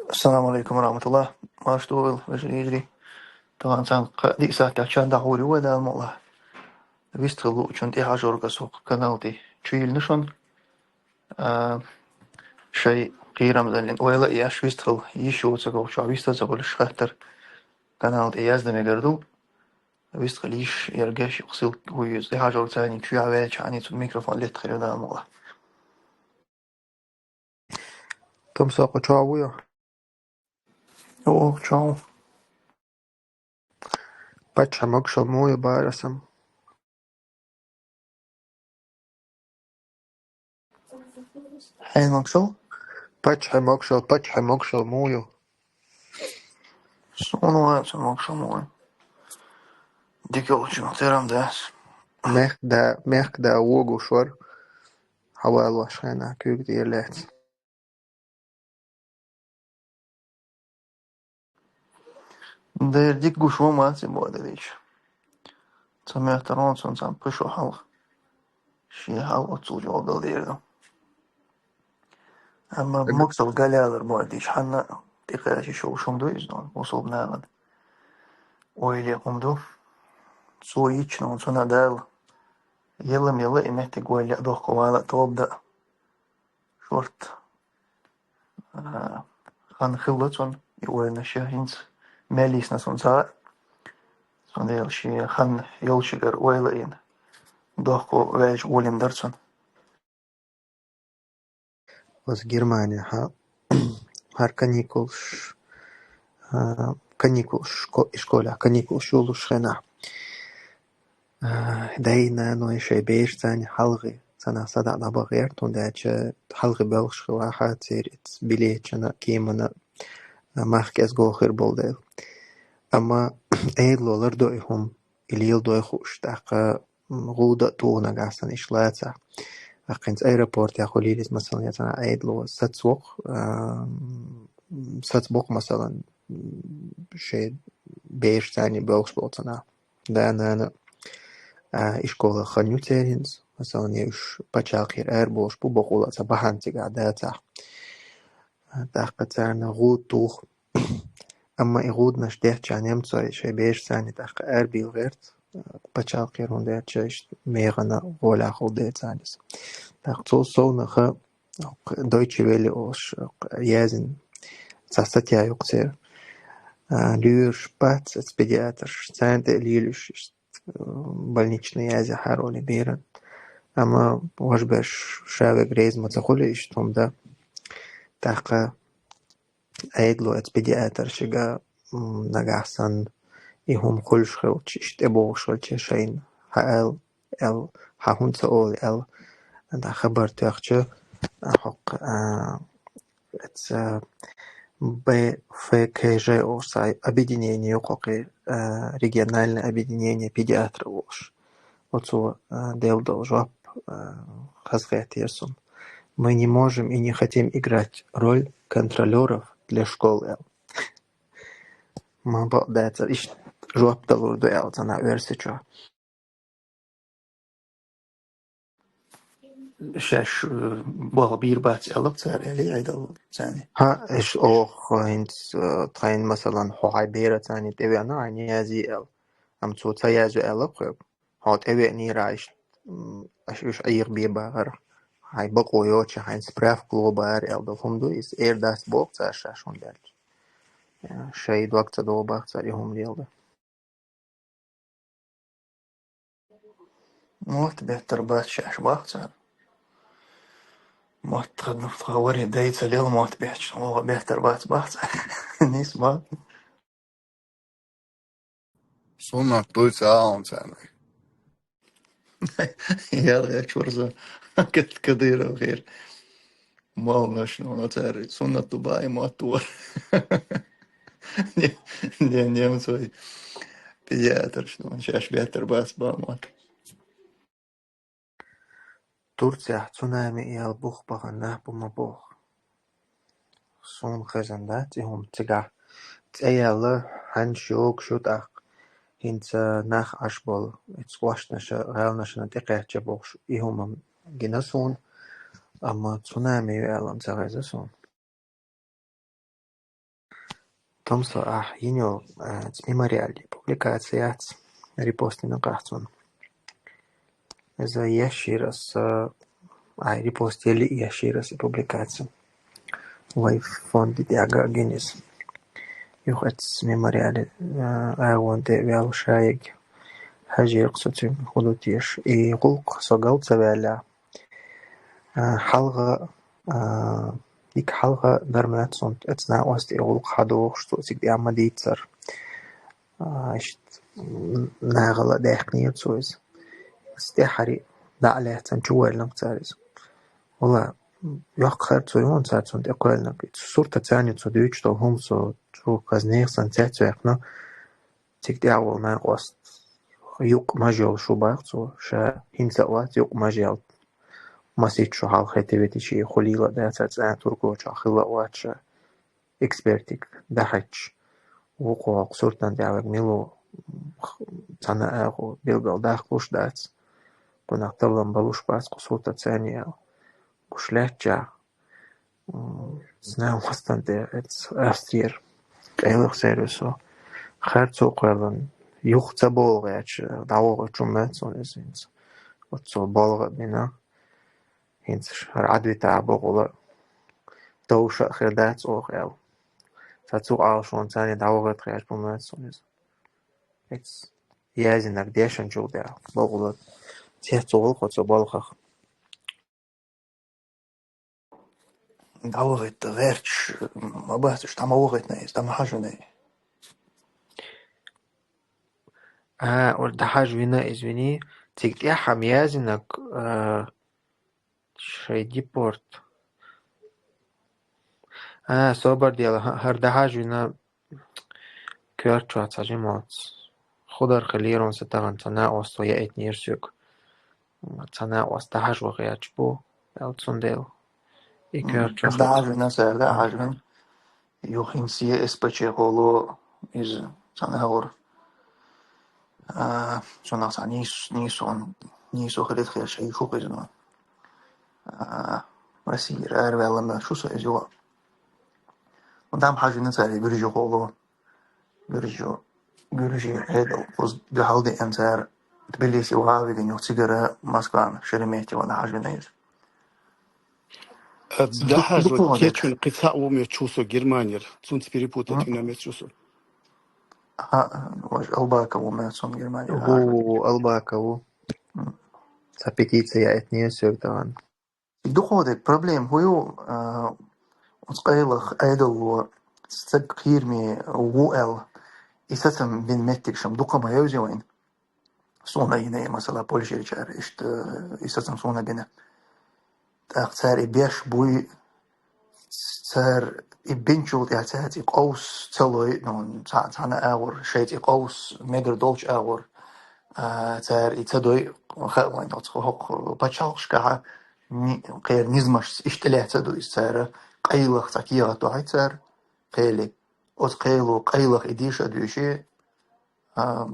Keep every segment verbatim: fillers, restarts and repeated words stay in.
Ассаламу алейкум ва рахматуллах. Марш ду вел, вежарий. Тахана цхьана кхы диъ сахьтехь чан дӀахьур ю вай, Дала мукъ лахь. Вистхила луучун тӀехьажорга со канал тӀе чу йиллина шун. А, шайн кхерамзаллин ойла а еш, вистхила йиш йоцург чохь виста ца хуьлуш хаттар канал тӀе яздан мегар ду. Вистхила йиш ерг ши ссылка ву иза. ТӀехьажорга царна чу яхьаваьлча, хьан цу микрофон летта хир ю, Дала мукъ лахь. Томсокъа чохь ву ю? О, чохь ву. Паччахьан могушалла муха ю, Барасам? Хьайн могушалла? Паччахьан могушалла, паччахьан могушалла муха ю? Суна вац могушалла муха ю. Дика йолчу терам дац. Мехкда, мехкда вогуш вара. Хьавалош хенахь куьйга тӀера лаьцна. Дера дика гуш ву мац и боху делича. Ца мехтара вон цунна цхьана пхи шо хьалха. Шен хьал оццул чӀогӀа дала дийр ду. Амма Ага. Муксал галялар боху дийча, хьанна тӀекхача шо шум ду иза, мусулба нахана ойла хӀума ду. Цо йича, ну, цунна Дала, елла-мелла и меттиг валла а дохко вала а тоба дан. Шорта, а, хан хилла цунна, и ойланаш я хӀинца мел йисна цунна цхьаъ. Цундела шен хан йолчуьнгара ойла а йина, дохко ваьлча гӀоле дар цунна. Оцу Германехь хӀара каникулаш, а, каникулаш, шко-, школехь каникулаш йолуш хенахь. А, дай-наной шайн берашца хьалхе, цхьанхьа садаӀа дӀабаха гӀерта, хӀунда аьлча хьалхе боьлхуш хилла хьа церан билеташна, кеманна, а, мах кӀезиг хир болу дела. Амма Ӏедало лардо и хӀума, и леладой хууш, тӀаккха, м, гӀуда а туху нагахь санна иштта лацахь. ТӀаккха хӀинца аэропортехь хуьлийла иза, масалан, я цхьанхьа Ӏедало сацвокху, а, м, сацбокху, масалан, м, шайн берашца боьлхуш болу цхьанхьа. Да-нана, а, и школах хан ю церан хӀинца, масалан, я уьш пачхьалкхера араболуш бу, бакъволу а цхьа бахьана цигахь дацахь. А, тӀаккха царна гӀуда туху. Амма и гӀуданаш деттачохь немцой шайн берашца тӀаккха арабийла гӀерта, а, пачхьалкхера, хӀунда аьлча иштта механа гӀолехь хилла дела царна иза. ТӀаккха цул совнаха Дойче Велле олуш яздина цхьа статья ю-кх церан. А, лоьраш бац оцу педиатраш, царна тӀе а лелаш, иштта, а, больничный язъяхьара олий беран. Амма вожаберш ша верг реза ма ца хуьлу иштта хӀума дан. ТӀаккха Ӏедало оцу педиатршка, м, нагахь санна и хӀума хуьлуш хилча, иштта тӀебогӀуш хилча, шайна хьаала, аьлла, хьан хӀунда ца олу аьлла, дӀа хабар тоьхча, а, хӀокху, а, оцу Б Ф К Ж олуш цхьа объединение ю-кх хӀокху, а, региональное объединение педиатров олуш. Оцо, а, делла долу жоп, а, хазахеттера суна. Мы не можем и не хотим играть роль контролёров для школ, аьлла. Ма бакъ дацара, иштта жоп далур ду аьлла цхьана оьрсичо. Шаьш, э, болх бийр бац аьлла цара, или айдал царна? Хьа, иш оха хӀинца, э, тхайна, масалан, хьо хьайн бераца тӀевеана, хьайн язъе аьлла. Амма цо ца яздо аьлла кхуьга. Хьо тӀевеанера, иштта, м, аша уьш Ӏехабе бахара. Хьайн бакъо йоцуш, хьайн справка ло бахара аьлла долу хӀума ду иза. Эр дац боху цара шаьш, хӀунда аьлча, э, шайн дог ца догӀу боху цара и хӀума леладан. Мотт беттар бац шаьш боху цара. Мотт тхан, тхан варе дай ца лела мотт бетташ, оха беттар бац боху цара. Нис ма. Суннат дуй ца алан царна. Ял гӀечварза. Кад-, Кадыров хир. Молнаш, ну, цара суннат ду бай, мотт вар. Не, не, немцой. Педиатрш, ну, шаьш беттар бац бан мотт. Турцехь цунами ял бух бахана нах бу ма боху. Суна хезна дац и хӀума цигахь. ЦӀе яьлла, хьанаш йогуш ю тӀаккха. ХӀинца нах Ӏаш болу, оцу кӀоштанаша, гӀаланашна тӀекхаьчча бохуш, и хӀума гина суна, амма цунами ю аьлла ца хезна суна. Томсо ахь йина йолу, а, цу мемориале публикаци яц, репост йина кхахь цунна. Иза еш йира аса, а, репост елли еш йира аса публикаци. Вай фонди тӀехь а гина иза. Юха оцу мемориале, а, агӀон тӀе а ваьлла шайиг хьажийра-кх со цуьнга хӀун ду теша. И гӀуллакх со гал ца ваьллехь, а, хьалха, а, дика хьалха дарманат цунна оцу накъост и гӀуллакх хьадохуш, цо цига тӀе а ма дийццара. А, иштта, м, нахала даьккхинера цо иза. Иза тӀаьххьара дӀа а лаьцна чу ваьллинера цара иза. Вала, йоккха хар цо юна цара цунна тӀе кхоьллинарг. Суртаца царна цо дуьйцуш долу хӀума со чӀогӀа казнех санна цецваьккхина. Цига тӀехь волу накъост юкъ мажа йолуш ву боху цо, ша хӀинца а вац юкъ мажа яьлла. Масийтта шо хьалха хетавитичи хуьлийла а дацара цӀа туркочохь хилла а вац ша. Экспертиг дахьийтча, вукху хӀокху суртан тӀехь верг мила ву, цхьана а агӀо билггал дахкалуш дац. Кхунах таллам балуш бац кху суртаца царна аьлла. Гуш лаьттачохь, м, снайм хастан тӀе эца Австрияра къайлаха сервисо хар цо кхоьллина, юха ца болу гӀерташ, дӀавохуьйтуш хӀума дац суна иза хӀинца. Оццул болу гӀа а бина. ХӀинца хӀара Ӏадвитахь бохула, товша а хир дац оха аьлла. Сан цу Ӏалашонца царна дӀавахарх гӀерташ хӀума дац суна иза. Эцу яздинарг дешначул тӀаьхьа бохула, цец а гӀуллакх оцу балхах. ДӀавахийта гӀерташ ма бац уьш, дӀа ма вахийтина иза, дӀа ма хьажийна иза. А, уьш дӀахьажавина, извини, цига тӀехь хӀума яздинарг, а, шайн депорт. А, собар дела, хӀа-, хӀара дӀахьажавина коьрта чохь цхьа жималц. Худар хилийра сан тахана, цхьа накъосто яийтинера соьга. Цхьа накъост дӀахьажа ваха гӀерташ бу, аьлла цундела. И коьрта чохь. ДӀахьажавина, цара дӀахьажавина. Юха хӀинца е эс пэ чехула иза цхьана агӀор. А, цунах цхьа нийс-, нийсо, нийсо хилийта хезаш хьийзаш ву иза, но. А, Россияра араваьлла мел шу со иза юха. Дам хьажийна цара гуьржехула. Гуьржо-, гуьржийн Ӏедал кхуза дуьхьал деана цара Тбилиси ваха вигина юха цигара Москвана Шереметьевона хьажийна иза. Э, дӀахьажа, дукха кечвина кхин цхьаъ ву моьттуш ву со Германера. Цунца перепутать вина моьттуш ву со. Ха, важа Албаков ву моьтту суна Германера. О, Албаков ву. М. Цхьа петиция яийтинера соьга тахана. Дукха дерг проблема хӀун ю, а, оцу къайлаха Ӏедало стаг кхераме ву аьлла, и сацам бина меттигаш-м дукха ма евзий вайна. Суна йина, масала, Польшерчара иштта, и сацам суна бина. ТӀаккха цара и беш буй, цара и бинчул тӀаьхьа цаьрца и къовса ца лой, ну, цхьа-, цхьана агӀор, шайца и къовса, мегар долчу агӀор, а, цара и ца дой, хаьа вайн оцу хӀокху пачхьалкхашкахьа, ни-, кхеран низамашца иштта лаьцна а ду иза цара, къайлаха цхьа кехат дохьуьйту цара, кхели. Оцу кхело къайлаха и деша а дуьйший, а,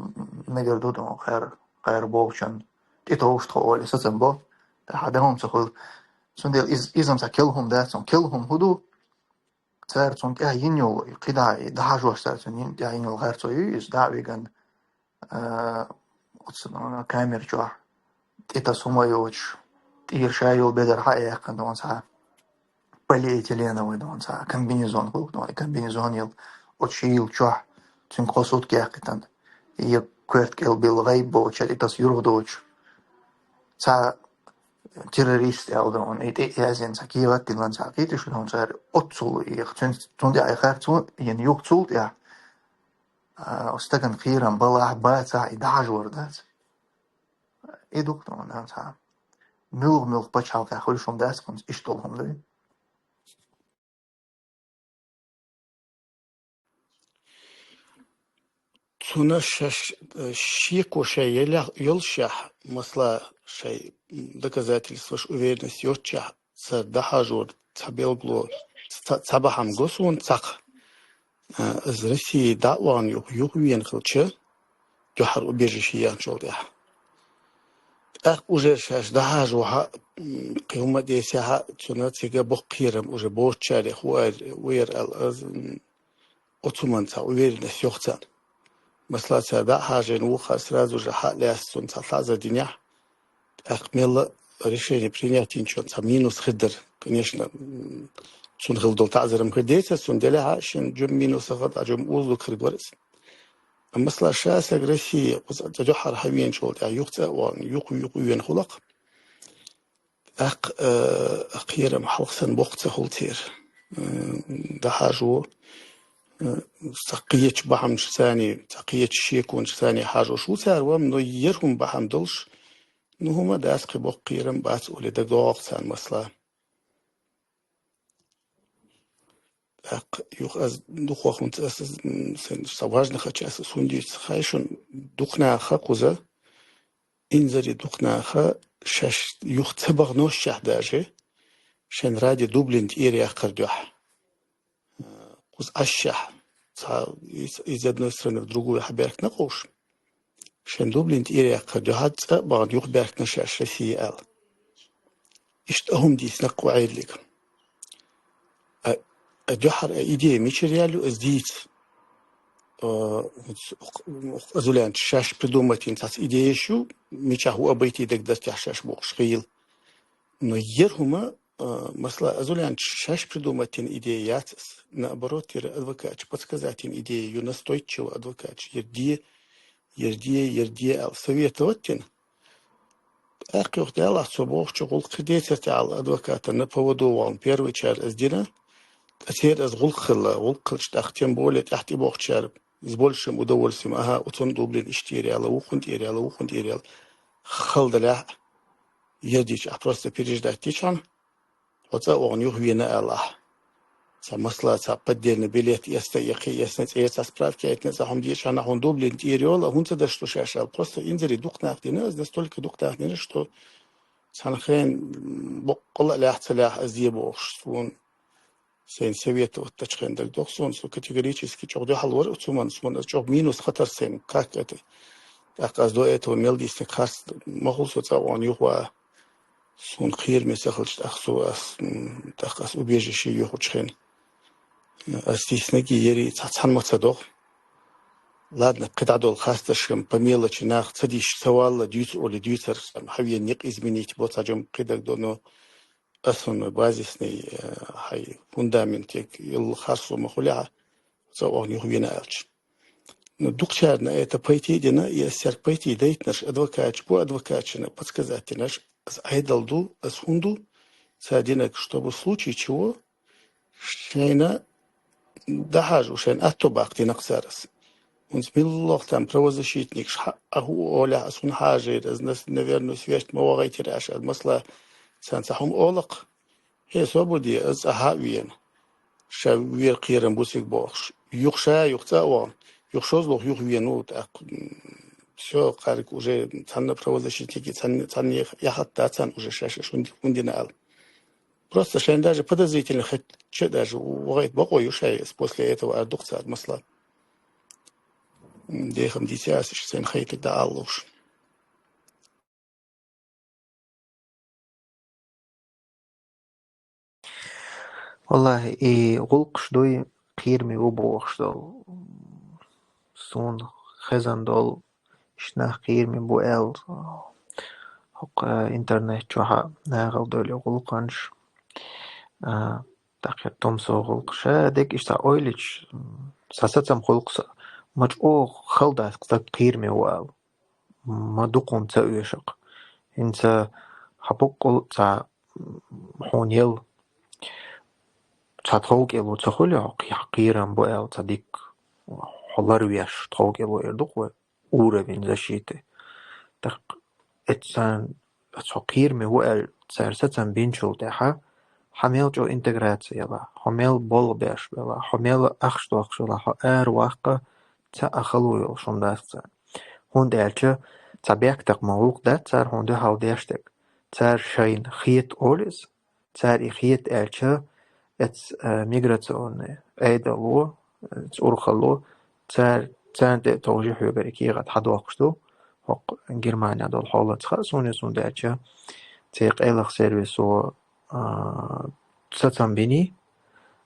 мегар ду ду, кхара, кхара бохучун тӀетовжа тхо олий, сацам бо, тӀаьхьа дан хӀума ца хуьлу. Цундела иза, иза-м цхьа керла хӀума дац, цунна керла хӀума хӀун ду? Цара цунна тӀаьхьа йина йолу, и кхидӀа, и дӀахьажош цара цунна йина тӀаьхьа йина йолу гӀар цо юй, иза дӀа а виган, а, оцу, ну, камера чохь тӀетаса хӀума йоцуш, тӀера ша йолу бедар хьа а яьккхина, дона цхьа полиэтиленовый, дона цхьа комбинезон хуьлу, дона и комбинезон йолу, оцу шийла чохь, цуьнга кхо сутка яьккхитан, я коьрта кӀел билла гӀайба боцуш, я тӀетаса юргӀа доцуш. Цхьа террорист аьлла, дона, и тӀе а яздина цхьа кехат а диллина, цхьа кхеташ, дона цара оццул и, цуьнца, цунна тӀе айхьа цо, йина юха цул тӀаьхьа, а, стагана кхерам балахь, бацахь, и дӀахьажор дац. И ду-кх тхуна цхьа. Муьлха-муьлха пачхьалкхехь хуьлуш хӀума дац, хӀинца иштта долу хӀума ду. Цунах шаьш, э, шеко шайн елех-, йолушехь, масала, шайн доказательстваш, уверенность йоццушехь, цара дӀахьажор цхьа белгало, ца-, цхьа бахьана го суна цхьаккха. А, иза Россия дӀа а вахана юха, юха вена хилча, дуьххьара убежище яьхначул тӀаьхьа. ТӀаккха уже шаьш дӀахьажа вахьа, м, кхин хӀума а десехьа, цунна цига боккха кхерам уже боцучарех ву ар-, ву яра аьлла, аз, м, оцу манца уверенность йохцан. Масала, цара дӀа а хьажийна, вуха сразу же хьа а лаьцна цунна цхьа лаьза динехь, тӀаккха мелла решение принять йинчун цхьа минус хир дара. Конечно, м, цунна хила долу таӀзар-м хир децара цунна, делахь а шен жума минус а хир, а жума озалуг хир вара иза. Амма масала, ша саг Россия, кхуза цӀа дуьххьара хьавеанчул тӀаьхьа юха цӀа а вахана, юха, юха веана хуьлу-кх. ТӀаккха, э, кхерам хьалха санна боккха ца хуьлу церан. Э, дӀахьажо, э, цхьа кхечу бахьанашца, цхьа кхечу шеконашца хьажош ву цара, ва, но ер хӀума бахьана долуш, ну, хӀума дац, кхин боккха кхерам бац олий дагадогӀу-кх царна масала. ТӀаккха юха ас дукхох хӀунца ас, м, сайн, сан важнахача ас, ас хӀунда дуьйцу хаьий шуна, дукха наха кхуза, инзаре дукха наха шаьш юха ца баханошехь даже, шайн радио Дублин тӀера яккхар дуьхьа. Кхуза Ӏашшехь, цхьа из, из одной страны в другую хьабаьхкина кхуш. Шайн Дублин тӀера яккхар дуьхьа цӀа а бахана юха баьхкина шаьш Россия аьлла. Иштта а хӀума дийцина кху Ӏедалга. А, а дуьххьара а идея мичара яьлла ю, ас дийца. А, оц-, оц-, оц-, азулянча шаьш придумать йина цхьацца идеяш ю, мичахь ву а байтий дагадоццехь шаьш бохуш хила. Но ер хӀума, а, масала, азулянча шаьш придумать йина идея яц ас. Наоборот, ер адвокатча подсказать йина идея ю, настойчиво адвокатча. Ер де, ер де, ер де аьлла советовать йина. ТӀаккха юха делахь цо бохучу гӀуллакх хир децара тӀехьа адвокатана поводу вахана первый чар ас дина. Ткъа церан ас гӀуллакх хилла, гӀуллакх хилча тӀаккха тем более тӀаьхьа тӀебохучара с большим удовольствием, ага, оцунна Дублин иштта тӀера яьлла, вукхунна тӀера яьлла, вукхунна тӀера яьлла. Хала далахь, ер дийча ахь просто переждать дичхьана, хьо цӀа а вахана юха вена алахь. Цхьа масала, цхьа поддельный билет эцна, я кхин эцна, цӀера цхьа справка яйтина, цхьа хӀума дийцча, хьан хьуна Дублин тӀера йолу, хӀунца даш шу шаьш аьлла. Просто инзаре дукха нах дина, аз настолько дукха нах дина, что цхьана хен боккъала а лаьхьа ца лаьхьа аз де бохуш, суна сайн советовать дечу хен дагадогӀу суна, со категорически чӀогӀа дуьхьал вара оцу хӀуманна, суна аз чӀогӀа минус хатара сайна, как это. ТӀаккха аз до этого мел дийцинарг харц ма хуьлу со цӀа а вахана юха ван. Суна кхераме ца хилча, тӀаккха со ас, м, тӀаккха ас убежище йохучу хен. Ас дийцинарг ери цхьа цхьаьна ма ца догӀу. Ладно, кхидӀа долу хасташкам по мелочи нах ца дийш, ца валла дуьйцу олий дуьйцура, сан хьавен некъ изменить бо цхьа жам кхидӀа до, но основной базисный, э, хьайн фундамент, як, йолу харцо ма хуьлехьа, цӀа вахана юха вена аьлча. Ну, дукхачарна это пойти а дина, и ас цаьрга пойти дайтинарш адвокатча, бу адвокатчина подсказать динарш, ас Ӏедал ду, ас хӀун ду, цара динарг, чтобы в случае чего, шайна дӀахьажа, шайна атто баккха динарг цара ас. ХӀунца милла лох там правозащитникаш хьа-, а хӀу олехь, ас хӀун хьажийра, аз нас, наверное, свест ма вагӀайтира аша, аз масала, царна цхьа хӀума олакх, хӀе, собар де, аз цӀа хьа а вена. Ша вер кхерам бу цига бохуш. Юха ша, юха цӀа а вахана. Юха шозлагӀа юха вена ву, тӀаккха, м, всё, кхарг уже цхьанна правозащитники, цхьанна, цхьанна яхат дац царна уже шаьш, шун, хӀун дина аьлла. Просто шайн даже подозрительно хетча даже вагӀайта бакъо ю шай, после этого ардукх цара масала. М, дехам дийца ас иштта сайн хайтаг дӀааллуш. Валлахи, и гӀуллакхаш дуй, кхераме ву бохуш долу. Суна хезна долу, иштта нах кхераме бу аьлла, хӀокху интернет чохь а нахала долу гӀуллакхаш. А, тӀаккха тумсо гӀуллакхаш а дерг иштта ойла йича, м, сан сацам хуьлу-кх сан, ма чӀогӀа хала дац-кх стаг кхераме ву аьлла. Ма дукха хӀума ца оьшу-кх. ХӀинца хьан боккъал цхьа, м, хьуна елла цхьа тховкӀело ца хуьлу хьо, кхе-, кхерам бу аьлла цхьа дикка, хьо ларвеш тховкӀело эр ду-кх вай, уровень защиты. ТӀаккха эццан, эццо кхераме ву аьлла, цара сацам бинчул тӀаьхьа, хьан мел чӀогӀа интеграция елахь, хьо мел болх беш белахь, хьо мел ахча дохкуш велахь, хьо ара ваккха, цхьа а хало йолуш хӀума дац царна. ХӀунда аьлча цхьа бехктакха ма гӀуллакх дац цара хьуна дуьхьал деш дерг. Цара шайна хета олу иза, цара и хета аьлча, эц, а, миграционный Ӏедало, эц урхалло, цара, царна тӀе а товжий хьоьгара и кехат хьадоккхуш ду, хӀокху Германия долу хьолаца хаьа суна, цундела аьлча, церан къайлаха сервисо, а, сацам биний,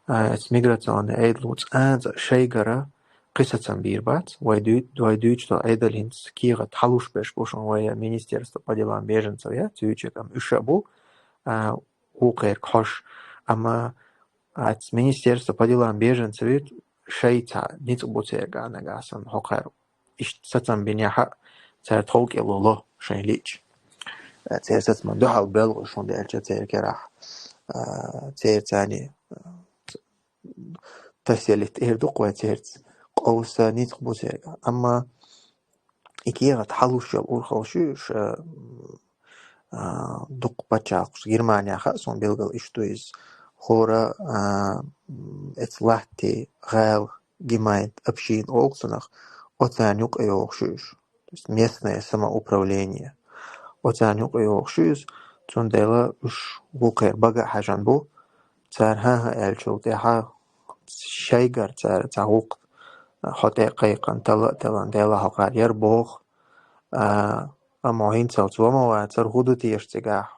а, эцу миграционный Ӏедало цкъа а цкъа шайгара кхин сацам бийр бац. Вай дуй-, вай дуьйцу долу Ӏедал хӀинца кехат хьалуш берш бу шуна вай министерство по делам беженцев яц, цуьйчуьнга, амма уьш а бу, а, вукхерг хьош. Амма аца министерство по делам беженцев шайца ницкъ бу церга а нагахь санна хӀокхара. Иштта сацам бинехь а, цара тховкӀело ло шайн лиъча. Церан сацаман дуьхьал боьлхуш хӀунда аьлча церан керахь, а, церан царний, а, тасселит эр ду-кх вай церца, къовса ницкъ бу церга. Амма и кехат хьалуш йолу урхалла шу ша, а, дукха пачхьалкхаш, Германия хаьа суна билггал иштта ду иза. ХӀора, а, м, эца латти, гӀала, гемайнд, община олу цунах, оцарна юкъа йогӀуш ю уьш. То есть местное самоуправление. Оцарна юкъа йогӀуш ю иза, цундела уьш вукхеран бага а хьаьжна бу. Цара хӀан-хӀа аьллачул тӀаьхьа шайгара цара цхьа гӀуллакх хьо тӀе а кхайкхина, талла а таллана, Дела хьо кхара яра боху. А, амма хӀинцалц ва ма вацара, хӀун ду теша цигахь?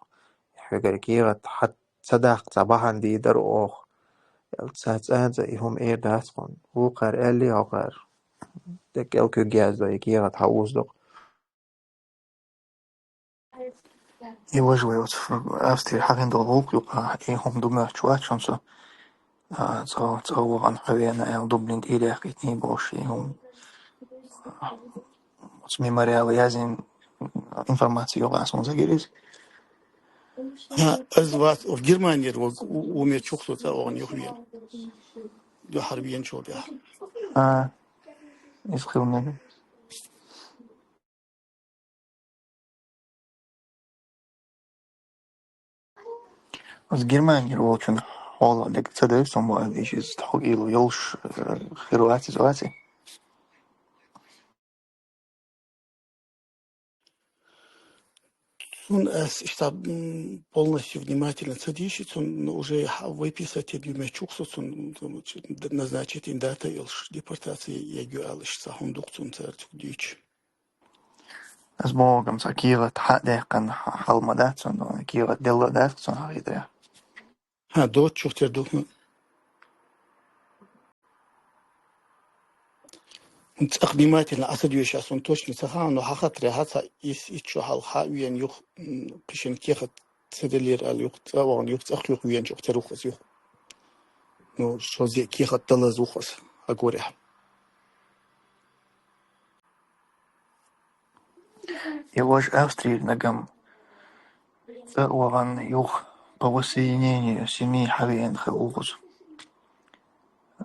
Хьоьгара кехат хьа ца даккха цхьа бахьана дийр дара оха. Аьлла, цхьа цкъа а и хӀума эр дац кхунна. Вукхара аьллий хьокхара? Де кӀел куьг яздо, и кехат хьан узду-кх. И важа вай оцу Австрия хьахийна долу гӀуллакх юкъа, и хӀума ду моьттуш вац шуна со. А, цӀа, цӀа вахана хьавеана аьлла, Дублин тӀе а даьккхийтиний бохуш, и хӀума. Оцу мемориала яздина информаци юкъа суна ца гира иза. Ха, аз вац, оха Германера ву, ву меттигехь со цӀа вахана юхавеана. Дуьххьара веначул тӀаьхьа. А, иза хила мега. Аса Германера волчун хьолах дерг ца девза, цунна бу аьлла, иза тхьо кӀийла йолуш, э, хир вац иза, ваций? Цунна ас иштта, м, полностью внимательно ца дийши, цунна уже хьа-, выписать ю меттигехь со цунна, м, назначить йина дата йолуш, депортация егӀа ю аьлла, иштта хӀума ду-кх цунна цара цуьнга дуьйцуш. Ас боху-кх, цхьа кехат хьа а даьккхина, хьа-, хьал ма дац цунна, кехат делла а дац цунна хьахийта. Ха, доцчух тера ду. ЦӀа внимательно Ӏа ца доьшуш, ас хӀун точно ца хаьа, но хьан хаттарехь цхьа ис итт шо хьалха хьа а веана юха, м, кхин шен кехат ца деллера аьлла, юха цӀа а вахана, юха цӀа а юха веана чӀогӀа тера ву-кх аса юха. Ну, шозза кехат далаза ву-кх аса, хьан горехь. И важа Австрияра нагахь цӀа а вахана юха по воссоединению семьи хьавеана хилла ву-кх иза.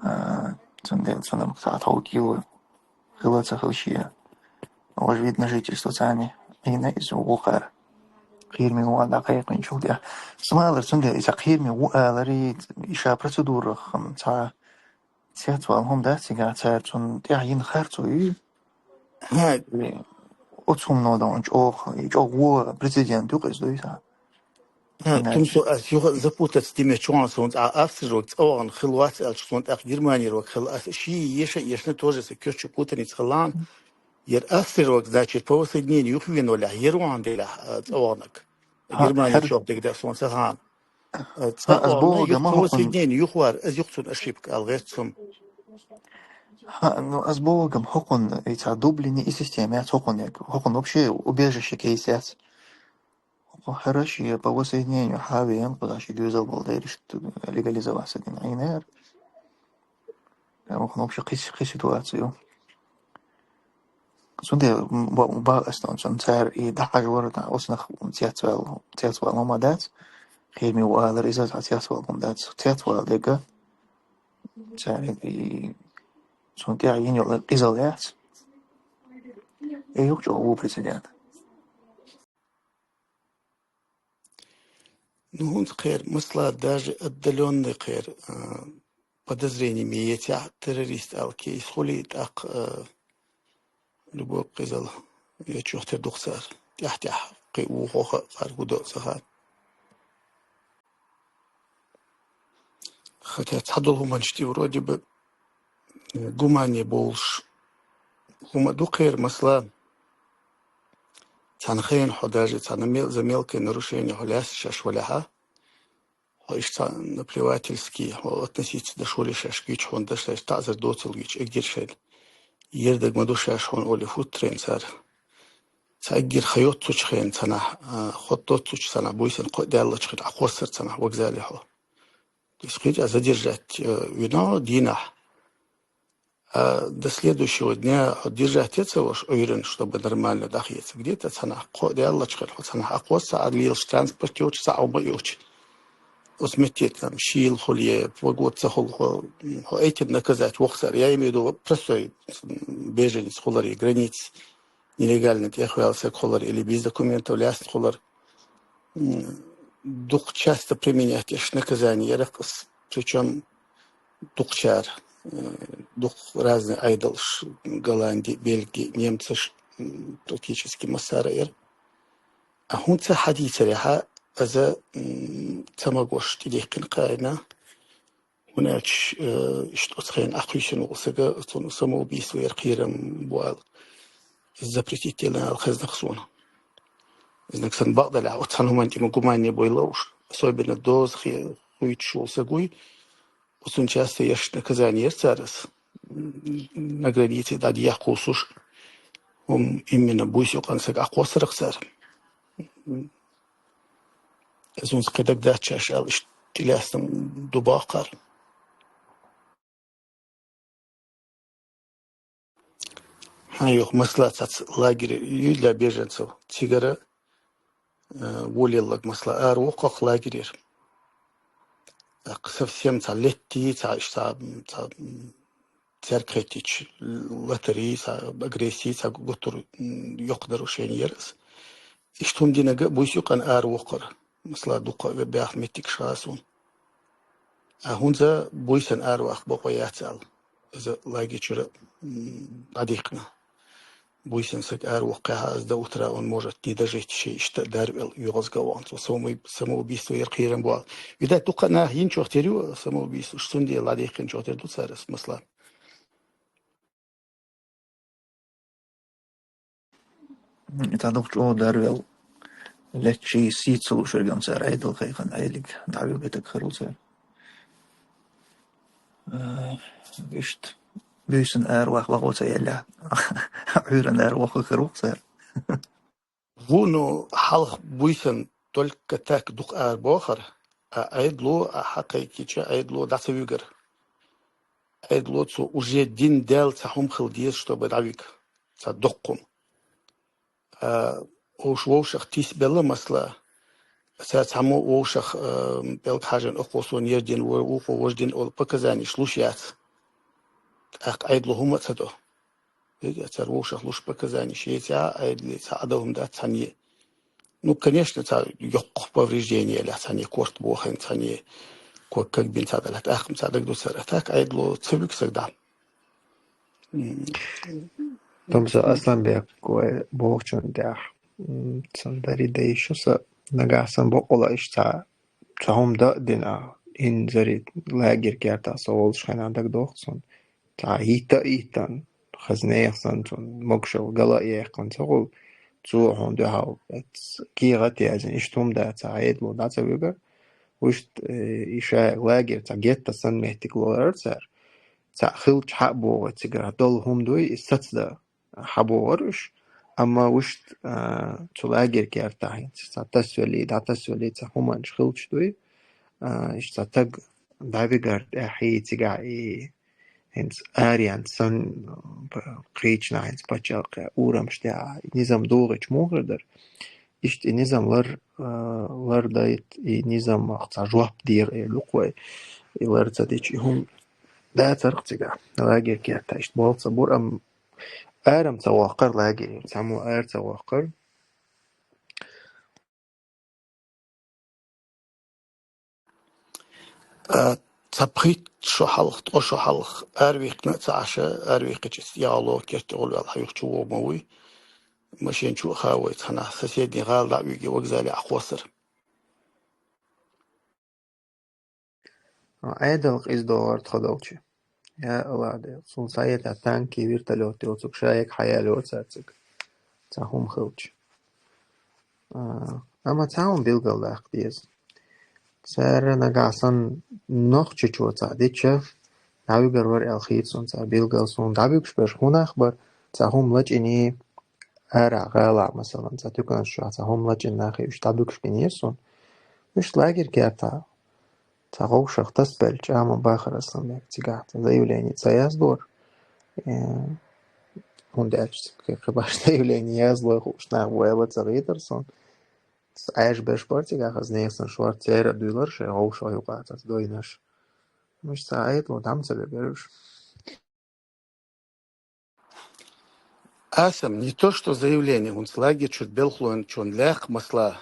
А, цундела цунах цхьа тховкӀело хилла а ца хилла шен. Важа вид на жительство царна Ӏийна иза вукхара. Кхераме ву аьлла дӀакхайкхинчул тӀаьхьа. Сан ма аллара, цундела иза кхераме ву аларий, и ша процедурах, м, цхьа цецвала хӀума дац цигахь, цара цунна тӀехь йина харцо ю. ХӀа. Оцу хӀумано дан чӀогӀа, и чӀогӀа вон прецедент ю-кх иза, дуй сан. ХӀа, тумсо ас юха запутаться дина меттигехь суна цхьа австрийриг цӀа вахана хилла вац аьлча, суна тӀаккха Германера вахана хилла, ас ший еша а ешна, тоже сан коьртачу путаница хилла. Яра австрийриг, значит, по воссоединению юхавеана валехь, яра вахана делахь, а, цӀа ваханарг. ХӀа, Германия хӀара чохь дерг дан суна ца хаьа. Э, цӀа ХӀа, ас вахана, боху-кх, юха ма по хӀокхунна воссоединению юха вара, аз юха цунна ошибка ала гӀерта цунна. ХӀа, ну, ас боху-кх, хӀокхунна и цхьа Дублине и система яц хӀокхунна, хӀокхунна вообще убежище кейс яц. ХӀара шен по воссоединению хьавеана, кхузахь шен доьзал болу дела, иштта легализоваться дина Ӏийна яра. Э, хӀокхунна вообще кхин, кхин ситуация ю. Цундела ба-, бакъ ас цунна, цара и дӀахьажор, оцунах цецвала, цецвала хӀума дац. Кхераме ву алар, иза цхьа цецвала хӀума дац. Цецвала дерг цара и цунна тӀехь йина йолу къизалла яц. И юха чӀогӀа ву прецедент. Ну, хӀинца кхеран, масала, даже отдалённый кхеран, а, подозрениями ецахь, террорист аьлла кейс хуьлий, тӀаккха, а, любой къизалла ечух тера ду-кх цара. ТӀаьхь-тӀаьхьа кхин вухо а кхара хӀун до ца хаьа. Хотя цхьадолу хӀуманаш тӀе вроде бы гуманне болуш хӀума ду кхеран, масала, цхьана хенахь хьо даже цхьана мел-, за мелкое нарушение хьо лаьцна шаьш валехь, хьо иштта наплевательски, хьо относиться дашвар шоаш гича, хьона дашаш таӀзар доцал гича, эггара шайна. Ер даг ма ду шоаш хьона оле футтарен цар. Ца эггара ха йоццучу хен цанахь, а, хот доццучу цанахь, буйсан кхо даьллачу хен, Ӏакхоссар цанахь вокзале хьо. То есть кхин а задержать, э, вина дийнахь. А до следующего дня хьо держать ца ваш Ӏуьйран, чтобы нормально дахьеца. Где-то цанахь кхо даьллачу хен, хьо цанахь Ӏакхосса, а лелаш транспорт йоцу, цхьа а ма йоцу. Оцу метте там шийла хуьлу е погода ца хуьлу, хьо, хьо этим наказать воккху цара. Я имею в виду, простой беженец хулар е граница, нелегально тӀехваьлла саг хулар или без документов лаьцна хулар. М, дукха часто применять еш наказание яра ас, причём дукхачара, э, дукха разный Ӏедалш, Голланди, Бельги, немцаш, м, практически массара яра. А хӀунца хьадийцарехьа, аза, м, ца магош тӀедехкина кхайна. ХӀунда аьлча, э, иштта оцу хенахь Ӏакхуьйсина волу сага, цунна самоубийство яр кхерам бу аьлла, запретить делла аьлла хезнакх суна. Изнак сан бакъдалехь, оцу цхьана хӀуманна тӀе ма гуманне бойла уж, особенно доза хе-, хуьйцуш волу саг вуй, оцунна часто еш наказание яр цара ас. На границе дӀадехьа кхуссуш, хӀума именно буйса юкъана сага Ӏакхоссарах цара. Иза хӀинца кхин дагадоцуш аьлла, иштта тӀелаьцна ду боху кхара. Хьан юха масала цаца лагере юьйла беженцев, цигара, э, волеллаг масала ара воккхах лагерера. ТӀаккха совсем цхьа летти, цхьа, цхьа, цхьа, м, цаьрга хеттича, латарий, цхьа агрессий, цхьа гуттар, м, йоккха нарушение яра ас. Иштта хӀума динарг а буйса юкъана ара воккхар. Масала, дукха а баьхна меттигаш хаьа суна. А хӀунца буйсанна ара ваха бакъо яц аьлла. Иза лагерь чуьра, м, дӀадихкина. Буйсанна саг ара воккхахьа, ас до утра он может не дожить, шен иштта а дарвелла, юьгӀазга а вахана. Цо самоуби-, самоубийство яр кхерам бу аьлла. Видать, дукха нах йинчух тера ю самоубийство, уж цундела дӀадихкинчух тера ду цара ас масала. М, и цхьа дукха чӀогӀа дарвелла. Леччий сийца луш верг цара Ӏедал кхайкхина, Ӏедалга дӀавига таг хир ву цара. Э, иштта, буьйсанна ара ваха вахо ца елла. Ӏуьйранна ара ваха хир ву цара. Ву, ну, хьалха буйсанна только так дукха ара бохар, а Ӏедало, а хьакхайкхича Ӏедало дӀа ца вигар. Ӏедало цо уже дин даьлла цхьа хӀума хила деза, чтобы дӀавига, цхьа доккха хӀума. А, уж вовшах тийсабелла масала, аса цхьаммо вовшах, а, пӀелг хьажийна, оцо суна яр дина, вукхо важа дина олу показанеш луш яц. ТӀаккха Ӏедало хӀума а ца до. Вега цара вовшах луш показанеш яцахь а, Ӏедале цхьа Ӏадал хӀума дац цхьаьна. Ну, конечно, цхьа йоккха повреждение лаьцна, цхьаьна корта бохийна, цхьаьна ког-ког бина цхьа далахь, тӀаккха-м цхьа дагадо цара. А так Ӏедало ца вуьгу саг дӀа. М. Томса Асланбек вай бохучун тӀехь, м, сан дари дайшу са нагахь сан боккъала иштта цхьа, цхьа хӀума дан а дина, инзаре лагерь кертахь со волчу хенахь дагадоху суна. Цхьа йитта а йиттан, хаза нехан санна цунна могушалла гала а яьккхина ца хуьлу, цо хьуна дуьхьал кехат а яздина, иштта хӀума дац, цхьа Ӏедало дӀа ца вигар. Вуьшта, э, и ша лагерь цхьа гетта санна меттиг лорар цара. Цхьаъ хилча хьаъ богӀу цигара, долу хӀума дуй, и сацдан хьабогӀар уьш. Амма вуьшта, а, цу лагерь кертахь хӀинца цхьа тасвелли, дӀатасвелли цхьа хӀуманаш хилча дуй, а, иштта цхьа таг дӀавигар тӀаьхьий цигахь и хӀинца аренца санна, п-, кхечанхьа хӀинца пачхьалкхе урамаш тӀехь низам догӀучу муха хир дара. Иштта и низам лар-, а, лардайта, и низамах цхьа жоп дера эр ду-кх вай. И лар ца дича, и хӀума дацара-кх цигахь. Лагерь кертахь иштта болх ца бора, амма ара-м ца воккхура лагерь, цхьаммо ара ца воккхура. А, цхьа пхийтта шо хьалха, ткъа шо хьалха аравихкина а ца Ӏаш, аравихкича иза тӀехьа ло, керта тӀехула ваьлла хьан юхачу вогӀу ма вуй. Машен чу а хавой цхьанахь соседний гӀала дӀа а виге вокзале Ӏакхоссар. Ӏедал къиза догӀура тхо долчу. Я АллахӀ Дела, суна схьаэцна танки, вертолёт йоцург ша яга хьаяьлла йоцара цига. Цхьа хӀума хилча. А, амма цхьа хӀума билгалдаккха деза. Цара нагахь санна Нохчийчоь цхьа дича, дӀавигар вара аьлла хета сона цхьа билггал сона. ДӀабуьгуш берш хӀун нах бара, цхьа хӀума лачкъийна, арахь, гӀалахь, масала, цхьа туьканаш чохь цхьа хӀума лачкъийна нах, уьш дӀабуьгуш бина еза сона. Уьш лагерь кертахь цхьа вовшах тасабелча, чӀама бахара сан бехк цигахь цхьа заявлени ца яздора. Э, хӀунда аьлча кхин баш заявлени язлой хууш нах бу аьлла ца гӀийтар сона. Ӏаьржа берш бара цигахь, хаза несан шорта церан дуьйлар шайн вовшах юкъахь цаца дойнаш. Муш ца Ӏедало дӀа ма ца бегара уьш. Асам, не то что заявление, хӀунца лагерь чуьра белхалончун лаьхка масала,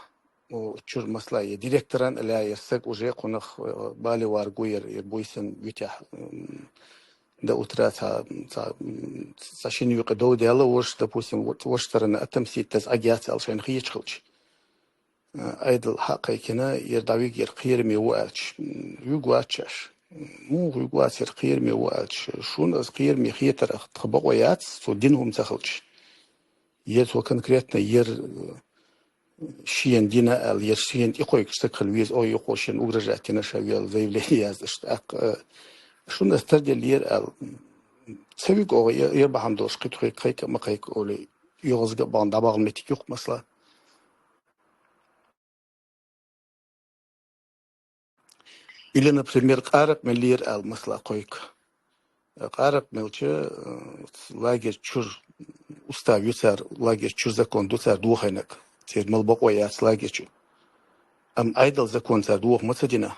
у, чуьра масала, я директоран а лаьа, я саг уже кхунах, э, балевар гу яр, я буйсан витехь, м, до утра ца, ца, м, ца шин юкъе дов даьлла, уж, допустим, вот, уж сторона отомстить даза агьяц аьлла шайна хеташ хилча. Э, Ӏедал хьакхайкина, яр дӀавигар кхераме ву аьлча, м, вуьгу вац аш. Муха вуьгу вац, яр кхераме ву аьлча, шуна аз кхераме хетар ах тхан бакъо яц, цо дина хӀума ца хилча. Я цо конкретно яр, э, шена дина аьлла, яр шена тӀекхойкаш стаг хила веза, ой, юхо шена угрожать дина ша вел заявление яздаш. ТӀаккха, э, шуна аз тарделлера аьлла, ца вуьгу оха, я, я бахьана долуш кхин тухе кхайка а ма кхайка олий, йогӀазга а бахана, дӀабахана меттиг юккха масала. Или, например, къаракъ меллера аьлла масала кхойка. Къаракъ мелча, э, лагерь чуьра устав ю цара, лагерь чуьра закон ду цара дохийнарг. Церан мел бакъо яц лагерь чу. Амма Ӏедал закон цара доха ма ца дина.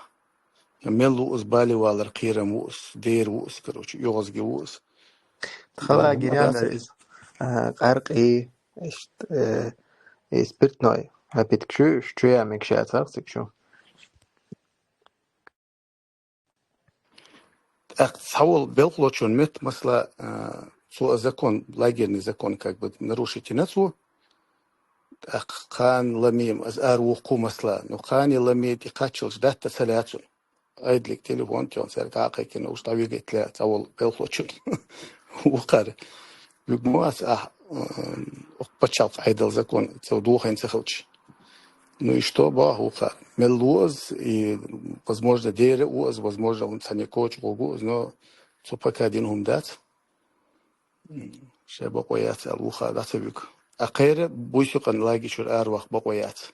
Мел ву иза, балевалар кхерам ву иза, дера ву иза, короче, йогӀазги ву иза. Тхан лагерь ян дара иза, а, къаркъий, иштта, э, и спиртной напиток чу, чу я мегаш яцара цига чу. ТӀаккха цхьаволу белхалочун метта, масала, а, цо а закон, лагерный закон как бы нарушить йина цо. ТӀаккха кхана ламе, аз ара вухкху, масала, ну, кхане ламе тӀекхаччалц датта ца лаьцна. Ӏедале телефон тӀе йолу цаьрга дӀа а кхайкхина, уьш дӀавигийта лаьа цхьаволу белхалочун. Вукхара. Вуьгу ма вац ахь, м, пачхьалкх Ӏедал закон, цо дохийна ца хилча. Ну и что, боху вукхара. Мел ву иза, и, возможно, дера а ву иза, возможно, вон цхьаьна коча гӀур ву иза, но цо пока дина хӀума дац. М, шайн бакъо яц аьлла, вукхара дӀа ца вуьгу. А кхера буьйсанна лагерь чуьра араваккха бакъо яц.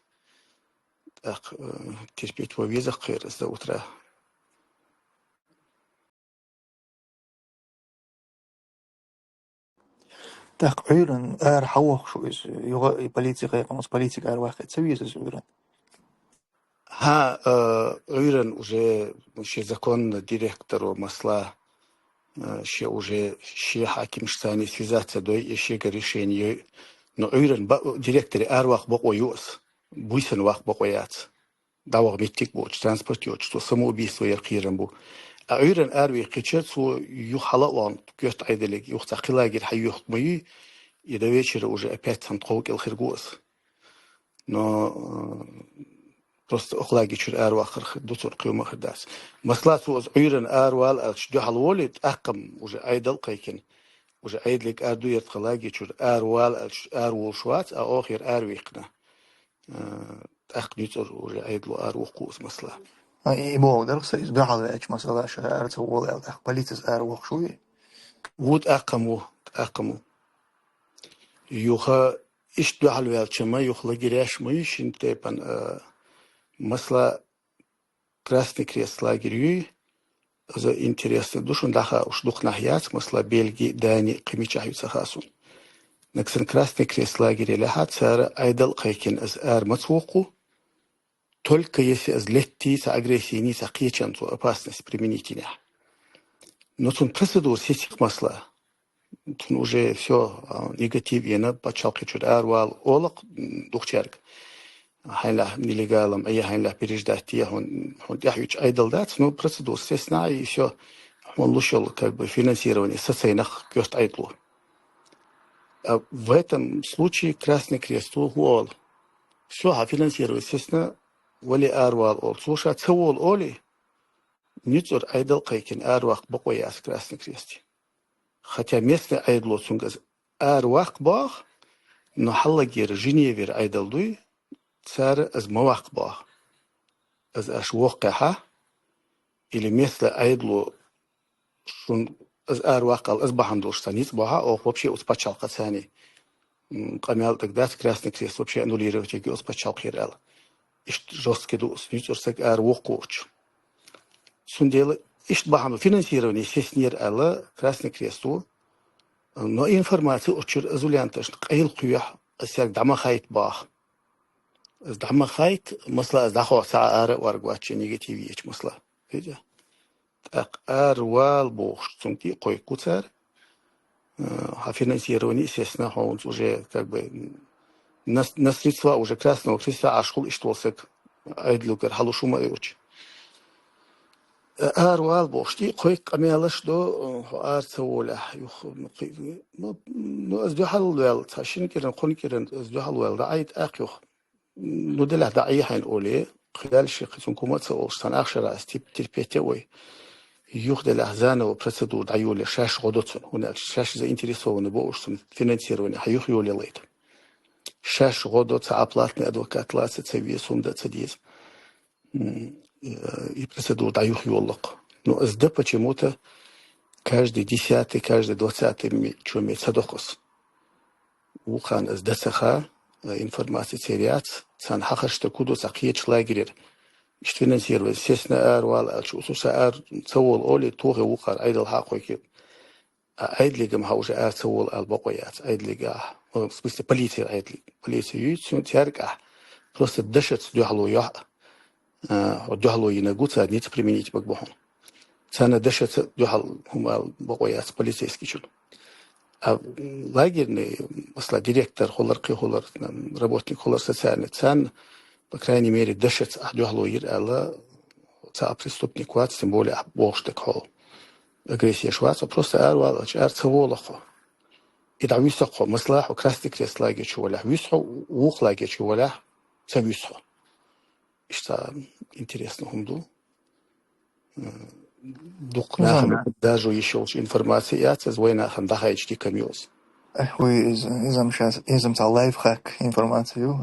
ТӀаккха, э, терпеть ван веза кхера иза до утра. ТӀаккха Ӏуьйранна ара хьан вохуш ву иза? Юха и полици кхайкхина, полици ара ваккхий ца веза иза Ӏуьйранна? ХӀан, э, Ӏуьйранна уже шен законно директоро, масала, э, шен уже шен хьакимашца связаться дой, и шега решение йой. Но Ӏуьйранна ба-, директоре ара ваккха бакъо ю аса. Буьйсанна ваккха бакъо яц. ДӀаваха меттиг боцуш, транспорт йоцуш, цо самоубийство яр кхерам бу. А Ӏуьйранна аравихкича, цо юха хьала а вахана, коьрта Ӏедале, юха цхьа кхин лагерь хьайоьхку ма юй, и до вечера уже опять цхьана тхов кӀел хир гу аса. Но, э, просто окху лагерь чуьра араваккхар ду цунна кхин хӀума хир дац. Масала, цо аса Ӏуьйранна аравала аьлча, дуьхьал волий, тӀаккха-м уже Ӏедал а кхайкхина, уже Ӏедале кӀар ду яр тхан лагерь чуьра аравала аьлча, араволуш вац, а оха яр аравихкина. Э, тӀаккха нуьцкъала уже Ӏедало ара вухкху иза, масала. А, и, и бохург дара-кх сан, иза дуьхьал ваьлча, масала, ша ара ца вола аьлла, тӀаккха полицис ара вохуш ву и? Ву, тӀаккха-м ву, тӀаккха-м ву. Юха иштта дуьхьал ваьлча-м, юха лагереш ма ю шина тайпана, э, масала, Красный Крест лагерь юй, иза интересно ду шуна дӀахаа, уьш дукха нах яц, масала, Бельги, Дани, кхин мичахь ю ца хаьа суна. Нагахь санна Красный Крест лагере лаьхьа, цара Ӏедал а кхайкхина, иза ара ма ца вухкху, только если иза летте цхьа агрессия йиний, цхьа кхечанна цо опасность применить йинехь. Но цунна процедура сеций-кх, масала. Цунна уже всё, а, негатив йина, пачхьалкх чуьра аравала олу-кх, м, дукхачаьрга. Хьайна лаьхьа нелегалом Ӏе, хьайна лаьхьа переждать е, хьуна, хьуна тӀаьхьа юьтуш Ӏедал дац, ну, процедура сецна, и всё, хьуна луш йолу, как бы, финансирование сацийна-кх коьрта Ӏедало. А в этом случае Красный Кресту хӀун олу? Всё, хьан финансирование сецна, вале аравала олу. Цо ша ца волу олий, нуьцкъала Ӏедал а кхайкхина, араваккха бакъо яц Красный Кресте. Хотя местный Ӏедало цуьнга иза ара ваккха боху, но хьаллагера Женевера Ӏедал дуй, цара иза ма ваккха боху. из аш воккхехьа, или местный Ӏедало шун из ара ваккхал, из бахьана долуш цхьа ницкъ бахьа, оха вообще оцу пачхьалкхаца къамел тӀаг дац, Красный Крест вообще аннулировать йоьгу оцу пачхьалкхера аьлла. Иштта жесткий ду, оцу ницкъара саг ара воккхучу. Цундела иштта бахьана финансирование сеснера аьлла Красный Кресту, но информация учура азулянташна къайла кхоьхьа, ас серг дӀа ма хайта баха. Ас дӀа ма хайта, масала, ас дӀахо цхьа ара а оргвачча негатив ечу масала. Видя? ТӀаккха ара вала бохуш, цунна тӀе а кхойкху цара. Э, хьан финансирование, естественно, хьуна уже как бы на, на средства уже Красного Креста Ӏаш хула иштта волу саг Ӏедалугара хьалуш хӀума а йоцуш. Э, ара вала бохуш, тӀе а кхойкху къамелаш до, э, хьо ара ца волехь, юха, ну, кхи-, ну, ну, ас дуьхьал ваьлла, цхьа шина кӀиран, кхунна кӀиран ас дуьхьал ваьлла, дӀа Ӏайта акха юха. Ну, делахь дӀа Ӏехьайна оле, кхидӀа ши кхин цунна кума а ца олуш, цхьана ахшара ас тип терпеть а вай. Юха делахь заново процедура дӀайоле, шаьш гӀо до цунна, хӀунда аьлча шаьш заинтересованный бо уьш цунна финансирование хьан юха йоле лайта. Шаьш гӀо до, ца Ӏа платный адвокат лаца ца веза, хӀунда а ца деза. М, э, и процедура дӀа юха йоллакх. Но ас да почему-то каждый десятый, каждый двадцатый ме-, чу ме ца докху ас. Вукхана ас да ца ха, э, информация церан яц, царна хьахарш дан куду цхьа кхечу лагерера. Иштта финансирование, естественно, ара вала аьлча, усуса ара ца волу олий, тохе вукхара Ӏедал хьакхойке. А Ӏедалигам хьан уже ара ца волу аьлла бакъо яц. Ӏедалигахь, ну, в смысле, полицера Ӏедалиг. Полиция юьйцу, цаьрга ахь просто дашаца дуьхьало йохьа. А, хьо дуьхьало йина гу, цара ницкъ применить бага бу хьуна. Царна дашаца дуьхьал хӀума аьлла бакъо яц полицейский чун. А лагерный, масала, директор хулар, кхин хулар, там, работник хулар социальный, царна, по крайней мере, дашаца ахь дуьхьало йира аьлла, ца а преступник вац, тем более ахь бохуш дерг хьо агрессияш вац, просто ара вала аьлча, ара ца волахь хьо. И дӀавуьсахь хьо, масала, хьо Красный Крест лагерь чу валахь, вуьсу хьо, вукху лагерь чу валахь, ца вуьсу хьо. Иштта интересно хӀума ду. Дукха нахана даже йиш йолчу информация яц, ас вайнахана дӀахайча дика ма ю ас. Э, хӀуй, иза, иза-м щас, иза-м цхьа лайфхак информация ю.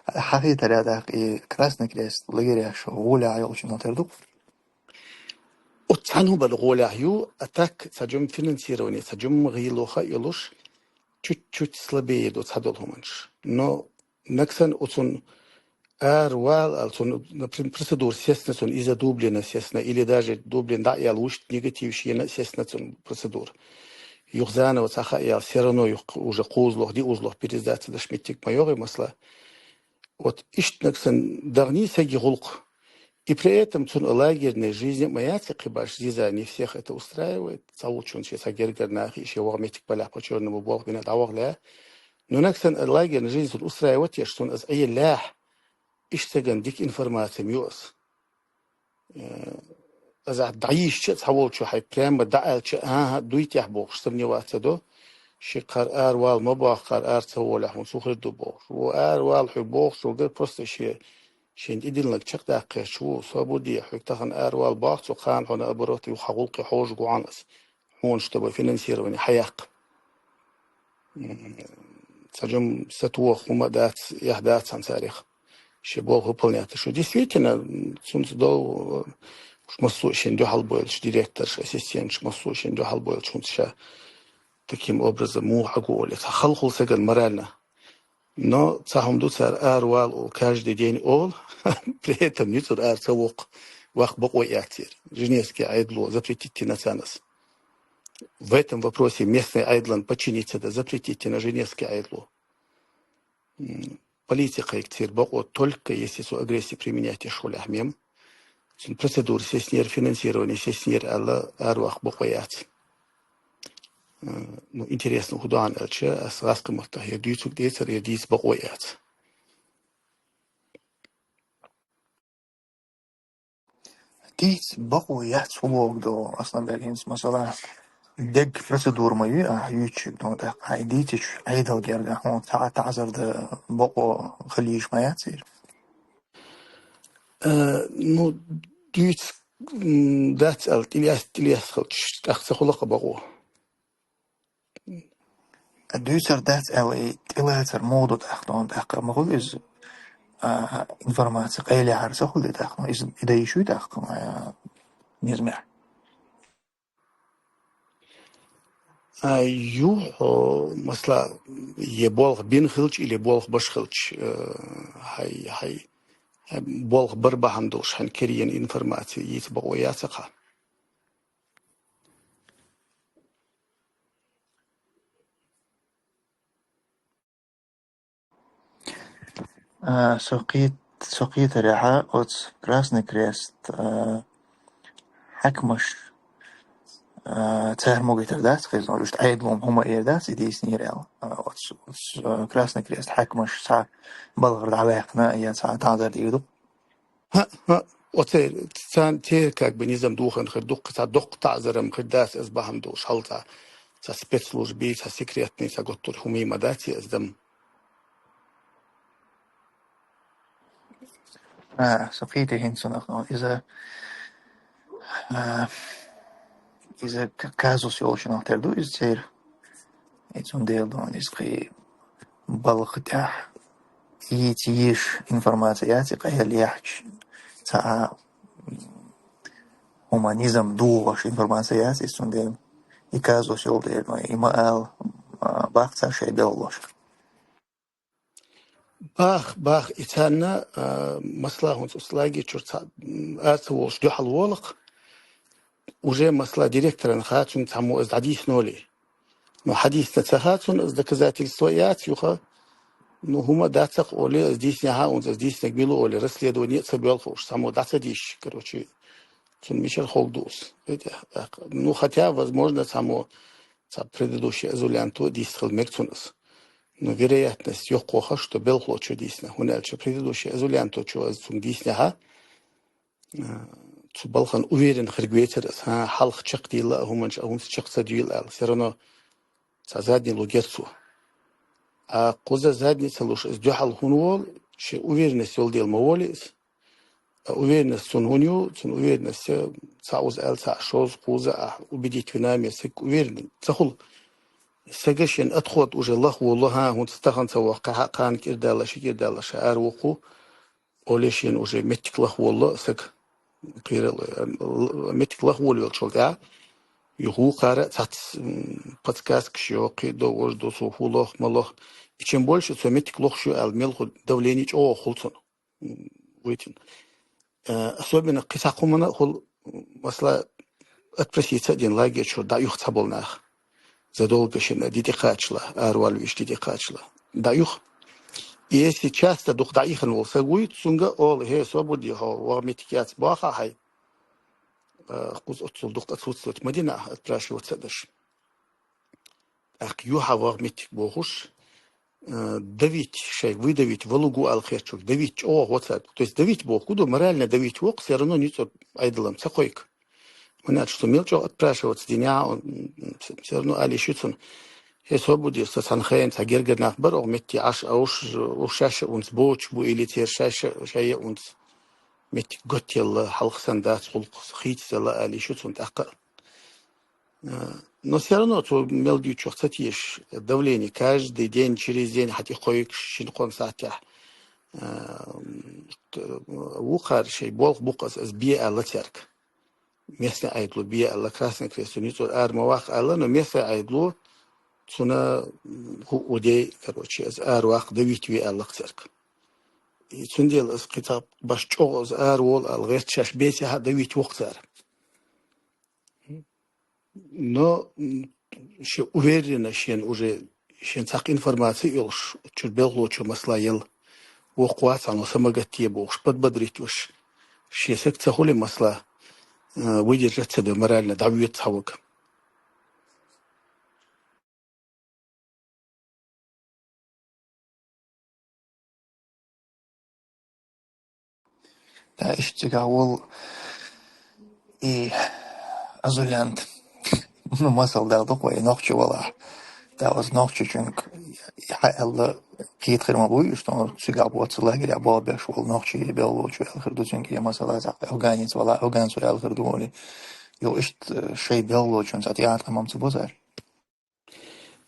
Хьахийтарехь тӀаккха и Красный Крест лагереш гӀолехь йолчунах тера ду? Оцу цхьана хӀун бала гӀолехь ю, а так цхьа жимма финансирование, цхьа жимма гӀийло ха а йолуш, чуть-чуть слабее ду цхьадолу хӀуманаш. Но нагахь санна оцунна ара вала аьлла, цунна, например, процедура сесна цунна, иза Дублина сесна, или даже Дублин дӀа а яьлла, вуьшта негатив шена а сесна цунна процедура. Юха заново цхьа ха а яьлла, всё равно юха уже кхузлух, диузлух пересдаться даш меттиг ма йогӀий, масала. Вот иштта нагахь санна дахний саги гӀуллакх. И при этом цунна лагерная жизнь а ма яц, кхин баш зиза, не всех это устраивает. Цхьаволчунна шен цхьа гергара нахе, шен ваха меттиг балехь по чёрному болх бина дӀавахале. Но нагахь санна лагерная жизнь цунна устраивать еш, цунна аса Ӏеллехь, иштта сагана дика информация ма ю аса. Э, аса ахь дӀайийшича а цхьаволчо хьайга прямо дӀааьлча, аха, дуй техь бохуш, сомневаться до. Ши кхара ара вала ма боху, кхара ара ца волехь, хӀун цу хир ду бохуш. Ву ара вала хьоьга бохуш, ву гар просто шен, шен тӀедиллинарг чекхдаккха гӀерташ ву, со буде, хьоьга тахана ара вала боху, цу кхана хьо наоборот, юха хьан гӀуллакхе хьожуш гу хьуна ас. Хьуна, чтобы финансирование хьаяккха. М, цхьа жимма сатоха хӀума дац, эхь дац хьан царах. Шен болх выполнять шу. Действительно, м, цунца дов, э, уьш массо а шен дуьхьал бойлуш, директорш, ассистентш, массо а шен дуьхьал бойлуш, хӀунца ша таким образом муха Ӏа гу оле. Цхьа халхула сагана морально. Но цхьа хӀума ду цара ара вала олу, каждый день олу, при этом ницкъара ара ца воккху, ваккха бакъо эццера. Женевский Ӏедало запретить дина царна аса. В этом вопросе местный Ӏедалан подчиниться дан запретить дина Женевский Ӏедало. М, полиция кхайкхацера бакъо только если цо агрессия применять еш хулехь мем. Цуьнан процедура сеснера, финансирование сеснера аьлла, ара ваккха бакъо яц. Э, ну, интересно, хӀун ду хьуна аьлча, ас гӀазкхийн маттахь я дуьйцург дийцар, я дийца бакъо яц. Дийца бакъо яц хӀун боху ду, Асланбек, хӀинца, масала, дегга процедура ма ю, ахь юьйцуш ду, тӀаккха хьайн дийцича Ӏедал гергахь хьуна цхьа а таӀзар дан бакъо хила йиш ма яц церан? Э, ну, дуьйцу, м, дац аьлла, тӀелеста, тӀелеста хилча, тӀаккха ца хуьлу-кх бакъо. Дуьйцур дац аьлла, и тӀелацар муха ду тӀаккха, тӀаккха ма хуьлу иза? а, информаци къайле хьарса хул де тӀаккха, ну, из, и да ещё и тӀаккха, а, низме. А, ю, о, масала, е болх бин хилча или болх баш хилча, э, хьай, хьай, хьай болх бар бахьан долуш, хьан керен информаци йийца бакъо яцахьа. А, со кхет-, со кхетарехьа оцу Красный Крест, а, хьаькамаш, а, цара могуьйтур дац, хезна, иштта Ӏедалан хӀума эр дац, и дийцинера аьлла. А, оцу, оцу, а, Красный Крест хьаькамаш цхьа балхара дӀаваьккхина я цхьа танзар дийр ду. ХӀаъ, хӀаъ, оцеран, царна церан как бы низам духар хир ду, кхин цхьа доккха таӀзар-м хир дац, иза бахьана долуш, хьал цхьа, цхьа спецслужбий, цхьа секретный, цхьа готтур хӀума ма дац иза дан. А, со кхийти хӀинца цунах, ну, иза, а, иза к-, казус йолчунах тера ду иза церан. И цундела ду, иза кхин балха тӀехь йийца йиш информаци яц, и къайле яхьча, цхьа, м, хӀума низам духуш информаци яц, и цундела и казус йолу дела, ну, и ма ала, а, баккха цара шайн белхалоша. Бах, бах, и царна, а, масала, хӀунца оцу лагерь чуьра цхьа, м, ара ца волуш дуьхьал волакх. Уже, масала, директоран хаа цунна цхьаммо иза дӀадийхнолий. Ну, хьадийсна ца хаа цунна, иза доказательство яц юха. Ну, хӀума дацахь олий, иза дийснехьа, хӀунца иза дийснарг мила олий, расследование а ца боьлху уьш, цхьаммо дӀа ца дийшча, короче, цунна мичара ховлу ду иза. Ну, хотя, возможно, цхьаммо цхьа предыдущий азулянто дийста хила мега цунна иза. Но вероятность йоккха хӀара, что белхалочо дийсна, хӀунда аьлча предыдущий азулянточо иза цунна дийснехьа, а, цу балхана уверен хирг вецара иза, хӀан, хьалха чекхдийла а хӀуманаш, а хӀунца чекх ца дуьйла аьлла. Всё равно цхьа задний луг яра цо. А кхуза задний ца луш, иза дуьхьал хӀунда волу, шен уверенность йолу дела ма волий иза. А уверенность цунна хӀунда ю, цунна уверенность цхьа уза аьлла, цхьа шозза, кхузза ахь убедить вина ме саг уверен ца хуьлу. Сага шен отход уже лаха волу, хӀан, хӀунца тахана ца вахху, кхаьхьа кхана кӀирдалла, ши кӀирдалла ша ара вокху, оле шен уже меттиг лаха волу саг. Кхерал, э, л-, меттиг лаха волавеллачул тӀаьхьа, юха вукхара а цхьацца, м, подсказкаш йо, кхин а довш ду, цо хӀун лоху, ма лоху. И чем больше цо меттиг лохуш ю аьлла, мелхо давление чӀогӀа хуьлу цунна. М, вуьйтина. Э, особенно кхин цхьа хӀуманна а хуьлу, масала, отпроситься а дина лагерь чуьра дӀаюха цхьаболу нах. Задолго шина ди тӀе кхачала, аравалавеш ди тӀе кхачала. ДӀаюха. И если часто дукха дӀаихна волу саг вуй, цунга олу: «ХӀей, собар де хьо, ваха меттиг яц бохахь хьайн». Э, кхуза оццул дукха отсутствовать ма дина ахь, отпрашиваться а даш. ТӀаккха юьхьа ваха меттиг бохуш, э, давить, шайн выдавить валугу аьлла хетачуьнга, давить чӀогӀа вацар. То есть давить боху ду, морально давить вокху, всё равно ницкъ Ӏедалан ца кхойку. ХӀунда аьлча цо мел чӀогӀа отпрашиваться динехь а, м, всё равно ала йиш ю цунна: «ХӀей, собар де, со цхьана хенахь цхьа гергара нах бара оха метте Ӏаш, а уьш, уьш шаьш а унца боцуш бу или церан шаьш а, шаьш а унца меттиг готъелла, хьалха санна дац гӀуллакх, хийцаделла», ала йиш ю цунна тӀаккха а. Э, но всё равно цо мел дуьйцучух ца тешаш, давление каждый день, через день хьан тӀе кхойкуш, шина-кхунна сахьтехь. Э, т-, вукхара шайн болх бу-кх иза, иза бе аьлла цаьрга. Местный Ӏедало бе аьлла, Красный Кресту ницкъ ара ма ваккха аьлла, но местный Ӏедало цунна, м, хӀуъу де, короче, иза ара ваккха, давить ве аьлла-кх цаьрга. И цундела иза кхин цхьа баш чӀогӀа иза ара волу аьлла гӀерта шаьш бецахь а, давить вокху цара. Но, м, шен уверенно шен уже, шен цхьаккха информаци а йолуш, чуьра белхалочо масала ел, воккхавац хьуна, са ма гатде бохуш, подбодрить веш, шен саг ца хуьлий масала, э, выдержать ца до морально, дӀавоьду цхьа вага. Да, иштта цигахь волу и азулянт. Ну, масал дала ду-кх вай, нохчи валахь. Да, оцу нохчичуьнга хьан аьлла кхета хир ма бу, иштта цигахь боцу лагеря болх беш волу нохчи белхалочо аьлла хир ду цуьнга, я масала, афганец валахь, афганцо аьлла хир ду вали. Йо, иштта шайн белхалочунна цхьа тӀеӀаткъам ца бо цара.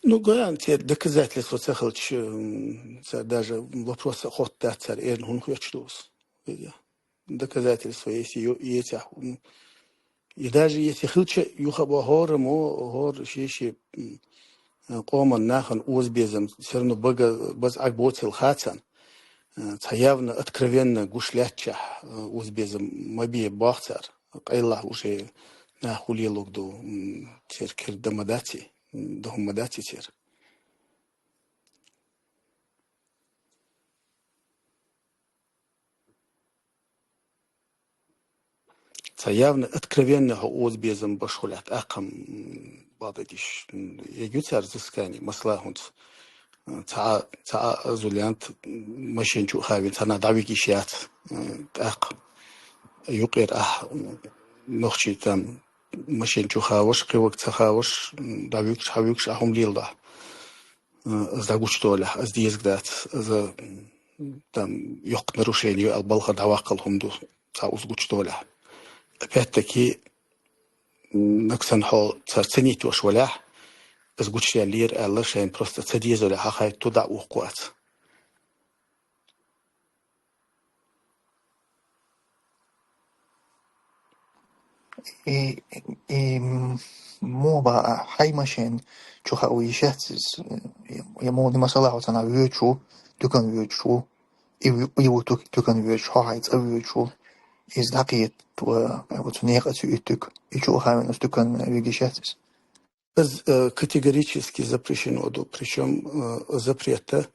Ну, гуян, те доказательства ца хилча, м, ца даже вопрос а хотта дац цар, эрна хӀун хеташ ду ус. Доказательства, если ю-, ецехь, м, и даже если хилча, юха бо хӀора мо, хӀора ши-ши, м, э, къоман нахан озабезам, всё равно бага, баз Ӏаг боцил хацан. Э, ца явно, откровенно гуш лаьттачахь, э, озабезам ма бе боху цар. Къайлахь уже нах хӀу лелуг ду, м, цер кер да ма даци, м, да хӀума ма даци цер. Ца явно, откровенно хьо озабезам баш хулехь, тӀаккха, м, бакъдадеш, м, егу цар взыскание, масала хӀунца, м, ца, ца азулянт, м, машен чу хавин, царна дӀавигиш яц, м, тӀаккха юкъера ахь, м, нохчий там машен чу хаваш, кхиваг ца хаваш, м, дӀавуьгуш, хьавуьгуш, ахь хӀума леладахь. Э, аз дӀагучудолехь, аз дезаг дац, аз, м, там, йоккха нарушение ю аьлла балхара дӀаваккхал хӀума ду, цхьа уз гучудолехь. Опять-таки, м, нагахь санна хьо цар ца нийтош валехь, аз гучудаьллера аьлла, шайн просто ца дезалехь, хьахайта ту дӀа а ухкху аца. И, и, м, муха баха, хьай машен чу хаа йиш яц иза, я, я муха ди масала хьо цхьана воьдуш ву, дукан воьдуш ву, и ву, и ву тук-, дукан воьдуш, хьо хьай цӀа воьдуш ву, иза дӀакхета, ва, ва цу некъа цу и тук, и чу а хавина, цу дукан вигиш яц иза. Из, э, категорически запрещено ду. Причём, э, запрета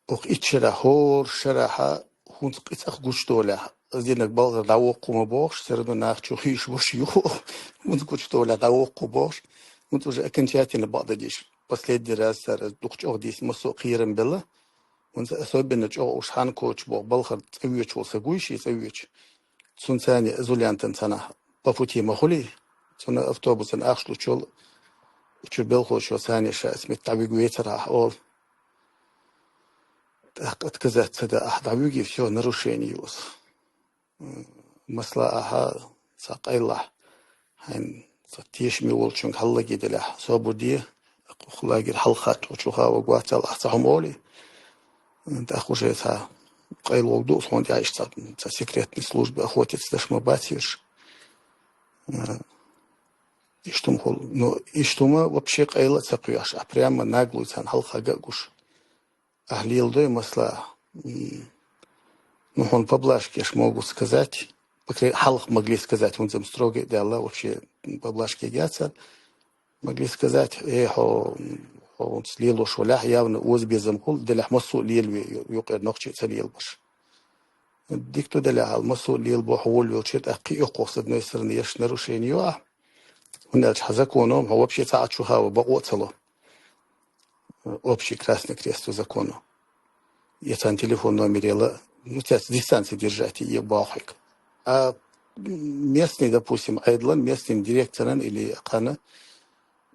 укх итт шарахь, хӀора шарахьа хӀунца кхин цӀа гучудолехь, из динарг балхара дӀавоккху ма бохуш, всё равно нах чу хийш баш юху, хӀунца гучудолехь дӀавоккху бохуш, хӀунца уже окончательно бакъдадеш. Последний раз цара дукха чӀогӀа дийца массо а кхерам белла. ХӀунца особенно чӀогӀа уж хьанна кочу боху балхара цӀа воьдуш волу са гуй шен цӀа воьдуш. Цунна царна азулянтан цхьанахь по пути ма хуьлий, цунна автобусан ахча лучул, чу белхочо царна ша ас метта дӀавига вецара ахь олу. ТӀаккха отказаться дан ахь дӀавиги, всё, нарушение ю аса. М, масала ахьа цхьа къайлахь, хьайн цхьа тешаме волчуьнга хьаллаге делахь, собар де, кху лагерь хьалха хатта чу хаваг вацал ахь цхьа хӀума олий. ТӀаккха уже цхьа къайлаволу ду, хьуна тӀехь иштта цхьа, цхьа секретный служба охотиться даш ма бац уьш. Иштта хӀума хуьлу. Ну, иштта хӀума вообще къайла а ца кхоьхьуш, а прямо нагло царна хьалха хьага а гуш. Ахь леладой масала. М, ну, хьуна поблажки еш могут сказать. По крайней, хьалха могли сказать, хӀунца-м строго а даьлла, вообще поблажки яцара. Могли сказать, э, хьо, хьо хӀунца лелош валахь, явно озабезам хуьлу, делахь массо а лелаве, ю-, юкъера нохчий ца лелабаш. Дика ду делахь, хьал массо а лелабо хьо волавелча, тӀаккха кхин а йоккхух, с одной стороны, еш нарушение ю ахь. ХӀунда аьлча хьан законом хьо вообще цхьа а чу хава бакъо а ца ло. Общий Красный Крест закону. Я царна телефон номер ела, ну, тебя с дистанции держать, е бахьик. А местный, допустим, айдлан, местный директоран или кхана,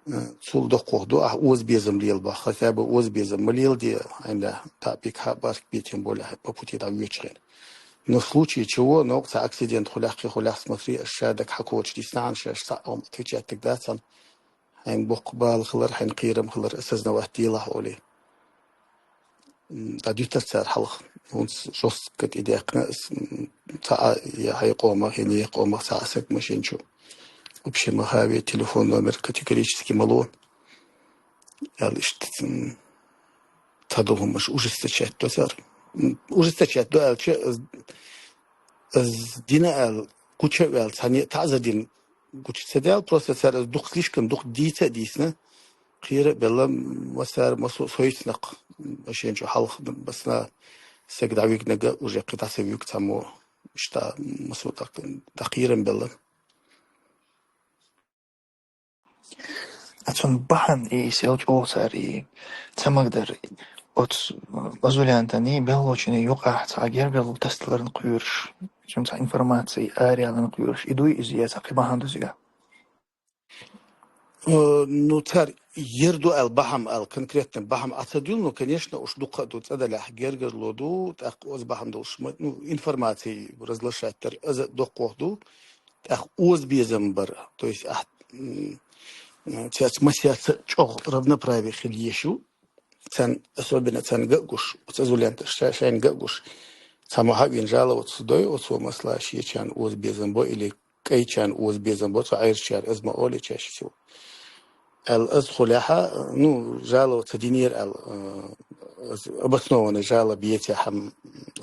э, цул доккхох ду, ахь озабезам лелабахь, хотя бы озабезам ма леладе, айна, та пик ха барк битим боля, по пути там вечерин. Но в случае чего, но цхьа акцидент хулях, кхин хулях, смотри, аш ша даг хьакочу дисна, аш ша отвечать так дацан. Хьайн боккха бала хилар, хьайн кхерам хилар, осознавать делахь олий. М, дӀадуьтар цара хьалха. ХӀунца жестко тӀедехкина ас, м, цхьа а, я хьайн къомах, я некъа къомах цхьа а саг машен чу. Вообще ма хаве, телефон номер категорически ма ло. Аьлла иштта, м, цхьадолу хӀуманаш ужесточать до цара. М, ужесточать до аьлча, аз, аз дина аьлла, гуча а ваьлла, цхьа не-, таӀзар дина гуча ца даьлла, просто цара аз дукха слишком, дукха дийца а дийцина, кхера а белла, массара, массо а сойтинакх, машен чу хьалха, басна, саг дӀавигнага, уже кхин дӀа ца вуьгу цхьаммо, иштта, массо а дӀа-, дӀакхерам белла. А цунна бахьана и сел чӀогӀа цара и ца магадара. Оцу азулянтана, белхочунна юкъахь цхьа гергарло тасадаларна кхоьруш, цуьнан цхьа информаци араяьлларна кхоьруш, и дуй иза я цхьа кхин бахьана ду цигахь? Э, ну, цара ер ду аьлла бахьана, аьлла конкретно бахьана Ӏа ца дуьллу, ну, конечно, уьш дукха а ду, цӀа далехь гергарло ду, тӀаккха оцу бахьана долуш ма, ну, информаци разглашать дар, аза доккхох ду, тӀаккха озабезам бар, то есть, ахь, м, м, цец масса чӀоагӀа равноправие хила езаш ю. Царна, особенно царна гуш, оцу азулянташна шайна гуш. Цхьа мо хьа а вина жаловаться дой, оцо масала шечарна оза безам бо или кӀайчарна оза безам бо, цу Ӏаьржачара, аз ма олий чаьш цо. Аьлла, аз хулехьа, ну, жаловаться динера аьлла, э, аз обоснованный жалоба ецехьа,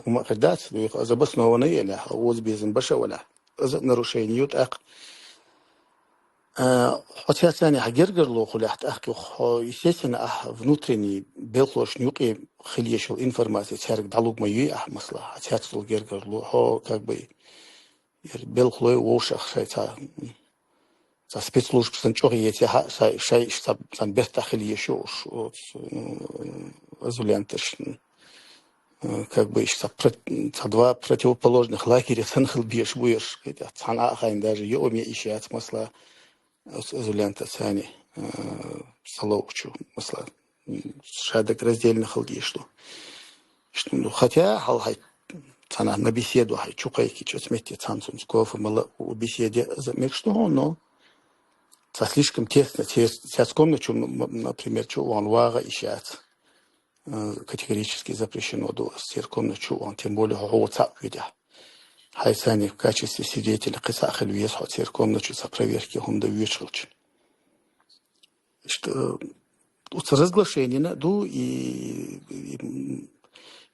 хӀума а хир дац, ну, аз обоснованный елехьа, оза безам баша валехьа. Аз а нарушение ю тӀаккха. А, хьо цецанехьа гергарло хулехь тӀаккха юха, хьо, естественно, ахь внутренний белхалошна юкъе хила езаш йолу информация цаьрга дӀалуг ма юй ахь масала, хьо цецдолу гергарло, хьо, как бы, яра белхалой вовшах шай цхьа, цхьа спецслужбаш санна чӀогӀа ецехьа, шай, шай иштта цхьа, цхьана бертахь хила езаш ю уьш, оцу, м, азулянташна. Э, как бы иштта цхьа прот-, цхьа два противоположных лагеря санна хила безаш бу ерш, кхетахь. Цхьана а хайн даже йоам яа йиш яц масала, оцу азулянтаца цхьаьна, э, ца лоучу, масала, м, шадерг раздельно хила дезаш ду. Иштта ду. Хотя, хьал хьай, цхьанхьа на беседу хьай чу кхайкхича, оцу метте цхьана цунца кофе ма лаа у беседе, аз а мегаш ду хьуна, но цхьа слишком тесно, цец-, цец комнатчу, м-, м-, например, чу а вахана вагӀа йиш яц. Э, категорически запрещено ду ас церан комнатчу а вахана, тем более хьо, хьо цхьаъ вуьтехь. Хьайсани в качестве свидетеля кхин цхьаъ хила веза хьо церан комнатчу цхьа проверке хӀума дан воьдуш хилча. Иштта, э, оцу разглашенина а ду, и, и, м,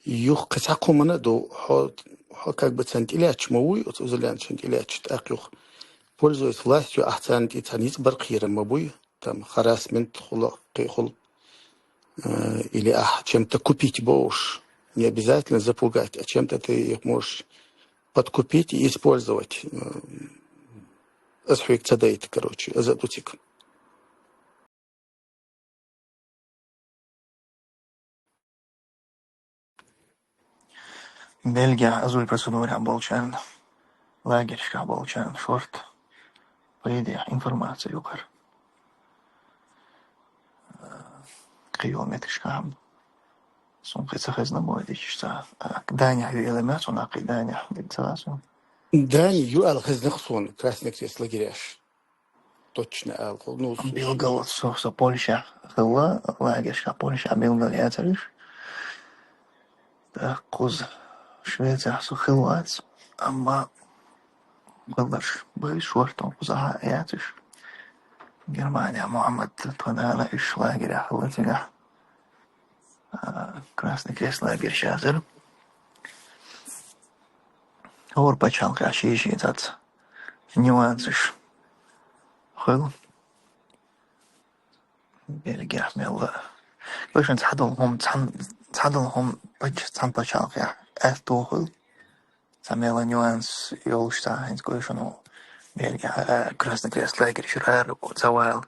юха кхин цхьа кхумана а ду, хьо, хьо как бы царна тӀелаьтташ ма вуй, оцу азулянташна тӀелаьтташ тӀаккха юха, пользуясь властью, ахь царна тӀе цхьа ницкъ бар кхерам ма буй, там, харассмент хула, кхин хула, э, или ахь чем-то купить бо уьш. Не обязательно запугать, а чем-то ты их можешь подкупить и использовать. Э, аз хьоьга ца дайта, короче, аз а ду цига. Бельгехь азуль процедурехь болчарна, лагерьшкахь болчарна шорта, по идее, информация ю кхара. Кхин йолу меттигашкахь а. Суна кхин ца хезна боху дича ца. А, Данехь ю аьлла ма, суна кхин Данехь дика ца лаьа суна. Дани ю аьлла хезна-кх суна, Красный Крест лагереш. Точно аьлла. Ну, с- Билггал со, со Польшехь хилла, лагерьшкахь Польшехь билггал яцара уьш. ТӀаккха кхуза Швецехь со хилла вац, амма хилларш бевза шортта кхузахь а яц уьш. Германехь Мухьаммад тхан нана уьш лагерехь хилла цигахь. А, Красный Крест лагерьш яцара. ХӀора пачхьалкхехь шен-шен цхьацца нюансаш хуьлу. Бельгехь мелла. Вайшинна цхьадолу хӀума, цхьан-, цхьадолу хӀума пач-, цхьана пачхьалкхехь аьтто хуьлу. Цхьа мелла нюанс йолуш цхьа хӀинца гой шуна Бельгехь, а, Красный Крест лагерьш ара ца вала.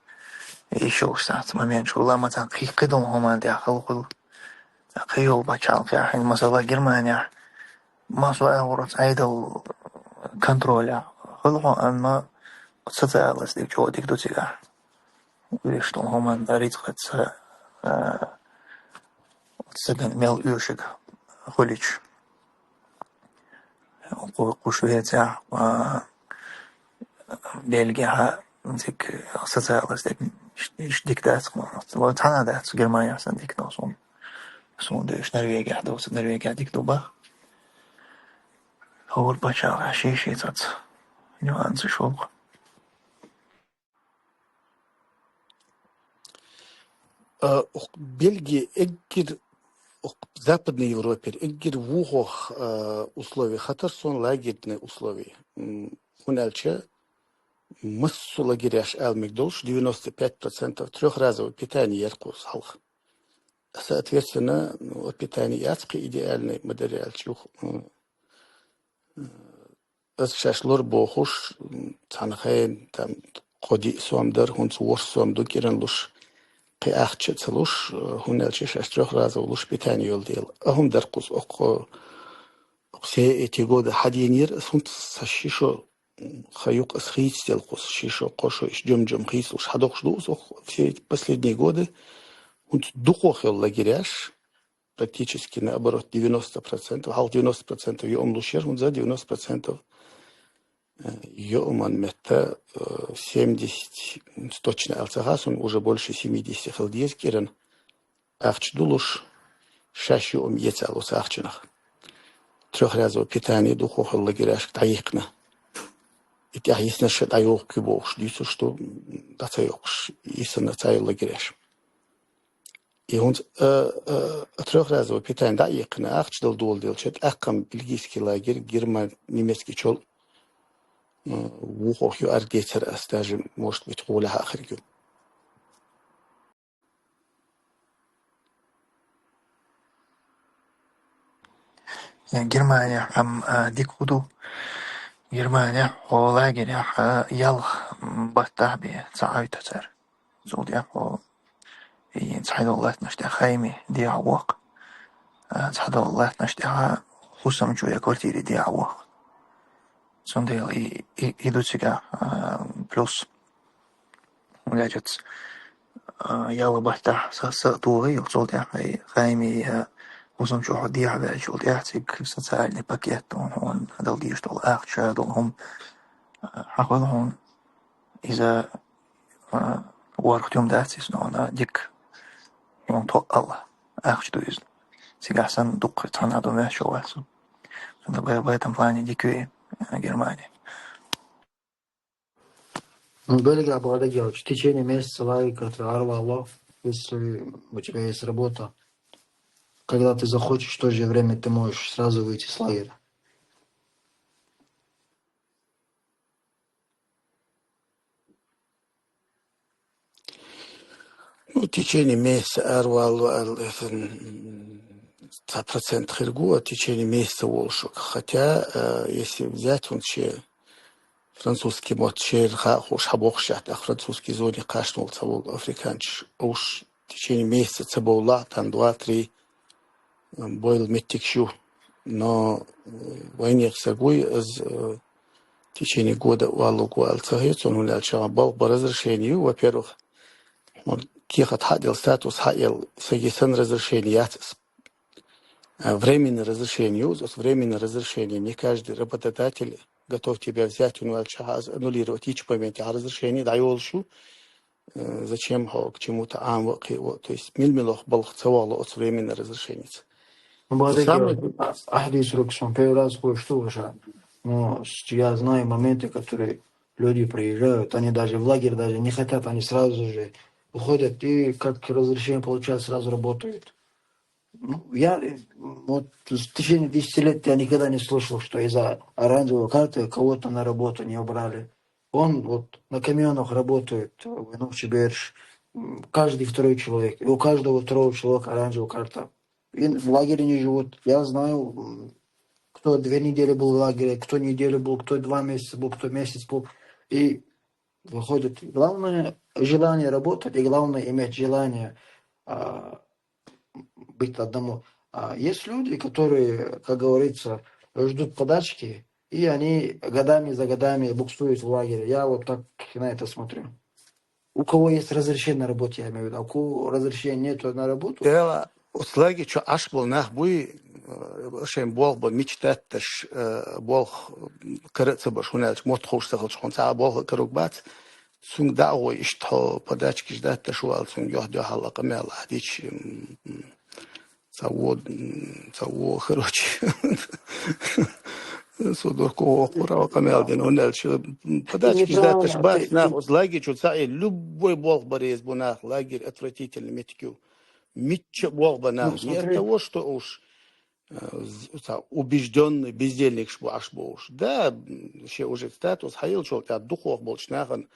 Йиш йолуш цхьа, цхьа моменташ хуьлу, амма цхьана кхин-, кхидолу хӀуманна тӀехь хала хуьлу. Кхин йолу пачхьалкхехь, хӀинца масала Германехь, массо а агӀор оцу Ӏедал контролехь хуьлу хьо, амма социалас дика чӀогӀа дика ду цигахь. Вуьшта хӀуманна рицкъаца, а, оцу стагана мел оьшург хуьлуьйтуш. Кху-, кху Швецехь, а, Бельгехь а дика социалас дика, иш-, иш дика дац, цхьана дац, Германехь санна дика ду суна. Суна дуьйш Норвегехь ду, Норвегехь дика ду бах. ХӀора пачхьалкхехь шен-шен цхьацца нюансаш хуьлу. А, укх Бельги эггара, укх Западной Европера эггара вухох, а, условия хатар суна лагерные условия. М, хӀунда аьлча массо а лагереш ала мега долуш, девяносто пять процентов трёхразовое питание яра кхуза хьалха. Соответственно, ну, питание яц кхин идеальный, ма дарра аьлча юха, м, м, Аса шаьш лор бохуш, м, цхьана хенахь, там, кхо-диъ сом дара, хӀинца ворхӀ сом ду кӀиран луш, кхин ахча а ца луш, э, хӀунда аьлча шаьш трёхразово луш питание йолу дела. А хӀума дара кхуза, окху, окху все эти годы хьадийнера аса, хӀинца сан ши шо, м, хан юкъа аса хийцаделла кхуза, ши шо, кхо шо, иштта жом-жом хийцалуш хьадоккхуш ду аса, окху все эти последние годы хӀинца дукхох йолу лагереш, практически наоборот, девяносто процентов, хьалха девяносто процентов юург луш яра, хӀинца девяносто процентов Э, юуман метта, э, семьдесят, точно алцахасун, уже больше семидесяти хилдиз киран. Ахч дулуш, шаш юум ецал ус ахчанах. Трёхразовое питание духовый лагеряшка таихна. Итя хисна ша таёх кюбош, дицу, что даца ёкш, исана цай лагеряш. И он, э, э, трёхразовое питание да, и кна ахч дал дол дел чет, ахкам бельгийский лагерь, герман, немецкий чол, э, вухох ю ардецер ас, даже, может быть, гуля хахргю. Германия ам, а, дик худу. Германия хо лагеря, а, ял, м, баттах бе, цаавитацар. Зулдя хо, и цайдоллат нашта хайми, диа вок. А, цайдоллат нашта ха, хусам чуя квартире диа вок. Сундел и, и, идут сега, а, плюс. Гаджет, а, яла бахта са, са тугы, юхсол тя хай, хайми, а, узам чуху диа вячул тя цик социальный пакет, он, он, дал диш, дол ахча, дол хум, а, хахвал хун, иза, а, уарх тюм дацис, но она дик, он то алла, ахч туиз. Сега сан дук, цана дом вячул васу. В этом плане дикве, а, Германия. Ну, Бельгия обладает в течение месяца лагерь, который арвало, если у тебя есть работа. Когда ты захочешь, в то же время ты можешь сразу выйти с лагеря. Ну, в течение месяца арвало, ар-, это, м, ста процент хиргу, а в течение месяца волшок. Хотя, э, если взять, он че французский мод шер ха-, хуш хабохшат, а французский зоне кашнул цавол африканч. Уж в течение месяца цабола, там два-три, м, бойл меттикшу. Но, э, войне сагуй, из, э, в течение года валугу алцахец, он уляльча бал по разрешению, во-первых, он кехат хадил статус хаел сагисан разрешение яц. А, временное разрешение, ус, временное разрешение. Не каждый работодатель готов тебя взять, он валча аннулировать, ич по моменте, а разрешение даёлшу, э, зачем хо, к чему-то, а, вот, и вот. То есть, мил-милох балх цавало от временное разрешение. Ну, вот эти самый вот, а, ахди срок, что он первый раз кое-что уже. Но с-, я знаю моменты, которые люди приезжают, они даже в лагерь даже не хотят, они сразу же уходят, и как разрешение получают, сразу работают. Ну, я, э, вот в течение десяти лет я никогда не слышал, что из-за оранжевой карты кого-то на работу не убрали. Он вот на камионах работает, э, в Новчеберш, м, каждый второй человек. И у каждого второго человека оранжевая карта. И в лагере не живут. Я знаю, м, кто две недели был в лагере, кто неделю был, кто два месяца был, кто месяц был. И выходит, главное желание работать, и главное иметь желание, а, быть одному. А есть люди, которые, как говорится, ждут подачки, и они годами за годами буксуют в лагере. Я вот так на это смотрю. У кого есть разрешение на работу, я имею в виду, а у кого разрешения нету на работу, Дело, услуги, что аж был нах буй, э, шен болх бы мечтать таш, э, болх, м, карыца баш, хуналч, мот хош сахалч, хонца болх карук бац. Сунг да ой, ишт хо, подачки ждать таш вал, сунг ёх, дё, хала, камела, дич, м, м, цаво, м, цаво, короче. Судорку охура, камел, ден, хуналч, м, подачки ждать таш бац, нах, услуги, что ца, и любой болх борез бу нах, лагерь отвратительный, меткю. Митча болх ба нах. Ну, не от того, что уж, э, з-, ца, убеждённый бездельник шбу аш бу уж. Да, м, ше уже статус, хаил чёл, та духох болч нахан,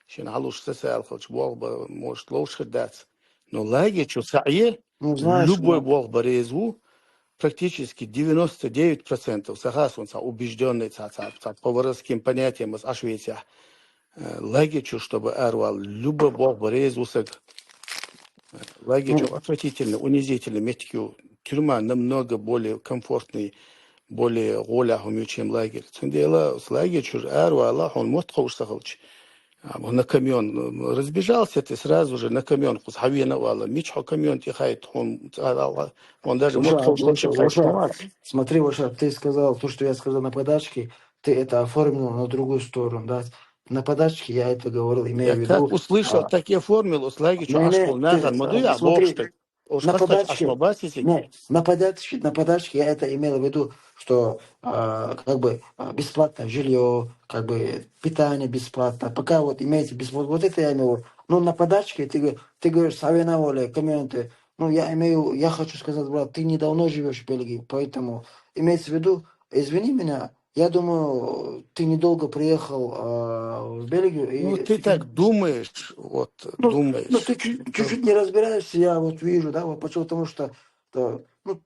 ше на халуш социал халч болх ба, может, лоуш хырдац. Но лаги чё, ца, е, ну, знаешь, любой болх ба резу, практически девяносто девять процентов, сахас он, ца, убеждённый, ца, ца, ца, по воровским понятиям, ас аш ветя. Э, лаги чё, чтобы арвал, любой болх ба резу саг. Лаги чё, отвратительно, унизительно, меткю. Тюрьма намного более комфортный, более голя хумю, чем лагерь. Цундела, с лаги чё, арвала, он мот хоуш сахалч. А, он на камён, м, разбежался, ты сразу же на камён, кус хавена вала. Мич хо камён тихает, он, а, а, а, он даже мот хоуш сахалч. Смотри, Ваша, ты сказал то, что я сказал на подачке. ты это оформил на другую сторону, да. На подачке я это говорил, имею Я в как виду, услышал, а, так и оформил, вот лаги чё, не, аж не, полнаган, ты, мадуй а, а, лох смотри, штык. Уж на хастач аж подачке, мабасисик. не, на подачке, на подачке я это имел в виду, что а, как бы а, бесплатное жилье, как бы питание бесплатно. Пока вот имеется бесплатно, вот это я имел в виду. Но на подачке ты, г- ты говоришь, савена воле, комменты. Ну, я имею, я хочу сказать, брат, ты недавно живешь в Бельгии, поэтому имеется в виду, извини меня, я думаю, ты недолго приехал а, в Бельгию, Ну, и ты ты, так думаешь, вот, ну, ну, думаешь. ты чуть- чуть-чуть не разбираешься, я вот вижу, да, вот почему, потому что, да, ну,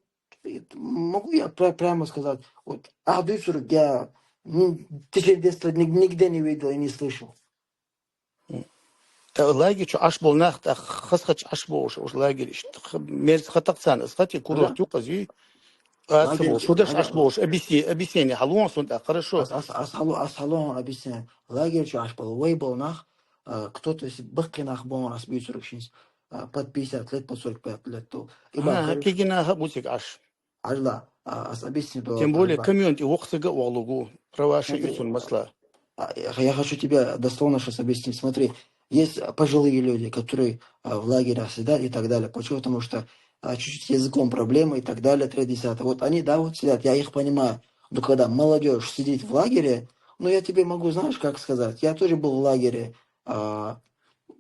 и могу я пра- прямо сказать, вот, а я н- в течение десяти лет ник- нигде не видел и не слышал. Та лаги чё, аж болнах, та хасхач аж болш, уж лаги иш. Мерз хатаксан, ас хати курорт Да. юкази. Ас Лаги, болш, удаш ага. Аж болш, объясни, объяснение, халуан сон, та хорошо. Ас, ас, ас, халу, ас, халу, объясняю. Лагерь чё, аж пол, вай болнах, а, кто-то из бахкинах болнах, ас бьют сорок шесть, а, под пятьдесят лет, под сорок пять лет, то. И Ага, бахар, кегина ха бутик аж. ажла, а, ас объясню, то, Тем более, ажла. Комьюнити вахсага валугу. Праваша Смотри, юсун масла. а, я я хочу тебе дословно сейчас объяснить. Смотри, есть пожилые люди, которые а, в лагерях сидят и так далее. Почему? Потому что а, чуть-чуть с языком проблемы и так далее, третье, десятое. Вот они, да, вот сидят, я их понимаю. Но когда молодежь сидит в лагере, ну, я тебе могу, знаешь, как сказать, я тоже был в лагере. А,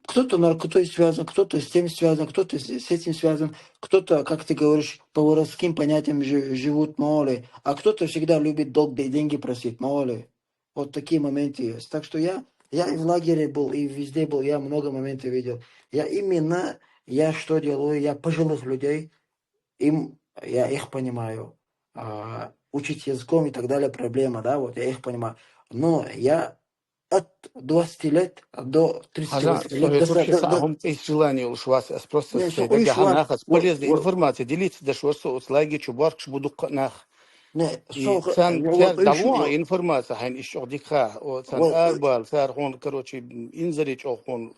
кто-то наркотой связан, кто-то с тем связан, кто-то с с этим связан, кто-то, как ты говоришь, по воровским понятиям жи- живут, мало ли, а кто-то всегда любит долг, де- деньги просить, мало ли. Вот такие моменты есть. Так что я, я и в лагере был, и везде был, я много моментов видел. Я именно, я что делаю, я пожилых людей, им, я их понимаю. А, учить языком и так далее проблема, да, вот я их понимаю. Но я от двадцати лет до Хажан, тридцати восьми лет это доста- вообще до- до- сахум из желания уж вас, ас просто Не, сей, что уж да, вас, гаха, вот, полезная вот. Информация, делиться, да что с лаги чё, баркш буду нах. Не, И что, сан я цар вот ещё- дало информация, хайн иш ох дикха, о, сан Вот, э, арбал, цар хон, короче, инзари чё хон,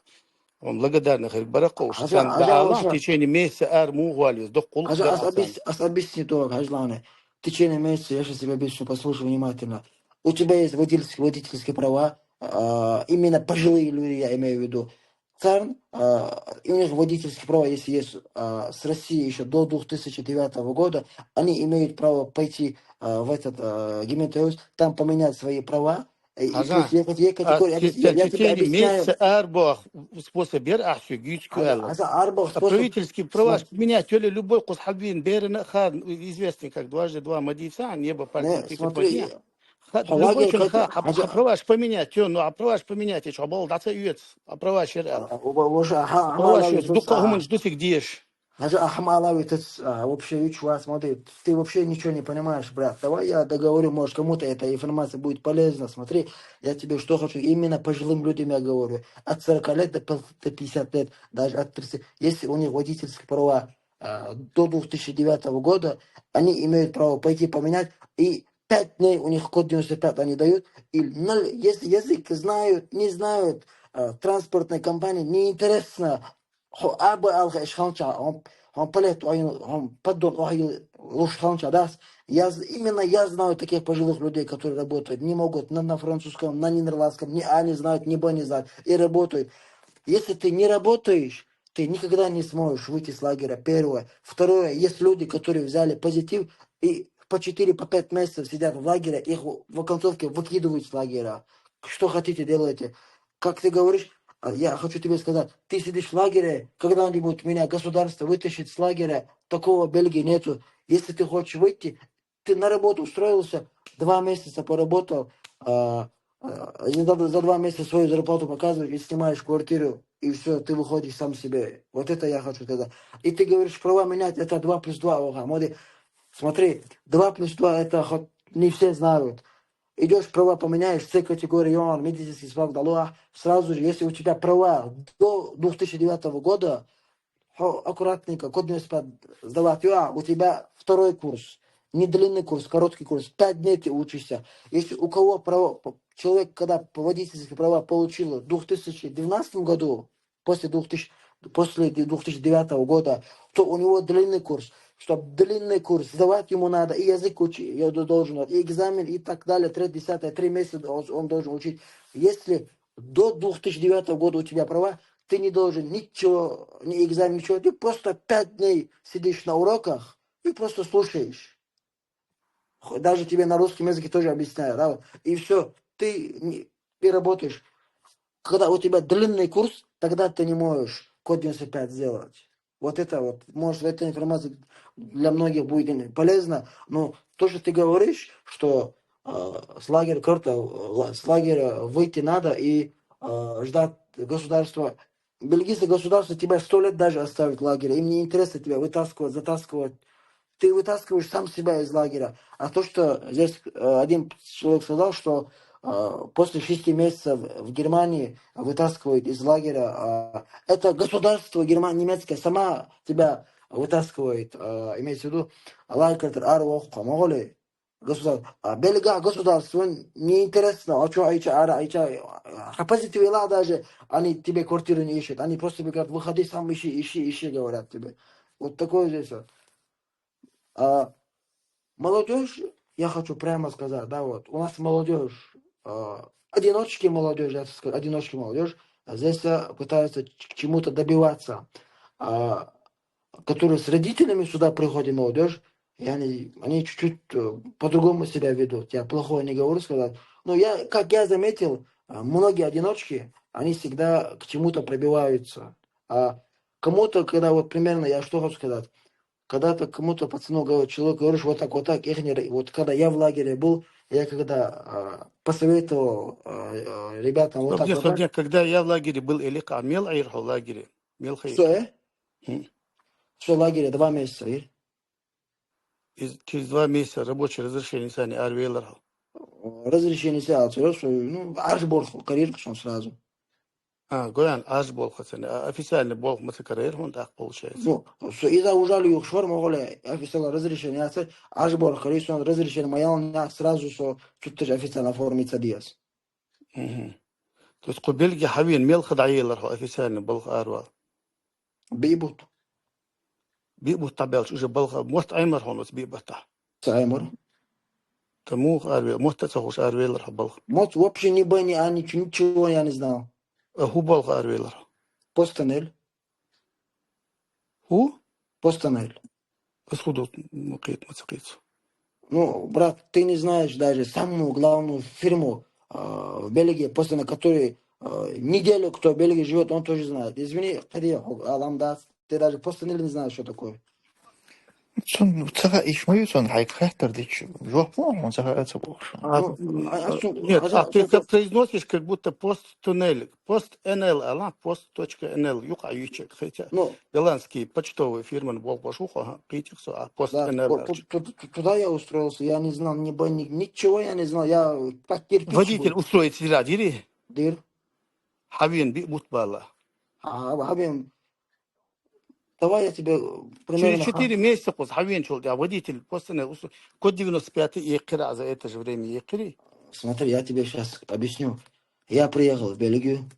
он благодарный хэр баракош, Хажа- сан хажа да Аллах ваша- в течение месяца ар мугвали, сдох кул Хажа, ас да сан. объяс- ас объясни то, Хажлане. В течение месяца, я сейчас тебе объясню, послушай внимательно. У тебя есть водительские, водительские права, а, именно пожилые люди, я имею в виду. Царн, а, и у них водительские права, если есть а, с России еще до две тысячи девятого года, они имеют право пойти а, в этот а, Гементеус, там поменять свои права. И, и Хажа, пусть ехать, ехать, а кор- я, те- я- я в тебе течение объясняю. Месяца арбах способ бер ахсю гюч Хажа, куала. хажа, арбах А способ. правительские права Смо- поменять, то ли любой кус хабвин берена хар, известный как дважды два мадица, небо Не, паркинг смотри, поменять. Ха- Хажа, Любой чин хажа, ха, а хажа, а праваш поменять, то, ну, а праваш поменять, ещё бал даца юец, а праваш шер а, ала. а, уба- уба- ша- ха- А праваш хамала юец, витац, дука а, хуман ждусик диеш. хажа, а, хамала витац, а, вообще, вич вас, смотри, ты вообще ничего не понимаешь, брат. Давай я договорю, может, кому-то эта информация будет полезна. Смотри, я тебе что хочу, именно пожилым людям я говорю. От сорока лет до пи- до пятидесяти лет, даже от тридцати. Если у них водительские права а, до две тысячи девятого года, они имеют право пойти поменять, и пять дней у них код девяносто пять они дают, и ноль, если язык знают, не знают, а, транспортной компании, неинтересно, хо абы алха ишханча, он, он палет, он, он поддон, он лушханча, да. Я, з- именно я знаю таких пожилых людей, которые работают, не могут на, на французском, на нидерландском, ни А не знают, ни Б не знают, и работают. Если ты не работаешь, ты никогда не сможешь выйти с лагеря, первое. Второе, есть люди, которые взяли позитив и по четыре, по пять месяцев сидят в лагере, их в в оконцовке выкидывают с лагеря. Что хотите, делайте. Как ты говоришь, а, я хочу тебе сказать, ты сидишь в лагере, когда-нибудь меня государство вытащит с лагеря, такого в Бельгии нету. Если ты хочешь выйти, ты на работу устроился, два месяца поработал, а, а, и за, за два месяца свою зарплату показываешь и снимаешь квартиру, и все, ты выходишь сам себе. Вот это я хочу сказать. И ты говоришь, права менять, это два плюс два, оха, моди. Смотри, два плюс два это хоть не все знают. Идешь, права поменяешь, С категории, он, медицинский справка дало, а сразу же, если у тебя права до две тысячи девятого года, хо, аккуратненько, код не спад сдавать, а у тебя второй курс, не длинный курс, короткий курс, пять дней ты учишься. Если у кого право, п- человек, когда по водительские права получил в две тысячи двенадцатом году, после двух тысяч, после две тысячи девятого года, то у него длинный курс. чтобы длинный курс, сдавать ему надо, и язык учить, я д- должен, вот, и экзамен, и так далее, третье, десятое, три месяца он, он должен учить. Если до две тысячи девятого года у тебя права, ты не должен ничего, ни экзамен, ничего, ты просто пять дней сидишь на уроках и просто слушаешь. Хо- Даже тебе на русском языке тоже объясняют, да, вот. И все, ты не- и работаешь. Когда у тебя длинный курс, тогда ты не можешь код девяносто пять сделать. Вот это вот, может, эта информация для многих будет полезна, но то, что ты говоришь, что э, с лагеря карта, э, с лагеря выйти надо и э, ждать государства. Бельгийское государство тебя сто лет даже оставит в лагере. Им не интересно тебя вытаскивать, затаскивать. Ты вытаскиваешь сам себя из лагеря. А то, что здесь э, один человек сказал, что э, после шести месяцев в Германии вытаскивают из лагеря, э, это государство герман немецкое сама тебя вытаскивает, э, имеется в виду, лагерь, который ар вох, Монголия. Государство. А Бельгия государство неинтересно, а что, айча, ара, айча, а позитивила даже, они тебе квартиру не ищут, они просто тебе говорят, выходи сам, ищи, ищи, ищи, говорят тебе. Вот такое здесь. Вот. А молодежь, я хочу прямо сказать, да, вот, у нас молодежь, а, одиночки молодежь, я так скажу, одиночки молодежь, а здесь а, пытаются ч- к чему-то добиваться. А, которые с родителями сюда приходят, молодежь, и они, они чуть-чуть э, по-другому себя ведут. Я плохое не говорю сказать. Но я, как я заметил, а, многие одиночки, они всегда к чему-то пробиваются. А кому-то, когда вот примерно, я что хочу сказать, когда ты кому-то пацану говоришь, человек говоришь вот так, вот так, их не, вот когда я в лагере был, я когда а, посоветовал а, а, ребятам вот так, вот так. Когда я в лагере был, или мел айрху лагере, мел хайрху. Что, э? Все, лагере два месяца, и? Из- через два месяца рабочее разрешение сани арвейлар. Разрешение сял, ну, аж борху, карьер сразу. А, гоян аж болху сани, а официальный болх маса карьер хун так получается. Ну, все, из-за ужали юхшвар моголе официально разрешение, а аж борху, карьер разрешение, маял сразу, что тут тоже официально оформится диас. Мгм. То есть ху Бельги хавин мел хада айрху официально болх арвал. Бибут. Бибут табелч уже болх мот аймар хонус бибата. Саймар. Таму арвел, мот та цахуш арвелар ху болх. Мот вообще не бани, а ничего, ничего я не знал. А ху болх арвелар. Постонель. Ху? Постонель. Исхудут мукит мацакит. Ну, брат, ты не знаешь даже самую главную фирму а, в Бельгии, после на которой а, неделю кто в Бельгии живет, он тоже знает. Извини, Кадия, Аламдас, ты даже постонель не знаешь, что такое. Цун цаха ишмаю цун хайк хаттар дич. Жок бу, он цаха аца болуш. А, Ну, а, а, а, су- нет, а, а ты су- это произносишь как будто пост туннель. Пост Н Л, а пост точка Н Л, юка ючек, хотя Ну, голландский почтовый фирма болбашу, ха, китик со, а пост да, Н Л. Вот, вот, ту- ту- туда я устроился, я не знал ни бани, ничего я не знал, я как кирпич Водитель был. Устроить зря, дири? Дир. Хавин би бут бала. А, хавин. Давай я тебе э, примерно... Через четыре месяца кус хавин чул, а водитель постоянно усу-, код девяносто пятый и кира за это же время и кири. Смотри, я тебе сейчас объясню. Я приехал в Бельгию.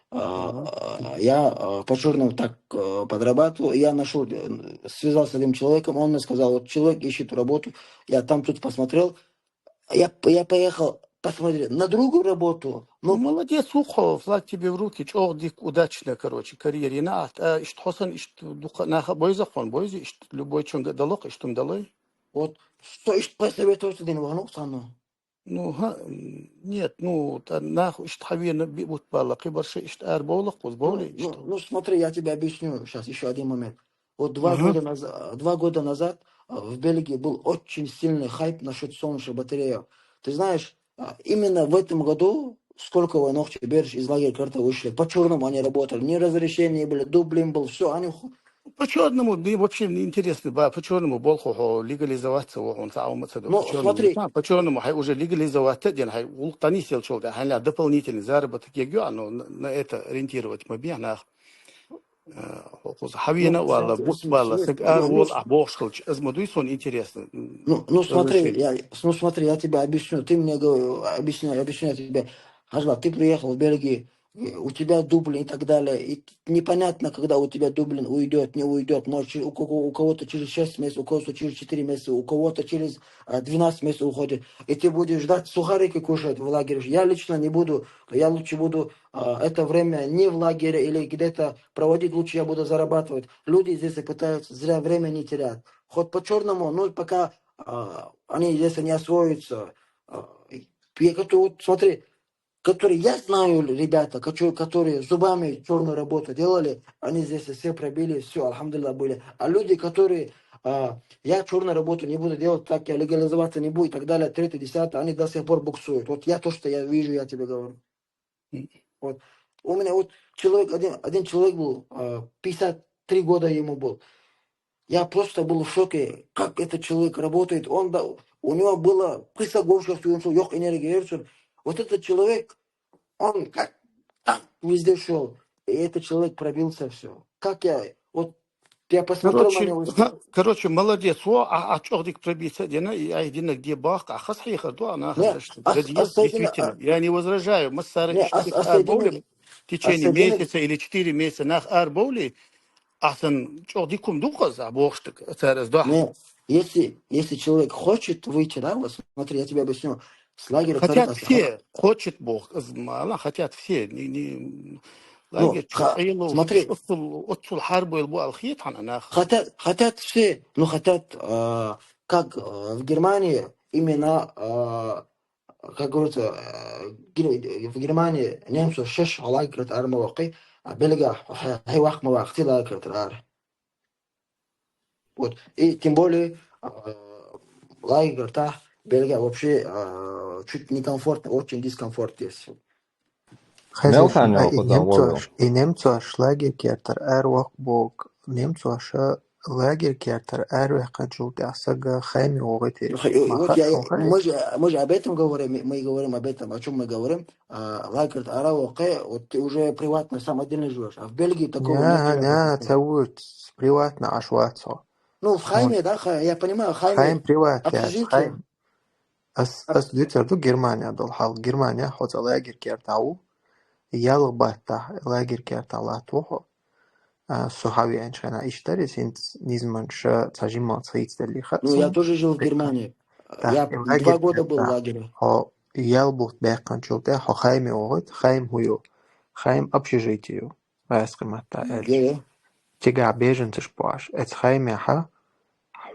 А, Я а, по черному так э, подрабатывал. Я нашел, э, связался с одним человеком. Он мне сказал, вот человек ищет работу. Я там тут посмотрел. Я, п- я поехал посмотреть на другую работу. Ну, Ну, молодец, ухо, флаг тебе в руки, чох дик, удачно, короче, карьерина. А, а, ишт хосан, ишт духа, наха бойза хон, бойза, ишт любой чонга далок, ишт ум далой. Вот, что ишт посоветовать один ванук сану. Ну, ха, м, нет, ну, та нах ишт хавена би бут бала, кибарша ишт ар болак, куз Ну, боли, ну, ишт. Ну, смотри, я тебе объясню сейчас еще один момент. Вот два Ага. года назад, два года назад а, в Бельгии был очень сильный хайп насчет солнечных батареек. Ты знаешь, а, именно в этом году сколько войнов теперь из лагеря карта вышли. По черному они работали. Ни разрешения были, Дублин был, все. Они ху- По черному, мне вообще не интересно, ба, по черному болху хо легализоваться, вот он сам это Ну, по черному. Смотри. Да, по черному, хай уже легализоваться, ден, хай ултани сел чёл, да, хай ля дополнительный заработок, я говорю, но на, на это ориентировать мы бьянах. Э, хо-, хо-, хавина Ну, вала, смотри, бут смотри, вала, смотри, сек ну, ар ну, вол, ну, а бохшкалч, аз мадуй сон интересно. Ну, ну смотри, Разрешение. я, ну смотри, я тебе объясню. Ты мне говорю, объясняй, объясняй тебе. Хажба, ты приехал в Бельгию, э, у тебя Дублин и так далее. И т- непонятно, когда у тебя Дублин уйдет, не уйдет. Может, через- у, кого- у кого-то через шесть месяцев, у кого-то через четыре месяца, у кого-то через а, двенадцать месяцев уходит. И ты будешь ждать, сухарики кушать в лагере. Я лично не буду, я лучше буду а, это время не в лагере или где-то проводить, лучше я буду зарабатывать. Люди здесь и пытаются зря время не терять. Хоть по-черному, ну, пока а, они здесь не освоятся. А, и я говорю, вот смотри, которые я знаю, ребята, кочу- которые зубами черную работу делали, они здесь все пробили, все, альхамдулилля, были. А люди, которые а, я черную работу не буду делать, так я легализоваться не буду и так далее, третье, десятое, они до сих пор буксуют. Вот я то, что я вижу, я тебе говорю. Вот. У меня вот человек, один, один человек был, а, пятьдесят три года ему был. Я просто был в шоке, как этот человек работает. Он, да, у него было пысагов, что он шел, ёк энергия, вот этот человек, он как так везде шел. И этот человек пробился все. Как я, вот я посмотрел на Короче, него. ха, короче, молодец. О, а, а чё дик пробиться, дена, и ай динак где бах, а хас хихар, да, она Не, хас, что ас- молодец, особенно, действительно. а, Я не возражаю, мы старые не, ишки ас- дик арболи, особенно, в течение особенно, месяца или четыре месяца нах арболи, а сан чё дикум духаз, а бог штык, царас да. не, если, если человек хочет выйти, да, вот смотри, я тебе объясню, с лагеря Хотят Царикас, все, хочет Бог, з- мало хотят все. Не, не, ну, лагерь ха- чухайло, смотри, отсул, отсул харбойл бу алхит хана нах. хотят, хотят все, ну хотят, а, как а, в Германии, именно, а, как говорится, а, Гер- в Германии немцу шеш лагерь армавакы, а Бельгия хайвах мавах ти лагерь ар. Вот. И тем более а, лагерь та Бельгия вообще а, чуть некомфортно, очень дискомфорт есть. Мелханов Хаза и куда немцош, вывел? И немцош лагерь кертер ар вак бог, немцош лагерь кертер ар ваканчул тясага хайми огы тери. Ну, и вот я, мы же, мы же об этом говорим, мы говорим об этом, о чем мы говорим. А, лагерь Аравоке, вот ты уже приватно сам отдельно живешь, а в Бельгии такого нет. Не, не, цауц приватно ашвацо. Ну, в Хайме, да, Хай- я понимаю, Хайме. Хайм приват, я, Общежитие. Хайм. Ас, ас дютер ду Германия дол хал. Германия хоца лагерь кертау. Ялг батта лагерь кертала тухо. А, сухави анчхана иштари синц низман ша цажимал цаиц дали хат. Ну, я тоже жил в Германии. Да, Я и два лагерь года был в керта. Лагере. Хо ял булт бэккан чултэ, хо хайме огыт, хайм хуё. Хайм общежитию. Вайс кыматта эль. Э, Тига беженцыш пуаш. Эц хайме ха.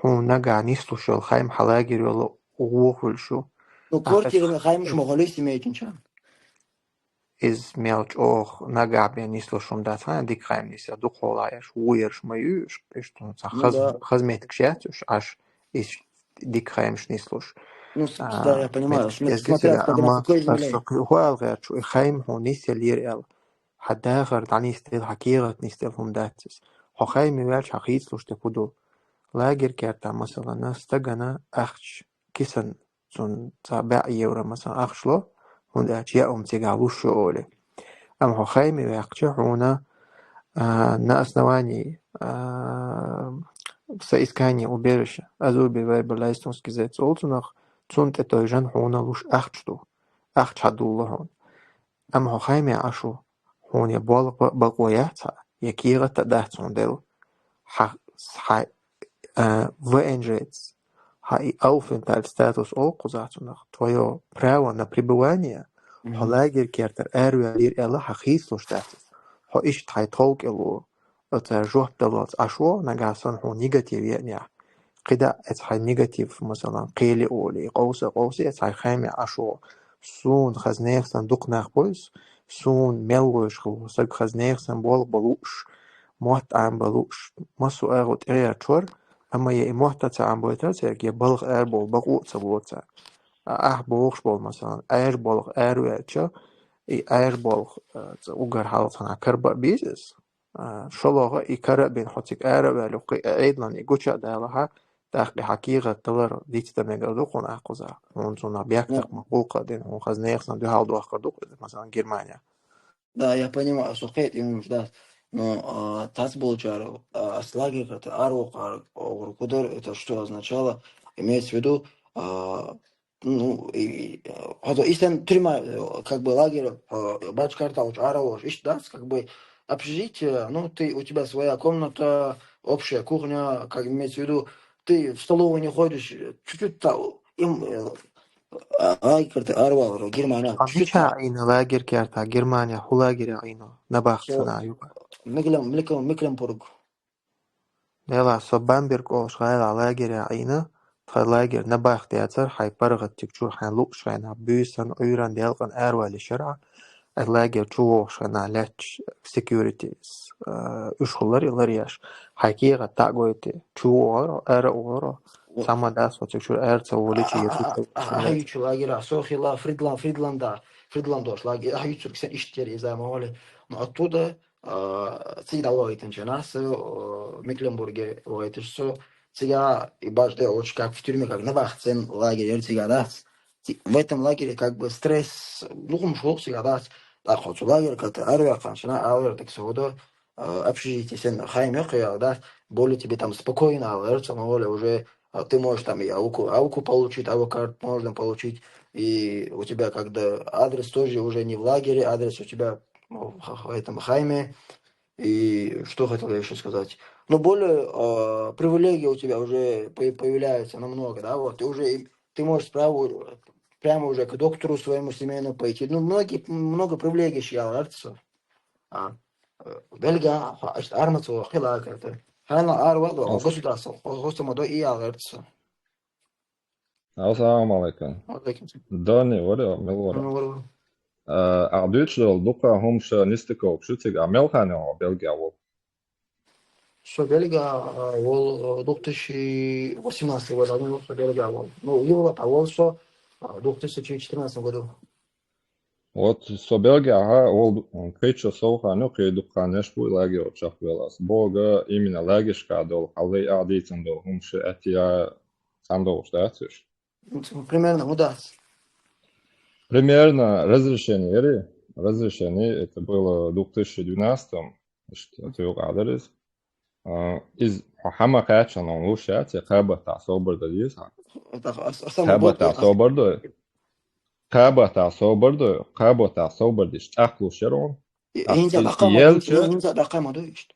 Ху нага нислушал хайм ха лагерь ёла угухульшу. Ну, А, квартира эц- на Хаймуш Моголей семейкин чан. Из мел чох нага бен нислушум датхан, дик хайм нисел, дук холаеш, уерш маюш, эштун ца Ну хаз, да. Хазметк шятуш, аш из дик хайм шнислуш. Ну, с- да, я понимаю. Метк См- эз Смотря гисера, смотря в ама какой земле. Ас сокы хуал гэр чу, и хайм ху нисел ер эл. Хадахар данистел, хакират нистел хум датсис. Хо хайм вяч хахицлуш те куду. Лагерь керта масалана, стагана ахч кисан цун ца бя евро масан ахчло, хундач я ум цига лушу оли. Ам хо хайми вяхча хуна, а, на основании, а, соискания убежища, азуби вайбалайстунский зец олцунах, цун те той жан хуна луш ахчту, ахч хадулла хун. Ам хо хайми ашу, хун я бол ба-, бакъо яца, я кирата дацун дел, ха, ха, а, В Н Ж Ц, ха и Aufenthalt статус ол кузацунах, твоё право на пребывание, хо Мгм. лагерь кертер, эр вялир эла ха хислуш датис. Хо ишт хай толк элу, это жоп далац ашо, нагасан ху негатив я ня. Кида эц хай негатив, масалан, кели оли, кауса, кауса, эц хай хайми ашо. Сун хазнехсан дук нах бойс, сун мел гойш ху, саг хазнехсан бол балуш, мот ам балуш, масу агу тер чор, ама я и мот та ца ам бойтра, ца я балх эр бол, бакъу ца боца. А ах болхш бол, масалан, эр болх эр вяча, и эр болх, э, ца угар халцана карба бизнес. А, шолого и кара бин хоцик эр вялю, кы эйдлан и гуча далаха, тахки хакират талар, дицта мега духун акуза. Он зуна бяк Ну, так макулка дин, он хазнехсан духал дуахкар дук, масалан, Германия. да, я понимаю, сухет ему ждать. Но а, тас был чару, а, с лагерь это арвок, ар, огр, кудер, это что означало? Имеется в виду, а, Ну, и, э, хӀанз исен тюрьма, э, как бы лагерь, э, бачкарталча аралуш, иштта дац, как бы общежитие, ну, ты, у тебя своя комната, общая кухня, как имеется в виду, ты в столовую не ходишь, э, чуть-чуть там, им, э, а, лагерь ты арвал, Германия, чуть-чуть Мича там. Ина лагерь керта, Германия, ху лагерь ина, на бахт Со, сана юга. Меклен-, Меклен-, Мекленбург. Дела, со Бамберг олуш гӀайла лагеря Ӏийна, тха лагерь набахте яцара, хьай паргӀатчиг чура хьайн луъушхьайна, буьйсан, Ӏуьйран, делкъан араваллиш яра, ай лагерь чу вогӀушхьайна, лаьтташ security, э, уьш хулар, илар еш. Хьай кегӀа тӀа а гойти, чу вогӀаро, ара а вогӀаро, Во. Сама дас, оциг чура ара ца воличи, А, я а, цу а, а, а, хьаючу лагеря, со хила Фридлан-, Фридланда, Фридландош лагерь, а, хьаюцург сен иштта яр иза ма вале. Ну, оттуда, а, цига дӀавахийтинчу нах со, а, Мекленбурге вахийташ со, цига и баш де лучу, как в тюрьме, как набахтсен лагерь яр цига дац. Ци-, в этом лагере как бы стресс, ну, хӀумаш хӀокху цига дац. ТӀаккха цу лагерь, как арваьккханчу нах алар, так со вада, а, общежитие сен хайма йоккхуьяла дац, более тебе там спокойно алар, ца ма вале уже, а, ты можешь там и алку, алку получить, алкокарт можно получить, и у тебя как бы адрес тоже уже не в лагере, адрес у тебя, ну, в х-, в этом хайме. И что хотел я ещё сказать? Ну, более, а, привилегии у тебя уже по-, появляются намного, да, вот, ты уже и, ты можешь справа, прямо уже к доктору своему семейному пойти. Ну, многие, много привилегий сейчас, а, э, Бельгия, а, а, армату хила карта. Хьайна арвала, Ас- государство, государство и аларца. Ассаламу алейкум. Алейкум салам. Дани, вари, мел вара. Ну, вари, вари. А, ахь дуьйцуш долу дукха хӀумаш нисдиков шу цига, а мел хан йо Бельгия волу? Со Бельгия, а, волу, э, две тысячи восемнадцатый год, а, ну, со Бельгия волу. Ну, Европа волу со, а, две тысячи четырнадцатом году. Вот со Бельгия, ага, волу, м, кхечо сов хан ю, кхе дукха неш бу, лагерь чохвелас. Бога именно лагерьшка долу, хьаллай а дийцина долу, хӀумаш атия цхьаьна долуш дац уьш? Ну, типа, примерно, ну да. Примерно разрешение, яри? Разрешение, это было в две тысячи двенадцатом, значит, это юкъа дарис. А, из хьама кхачана луш яц, я кхабатта собар да дис, а? Это ас-, ас-, самый Кхабатта бот-, собар да. Кхабатта собар да, кхабатта собар диш, чӀакх луш яр он. И-, А, инза и-, дакъа ма ел ду, чу? Инза дакъа ма ду ишт.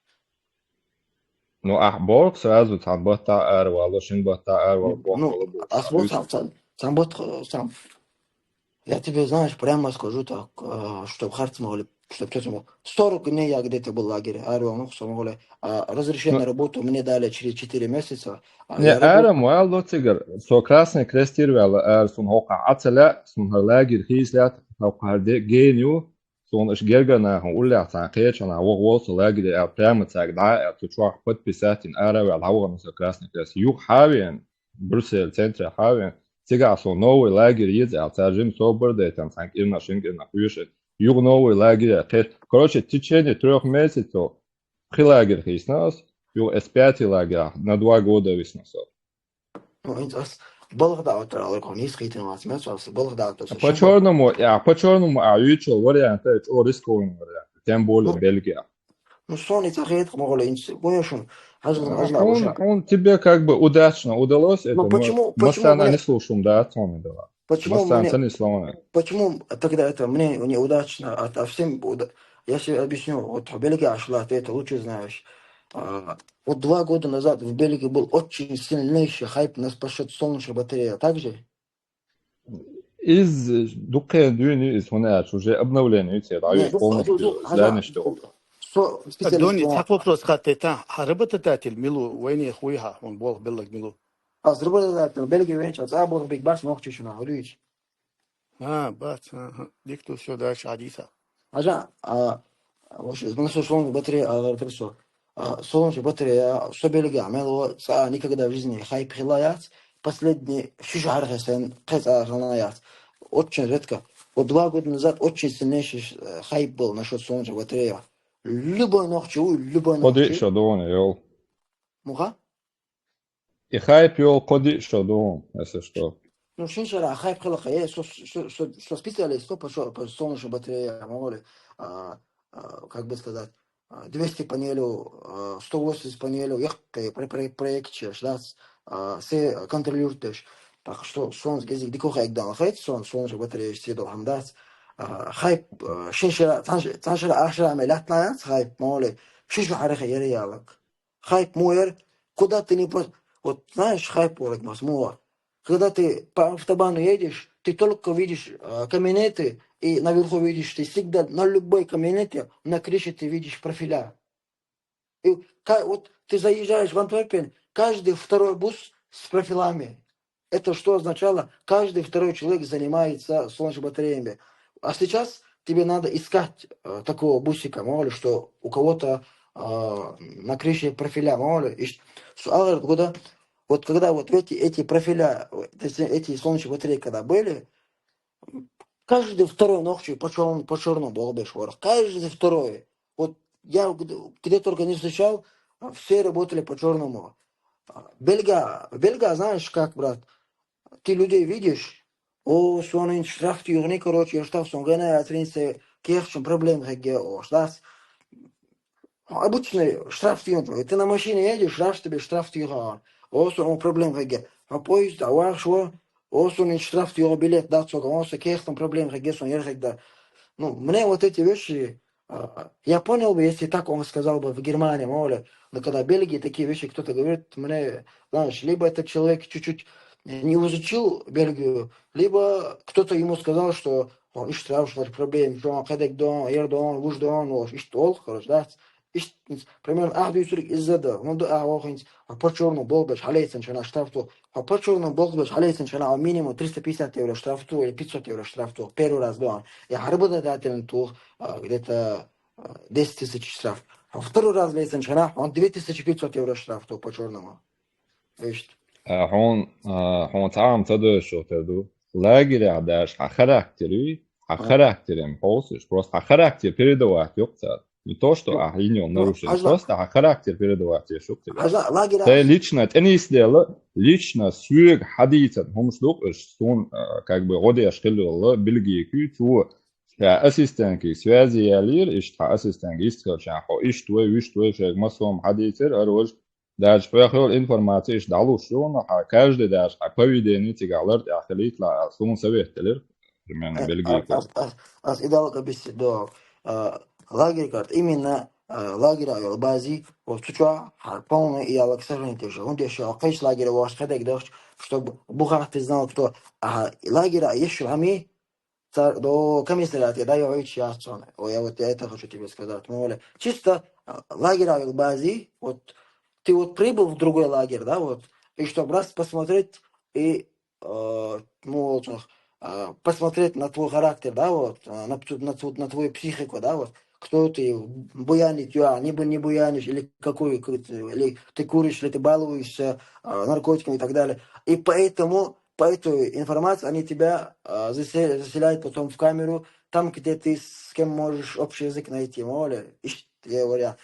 Ну, ахь боху сразу, цхьана батта аравала, шин батта аравала, боху Ну, хала бу, ас бо сразу. Сам, сам, сам бот, сам. Я тебе, знаешь, прямо скажу так, э, чтоб харц могли, чтоб тётя мог. Сорок дней я где-то был в лагере, аравала, ну, что могли. А разрешение на работу мне дали через четыре месяца. А Не, я работал. Арам вал до цигар, со Красный Крест ирвала, ар сун хока ацаля, сун лагерь хийсля, хока де геню, Суна аша гергара нахана уллехь цхьана кхечанхьа ваха волу со лагере аьлла, прямо цаьрга дӀа а аьлла, цу чохь подписать йина, ара а ваьлла, дӀавахана со Красный Крест. Юха хьа а веана, Брюссель центре хьа а веана, цигахь суна новый лагерь еза аьлла, цара жима собар а дайтина, цхьана кӀирнах, шина кӀирнах вуьйш, юха новый лагерь кхетта. Короче, в течение трёх месяцев пхи лагерь хийсна аса, юха эс пятый лагерь на два года висна со. Ну, хӀинца ас балха даӀват ала, кхо нийса хийтина вац, мел цо ас балха даӀват аса. По чёрному, я, по чёрному, а, вуьйчул вариант, э, чӀо рискованный вариант. Тем более Ну, Бельгия. Ну, сони ца хетах могу инц, конечно, хьажал, Ну, хьажал он, уже. Он тебе как бы удачно удалось, Ну, это, но почему, почему массана мне, не слушаем, да, Тони, да. Почему Массана мне, ца не сломано. Почему тогда это мне неудачно, а, а всем уда-, я себе объясню, вот в Бельгии, Ашла, ты это лучше знаешь. А, вот два года назад в Бельгии был очень сильнейший хайп на, насчёт солнечной батареи, так же? Из дукхе дуьйна из хӀунда аьлча, уже обновление ю церан, Не, дӀаюьйш ну, полностью ну, ну, здание, что. Со специалист Донни, по цхьа вопрос хаттайтан, хьан работодатель мила ву, вайнех вуй хьан, хьуна болх белларг мила ву? Аз работодатель, Бельгия венча, аз а болх биг баш нохчи шуна, хьо дуьйцу. А, бац, аха. Дика ду, всё, дальше хьадийца. Хьажа, а, вообще, ну, со солнечная батарея, а, говорит, всё. А, солнечная батарея, со Бельгия, мел ву, цкъа никогда в жизни хайп хила яц, последний ши шахьар хесен, кхе цкъа хила яц. Очень редко. Вот два года назад очень сильнейший, э, хайп был насчёт солнечной батареи. Любой нохчи, любой Кхо нохчи. Диъ шо ду хьуна, йол. Муха? И хайп йолу кхо диъ шо ду, если что. Ну, шин шара хайп хила кхе, со, со, со, со специалист, по, по, по солнечной батарее, могу ли, а, а, как бы сказать, а, двести панелей, а, сто восемьдесят панелей, яккхий про-, про-, проект чеш, да, а, се контролирует. Так что, сона кӀезига дика хӀама эгдан хет, сона, сона шу батарея сидо хӀама дац. А, хайп, а, шин шера, цхьан ше-, цхьан шера, ах шера ме латна яц, хайп, моли, ши шу хьарахе яра ялак. Хайп муэр, куда ты не по-, вот знаешь, хайп орг мас муэр. Когда ты по автобану едешь, ты только видишь, а, камионеты, и наверху видишь, ты всегда на любой камионете, на крыше ты видишь профиля. И ка-, вот ты заезжаешь в Антверпен, каждый второй бус с профилями. Это что означало? Каждый второй человек занимается солнечными батареями. А сейчас тебе надо искать, э, такого бусика, мало ли что у кого-то, э, на крыше профиля, мало ли. И ш-, суал, говорит, куда, вот когда вот эти, эти профиля, э, то есть эти солнечные батареи когда были, каждый второй ногчий по черному, по черному болбе шорох. Каждый второй. Вот я г-, где только не встречал, а, все работали по черному. А, Бельга, Бельга, знаешь как, брат? Ты людей видишь, о, сонин штраф ты югни, короче, я штраф сон гена, я тринце кехчем проблем хеге, о, штраф. Обычный штраф ты югни. Ты на машине едешь, штраф тебе, штраф ты югни. О, сон проблем хеге. А поезд, а ваш, о, о, сонин штраф ты югни, билет, да, цок, о, со кех там проблем хеге, сон ехать, да. Ну, мне вот эти вещи, а, я понял бы, если так он сказал бы в Германии, мало ли. Но когда в Бельгии такие вещи кто-то говорит, мне, знаешь, либо этот человек чуть-чуть не изучил Бельгию, либо кто-то ему сказал, что он ишт рав, что проблем, что он хедек дон, ер дон, вуж дон, вот, ишт ол, короче, да. Ишт, примерно, ах, дюсюрик из-за да, ну да, а, ох, а по черному болбеш, халейцен, что на штраф то, а по черному болбеш, халейцен, что на минимум триста пятьдесят евро штраф то или пятьсот евро штраф то, первый раз дон. Я работодатель то, а, где-то, а, десять тысяч штраф. А второй раз лейцен, что на, он две тысячи пятьсот евро штраф то по черному. Ишт. А, хьун, а, хьун цхьа хӀама ца дойшо тера ду. Лагеря даш, хьа характер, хьа характер им хьосиш. Просто хьа характер передавать йоккхуш. Не то, что, а, линию нарушили. Просто хьа характер передавать йеш йоккхуш. Хьажа, лагеря. Тхай лично тӀенис дела, лично суьг хьадийцад хӀумаш дукъуш, сун, а, как бы, гӀодеш хилла Бельгийки, цу, ша ассистентки связи ялир, ишт хьа ассистентки истхелчан хьо, ишт вай, вишт вай, шайг масом хьадийцар, ар важ, даже хьоьхал информация ишт дӀалуш ю, но хьа каждый даже хьа поведение цигахь лар тӀехь хилийт ла, сун совет делир, примерно, Бельгийки. Ас, ас, ас идалга бисси до, а, лагерь карт, именно, а, лагерь аю бази, вот цуча, хьа полный и алак сохранить же. Он дешо, а кайс лагерь ваш хедек дохч, чтобы бухах ты знал, кто, а, лагерь а ещё ами, цар, до комиссариата, да, я ой, сейчас он. Ой, я вот я это хочу тебе сказать, моля. Чисто, а, лагерь аю бази, вот ты вот прибыл в другой лагерь, да, вот, и чтоб раз посмотреть, и, э, ну, вот, э, посмотреть на твой характер, да, вот, э, на, п-, на, тв-, на твою психику, да, вот, кто ты, буянит, я, не бу-, не буянишь, или какой, какой ты, или ты куришь, или ты балуешься, э, наркотиками и так далее. И поэтому, по этой информации они тебя, э, засе-, заселяют потом в камеру, там, где ты с кем можешь общий язык найти, мало ли, ишт, я говорю,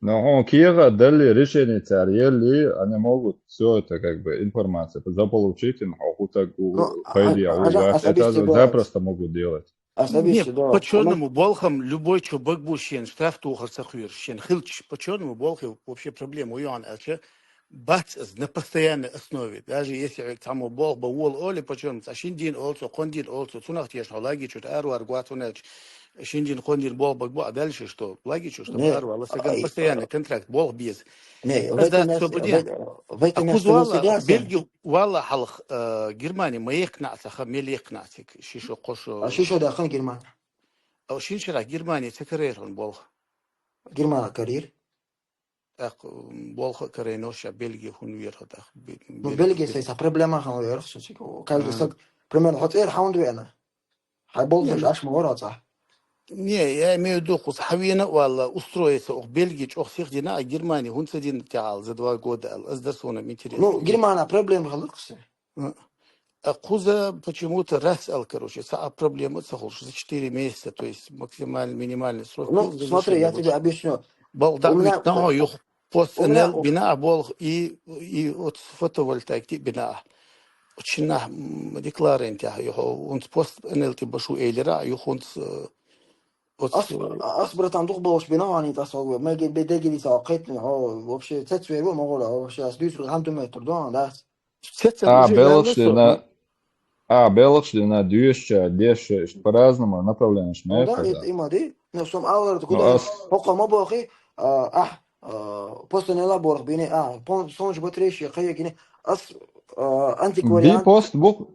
Но хьуна кехат далли, решение цара елли, они могут всё это, как бы, информация заполучить, и хьо хӀу таг у, ну, по идее, а, у а, вас. А это запросто могут делать. Нет, по чёрному болхам любой чо бага бу шен штраф тохар ца хуьйр, шен хилча. По чёрному болхе вообще проблема у Иоанна, а чё? Бац из на постоянной основе. Даже если цхьаммо болх бан вола оле, по чёрному, цхьа шин дийна олцо, кхондийна олцо, цунах тешна хьо лагерь чу аравар гуа цунелч, шин дийна, кхондийна болх бага бу, а дальше что? Лагерь чу, чтобы аравар, ла саган постоянный контракт, болх беза. Не, в этом месте, в этом месте согласен. Бельги вала хьалха, э, Германия ма екхна ца ха, мел екхна цик, шишо, кхошо. А шишо дахан Германия. А шин шира Германия ца карьер он болх. Германия карьер. ТӀаккха, м, болх а карайна ша Бельге хӀунда вера тӀаккха? Бе-, Ну, Бельге Бельге. Сай са проблема хан вера, со чик. Каждый саг, примерно, хьо цӀер хьан вена? Хьай болх аш ма вара цӀа. Не, я имею в виду, кхус хьавена вала устроиться ох Бельге чӀох сих дина, а Германия хӀунда ца дина тяхал за два года ал. Аз дар сона интересно. Ну, Германия проблема халкъ се. А кхуза почему-то раз ал, короче, цхьа а проблема ца хулаш, за четыре месяца, то есть максимально, минимальный срок. Ну, смотри, я тебе объясню. Бал да, у меня, ведь, ну, юх пост у меня энел у- бина болх и, и вот фотовольтаик ти бина. Очень на, м, декларент я, юх, он пост энел ти башу эйлера, юх, он с-, э, вот ас, с-, ас, братан, дух болш бина, они тасо, мы ге-, бедеги лица, кайтни, о, вообще, цецвер, мы, вообще, ас дюсру ханту метр, да, да. Цецен А, уже белгӀаш ваьлла со. Дина, а, белгӀаш дина дуьйцуча деша иштта по-разному направлениеш Ну мега да, хӀара. Это има ди. Но сом аларда Ну, куда ас хӀокхо ма бохи, а, а, а, постанела борх бини, а, пон-, сонч батрейши, кхаегини, ас, а, Би антиквариант. Пост бух,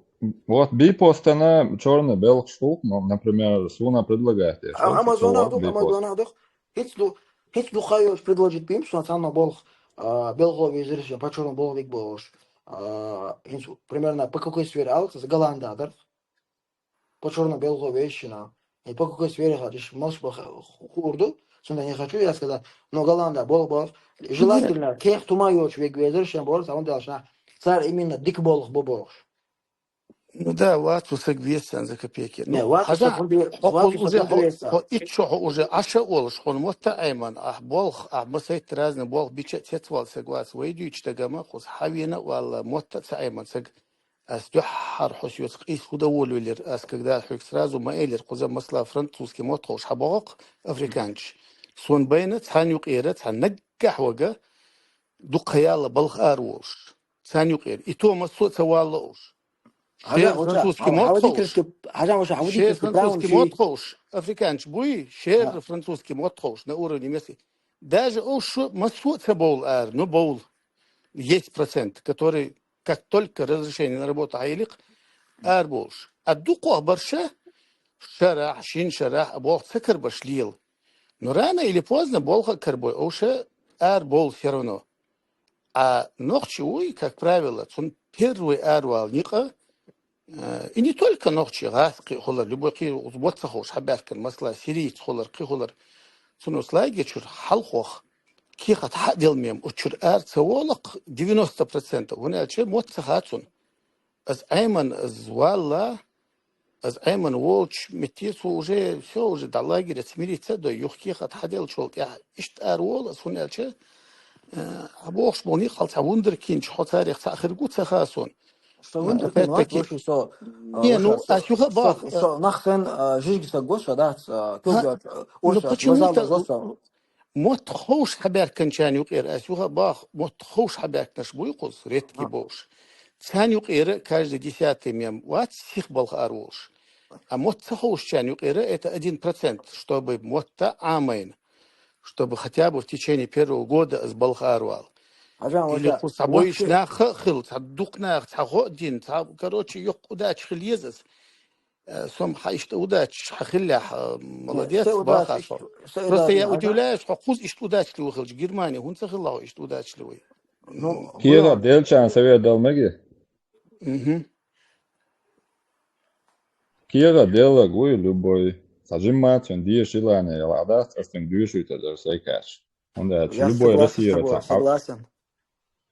вот би постана чёрный белгӀаш хух, ну, например, суна предлагать А, Амазона дух, Амазона дух. ХӀинц ду, хӀинц ду хайош предложить бим, суна цанна болх, а, белгӀо везирш, по чёрному болх вик болш. А, хӀинц примерно по какой сфере алкас Голланда дар. По чёрному белгӀо вешина. И по какой сфере хочешь, можешь бах-, хурду, сунда не хочу я сказать, но Голланда болх болх. Желательно, кех тума йоч век везирш, болх, а он дальше, цар именно дик болх бо болш. Ну да, вац у саг весцан за копейки. Не, Ну, вац у хӀажа, саг, он бе-, хӀо вац кхуз у уже, саг хӀо, весцан. ХӀо иччо хӀо уже Ӏаша олуш, хӀун мотта Ӏайман, ахь болх, ахь масайт разный болх бича цец вал саг вац, вай дуьйчу дагама, кхуз хьавена валла, мотта ца Ӏайман саг. Ас дуьххьара хьо соьца къийса хӀу доволю велир, ас когда хьоьга сразу ма элир, кхуза масала французский мотт ховш хьабогӀокх африканчаш. Сон байна цхьан юкъера, цхьан наггахь вага, дукха яла балха ара волуш. Царна юкъера. И то массо а ца валла уж. Хьажа, Шер ваша, французский хьа-, мот хьавади ховш. Крышки, хьажа, ваша, хьавади Шер крышки, правильно французский ши. Мот ховш. Африканча буй, шер Да. Французский мот ховш на уровне местный. Даже уж шу массо а ца бовл ара, ну бовл. Есть процент, который, как только разрешение на работу хьаеликх, ара болуш. А дукхох барша, шарахь, шин шарахь, а болх ца карбаш лел. Но рано или поздно болха карбой, уж ара бовл все равно. А нохчи вуй, как правило, цун первый аравала никъа, э, и не только нохчи, гӀаз кхин хулар, любой кхин мотт ца ховш хьабаьхкан, масала, сирийц хулар, кхин хулар. Цун ус лагерь чур хьалхох, кехат хьадел мем, учур ара ца волакх девяносто процентов. ХӀунда аьлча мотт ца хаьа цун. Аз Ӏеман, аз валла, аз Ӏеман волчу метте цо уже, всё, уже дӀа лагерь смириться а дой, юха кехат хьаделлачул тӀаьхьа иштта ара волу ас, хӀунда аьлча, э, хьан бохуш болу некъахь цхьа вундеркинчу хьо царех цхьаъ хир гу ца хаьа суна. Со вундеркин вац, опять-таки. Вац, со, а, Не, ну, со, ас юха со, бах, со, а, нах сан, а, жижиг са го со, дац, а, Ха, килгаш, а, ну, урса, почему-то базалла го со. Мотт ховш хьабаьхканчарна юкъера ас юха бах, мотт ховш хьабаьхканаш буй кхуз, редкий А. Бовш. Царна юкъера каждый десятый мем вац сих балха ара волуш. А мотт ца ховшчарна юкъера это один процент, чтобы мотта Ӏамайна, чтобы хотя бы в течение первого года аз балха ара вала. Хьажан, Или ваша, кхуз цхьа ваша. Бойуш нах ха а хилла, цхьа дукха нах, цхьа гӀо а дина, цхьа, короче, йоккха удача хила еза ас. Э, сом хьа иштта удача хьан хиллехь, э, молодец, баха со. Просто я удивляюсь, хьо кхуз иштта удачливый хилча, Германия хӀунда ца хилла хьо иштта удачливый? Ну, Кира, делчан совет дал меги? Мгм. Кира делла гуй любой. Ца жимма цун деш желание яла дац, ас цунга дуьйшуьйтар дара сайкач. ХӀунда аьлча любой Россияра ца хьа-,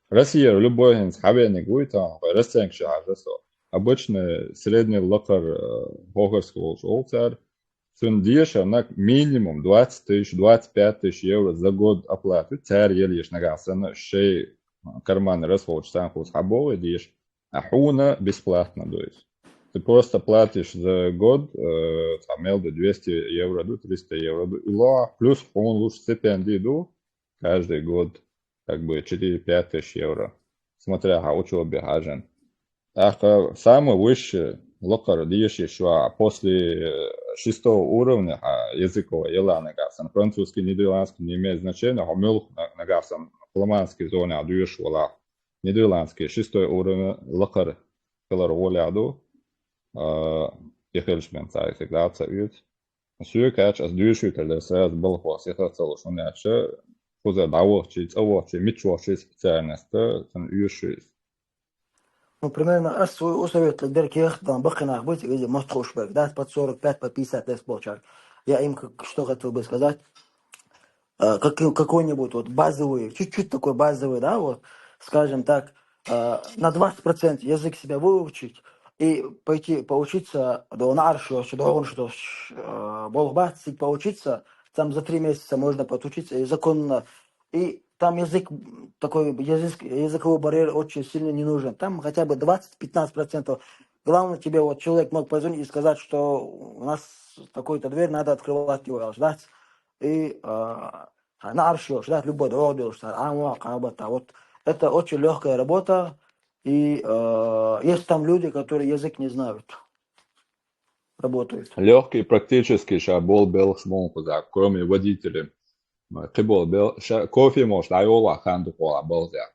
Россияра любой хӀинца хьавениг вуй тахана, вай расценкаш хьажа со. Обычный средний лакхара, э, хохарский волуш олу цара. Цунна дешарнаг минимум двадцать тысяч, двадцать пять тысяч евро за год оплаты. Цара еллеш нагахь санна шей карман расхолуш царна хуз хьабогӀий деш. А хьуна бесплатно, то есть. Ты просто платишь за год, э, там, мел ду двести евро ду, триста евро ду, и ло, плюс хьуна луш стипендий ду, каждый год, как бы, четыре-пять тысяч евро, смотря хьан учёбе хьажан. ТӀаккха самый высший лакхара дешаш ва после, э, шестого уровня хьан языкового яла нагахь санна, французский, нидерландский не имеет значения, хьо муьлха на-, нагахь санна фламандский зонехь дуьйш вала. Нидерландский шестой уровень лакхара хилар гӀолехь ду, а, и хилча бен цхьа язык дӀа ца оьцу. Соьга кхаьчча, ас дуьйшуьйтар дара сразу балхо сиха ца луш, хӀунда аьлча кхузара дӀавахчий, цӀа вахчий, мича вахчий специальность, цунна оьшу иза. Ну, примерно, ас свой у совет лагдер кехтан бакхинах быть, видимо, мотт ховш берг, да, под сорок пять, под пятьдесят лет получали. Я им как, что хотел бы сказать, э, как-, какой-нибудь вот базовый, чуть-чуть такой базовый, да, вот, скажем так, э, на двадцать процентов язык себя выучить и пойти поучиться, да, на аршош, да, он что, э, болх бацик поучиться, там за три месяца можно подучиться и законно, и там язык, м, такой язык, языковой барьер очень сильно не нужен. Там хотя бы двадцать-пятнадцать процентов. Главное, тебе вот человек мог позвонить и сказать, что у нас такой-то дверь, надо открывать его, ждать. И, а, на аршош, да, любой дорог делаешь, а, а, а, а, вот. Это очень лёгкая работа, И э, есть там люди, которые язык не знают, работают. Лёгкий практически ща бол белхш мон кхуза, кроме водителей. Кхы бол бел, ща кофе молш дӀайола хан дукъола балзя.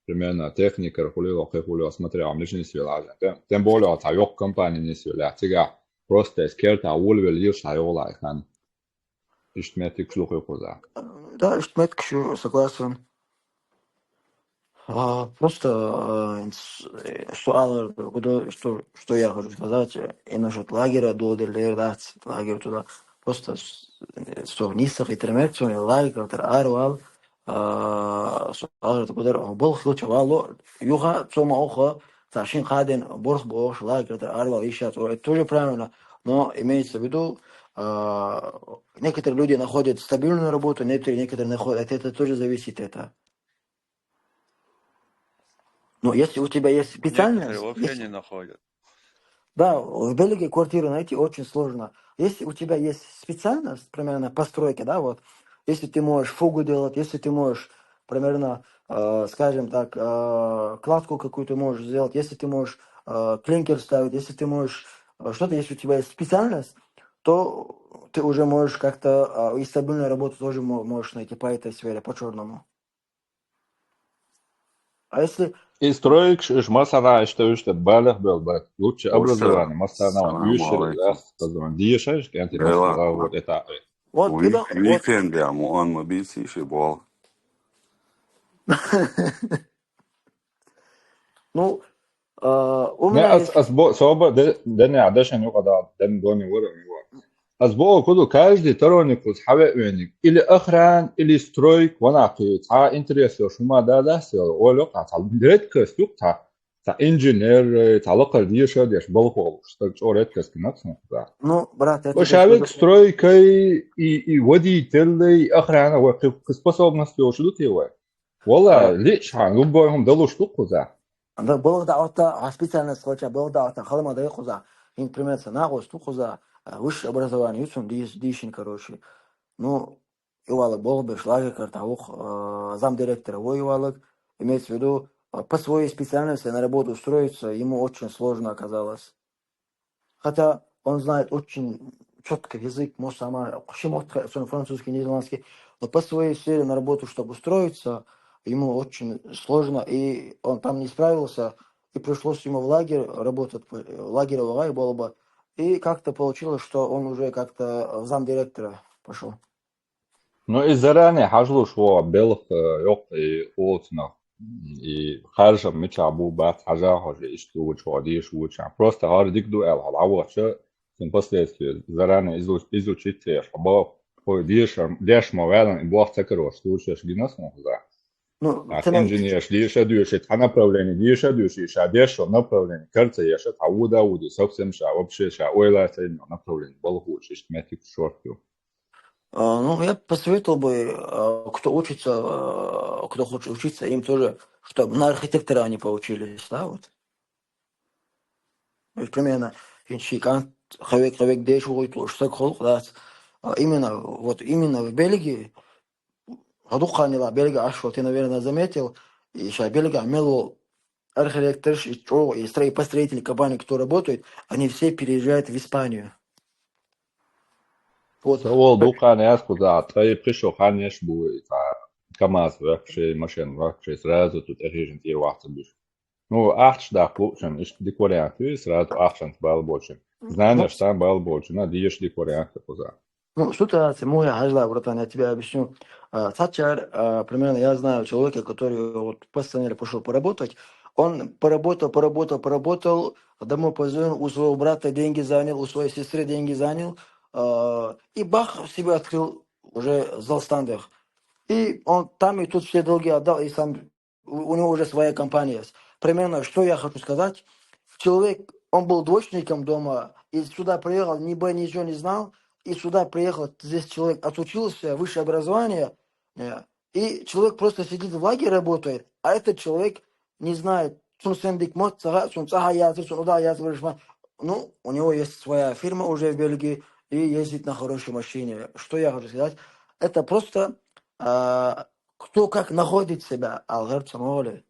Примерно техникар хулило, кхы хулило, смотря, ам личный свелажа. Тем, тем более, цхьа йоккха компания не свеля. Цига просто эскерта, улвел, йирш дӀайола хан. Иштметик шлухи кхуза. Да, иштметик шу, согласен. А, просто, а, инс- э, суал, куда, что, что я хочу сказать, э, и насчет лагеря, долго ли дац лагерь туда. Просто с- э, со нисах и тремецу, и лагерь, тер арвал, а, суал, куда, был хилча вало, юха, цома оха, цашин хаден, борх бох, лагерь, тер арвал, ища, это тоже правильно. Но имеется в виду, а, некоторые люди находят стабильную работу, некоторые, некоторые находят, это тоже зависит, это. Но если у тебя есть Некоторые специальность, вообще если- не находят. Да, в Бельгии квартиру найти очень сложно. Если у тебя есть специальность, примерно постройка, да, вот, если ты можешь фугу делать, если ты можешь, примерно, э, скажем так, э, кладку какую-то можешь сделать, если ты можешь э, клинкер ставить, если ты можешь э, что-то, если у тебя есть специальность, то ты уже можешь как-то а, и стабильную работу тоже мо- можешь найти по этой сфере, по черному. А если И строик ш масана, что уж балах был, бат. Лучше Оса, образование, масана, салам уж алейкум. Сказано, дишаш, кенти Эла. масана, вот это. вот, Уи- когда, вот, Уикенд я, муан ма бисиши бол. Ну, э, у Не, меня ас есть... ас бо соба, да не, а дальше не когда, да не дони вора. Ас бо куду каждый сторонник кус хаве уэник. Или охран, или стройк, вона ки, а интерес ё шума да да сё, олё ка, та редко стук та, та инженер, та локал дешо деш, балхол, что чё редко скинакс, да. Ну, брат, это О ты шавик что-то- стройкой и, и водитель, и охрана, вот способности уж идут его. Вала, Да. Лишан, любой он далуш тукуза. Да, было да ота, а специально случай, было да ота, халма да куза. Им примерно на гос ту куза, а, высшее образование, юцун диш, дишин, короче. Ну, и вала бог бы шлагер картаух, э, замдиректора, во и вала, имеется в виду, э, по своей специальности на работу устроиться ему очень сложно оказалось. Хотя он знает очень четко язык, может, сама, шимот, французский, нидерландский, но по своей сфере на работу, чтобы устроиться, ему очень сложно, и он там не справился, и пришлось ему в лагерь работать, в лагере Вагай было бы. И как-то получилось, что он уже как-то в замдиректора пошел. Ну, и заранее хажлуш во белх, э, ёк, и олцнах, и харжа меча бу бат, хажа хожи, ишт луч, хо, диш луч. Просто хар дик ду эл, хал, а вот что, тем последствия, заранее изуч, изучить, я ж, бо, хо, диш, деш мо вэлэн, и бо цакарош, случаеш гинас, ну, да. Ну, А ты на- инженер, диш, диш, а направление, диш, диш, а деш, направление, карца, я ж, а уда, уди, совсем ша, вообще ша, ойла, направление, балхуч, ишт метик, шортю. А, ну, я посоветовал бы, а, кто учится, а, кто хочет учиться, им тоже, чтобы на архитектора они поучились, да, вот. То есть примерно, иншикан, хавек, хавек, деш, угой, то, что холк, да. А именно, вот именно в Бельгии, Гадуханила, Бельгия, аш, вот ты, наверное, заметил, и сейчас Бельгия, мело, архитекторш, и чё, и строи-, построители компании, кто работает, они все переезжают в Испанию. Вот. Савол дукан яс куда, траи пришо ханеш бу, та КамАЗ вообще, машин вообще, сразу тут эрижен и вахта биш. Ну, ахч да клубчен, иш диквариант, и сразу ахчен бал бочен. Знаешь, там бал бочен, а диеш диквариант куза. Ну, ситуация, мой хажла, братан, я тебе объясню. А, Сачар, а, примерно, я знаю человека, который вот постоянно пошел поработать. Он поработал, поработал, поработал, домой позвонил, у своего брата деньги занял, у своей сестры деньги занял, а, и бах, себе открыл уже залстандах. И он там и тут все долги отдал, и сам, у у него уже своя компания есть. Примерно, что я хочу сказать. Человек, он был двоечником дома, и сюда приехал, ни бы ничего не знал, и сюда приехал, здесь человек отучился, высшее образование, э, и человек просто сидит в лагере, работает, а этот человек не знает, сун сендик мот, сага, сун цаха язы, сун уда язы, вырышма. Ну, у него есть своя фирма уже в Бельгии, и ездит на хорошей машине. Что я хочу сказать? Это просто а, кто как находит себя, алгар цамоле.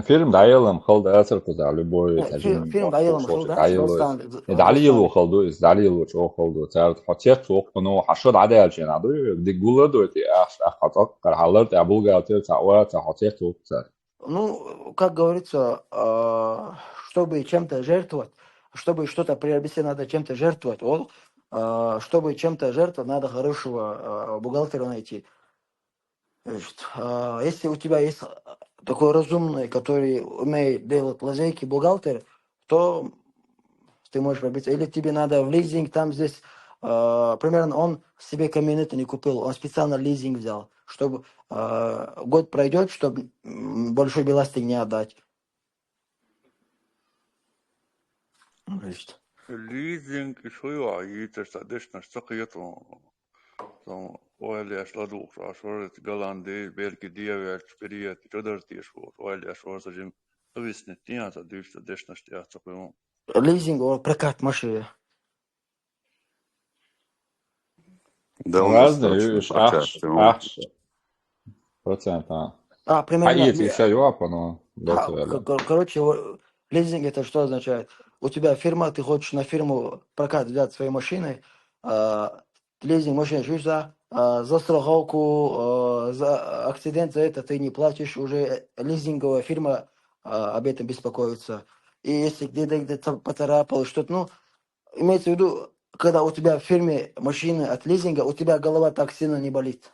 Фильм дӀаялам хала дацар кхузахь, любой фильм дӀаялам хала дацар, дӀаяло. ДӀаяло хала ду, иза дӀаяло чӀогӀа хала ду. Цара хьо текст воккхуно, хьан шо дӀадаьлча ена ду, диггула дой те ахш, ахь хьо цӀаккхар, хьан лар тӀехь булгал тер, цхьа оа, цхьа хьо текст воккху цара. Ну, как говорится, а, чтобы чем-то жертвовать, чтобы что-то приобрести, надо чем-то жертвовать. Вот, а, чтобы чем-то жертвовать, надо хорошего, а, бухгалтера найти. Значит, а, если у тебя есть, а, такой разумный, который умеет делать лазейки, бухгалтер, то ты можешь пробиться. Или тебе надо в лизинг, там здесь, а, примерно он себе камионет не купил, он специально лизинг взял, чтобы, а, год пройдет, чтобы большой беластик не отдать. Лизинг и шо ю, а йийцаш цхьа дешнаш ца кхета. Сан ойла еш ладугӀуш, а шорта Голланди, Бельги дӀаваьлча, период чӀодар теш волуш, ойла еш вара сан жима къависнет тӀе, ца дуьйцу сан дешнаш тӀе ца кхуьйху. Лизинг, о, прокат машины. Разные, видишь, ахш, ахш. Процент, а. А, примерно. А есть ещё ю, а, по-моему, короче, лизинг это что означает? У тебя фирма, ты хочешь на фирму прокат взять своей машины, а, лизинг машины, чё за, а, за страховку, а, за акцидент, за это ты не платишь, уже лизинговая фирма, а, об этом беспокоится. И если где-то, где-то поцарапал, что-то, ну, имеется в виду, когда у тебя в фирме машины от лизинга, у тебя голова так сильно не болит.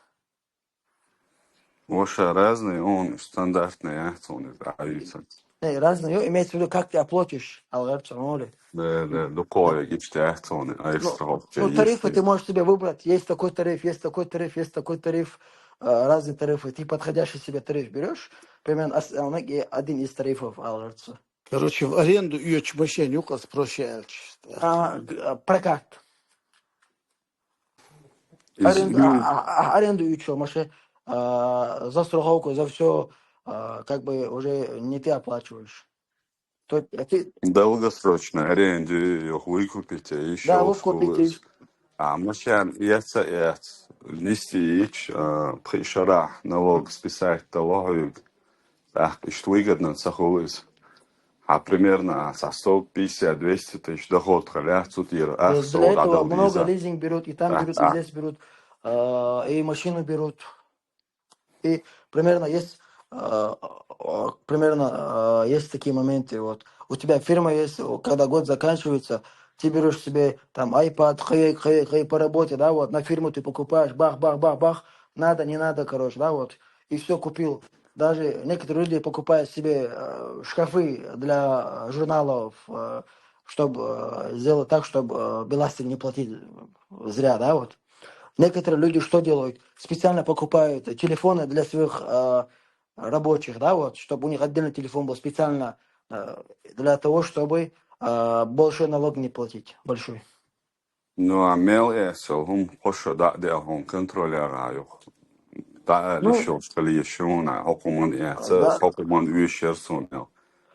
Вообще разные, он стандартный, а, цуни, а, видится. Не, разные, имеется в виду, как ты оплатишь, алгар цунули. Да, да, дукхой гишти, а, цуни, а, ну, страховка. Ну, есть тарифы ты можешь себе выбрать. Есть такой тариф, есть такой тариф, есть такой тариф, а, разные тарифы. Ты подходящий себе тариф берешь, примерно ас-, а, ну, и один из тарифов, алгар цу. Короче, в аренду оьцу машен ю-кх ас, проще аьлча. А, г-, а, прокат. Аренду, а, а, аренду оьцу машен, а, за страховку, за всё, а, как бы уже не ты оплачиваешь. То есть, а ты... Долгосрочно аренду, её выкупить, а ещё... Да, выкупить. А машен эца, эца, нести ич, а, пхи шарахь налог списать далахь. Так, иштта выгодно ца хуьлу иза. А примерно, а, сто пятьдесят, двести тысяч доход хилла, цу тӀера. Для этого много лизинг берут, и там берут, и здесь берут, а, и машину берут. И примерно есть, а, а, примерно, а, есть такие моменты, вот. У тебя фирма есть, о, когда год заканчивается, ты берёшь себе там iPad, хей, хей, хей по работе, да, вот, на фирму ты покупаешь, бах, бах, бах, бах, надо, не надо, короче, да, вот, и всё купил. Даже некоторые люди покупают себе, э, шкафы для журналов, э, чтоб, э, сделать так, чтобы, э, беластик не платить зря, да, вот. Некоторые люди что делают? Специально покупают телефоны для своих, э, рабочих, да, вот, чтобы у них отдельный телефон был специально, э, для того, чтобы, э, большой налог не платить, большой. Ну, а мел эсал, хӀума кхо шо дӀа а деа, хӀума контролера юха. ДӀа а лишалш хила еш шуна, хӀокхуман эца, хӀокхуман уьш яр суна. Ну,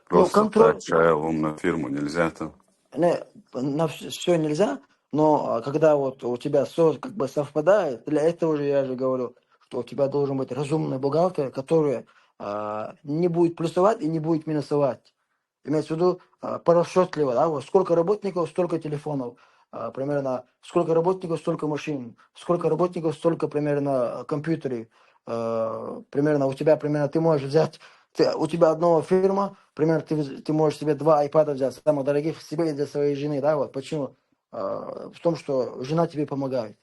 просто контроль так шайл хӀума на фирму нельзя-то. Не, на всё нельзя, но, а, когда вот у тебя всё как бы совпадает, для этого же я же говорю, что у тебя должен быть разумный бухгалтер, который, а, не будет плюсовать и не будет минусовать. Имеется в виду, а, порасчётливо, да, вот сколько работников, столько телефонов, а, примерно, сколько работников, столько машин, сколько работников, столько примерно, а, компьютеров, а, примерно у тебя, примерно, ты можешь взять, ты, у тебя одного фирма, примерно, ты, вз-, ты можешь себе два айпада взять, самых дорогих, себе и для своей жены, да, вот, почему? А, в том, что жена тебе помогает.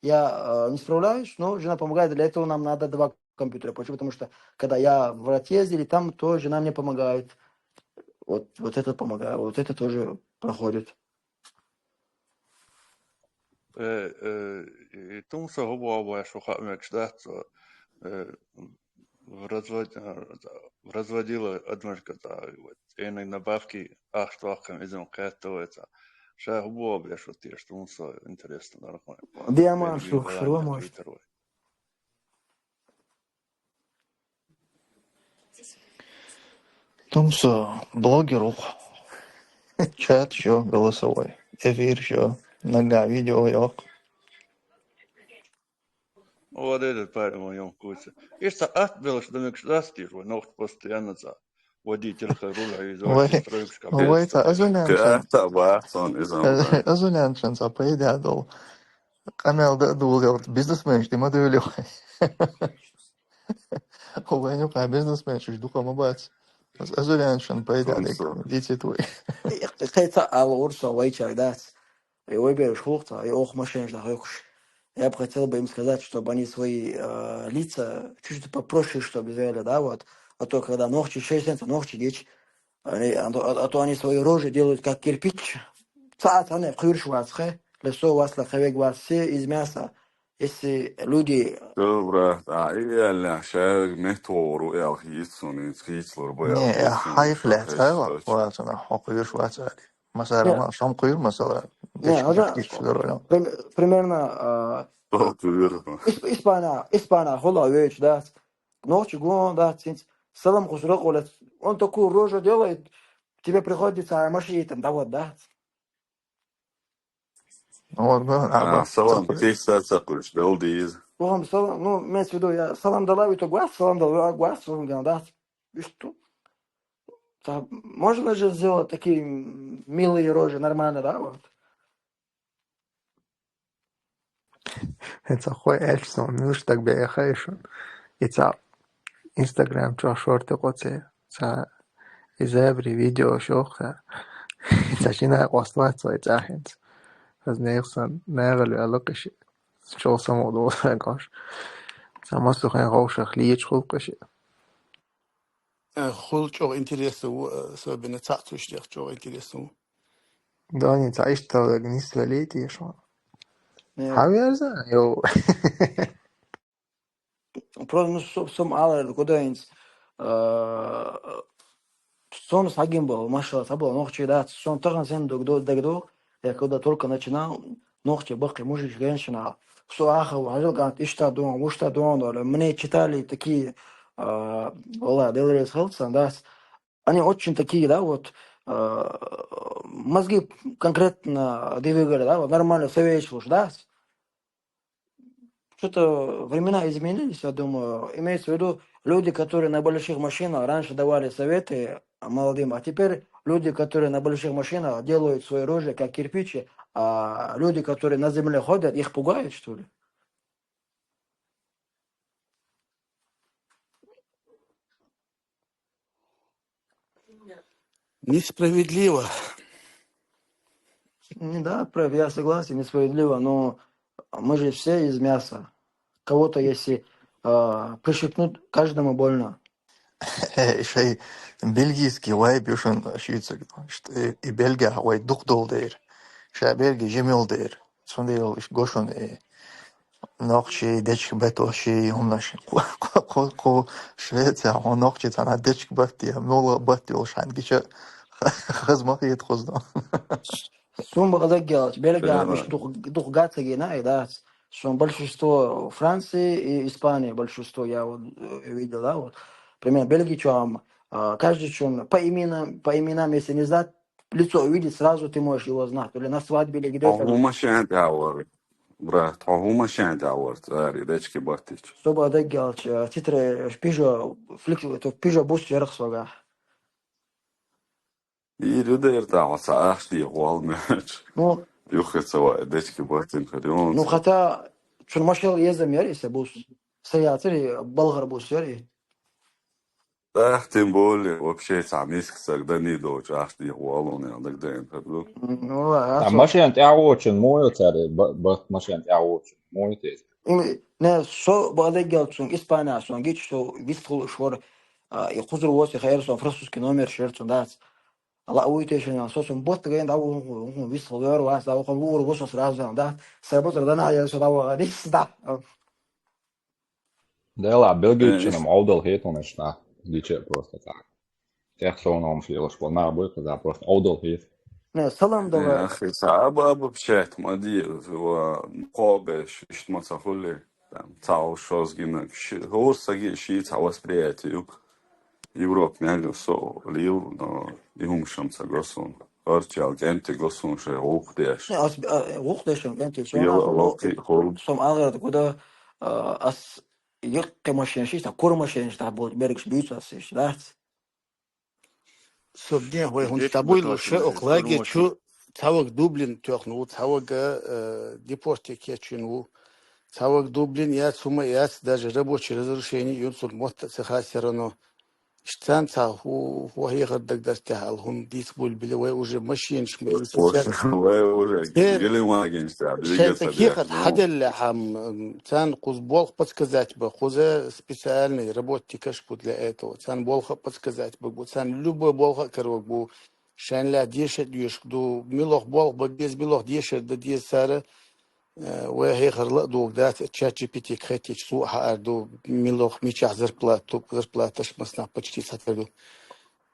Я, э, не справляюсь, но жена помогает. Для этого нам надо два компьютера. Почему? Потому что, когда я в России ездил, там то жена мне помогает. Вот, вот это помогает, вот это тоже проходит. Э, э, и тумса хӀу боху баьш ву хаа мегаш дац, э, развод-, э, разводила адамашка, цӀена набавки ахча тохкам иза кхетта вай цхьа. Ша хӀу боху беш ву теша, тумса интересно дара хьуна. Диамант шух шура, может. Тумса блогер ву-кх. Чат шо, голосовой. Эфир шо, нагахь видео йоккху. Вот этот парень вон йомкуца. Иштта атта белаш да мегаш дац дийш вай нохчий постоянно цхьа. Водитель хай руль хьайза, Вай, стройкаш каб вай, еза. цхьа азулянчун, Ката бац он иза вай. азулянчун цхьа пайда дола. Къамел да а дулла йолча бизнесменаш тӀе ма дуьйле вай. Вайн юкъахь бизнесменаш уьш дукха ма бац. Аз азулянчун пайда Сон дик со. дийцит вай. И кхин цхьа ала луур со вайчаьрга дац. И вай бераш хӀух цхьа, и оха машенаш дӀахьоькхуш. Я бы хотел бы им сказать, чтобы они свои э, лица чуть-чуть попроще, чтобы сделали, да, вот. А то, когда ногти шесть ногти гич, они, а, то, а то они свои рожи делают как кирпич. Цхьа а цхьанна кхуьйруш вац хе, лесо вац, ла хевег вац, все из мяса. Если люди Добра, да, и аьлла, ша меттавогӀур ву аьлла хийца суна, иза хийцалур бу аьлла Не, хийца суна, хьайх ша лаьцна хьайца ва, хьайца. Вацана, хьо кхуьйруш вац аьлла. Масала, Не, ма, сом кхуьйр, масала, не, дечка хӀажа, дечка дечка дора. прим- примерно а, Со кхуьйр. Исп- Испания, Испания хула веч, да. Ногти гон, да, цинц. Салам хусра къолец. Он такую рожу делает, тебе приходится машиитам давать, да. Вот, ну, А, аба, салам, цхьа хуй. тейса ца кхуьш, дал дийза. Охам салам, ну, имеется в виду, я салам дала, и то гуас, салам дала, гуас, салам ган, да. Ишту. Та, можно же сделать такие м, милые рожи, нормально, да, вот. Хьо ца хой аьлча, со муьлш даг беха шу. И ца Instagram чохь шорта кхо ца, ца и забри видео шохха. Ца шина къост вац вай цӀахьинца. Аз нехан сан нагӀал ваьлла кхиш. Чол само долу сан кош. Ца массу хайн ховшах лийча хул кхиш. Э, хул чӀогӀа интересно ву, э, особенно цхьаъ цуьш дех чӀогӀа интересно ву. Дони, ца иштта нисвелий тешо. Не, Хьан верза? Йо. просто, ну, со- сом алар кудаинц. Э, Сом сагин бал, машалла, та бал нохчи дац. Сом тахан сен дог дог дог. Я когда только начинал, нохчи баккхи мужик женщина. Со ахал, хажал гант, ишта дон, ушта дон, да, мне читали такие, а, вала, делрес халтсан, да. Они очень такие, да, вот, а, мозги конкретно двигали, да, вот нормально советуешь, да. Что-то времена изменились, я думаю. Имеется в виду, люди, которые на больших машинах раньше давали советы молодым, а теперь люди, которые на больших машинах делают свои рожи, как кирпичи, а люди, которые на земле ходят, их пугают, что ли? Несправедливо. Не, да, прав, я согласен, несправедливо, но мы же все из мяса. Кого-то если а, прищипнут, каждому больно. Э, шай бельгийский вайб ю шун шуьйцург. Ш-, и, и Бельгия вай дукха долу дер. Ша Бельгия жимел дер. Цундела иш гошун, э, нохчий, дечка бетоший, хӀумнаш. Кху, кху, кху, кху Швеция, хьо нохчий цхьана дечка бетти, мула бетти йолуш хьан гича хазма хет хуздо. Сум бакъадаггелч, Бельгия Прямо. Миш дух дух гацагина, и да. Сум большинство Франции и Испании, большинство я вот э, видел, да, вот. Примерно Бельгия, что а, каждый что по именам, по именам, если не знать, лицо увидеть, сразу ты можешь его знать. Или на свадьбе, или где-то. Хьо хӀума шен тӀе вара. Брат, хьо хӀума шен тӀе вара, цари дечки баттич. Сум бакъадаггелч, э, титре пижо, флик, это пижо бус ярах сога. И рюдер та хьо ца ахш ди гӀол меч. Ну, Юхи ца ва дечки баттин хадион. ну, хотя, чун машал езам яри, если бус. Саяцари, болгар бус яри. Ах, тем более, вообще, ца миск саг да не дочь, ах, ди гӀол он, я, даг да, ин, хадук. Ну, а Та со- машен тӀаьхьочун мо ю цари, ба- ба- машен тӀаьхьочун мо ю теза. М, Не, со бакъадаггелч сун Испания, сон гич со вистхул шор, а, и хузур воси хайр сон французский номер шер сон дац. Ала уй тешен, со сон бот ген да, у, у, у, вистхул вер вас, да, у, у, у, сразу, да. Сабутр да на, я со да, у, рис, да. Дела, Э, белгийчунам Ӏовдал хетунаш нах, гича просто так. Тех совномаш елаш бол, нах буй, кхуза просто Ӏовдал хет. Не, салам Э, давай. Ахи, ца аба, аба пшет, ма ди, ва, кобеш, ишт ма ца хули, там, цау шоз гина, ши, гур саги ши ца восприятие юк. Европ мягу со лил, но и хум шам ца госун. Арчал кенти госун ше гух деш. Не, ас, а, гух дешем, кенти, сом Ел ахур, локи хол. сом агар, куда, а, ас йоккха машинаш иштта, кура машинаш тӀехь болчу берригаш буьйцу ас иштта, дац? Со бен вай хӀунда Дечка дӀабуьйлуш баталшина окху лагерь чу, гурмоша. цхьа вага дублин тоьхна ву, цхьа вага, э, депорте кечйина ву, цхьа вага дублин яц, хӀума яц, даже рабочий разрешение юн цунна мотта а ца хасса равно. Иштта царна цхьа хӀу-, хӀу хьехар дагдарца тӀехь ала хӀума дийца буьйлабелла вай уже машинаш ма Вай уже Церан гелевагинча шайн двигаться цхьа кехат хьаделлехь, м, царна кхуза болх подсказать бан, кхуза специальный работникаш бу для этого. Царна болх а подсказать бан бу, царна любой болх а караван бу, шайн лаьтта деша а доьшуш ду, милох болх бан беза, милох дешар дан деза цара. Э, вай хьехар ла а догӀу дац, чат G P T-га хеттича цо а хьаар ду, милох мичахь зарплата, зарплаташ массанхьа почти цхьатера ду.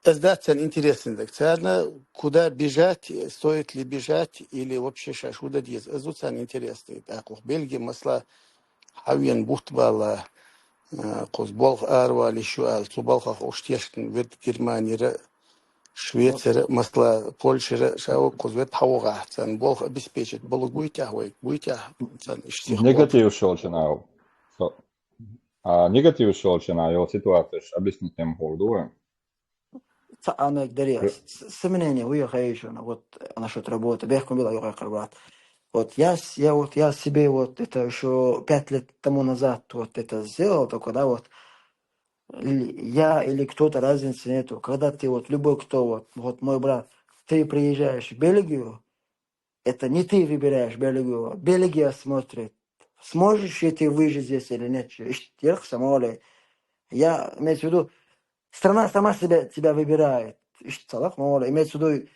Ас дац царна интересный дага. Царна куда бежать, стоит ли бежать, или вообще шаьш хӀун дан деза. Ас ду царна интересный. ТӀаккха Бельги, масала, хьавеана бутт бала, а, кхуза болх аравала йиш ю аьлла, цу балхах уьш тешна верг Германера, Швецера, масала, Польшера, ша ву кхуза верг хьавогӀахь, царна болх обеспечить балур буй тӀехь вай, буй тӀехь царна иштта болх. Негатив шолчана. А, негатив шолчана йолу ситуацияш объяснить ма хӀур ду вай? Цхьа а мега даре, с-, с-, мнение вуй хьаьжжина, вот, насчёт работы, бехкам била юкъа карбат. Вот я с-, я вот, я себе вот это ещё пять лет тому назад вот это сделал, только, да, вот, л-, я или кто-то, разницы нету. Когда ты вот, любой кто, вот, вот мой брат, ты приезжаешь в Бельгию, это не ты выбираешь Бельгию, Бельгия смотрит, сможешь ли ты выжить здесь или нет. Иш-, ярх самоле. Я, имеется в виду, страна сама себя, тебя выбирает. Иш-, цалах, мало, имеется в виду,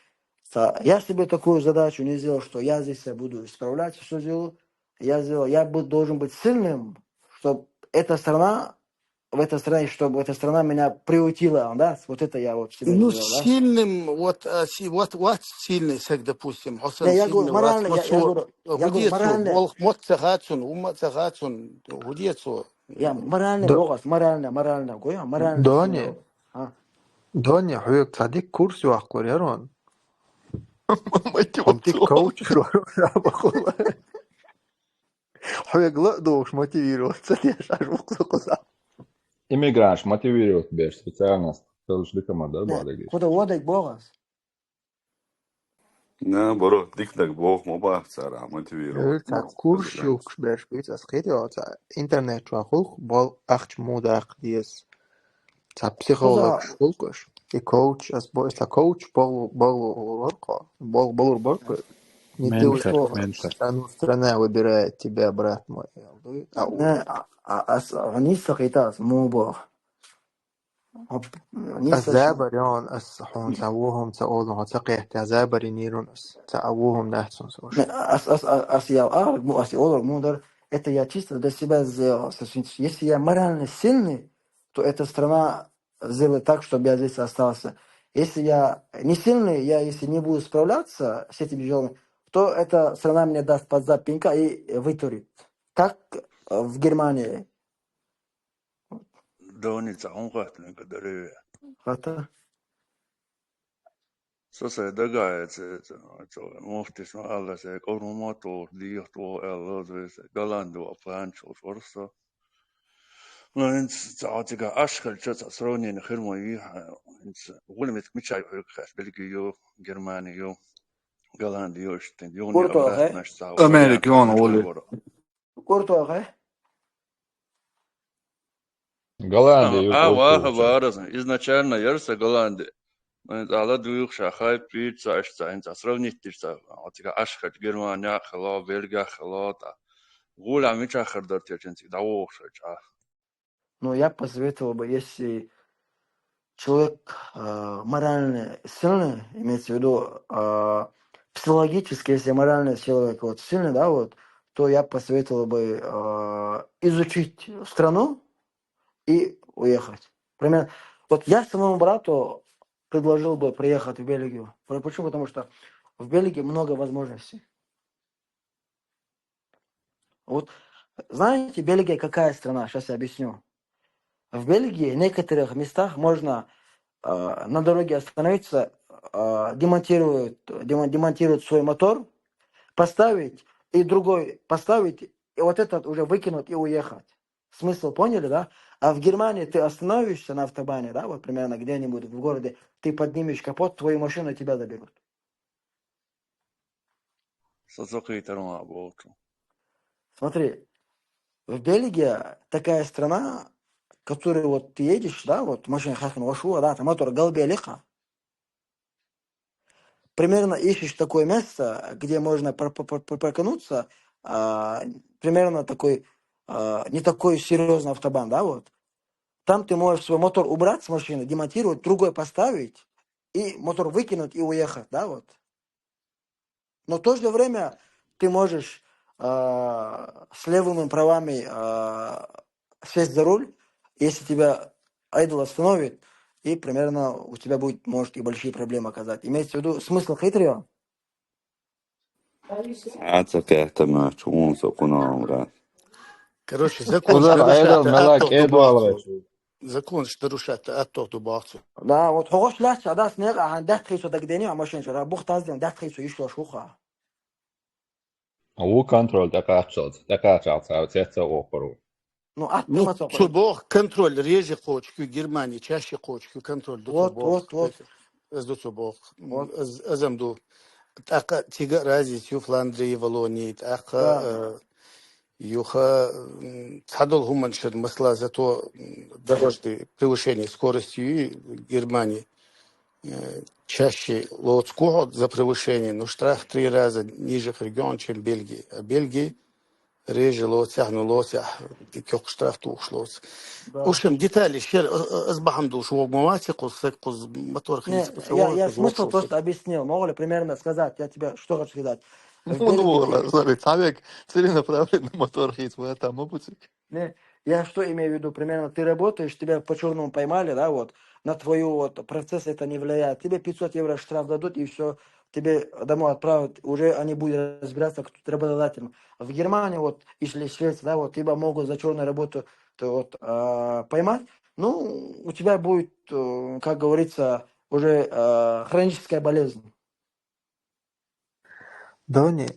ца-, я себе такую задачу не сделал, что я здесь я буду исправлять, все сделаю. Я сделал, я бу-, должен быть сильным, чтобы эта страна, в этой стране, чтобы эта страна меня приютила, да? Вот это я вот себе Ну, сделал, да? Сильным, вот, а, си-, вот, вот сильный саг, допустим, Не, хьо сан я говорю, сильный вац, морально, ма я, я цо, говорю, я говорю, хӀун де цо, морально. Болх мотт ца хацун, хӀумма ца хацун, хӀун де цо? Я морально Д-, богас, морально, морально, гоя, морально Дони, сильный. А? Дони, хьоьга цхьа дика курс йоккхур яра ван. Хьан дика Мотивацион. Коуч роль бахула. Хьоьга ла а духуш мотивировать ца деш, аш вукхуза кхуза. Иммигранташ мотивировать беш специальность, хилча дика ма дар Не, бадагиш. Куда водать богас? Наоборот, диканиг боху ма баха цара, а мотивировать. Э, цхьа Ну, курс курс йохуш берш бу, ас хетий, цхьа интернет чохь гӀуллакх, бол ахча муха даккха деза. Цхьа психологаш Кхуза гӀуллакхаш. И коуч, ас бо, аса коуч богу, богу, богу, богу, богу. Не ты Ментор, ушел, ментор. Страну, страна выбирает тебя, брат мой. А у- Не, а, а, ас, а, не сахитас, му бог. Оп, не Ас сахи. Забарен, ас хьуна ца вохум ца олун, хьо ца кхетта, забаринирун ас. Ца а вохум дац сон Не, сош. ас, ас, а, ас я арг, ну, ас я олор, мудар, это я чисто для себя сделал. То есть, если я морально сильный, то эта страна сделает так, чтобы я здесь остался. Если я не сильный, я если не буду справляться с этими делами, то эта страна мне даст под зад пинка и вытурит. Как э, в Германии. Дони, цхьа хӀун хаттаниг дарий вай? Хата. Со сайн дагахь эца, эца, эца муфтис ма аьлла, сайн кӀорум ма тухуш, дехьа туху аьлла, лоза вай сайн Голланди ван план чу луш вара со. Ну, хӀинца цхьа цигахь Ӏаш хилча, цхьа сравнение хир ма вий, хьан, хӀинца гӀуламитка мичахь ю хьоьга хаьттича, Бельги ю, Германи ю, Голланди ю, иштта юхана Куртуа хе? Обратно цхьа вариант Америка юхана гӀули. Вара. Куртуа хе? Голланди ю А, ваха куртуа. Вара сан. Изначально яра сан Голланди. Ман цӀа ладуьйгӀуш ша хайп вийча ца, аша ца, хӀинца сравнить дича ца. Оцигахь Ӏаш хилча Германехь а хилла, Бельгехь а хилла, тӀа. ГӀуламитка мичахь хир дара те чен цига дӀавогӀуш хилча. Ну, я посоветовал бы, если человек а, морально сильный, имеется в виду а, психологически, если морально человек вот сильный, да, вот, то я посоветовал бы а, изучить страну и уехать. Пример, вот я своему брату предложил бы приехать в Бельгию. Про- Почему? Потому что в Бельгии много возможностей. Вот, знаете, Бельгия какая страна? Сейчас я объясню. В Бельгии в некоторых местах можно а, на дороге остановиться, а, демонтируют, демон- демонтируют свой мотор, поставить и другой поставить, и вот этот уже выкинуть и уехать. Смысл поняли, да? А в Германии ты остановишься на автобане, да, вот примерно где-нибудь в городе, ты поднимешь капот, твою машину, тебя заберут. Со цо кхетарма болчу. Смотри, в Бельгии такая страна, которую вот ты едешь, да, вот машина хахин вашу, да, там мотор галбелиха. Примерно ищешь такое место, где можно пр- пр- пр- пр- прокануться, а, примерно такой, а, не такой серьезный автобан, да, вот. Там ты можешь свой мотор убрать с машины, демонтировать, другой поставить, и мотор выкинуть и уехать, да, вот. Но в то же время ты можешь а, с левыми правами а, сесть за руль, если тебя айдол остановит, и примерно у тебя будет, может, и большие проблемы оказать. Имеется в виду смысл хитрого? Ацакетама чунса кунамра. Короче, закон Куда айдол нарушать, мала аттох кедвалра. Закон нарушать, аттох дубахцу. Да, вот хогош лач, а да, снег, а дат хисо дагдени, а машин жара, бухтазден, дат хисо ишло шуха. А у контроль такачал, такачал, цаца окру. Ну, ат Ну, мацо. цу бог контроль реже кочку, Германии чаще кочку контроль ду Вот, бог. Вот, вот. Аз ду цу бог. Вот. Аз азам ду. Така тига разницу Фландрии, Валонии, така Да. э, юха м, цадол хуманшир масла зато м, дорожный превышение скорости Германии э, чаще лоцку за превышение, но штраф три раза ниже регион, чем Бельгии. А Бельгии реже лоцях, но лоцях, и кёк штраф тух лоц. Да. В общем, детали шер, э, э, азбахам душ, вог мавати, кус, кус, мотор Не, хинс, кус, я, вог, я кус, смысл вог, просто кус. Объяснил. Могу ли примерно сказать, я тебе что хочу сказать. В Ну, Бельгии ну, ты- ладно, смотри, человек целенаправленно мотор хит в этом обуте. Не, я что имею в виду, примерно ты работаешь, тебя по черному поймали, да, вот, на твою вот процесс это не влияет. Тебе пятьсот евро штраф дадут, и все, тебе домой отправят, уже они будут разбираться, кто ты работодатель. В Германии, вот, если Швеция, да, вот, тебя могут за черную работу то вот, а, поймать, ну, у тебя будет, э, как говорится, уже э, хроническая болезнь. Дони,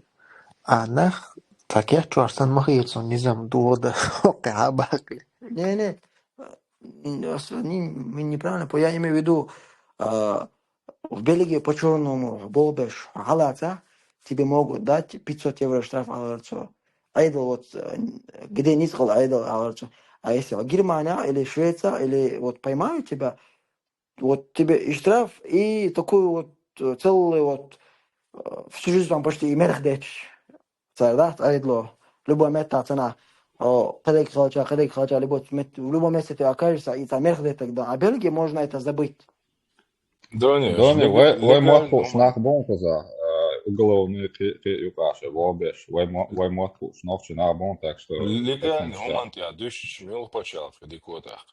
а нах таких чуарсан махицу низам дуода хабакли. Не, не, э, н- ос- не- не- неправильно, по- я имею в виду, а, в Бельгии по черному болбеш, халаца, тебе могут дать пятьсот евро штраф, аларцо. Айдол вот, э, где не сказал айдол, аларцо. А если в Германия или Швеция, или вот поймают тебя, вот тебе и штраф, и такую вот э, целую вот э, всю жизнь вам почти и мерхдеть. Царь, да, айдло. Любой мета цена. О, кадык халча, кадык халча, любой мет, в любом месте ты окажешься, и там мерхдеть тогда. А Бельгии можно это забыть. Дони, Дони, лег- вай, вай легально, моху шнах бон куза, э, уголовный ки, ки юкаша, вобеш, вай мо-, вай моху шнах чина бон, так что легально, это уман тя дышич мел почал, кадыкотах.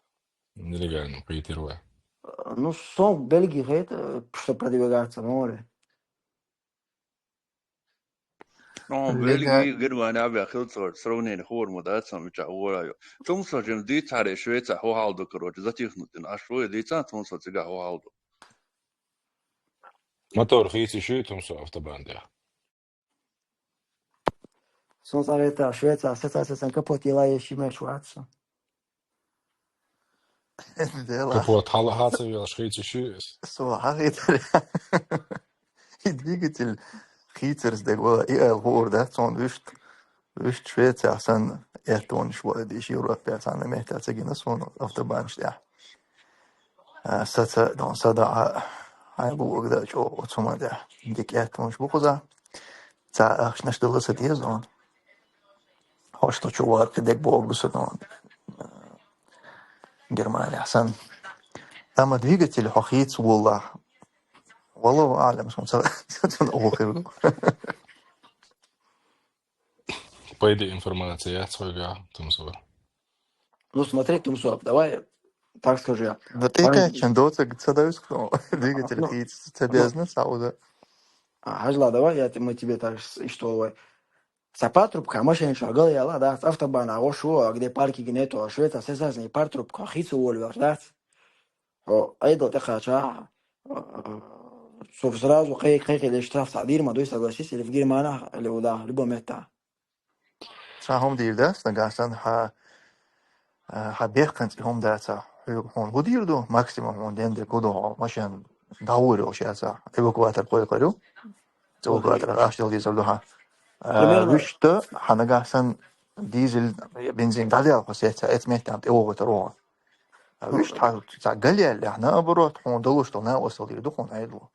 Нелегально, по первое. Э, Ну, сон Бельгии это, что продвигаться, море. Ну, Лега- Бельгии, Германия, авиа хилцор, сравнение хорму, да, сам ча уораю. Тумсо жем дицаре Швеция хохалду, короче, затихнуть. А что и дица, тумсо цига хохалду. Мотор хити шуй тумсо автобан, да. Сон совета Швеция, ассоциация сан капот ела ещё меч ватсо. Дела. Капот хала хаца вел шхити шуй. Суахахитар. И двигатель хитер сдегла, и эл хор, да, цон вишт. Вишт Швеция сан, это он швой, диш Европе сан, мехта цагина сон автобан штя. А, саца, дон сада, а, ай, гугда, чо, вот сума, да. Дик это он шбухуза. Ца, ах, наш дала садезон. Хош то чувар, кидек бог, дусадон. Германия сан. Ама двигатель хохиц, валлах. Валлаху алям, сон ца, сон охир. Пойди информация, я свойга, тумсо. Ну, смотри, Тумсо, давай так скажи. Да ты Ай. Конечно, доцик цадаюс, кто двигатель Ну, хиц, цадезна, сауда. А, Хажла, давай я, те- мы тебе так с- и что, давай. Са патрубка, машина шагал яла, да, с автобана, а шо, а где паркинг нету, а Швеция, все сазни патрубка, хицу вольвер, да. О, айдо, те хача. Со сразу кай, кай, или штраф садир, ма, дуй согласись, или в Германах, или уда, любом месте. Цхьа хӀума дийр дац, нагахь санна хьа, а, хьа бехканца хӀума дацахь, хьоьга хьуна хӀу дийр ду, максимум хьуна ден дерг хӀу ду, хьо машен дӀагӀур йолуш яцахь, эвакуатор кхойкхур ю. Цу эвакуатор ахча дала дезар ду хьа. А, примерно. Вуьшта хьа нагахь санна дизель, бензин дӀадаьлла хьо сецахь, эцу меттехь тӀевогӀуьйтур ву хьо. А вуьшта хьа цхьа галъяьллехь, наоборот, хьуна долуш долу накъосталла дийр ду хьуна Ӏедало.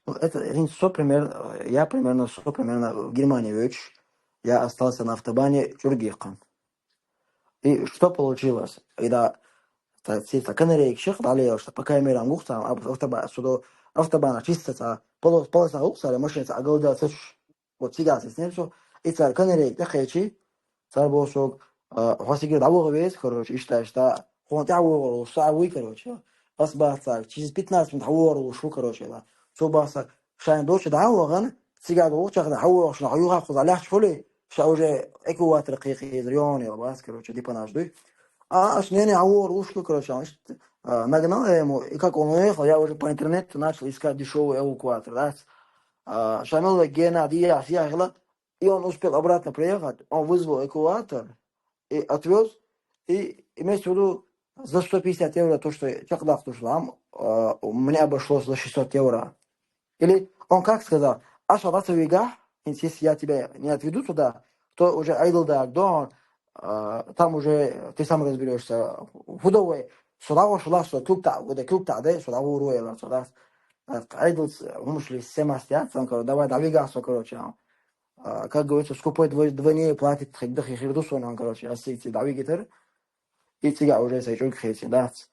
Ну, это, я не сто примерно, я примерно сто примерно в Германии вуьйцуш, я остался на автобане чӀуг яьккхина. И что получилось? Когда та, ци, та канарейка ших дӀалелаш, по камерам гух цхьа, ав-, автобан, судо, автобана чисто цхьа, полос-, полоса гух цара, машина цхьа оголодаться. Вот цигахь сецнера со, и цара канарейка тӀекхечи, цара боху соьга, а, хьо сигара дӀаваха веза, короче, иштта, иштта, хьуна тӀаьхьа вогӀур ву, со а вуй, короче. Ас бац цаьрга, через пятнадцать минут хьан вогӀур ву шу, короче, ла. Цо бац цаьрга, шайна долчу дӀа а вахана, цигахь долу чахана хьан вогӀуш, хьан юха кхуза лаьхча хуьлий, ша уже эвакуатор кхайкхийзар йогӀу, ла бац, короче, депанаж дуй. А, аш нене хьан вогӀур ву шу, короче, аш, а, нагнал я ему, и как он уехал, я уже по интернету начал искать дешёвый эвакуатор, да? А, Шамилла гена, дия, сия, хила, И он успел обратно приехать, он вызвал эвакуатор и отвёз, и имеется в виду за сто пятьдесят евро то, что чакхдах тушла, а, мне обошлось за шестьсот евро. Или он как сказал, Аша, дацавигахь, если я тебя не отведу туда, то уже айдал даг дон, а, там уже ты сам разберешься. Худовой, сюда вошла, что клуб та, вот клуб та, да, сюда вуруэ, сюда. Айдал, хумушли, семастя, там, короче, давай, давигахь, короче. А, как говорится, скупой дво-, двойнее платит, хигдах и хирдусунан, короче, а сети дӀавигитар, и цига уже сай чӀуг хеци дац.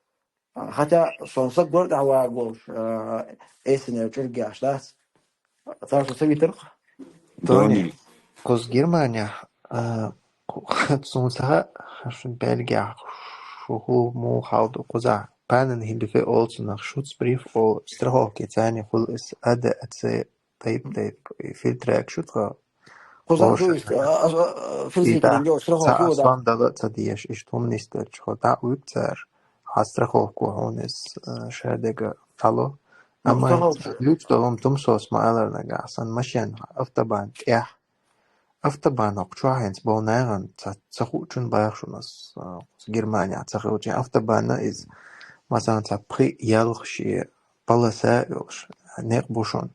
А, хотя сон саг гор дӀаваг волуш, а, эсинера чӀуг яш дац. Царца ца витарх. Тони, кхуза Германия, а, кху-, суна ца хаьа, шун Бельгия шу хӀу муха хьал ду кхуза. Паненхильфе олу цунах, Шуцприф олу, страховки царни хуьлу эс А Д А Ц тайп-тайп, и фильтрак шу тхан. Кхуза Оша. Ду иштта, а, а, а, И физика да, динчо, страховка цхьа ю, да. Аслан дала а ца дезаш, иштта хӀума нисделча, хӀо дӀа а вуьгу цара, хьан страховка хьуна иза, а, шадерг дӀало. Ну, Амма страховка. Луьйчу долу хӀума тумсос ма алар нагахь, сан машен автобан тӀехь. Автобан хӀокху чохь хӀинца болу нахана ца, ца хуучун баха шуна ас, а, Германияхь ца хилча. Автобанна иза, масалан, цхьа пхи ялх шен полоса а йолуш, некъ бу шуна.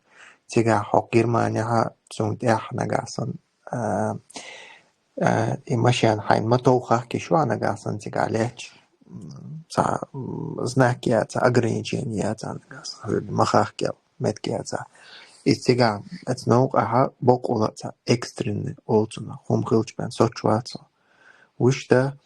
Цигахь хӀокху Германияхьа цунна тӀехь нагахь санна, а, а, и машен хьайна ма тов хахкий шу а нагахь санна цигахь лаьтташ, м, цхьа, м, знак яц, ограничение яц нагахь санна, хӀуьлла ма хахкел, метка яц. Иза цигахь, оцу новкъахьа боккъала а цхьа экстренный олу цунах, хӀума хилча бен соцуш вац хьо. Вуьшта,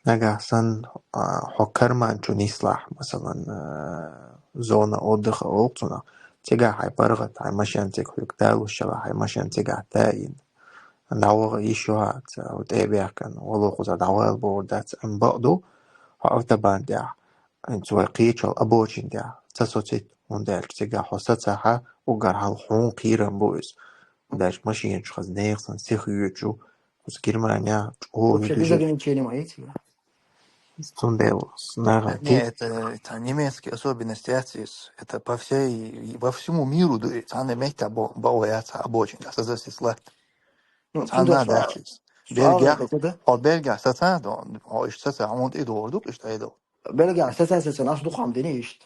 нагахь санна, а, хьо карман чу нислахь, масалан, а, зона отдыха олу цунах. Цигахь хьайн паргӀат, хьайн машен цига хьоьга далуш шала, хьайн машен цигахь таийна. ДӀаваха йиш ю хьаца, хьо тӀе а баьхкина, вало кхуза дӀавала бохур дац, амма бакъ ду, хьо автобан тӀехь, хӀинца вай кхечал обочина тӀехь, ца социйта, хӀунда аьлча цигахь хьо сацахьа, уггар хьалха хьуна кхерам бу иза. Даже машина чу хаза нехан санна сиха йоьдуш ю, кхуза Германия чӀогӀа Вообще без ограничений ма яц. Цундела нагахь Не, это, это немецкие особенности яц иза. Это по всей, во всему миру ду, и цхьана меттехь бо-, бо яц обочина, аса засис латт. Ну, цхьана цундела дац иза. Бельгия, хьо Бельгия саца, хьо иштта саца, хьуна тӀе догӀур ду, иштта айдал. Бельгия саца, саца, ас дукхам дини иштта.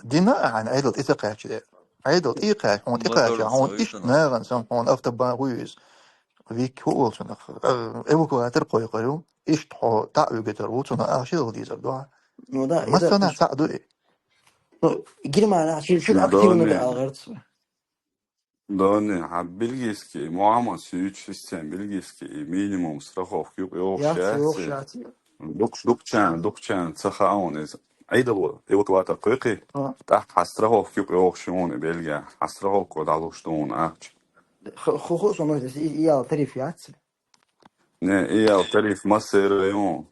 Дина а хьайна айдал тӀе ца кхаьчча. Айдал тӀе кхаьчча, хьуна тӀе кхаьчча, хьуна иштта нагӀан сан, хьуна автобан гӀуй иза. Вик хӀу олу цунах, э, эвакуатор кхойкхур ю, иштта хьо дӀа а вуьгуьйтур ву, цунах ахча дала дезар ду хьан. Ну да, Массо а нах цхьаъ ду и. Ну, Германия, чу, чу активно да алгӀарц. Дони, хьан бельгийский, Мухаммад суьйчу система бельгийский, и минимум страховка юкъа йогӀуш яц. Дукхачарна, дукхачарна ца хаьа иза. Айдало, эвакуатор кхойкхий, тӀаккха хьан страховка юкъа йогӀуш ю хьуна Бельгия, хьан страховка дӀалуш ду хьуна ахча. Ху-, ху-, ху-, со, ну, и, и ял тариф яц. Не, и ял тариф массеран ю.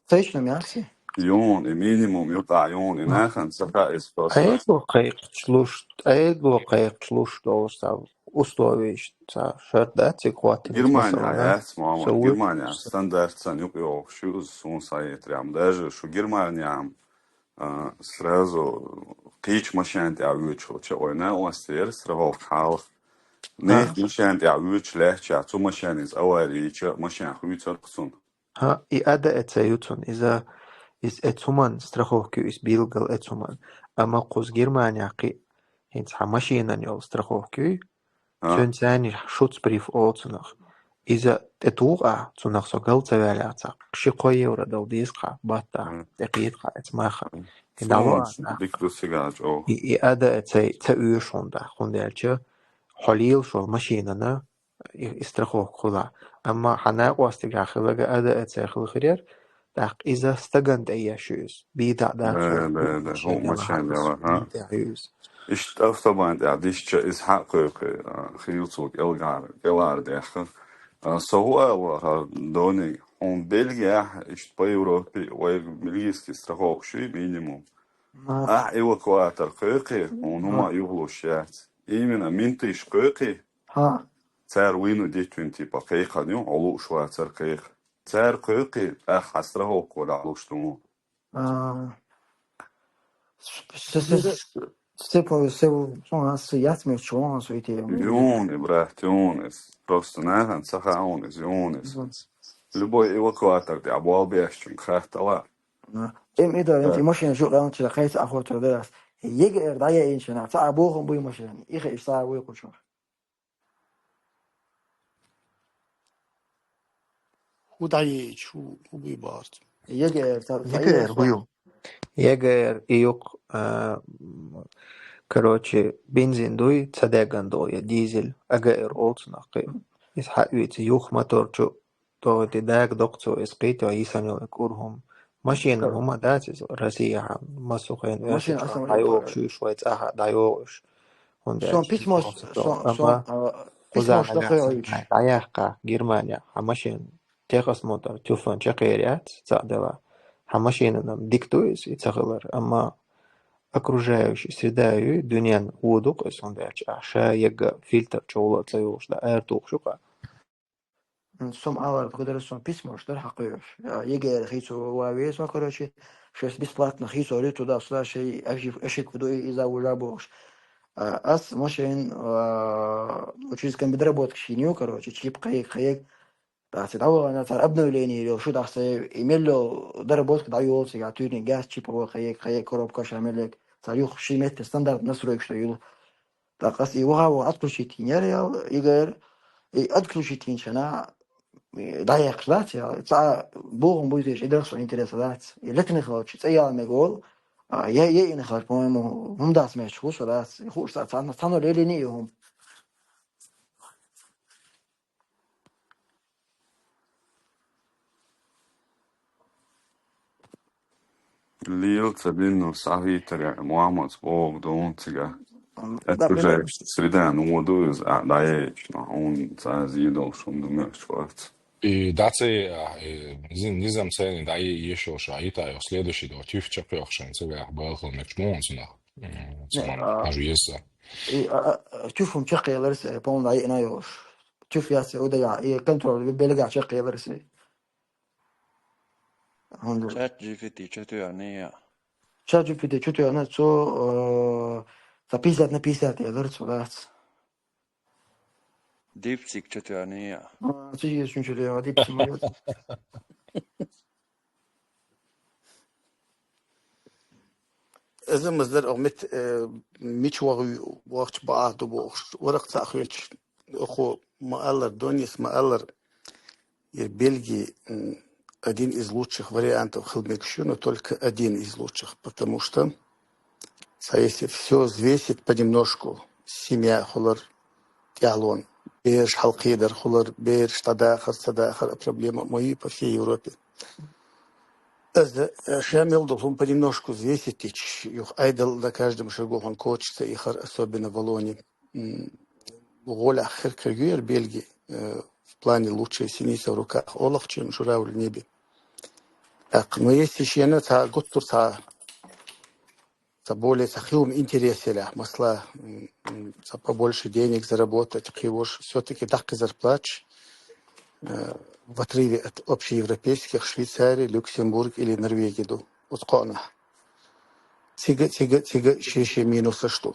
Точно, merci. Юн, и минимум юкъа юн, и нахана ца хаьа иза просто. Айдо кхайкхаш луш, айдо кхайкхаш луш долуш цхьа условиеш, цхьа шарт дац цига хӀоттийна, Германия масала, яц, мама, со Германия вуьйцуш. Стандарт сан юкъа йогӀуш ю иза суна схьаэцарехь. Даже шу Германия, а, сразу кхечу машен тӀехь воьдуш волча ойна оьстера страховка хьалха. Нехан машен тӀехь вуьйцуш лаьттачехь, цу машенан иза авари йича, машен хуьйцура цунна. ХӀа, и АДАЦ ю цунна. Иза, иза э цуман страховка ю, иза билггал э цуман. Амма кхуза Германехь кхин а хӀинца хьан машенан йолу страховка юй, ХӀа. Цуьнан царна Шуцприф олу цунах. Иза тӀе туху ахь, цунах со гал ца ваьллехь цхьа, ши-кхо евро дала деза хьан, баттахь, Мгм. тӀе кхета хьан, эца махана. Мгм. И дӀало Суна ахь. Дика ду цигахь чӀогӀа. И, и АДАЦ ца оьшу хӀунда, хӀунда аьлча, хьо лелаш волу машенана и, и страховка хуьлу. Амма хьан накъостигахь хилларг АДАЦ хила хир яра, тӀаккха иза стагана тӀе еш ю иза. Бийда а дац Да, вай, да, да, машен хӀума машен лаьцна, яла, ха? Бийда ю иза. Иштта автобан тӀехь дисча, иза хьа а кхойкхий, а, хийла цо кӀелгӀар-, кӀелгӀар даьхна. А, со хӀу ала вара, Дони, хьуна Бельгияхь, иштта по Европе, вай бельгийский страховка ю минимум. Ма. Ахь эвакуатор кхойкхий, хьуна хӀума Ма. юхалуш яц. Именно, менташ кхойкхий, ХӀа. Цара вуьйна дитвина, типа, кхайкхина ю, хьо лууш вацара кхайкха. Цара кхойкхий, тӀаккха хьан страховка дӀалуш ду. А, с-, с-, с-, с-, с-, с-, с-, яц мегаш вон со и те. Юни, брат, юни. Просто нахана ца хаьа юни, юни. Мгм. Любой эвакуатор тӀехь болх беш чунга хаттала. На. Эм и да, Да. и машина жук ранча кхайца охота да. Ега эр дӀаяйинча, ца а бохам буй машина. Иха иш са вуй кучур. ХӀу дӀаеъча, хӀу, хӀу буй бахарца? ЕГР, ца, ца ЕГР еш хӀу ю? ЕГР и юкъ, а, м, короче, бензин дуй, ца деган догӀу, я дизель, АГР олу цунах кхин. Иза хьаоьцу юха мотор чу, догӀу тӀе дага доккху цо, иза кхийта йисан йолу кура хӀума. Машина хӀума дац иза, Россияхьа, массо хен Машина оьшучу асан дӀайогӀуш вай ю уьш, вай цӀахьа дӀайогӀу уьш. ХӀунда Сон аьлча письмо, иза сон, амма сон, а, кхуза письмо нагахь дӀаяьккха Германия, хьан машина техосмотр тюфан чекхъер яц, цхьаъ дела. Хьан машинанам дика ду иза, и ца хилар, амма окружающий среда ю, дуьнен вон ду-кх иза, хӀунда аьлча ахь ша егга фильтр чӀогӀа ца йолуш дӀа ара тухуш ю-кх. М, сом алар, кху дара сон письмош дара хьакхоьруш. А, ЕГЭ хийцо ва веза, короче, шайс бесплатно хийцо ри туда-сюда, шай ошиб-, ошибка ду и иза уже бохуш. А, ас машин, а, ну, через комбидоработка шиню, короче, чип кхайк, кхайк. Дахьа дӀавахана цара обновление йолуш, дахьа и мел йолу доработка дӀайолу цига, туьрин газ чип кхайк, кхайк, коробка ша мел ек. Цара юха ши метр стандарт настройкаш ду юла. ТӀаккха ас и ваха-ваха отключить йинера ял, Игорь, и отключить йинчана, и дӀаяьккхаш дац ял, цхьа бохам буй дезаш, и дарх сон интереса дац. И летанах хилча, цӀе яла мега волу, а, я, я инах хилча, по-моему, хӀума дац мегаш хӀу со дац. И хууш ца, цхьа, цхьа ноль лелийна и хӀума. Лела ца динна схьахӀиттара, Мухьаммадс боху ду хьуна цигахь. М, да, окружающий среда, ну, вон ду иза, а, дӀаеъча, ну, хьуна цхьа зен долуш хӀума ду мегаш вац. И дац, а, и низам, низам церан дӀаешалуш, а, йита йо, следующий дор, тюф чекхйокхушан, цигахь бала хила мегаш ма вон цунах. М, Не, цунах а, хьажа еза. И, а, а, тюф хӀума чекхъеларца, э, по-моему, дӀаеъна йолуш. Тюф яц, удая, и контроль, бе-, белгахь чекхъеларца. ХӀунда? Чат джи пи ти чу туьйхина я? Чат джи пи ти чу туьйхина, цо, э, ца пятьдесят на пятьдесят елар цо дац. DeepSeek чу туьйхина я? А, цу еза чун чу туьйхина, DeepSeek ма еза. Иза маздар а мет, э, мича ваху-, вахча баа ду бохуш, варакъ ца хвеча, оха ма-аллар, Донис ма-аллар, ир Бельги, м, один из лучших вариантов хила мегаш ю, но только один из лучших, потому что, ца, если всё взвесить понемножку, семья хулар, тӀаьхьалон, бераш хьалкхедар хулар, бераш дӀадахар, ца дахар, а проблема ма ю по всей Европе. Иза, э, ша мел долу хӀума понемножку взвесить йича, юха айдал дан каждому шагу хьуна коча ца ихар, особенно в Валлонии. М, гӀолехь хир-кхир ю яра Бельги, э, в плане лучшая синица в руках олах, чем журавль в небе. ТӀаккха, ну, если шена ца гуттар ца ца более ца хилма интерес елахь, масала, м, м, ца побольше денег заработать, кхиош, всё-таки даккхи зарплаташ, э, в отрыве от общеевропейских Швейцария, Люксембург или Норвегия ду. Оцу кхоънахь. Цига, цига, цига шен-шен минусаш ду.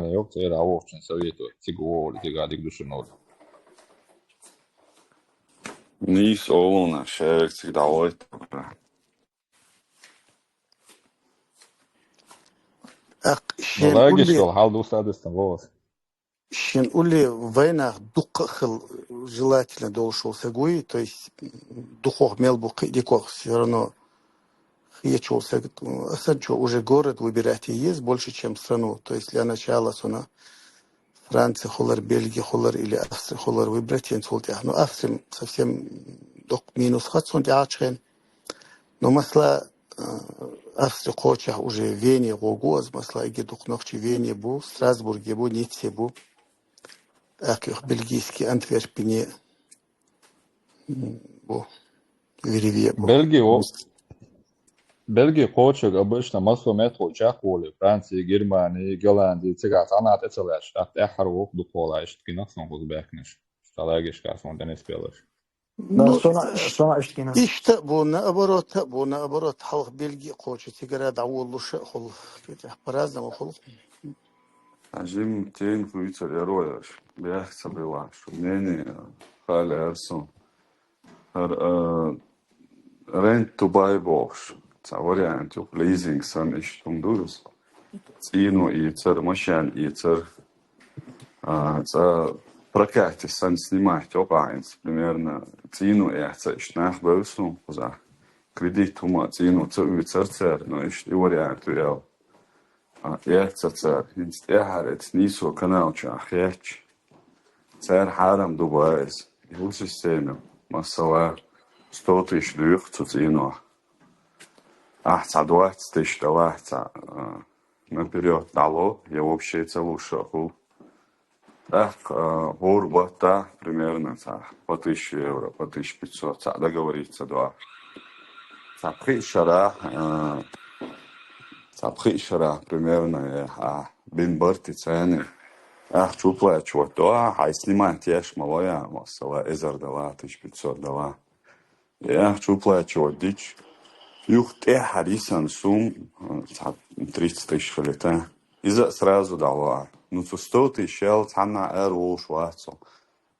Германия йоах, цӀера а вохчун советовать, цига вогӀули, цига дика ду шуна олу. Нийса олу, шаверг цига дӀавойту. ТӀаккха шен улле, хьал дустадестан вогӀу. Шен улле вайнах дукха а хила желательно долуш волу саг вуй, то есть дукхох мел бу кхин а дикох, всё равно хечу волу саг, асан чо уже город выбирать е еза больше, чем страну. То есть для начала сона Франция хулар, Бельгия хулар или Австрия хулар выбрать ен цул тӀаьхьа. Ну, Австрия совсем доккха минус хац цунна тӀаьхьачу хен. Ну, масала, э, Австрия кхочехь уже Вене гӀо гу аза, масала, иге дукха нохчий Вене бу, Страсбурге бу, Ницце бу. ТӀаккха юха бельгийский Антверпене бу, Вервье бу. Бельги, о, Бельги кхочург обычно массо а меттахо чекхволу, Франция, Германия, Голландия, цигахь цхьанна тӀе ца лаьтташ, тӀаккха тӀаьххьара вокху дукхо лаьтташ гина сан хӀуза баьхкинарш. Цхьа лагерьшкахь суна тӀе нисбелларш. Ну, сона, сона иштта гина. Иштта а бу, наоборот а бу, наоборот, хьалха Бельги а кхочу, цигара дӀаволалуш а хуьлу. По-разному хуьлу. Хьажим тен хуьйцур яро яш. Бех ца била, шу мнение хали арсун. ХӀара, а, rent to buy бохуш. Цхьа вариант ю, лизинг санна иштта хӀума ду иза. ЦӀийно ийцар, машен ийцар. А, цӀа прокате санна снимать йокъахь хӀинца, примерно, цӀийно эхь ца иштта нах бевсун кхузахь. Кредит хӀума цӀийно ца уьйцар цара, но иштта и вариант ю аьлла. А, эхь ца цара, хӀинца тӀаьхьара эца нийсо канал чу а хетча. Цара хьарам ду баиз. И хӀу система, масала, сто тысяч дуьйху цу цӀийнох. Ахь цхьа двадцать тысяч далахь цхьа, а, наперёд дӀало, я вообще ца луш а хуьлу. ТӀаккха, а, хӀора баттахь, примерно, цхьа по тысяче евро, по тысяче пятьсот, цхьа договориться до. Цхьа пхи шарахь, а, цхьа пхи шарахь, примерно, я, а, бин барти цани. Ахь чу плачу вот до, а, хьай снимать еш ма ло я, масала, эзар дала, тысяча пятьсот дала. Я чу плачу вот дич. Юх тӀехьа рисан сум, а, цхьа тридцать тысяч хилита. Иза сразу дало. Ну, цу сто тысяч ял цхьанна эр волуш вац со.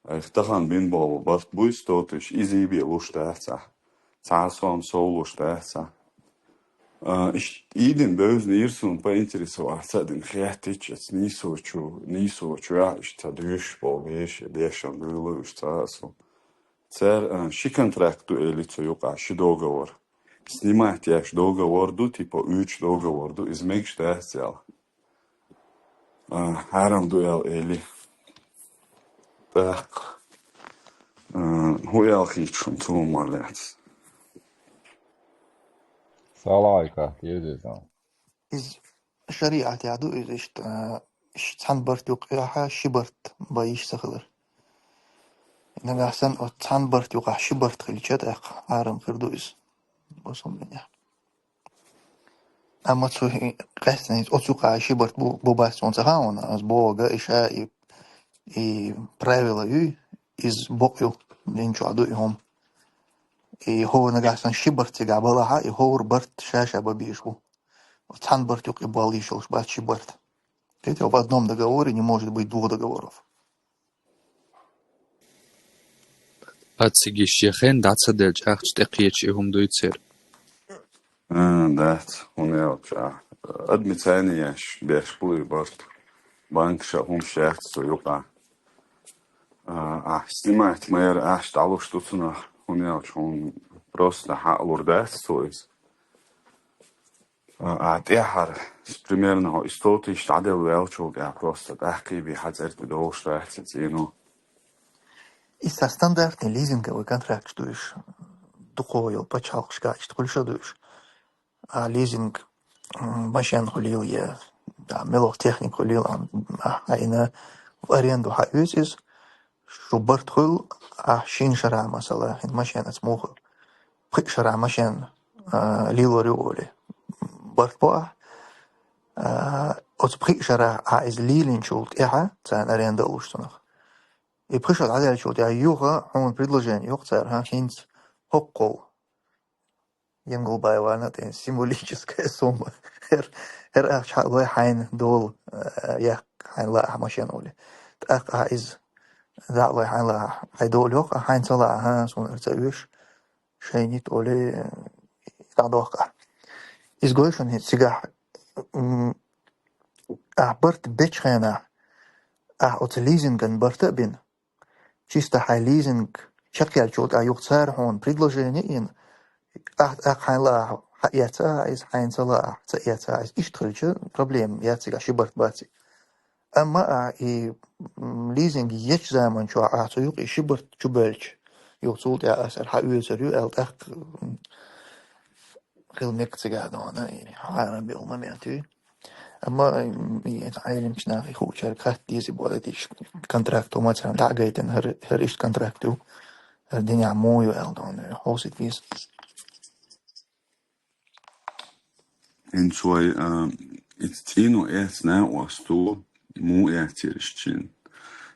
Эх, тахана бин болу барт буй сто тысяч, изий бе луш дац а. Цхьа сом сов луш дац а. А, иш-, идин бевзна ирсун поинтересоваться а дин хеттич, эц нийсочу, нийсочу я, иш ца дуьш бо беш, дешан буйлу иш ца су. Цер, а, ши контракт ду эли цу юкъа, ши договор. Снимать еш договор ду, типа, уьч договор ду, из мегаш дац ял. А, хьарам ду ял эли. Так. А, хӀу ял хийчун цу ма лец. Салайка, кирдизан. Из шариатехь ду иза иштта, а, ш-, цхьана барт юкъахьа ши барт бан йиш ца хилар. Нагахь санна оцу цхьана барт юкъахь ши барт хилча, тӀаккха хьарам хир ду иза. Бусалба динехь. Амма цу хи-, къаьстина оцу юкъахь ши барт бу, бу бац цунна ца хаьа, аса боху, и ша, и, и правила ю, иза бакъ ю, дин чохь ду и хӀума. И хӀора нагахь санна ши барт цигахь балахьа, и хӀора барт ша-ша бан безаш бу. Цхьана барт юкъа и болла йиш йолуш бац ши барт. Кхетий, в одном договоре не может быть двух договоров. А цига шен хен дӀа ца делча, ахча тӀекхеча и хӀума дуй церан? А, дац, хӀума яьлча. Адмицани еш, беш бу и барт. Банкаша хӀума шаьрца цу юкъа. А, ахь снимать ма яра, ахь дӀалуш ду цунах, хӀума яьлча, хьуна просто хьаалур дац цо иза. А, а тӀаьхьара, с-, примерно, хьо и сто тысяч дӀаделла ваьллачул тӀаьхьа просто тӀаккхий бий хьан цӀерта долуш дац и цӀийно. И са стандартный лизинговый контракт ду иш, дукхо йолу пачхьалкхашка иштта хуьлуш а ду иш. А лизинг, м, машен хуьлийла я да, мелох техника хуьлийла, а, а, ина в аренду хьаоьцу иза, шу барт хуьлу, а, шин шарахь, масала, хин машенаца муха, пхи шарахь машен, а, лелор ю олий. Барт бо ахь, а, оцу пхи шарахь а иза лелийначул тӀаьхьа, царна аренда а луш цунах. И пхи шо дӀадаьллачул тӀаьхьа юха хьуна предложение йо-кх цара, хӀинца хӀоккхул. Емгулбаевна тӀе символическая сумма. ХӀер, хӀер ахча хьалой хьайна долу, э, яккха хьайна лаахь машен олий. ТӀаккха ахь иза дӀа а лой хьайна лаахь, хьайн долу йо-кх, ахь хьайна ца лаахь, хӀа, суна хӀара ца оьшу, шайнийта олий, дӀадохку ахь. Иза гой шуна хӀинца цигахь, м, ахь барт бечу хенахь, ахь оцу лизинган барт а бина, чисто хьайн лизинг чекхъяьллачул тӀаьхьа юха цара хьуна предложение йина, ахь, ахь хьайна лаахь, хьаэцахьа иза, хьайна ца лаахь, ца эцахьа иза. Иштта хилча, проблема яц цигахь, ши барт бац и. Амма ахь и, м, лизинг ечу заман чохь ахь цу юкъе ши барт чубоьлча, юха цул тӀаьхьа аса хьаоьцур ю аьлла, тӀаккха, м, хила мега цигахь дона, и хьарам йолу момент ю. Амма, м, и Ӏеламчу нахе хуучаьрга хатта деза и боху, и контракт хӀума царна дӀа а гайтина, хӀара, хӀара иштта контракт ю, хӀара динехь муха ю аьлла, хьовсийта веза. ХӀинца вай, а, и цӀено эцна накъосту, муха эцира иштта шена.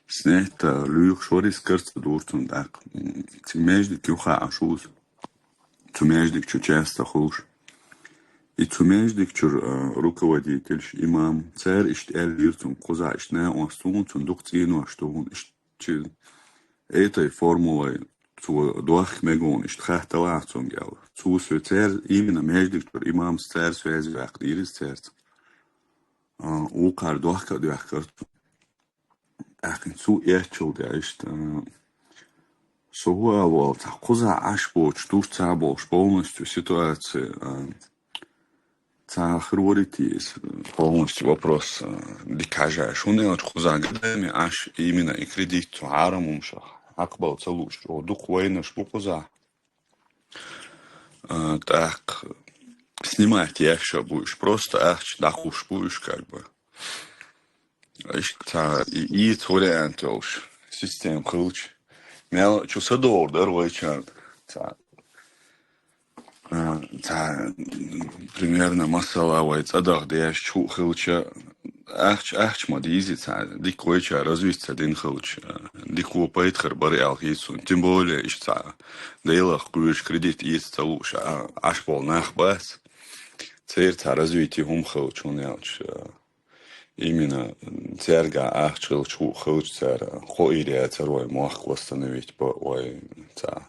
Снетта лоьхуш вара, иза кара ца дора цунна тӀаккха. М, цу маьждиг юха Ӏаш ву иза. Цу маьждиг чу часто хуьлуш. И цу маьждиг чуьра, а, руководительш, имам, цара иштта аьллера цунна, кхузахь иштта накъост ву хьуна, цунна дукха цӀенош ду хьуна, иштта чи этой формулой цо дохка мега хьуна, иштта хатталахь цуьнга аьлла. Цо соь цара, именно маьждиг чуьра имамс цара связь ваьккхинера иза цаьрца. А, вукхара дохка а доьхкара цо. ТӀаккха цо эцчул тӀаьхьа иштта, а, со хӀун ала волу, цхьа кхузахь Ӏаш боцуш, туш ца болуш, полностью ситуация, а, цхьа хир варий те иза, полностью вопрос, а, дика хьажа. ХӀунда аьлча кхузахь гадаме Ӏаш, именно и кредит цу хьарам хӀумнашах хьакхабала ца лууш, чӀогӀа дукха вайнарш бу кхузахь. А, тӀаккха снимать еш а бу уьш, просто ахча дӀакхуссуш бу уьш, как бы. Иштта цхьа и-, ийца вариант йолуш система хилча, мел чу са догӀур дара вайчарна. Цхьа, а, цхьа, примерно, масала, вай цӀа даха деш чу хилча, ахча, ахча ма дийзи цхьа, дика вайчара развить ца дина хилча, дика вон пайда хир бара аьлла хийца суна. Тем более, иштта цхьа Делах кхоьруш, кредит эца ца лууш, а, Ӏаш болу нах бац. Церан цхьа развитие хӀума хилча, хӀунда аьлча, а, именно цаьрга ахча хилча, хӀуъа хилча цара, кхо ир яцара вай мохк восстановить бан, вай цхьа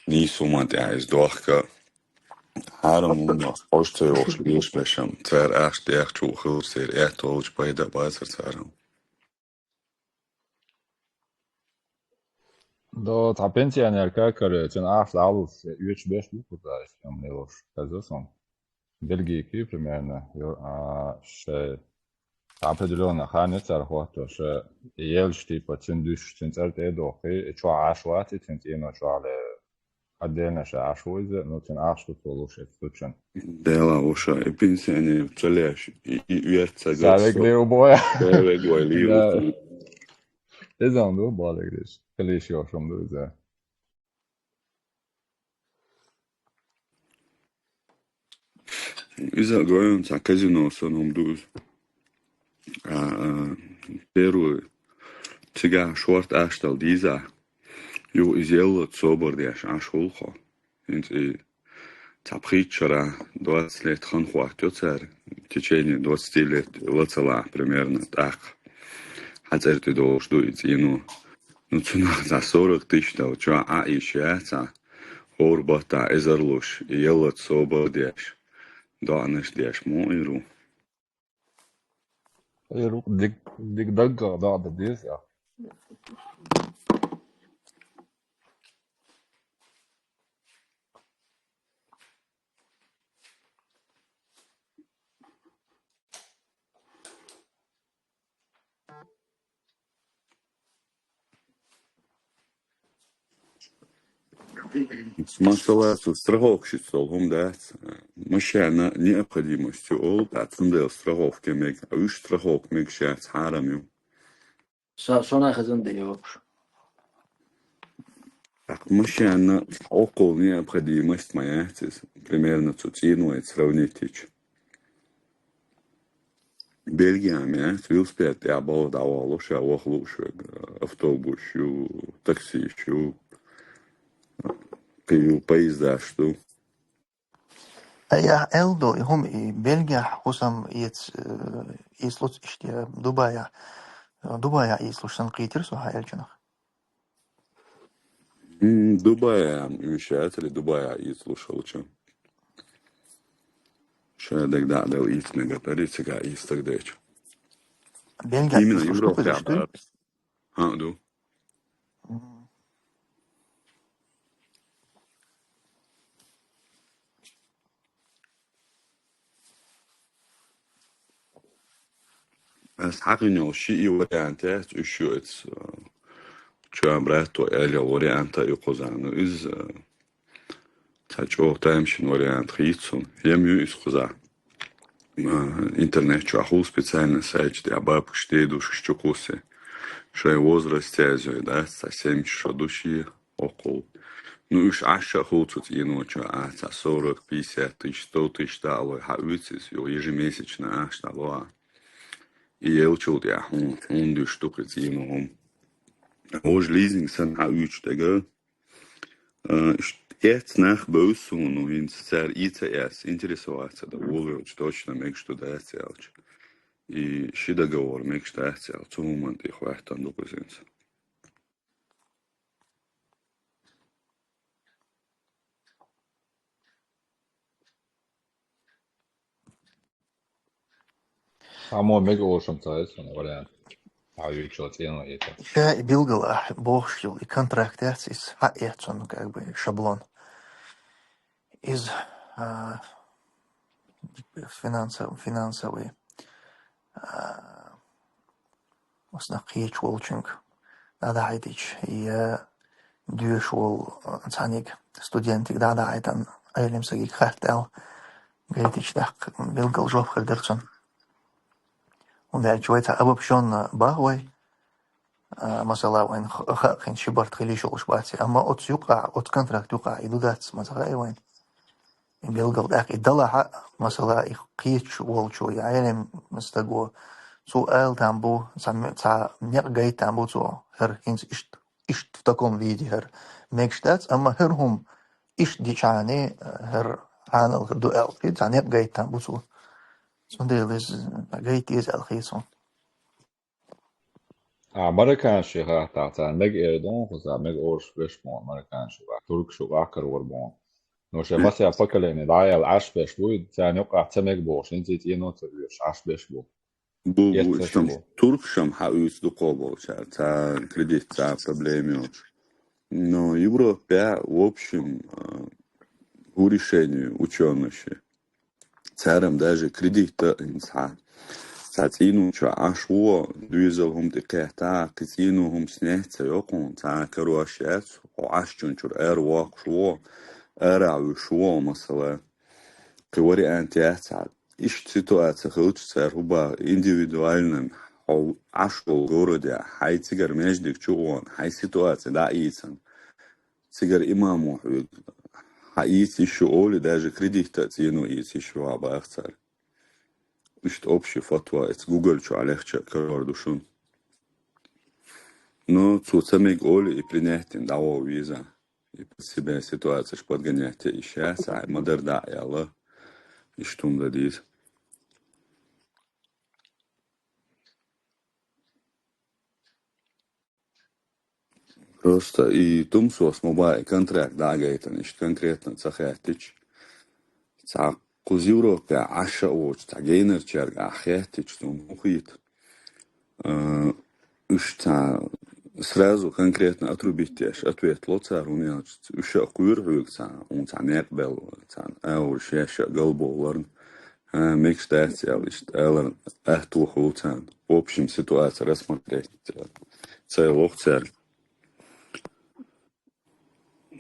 нийса хӀуманна тӀехь иза дохка. Хьарам хӀуманах хьожа ца йогӀуш лелаш бешам, цара ахча дехча хӀуъа хилча, церан аьтто хилча пайда бацара цара. До цхьа пенсионер какара, цуьнан ахча дӀалуш, оьцуш беш ду кхузахь, иштта хӀума лелош, хезна суна. Бельгийки, примерно, ю-, а, шайн определённый хан ю цара хӀотто, ша елча, типа, цуьнан дуьсуш, цуьнан цӀар тӀе а дохкий, и чохь Ӏаш вац, и цуьнан цӀено чохь ле, отдельно ша Ӏаш ву иза, ну, цуьнан ахча ду цо луш, эцу тучун. Дела, уша, и пенсионер ца леш, и, и оьрт ца гас. Ца вег ле у боя. Ца вег вай ле у. Да. Иза ду, балагриш. Калиш йошум ду иза. Иза гойту цхьа казино санна хӀума ду иза. А, а, первый, цигахь шорта ахча дала дийзахь, юха иза яллалц собар деш Ӏаш хуьлу хьо. ХӀинца и цхьа пхийтта шарахь двадцать лет хан хӀоттайо цара, в течение двадцати лет ла ца лахь примерно, тӀаккха хьан цӀера тӀе долуш ду и цӀено. Ну, цунах цхьа сорок тысяч дала чохь Ӏа йиш яц, хӀора баттахь эзар луш, и яллалц собар деш, доӀанаш деш муха эр ву? Эр ву дик, дик даггах доӀа дан деза. Масала, цу страховкашца долу хӀума дац. Машенна необходимость ю олу, ткъа цундела страховка мега. Уьш страховка мегаш яц, хьарам ю. Са-, сона хазан де йоккхуш. ТӀаккха машенна оккхул необходимость ма яц иза. Примерно цу цӀенойца сравнить йича. Бельгия ма яц, велосипед тӀехь балха дӀавахало, ша ваха лууш верг, автобус ю, таксиш ю, кхин ю, поездаш ду. Айя, эл ду, и хӀума и Бельгияхь хӀусам эц, э, эцлуц иштта Дубайя. Дубайя эцлуш сан кхийтира со хьан элчанах. М, Дубайя, м, уьш яцари Дубайя эцлуш халча. Ша даг да дал эц мега тари цигахь эц таг деча. Бельгия Именно эцлуш Европа ду, хӀа, ду. М. Ас хьакъин йолу ши и вариант яц, уьш ю эц, э, чоан братто аьлла варианта ю кхуза. Ну, иза, э, цхьа чӀогӀа тамашийна вариант хийца суна. Ем ю иза кхуза. Э, интернет чохь хул специально сайт тӀехь бабкаш дедушкаш чу кхуссий. Шайн возраст язйой, да, цхьа семьдесят шо ду ши. Оккхул. Ну, уьш Ӏаш а хул цу цӀеночо, а, цхьа сорок, пятьдесят тысяч, сто тысяч дӀа а лой, хьан уьйцу иза, йо, ежемесячно Ӏаш дӀа ло а. И елчул тӀехь хьуна, хьуна дуьш ду кхин цӀено хӀума. Вожа лизинг санна хьан уьйцу дага. А, ш-, эц нах бевза суна, ну, хӀинца цара и ца эц, интересоваться да, вовелча точно мегаш ду дац аьлча. И ши договор мегаш дац аьлла, цу хӀуманна тӀе хӀоьттина ду кхузинца. Само мега олуш ца хеза вариант. Хьан вуьйцу цӀено эца. Ша и билгала ахь бохуш йолу и контракт яц, иза хьан эццо, ну, как бы, шаблон. Иза, а, финансов-, финансовый, а, оцунах кхечу волчуьнга дӀадахьийтича, я доьшуш волу, а, цхьаьнниг студентиг дӀадахьийтина, Ӏелим сагиг хатта аьлла, гайтича тӀаккха билггал жоп хир дара цунна. ХӀунда аьлча вай цхьа обобщённо боху вай, а, масала, вайн х-, хаьа хин ши барт хила йиш йолуш бац, амма оцу юкъахь, оцу контракт юкъахь и ду дац, ма ца хаьа вайн. И билггал тӀаккха и далахь а, масала, и кхечу волчо, я Ӏелим стаго, цо ала там бу, цхьа ме-, цхьа некъ гайта там бу цо, хӀара хӀинца иштта, иштта в таком виде хӀара мегаш дац, амма хӀара хӀума иштта дичхьана, хӀара хьанал хир ду аьлла, цхьа некъ гайта там бу цо. Цундела иза гайта деза аьлла хета суна. А, марокканаши хаттахь, царна мега эр дон, кхуза мега олуш беш бон, марокканаши ваьхь, туркаши ваьхь карор бон. Ну, шайн масех поколение дӀаяьлла Ӏаш беш буй, царна юкъахь ца мега бохуш, хӀинца и цӀено ца оьшуш, Ӏаш беш бу. Бу, бу, Эццаш иштам бу. Туркашам хьан уьйцу дукхо болчара, царна кредит, царна проблема йолуш. Но Европе, в общем, а, по решению учёных. Царам даже кредит а хӀинца хьа. Цхьа цӀийночо Ӏаш вон, доьзал хӀума тӀе кхетта, кхин цӀийно хӀума снять ца йо кхуна, цхьа карош яц, хьо Ӏаш чун чуьра ара воккхуш вон, ара вуьш вон, масала. Кхин вариант яц хьа. Иштта ситуация хилча цара хӀуба индивидуально, хьо Ӏаш волу городехь, хьайн цигара маьждиг чу а вон, хьайн ситуация дӀа а ийцан. Цигара имамо хьоьга хьан ийца йиш ю олий, даже кредит а цӀийно ийца йиш ю хьан баха цара. Иштта общий фатва, эца Google чохь лехча а карор ду шуна. Но цо ца мега олий и принять дина дӀавола веза. И под себя ситуацияш подгонять йиш яц, хьайн ма-дарра дӀа а яла, иштта хӀума дан деза. Просто и тумсос ма баьа, и контракт дӀагайтина, иштта конкретно ца хаьттича. Цхьа кхуза Европе Ӏаш а воцуш, цхьа гейнарчаьрга ахь хаьттича, цунна хӀун хийта? А, уьш цхьа сразу конкретно отрубить деш ответ ло цара, хӀунда аьлча уьш а кхоьру хьоьга цхьа, хьуна цхьа некъ белла, цхьа аура шаьш а галбовларна. А, мегаш дац аьлла, иштта алар атта ву хул царна. В общем, ситуация рассмотреть ца йолу цара.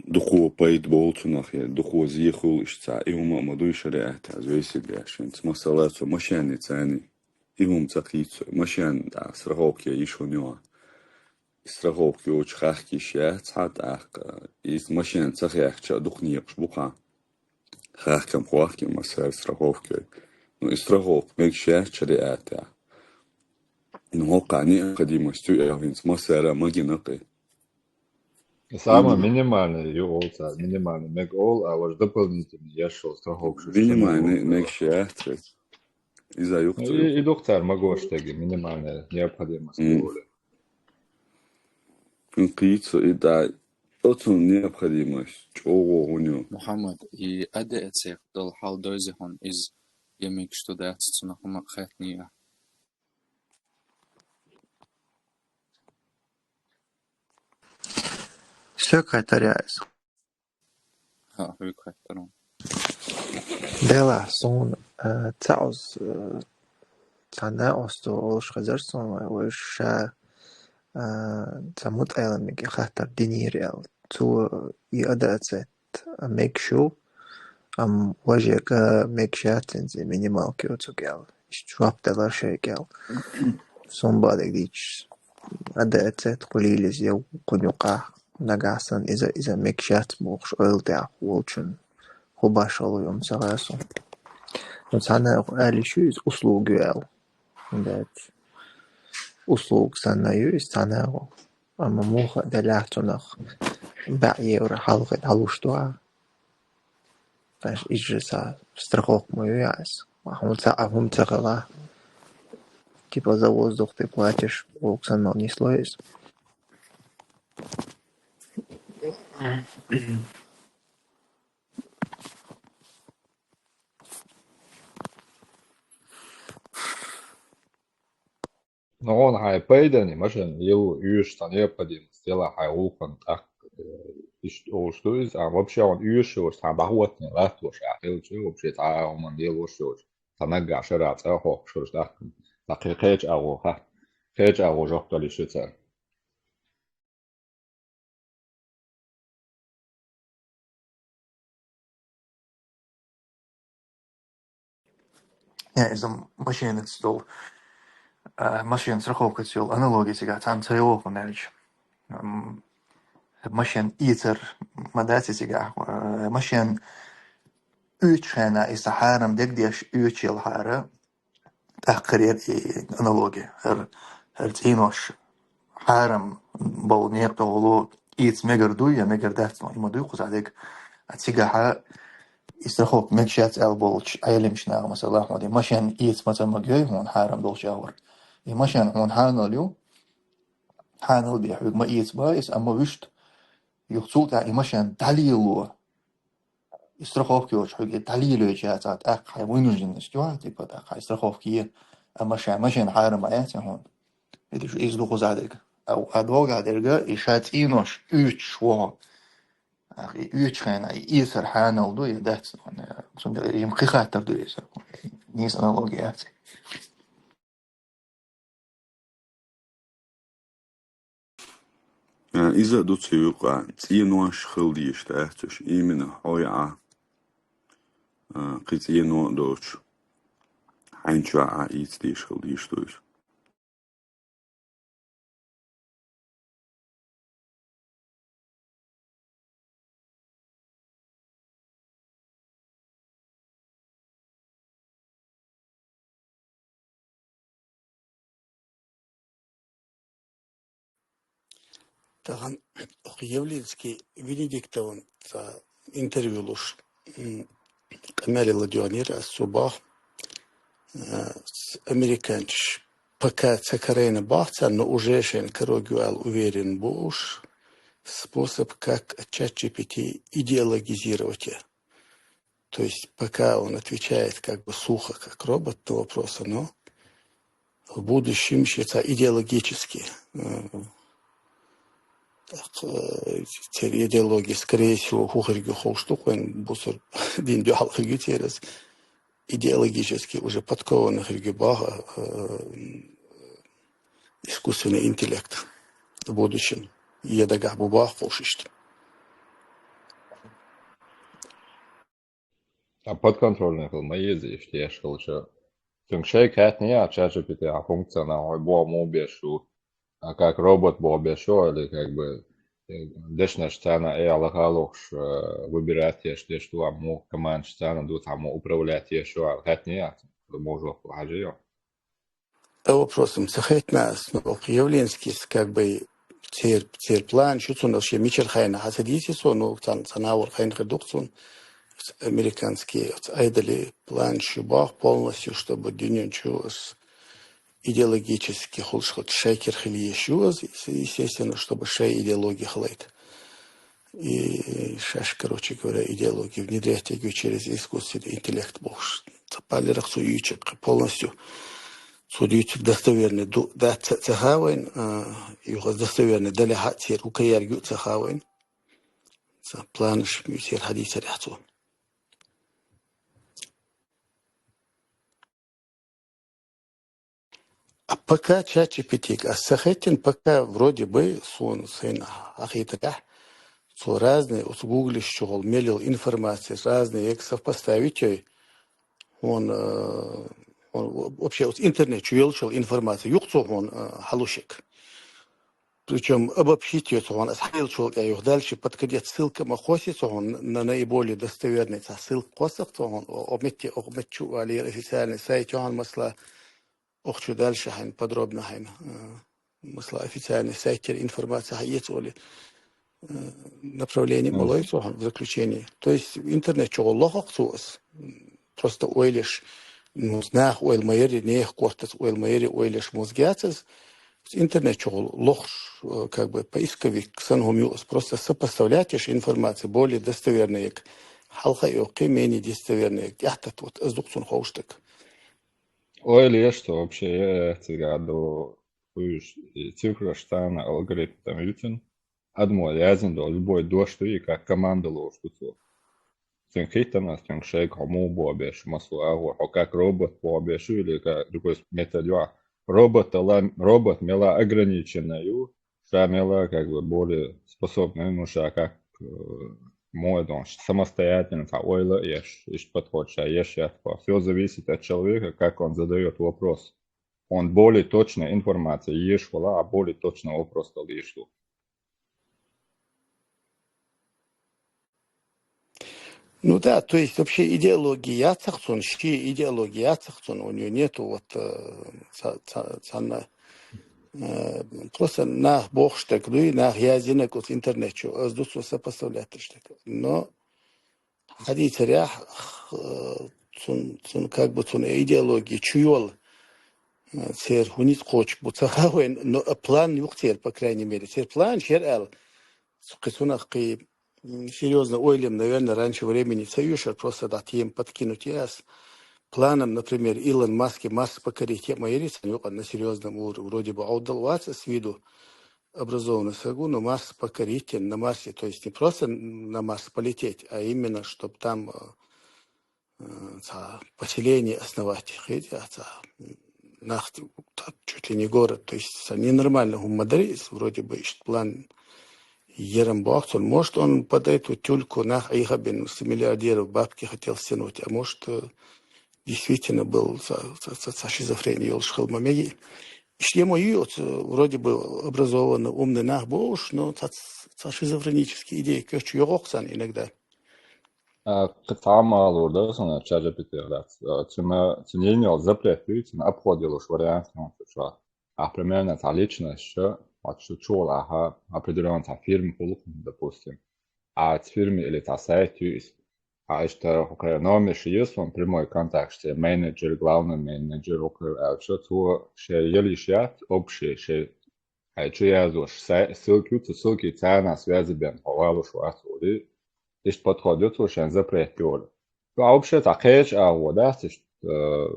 дукха пайда болу цунах, я дукха зе хуьлу иштта цхьа, и хӀума а ма дуй шариӀатехь, весет деш. ХӀинца масала цу машенца царна и хӀума ца кхийцо, машен тӀаккха страховка йиш хӀума ю. Страховка йолчу хахка йиш яц хьан тӀаккха, иза машен ца хехча а дукха некъаш бу хьан. Хахкам хохкий массара страховка. Ну, и страховка мегаш яц шариӀатехь. Ну, хӀокху необходимость ю аьлла, хӀинца массара а ма гина кхин. И самое минимальное ю олу цара, минимальное мега олу, а важа дополнительный еш йолу страховка шу Минимальный мегаш яц вай. Иза юха Ну, цу и, и ду-кх цара магош стеган, минимальная необходимость М. ю олу. Кхин кхийца и дай, оцунна необходимость чӀогӀа гӀуна ю. Мухаммад, и АДЭЦ долу хьал дойзи хьуна, иза я мегаш ду дац, цунах хӀума а хаьттиний ахь? Соьга хаттар яц. ХӀа, хӀуьга хаттар ю. Делахь суна, э, цхьа оз, э, цхьа накъост олуш хезара суна, вай ша, э, цхьа мутаӀеламига хаттар динера аьлла. Цо и АДЭЦ мегаш ю, амма важа яга мегаш яц, хӀинца и минималка ю цуьнга аьлла. Иштта жоп делара шайга аьлла. Суна бакъдерг дийцча, АДЭЦ кху лелийза я кхунна юкъахь нагахь санна иза, иза мегаш яц бохуш ойла тӀехь волчунна хӀун башхало ю, ца гӀерта суна. Ну, цхьана а ала йиш ю иза услуга ю аьлла. ХӀунда аьлча услуга санна ю иза цхьана а. Амма муха а делахь цунах бӀе евро хьалха хьалуш ду ахь. Аш иза ца страховка ма ю яц. А хӀума ца, а хӀума ца хила. Типа за воздух ты платишь, оксан мал не слоис. Ну, хьуна хьайн пайдане машен лело оьшуш цхьа необходимость, делахь хьайн гӀуллакхана тӀаккха, э, иштта олуш ду иза, а вообще хьуна оьшуш йолуш, цхьа дӀахӀоттане латтош ахь хилча, вообще цхьа а хӀуманна лелош йолуш, цхьа наггахь шарахь цӀа а хоккхуш йолуш, тӀаккха цхьа кхе-, кхечу агӀо, ха, кхечу агӀо жоп дала йиш ю царна. Я иза машенаца долу, а, машен страховкаца йолу аналоги цигахь цхьаьна ца йогӀу аьлча. М, машен ийцар ма дац и цигахь, а, машен оьцучу хенахь и сан хьарам дегдеш оьцуш елхьара, тӀаккха хир яра и аналоги. ХӀара, хӀара цӀенош хьарам болу некъа тӀехула ийца мегар дуй я мегар дац, но и ма дуй кхузахь дерг. А цигахьа и страховка мегаш яц аьлла болчу Ӏеламчу наха, масала, хьуна и машен ийца ма ца магайой хьуна хьарам долчу агӀор. И машен хьуна хьанал ю, хьанал бен хьоьга ма ийца бан иза, амма вуьшта юха цул тӀаьхьа и машен дӀалело. И страховка йоцуш хьоьга и дӀалелойтуш яцахь, тӀаккха хьайн вынужденность ю хьан, типа, тӀаккха хьайн страховка е, амма ша машен хьарам ма яц хьуна. ХӀета шу иза ду кхузахь дерг. А, а догӀахь дерг, и ша цӀенош оьцуш ву хьо. Ах, и оьцучу хенахь, и эсар хьанал ду, я дац, цундела и кхин хаттар ду эсар. Нийса аналоги яц. А, иза а ду цу юкъа, цӀенош хила дезаш дац уьш, именно хьо я Ӏа, а, кхин цӀено а доцуш, хьайн чохь Ӏа ийца дезаш хила дезаш ду уьш. Тахана хӀокху Явлинский Венедиктовн цхьа интервью луш, м, къамел ладоьгӀнера ас цо боху, э, с-, американцаш пока ца карийна боху царна, но уже шайна карор ю аьлла уверен бу уьш, способ, как ChatGPT идеологизировать. То есть пока он отвечает как бы сухо, как робот на вопросы, но в будущем ещё это идеологически, э, так, э, церан идеология, скорее всего, хӀун хир ю ховш ду, кхуьнан бусар дин дуьхьал хир ю церан. Идеологически уже подкованный хир ю боху, э, искусственный интеллект в будущем. Я дагахь бу боху уьш иштта. А подконтрольный хила ма еза иштта еш хилча. Цуьнга шайга хаьттина а, ChatGPT а функционал, хьой боху муха беш ву, а как робот боху беш ву, или как бы э, дешнаш царна э, лаха лохуш, э, выбирать еш, деш ду, а муха командаш царна ду, цхьа муха управлять еш ву, а хаьттина а, можа хьажа йо. Та вопросом ца хетна ас, ну, ох, Явлинский, как бы, цер, цер план, шу цунна вообще мичара хайна, хьа ца дийци со, ну, цан, цан авар хайна хир дух цун, американский, айдали план шу бах полностью, чтобы дунен чу ас идеологически хулш хат шай кир хили еш ю ас, естественно, чтобы шай идеология хлайт. И шаш, короче говоря, идеологию внедрять егу через искусственный интеллект бохуш. Цапалерах цу ючек полностью. Цу ючек достоверный ду, да, ца, ца хавайн, а, юхас достоверный, дали ха, цер, у каяр ю ца хавайн. Ца планш, ю цер хадисар яхцу. А пока чат G P T-г ас ца хеттина, пока вроде бы суна сайна хьахийтарехь, цо разные, оцу гуглиш чухула мел йолу информация, разные як совпоставить йой, хьуна, э, хьуна вообще оцу интернет чу йолчул информация юкъа цо хьуна, э, хьалушек. Причем обобщить йо цо хьуна, ас хьаелчул тӀе юха дальше подкатить ссылка ма кхосси цо хьуна, на наиболее достоверный цхьа ссылка кхоссах цо хьуна, о, о метте, о метте чу валера официальный сайт йо хьуна масала, охчу дальше хьайн подробно хьайн, э, масала официальный сайт тера информация хьаэца оли, э, направление ма лой цо хьуна в заключение. То есть интернет чу лохах цо ас, просто ойлеш, ну, нах ойла ма яри, нех кортац ойла ма яри, ойлеш мозгяцаз, интернет чухула лохуш, э, как бы поисковик сан хӀума ю ас, просто сопоставлять еш информация более достоверная, хьалха йоккхи, менее достоверная, тӀехтат вот, аз дукха цунна ховш так. Ойла еш цо вообще, э, цига ду, уьш, и цифраш царна алгоритм там ютин. Адамо яздина долу любой дош ду и как команда лоруш ду цо. Цуьнга хӀиттана ас цуьнга шайга хьо муха боху беш, масала агӀор, хьо как робот боху беш ю или как другой метод ю. Робот ала, робот мела ограниченный ю, ша мела как бы более способный, ну ша как, э, мой дон, самостоятельно, цхьа ойла а еш, иштта подход ша еш яц. Все зависит от человека, как он задаёт вопрос. Он более точная информация еш вала, а более точный вопрос дала еш ду. Ну да, то есть вообще идеология яцахцун, ши идеология яцахцун, у нее нету вот, э, ца-, ца-, цана, э, просто нах бохуш так дуй, нах язинак вот интернет чу, аз ду цо сопоставлять так. Но хьадийцарехь, х-, цун, цун, как бы цун идеология чу йолу, э, церан хӀунда кхочуш бу ца хавайн, но, э, план юкъа церан, по крайней мере. Церан план шер аьлла. Кхин цунах кхин, м, серьёзно ойлам, наверное, раньше времени ца юьшар, просто да тема подкинуть яс. Планом, например, Илон Маске Марс покорить е ма яри, сан юкъа на серьёзном уровне. Вроде бы Ӏовдал вац с виду образованный сагу, но Марс покорить, на Марсе, то есть не просто на Марс полететь, а именно, чтоб там, э, э, ца поселение основать, хетя, ца нах, та чуть ли не город, то есть ца ненормально хӀума дари, вроде бы ишт план ерам бохцун. Может, он под эту тюльку нах Ӏехабин с миллиардеров бабки хотел стянуть, а может, э, действительно был ца, ца, ца, ца шизофрения йолуш хила ма меги. Иштта ма ю оцу, вроде бы образованный, умный нах бохуш, но ца, ца шизофренический идея кечу йогӀокх сан иногда. А, кхин цхьа а ма лур ду сан чат G P T дац. А, цуьнан, цуьнан йина йолу запрет ю, цуьнан обход йолуш вариант ю цу чохь. А, примерно цхьа личность ша, вот шу чугӀула ахьа, определённо цхьа фирма хуьлу, допустим. А, цхьа фирма или цхьа сайт ю иза. А, иштта хӀокху номерш ю суна прямой контакт, шен менеджер, главный менеджер, хӀокху аьлча, цо шен ялийш яц, общий шен Хьайн чу яздеш, са-, ссылка ю, цу ссылки царна связи бен, хьо валуш вац олий. Иштта подход ю цо шайн запрет йолу. Ну, а вообще цхьа кхечу агӀо дац иштта, э,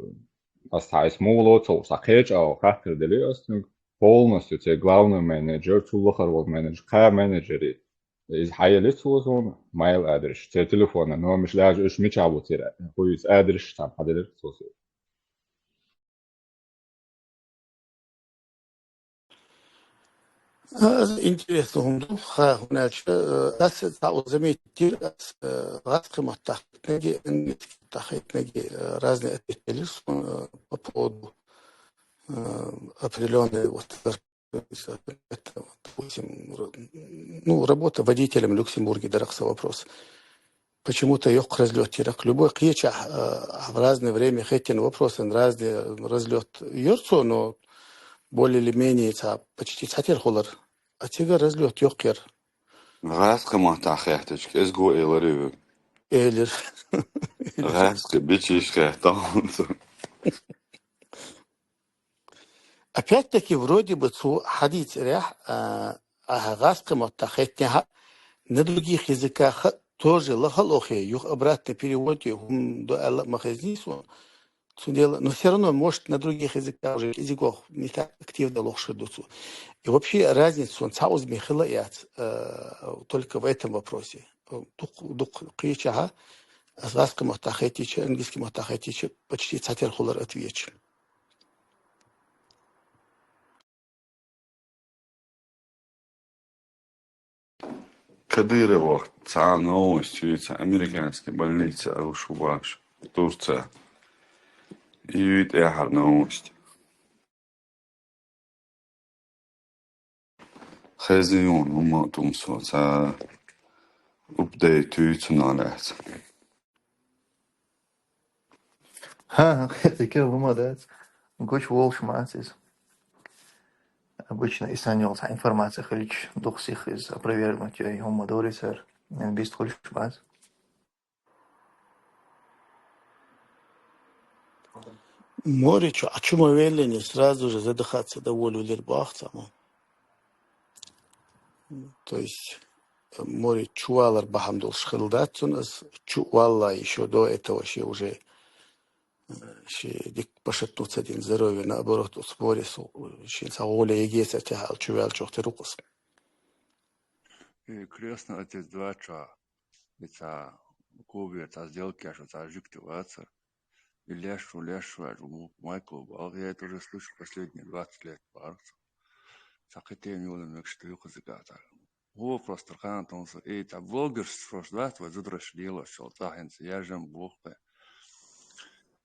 ас цхьа иза муха лоцу, цхьа кхечу агӀо хаттар дели ас цуьнга, полностью церан главный менеджер, цул лахара волу менеджер, кхаа менеджери. Иза хьан яли цо суна, mail адрес, церан телефонан номерш лаьжа, уьш мичахь бу церан, хӀу иза адрес цхьаьна хьан делира цо суна. Аз интересно хӀума ду, ха, хӀуна аьлча, э, аз цхьа узамет дир, аз, э, гӀазкхи маттахь хетнарг, английски маттахь хетнарг, э, разный ответ делира суна, э, по поводу, э, определённой вот, это, допустим, р-, ну, работа водителем в Люксембурге, дарах са вопрос. Почему-то йоккха разлёт йиракх. Любой кхечахь, э, в разное время хеттина вопросан разный разлёт йир цо, но более или менее цхьа, почти цхьатера хулар. А цига разлёт йоккха яр. ГӀазкхи маттахь хеттача, кӀезиго элира вай. Элира. ГӀазкхи бичийша хетта хӀума ду. Опять-таки, вроде бы цо хьадийцарехь, а, а, гӀазкхи маттахь хеттехь, на других языках тоже лаха а лохе, юха обратный перевод е хӀума ду аьлла а ма хезнай суна. Цундела, но всё равно, может, на других языках уже кӀезигох не так активно лохуш хир ду цо. И вообще разница суна цхьа узаме хила а яц, э, только в этом вопросе. Дукха, дукха кхечахьа, аз гӀазкхи маттахь хеттича, английски маттахь хеттича, почти цхьатера хулар ответаш. Кадыровах цхьа новость ю, цхьа американский больница, а уж у вас, Турция. И вид эхьар новость. Хезийон, хӀума тумсо, цхьа апдейт ю цунах лаьцна. ХӀа, хӀа, хетарг хӀума дац. Гучу волуш мац иза. Обычно и санна йолу цхьа информация хилча, дукха сиха иза опровергнуть йой, хӀума дори цара, мен бист хуьлуш бац. Море чу, а чу ма веллине, сразу же задыхаться доволю лир бахца ма. То есть, э, море чу валар бахьана долуш хилла дац цунна, ас чу валла ещё до этого ши уже, э, ши дик пашатну ца дина здоровье, наоборот, оцу море со, шен ца гӀоле егеца тяхьал чу ваьлла чохь тера ву-кх ас. И крестный отец два чохь, и ца Кубе, ца сделка еш, ца жуьгти вацара. И леш ву, леш ву аьлла, ву Майкл боху. Я это уже слышу последние двадцать лет, боху. Ца кхин тема йолу мегаш ду юкъа зигатар. Ву просто кхана тонса, и ца блогерш шош дац, вай зудараш лелош, шол цӀа хӀинца яжам боху.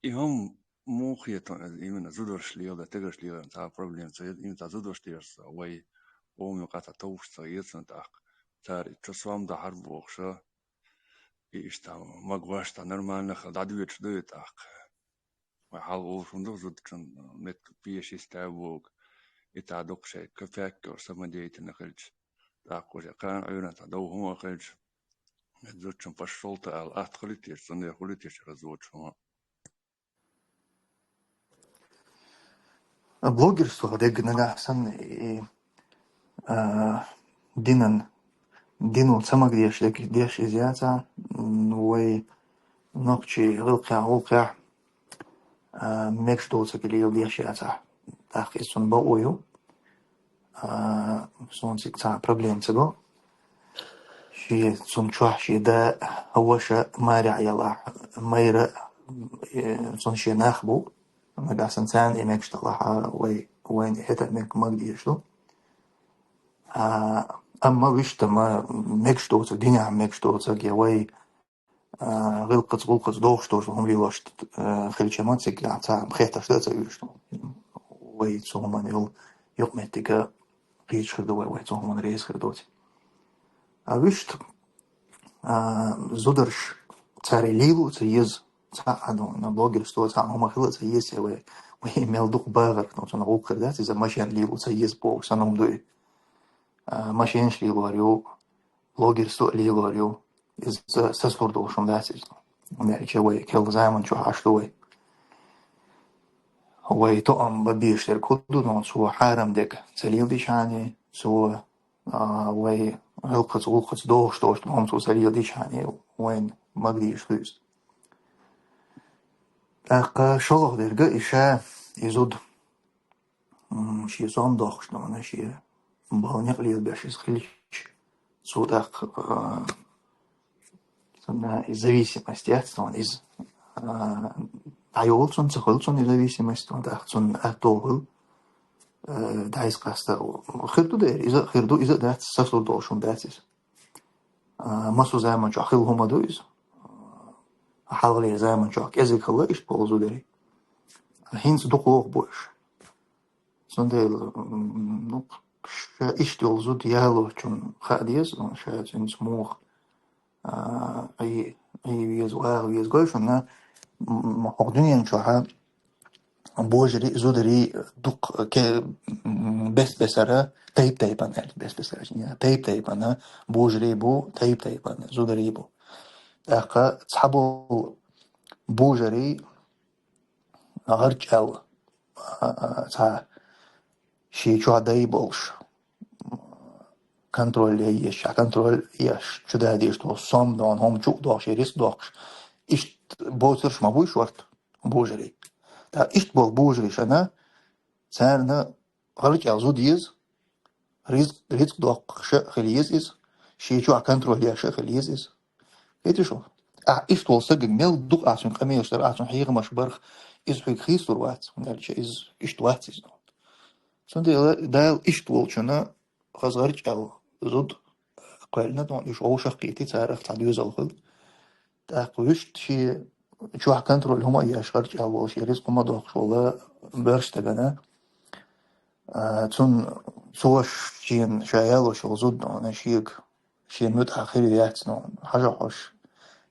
И хӀума муха хетон, именно зударш лела, тегаш лела, цхьа проблема ца еза, именно цхьа зударш тешса, вай, ома юкъа ца товш ца еза тӀаккха. Цара и чу сом дахьар бохуша, и иштта магош цхьа нормально хила дӀадоьдуш ду и тӀаккха. Вай хьал вовшун ду зудчун метка пешис тӀе а боху, и цхьа дукха шайн кафяк йолуш самодеятельно хилча, тӀаккха уже кхана Ӏуьйранна цхьа дов хӀума а хилча, зудчун паш шолта аьлла, атта хуьлу теша, цундела хуьлу теша разводчун хӀума. Блогерство дерг нагахь санна и, а, динан, дино ца магадеш дерг деш иза яцахь, м, вай нохчий гӀиллакхехь, гӀуллакхехь, а, мегаш доцург лела деш яцахь, тӀаккха иза цунна бакъо ю. А, суна цига цхьа проблема ца го. Шен цунна чохь шен да, ваша марехь ялахь, майра, э, цунна шен нах бу. Нагахь санна царна и мегаш далахь, а, вай, вайна хӀета мег-, магадеш ду. А, амма вуьшта ма мегаш доцург, динехь мегаш доцург, я вай а, гӀиллакхаца, гӀуллакхаца догӀуш долчу хӀума лелош, а, хилча ма цига цхьа хеттарш дан а ца оьшу. Вай цу хӀуманна йолу юкъаметтиг кхеташ хир ду вай, вай цу хӀуманна реза хир доций. А вуьшта, а, зударш цара лело а ца еза, цхьа а ду, на блогерство, цхьа а хӀума хила а ца еза, вай, вай мел дукха багӀарх, ну, цунах гӀуллакх хир дац, иза машен лело а ца еза бохуш санна хӀума ду и. А, машенаш лелор ю, блогерство а лелор ю. Иза ца-, сацалур долуш хӀума дац иза. ХӀунда аьлча вай керла заман чохь Ӏаш ду вай. Вай тоам бан безаш дерг хӀун ду, но цо хьарам дерг ца леладичхьана, цо, а, вай гӀиллакхаца, гӀуллакхаца догӀуш долчу хӀума цо ца леладичхьана, вайна магадеш ду иза. ТӀаккха шолгӀа дерг и ша, и зуда. М, шен сом дохуш ду, вана шен бала некъ лелабеш иза хилча, цо тӀаккха, а, цунна и зависимость яц, вана иза, а, дӀайолу цунна, ца хуьлу цунна и зависимость, вана тӀаккха цунна атто хуьлу. э, дайс къаста. Хир ду дера, иза хир ду, иза дац, сасур долуш хӀума дац иза. А, масу заман чохь хилла хӀума ду иза. Хьалхалера заман чохь кӀезиг хилла иштта болу зударий. ХӀинца дукха воху бу уьш. Цундела, м, ну, ша иштта йолу зуда ялочун хаа деза, ша цуьнца муха, а, Ӏе-, Ӏе веза, ваха веза. Гой шуна, м, хӀокху дуьнен чохьа божарий, зударий дукха ке-, м, бес-бесара, тайп-тайпана, бес-бесара, тайп-тайпана божарий бу, тайп-тайпана зударий бу. ТӀаккха цхьаболу божарий гӀарчӀ аьлла, а, цхьа шен чохь дай болуш, контроль е езаш, контроль еш, чу дан дезаш долу сом дона, хӀума чу а дохуш, я рицкъ дохуш. Иштта боцурш ма буй шорта божарий. ТӀаккха иштта болу божарий шана, царна гӀарчӀ аьлла зуда еза, рицкъ, рицкъ доккхуша а хила еза иза, шен чохь контроль еша а хила еза иза. Кхетий шу? Ахь иштта волу сагаг мел дукха ахь цуьнан къамелаш дара, ахь цуьнан хьехамаш барх, иза хьоьга хийцалур вац, хӀунда аьлча иза иштта вац иза. Цундела Дала иштта волчунна хаза гӀарчӀ аьлла зуда кхоьллина, тхуна уьш вовшах а кхетий, царах цхьа доьзал хуьлу. ТӀаккха вуьшта шен чохь контроль хӀума а еш, гӀарчӀ аьлла волу, шен рицкъ хӀума а доккхуш волу берш стагана, а, цунна цо шена ша ялош йолу зуда, ну, шега, шен муьтӀахь хир яц, ну, хьажа хьош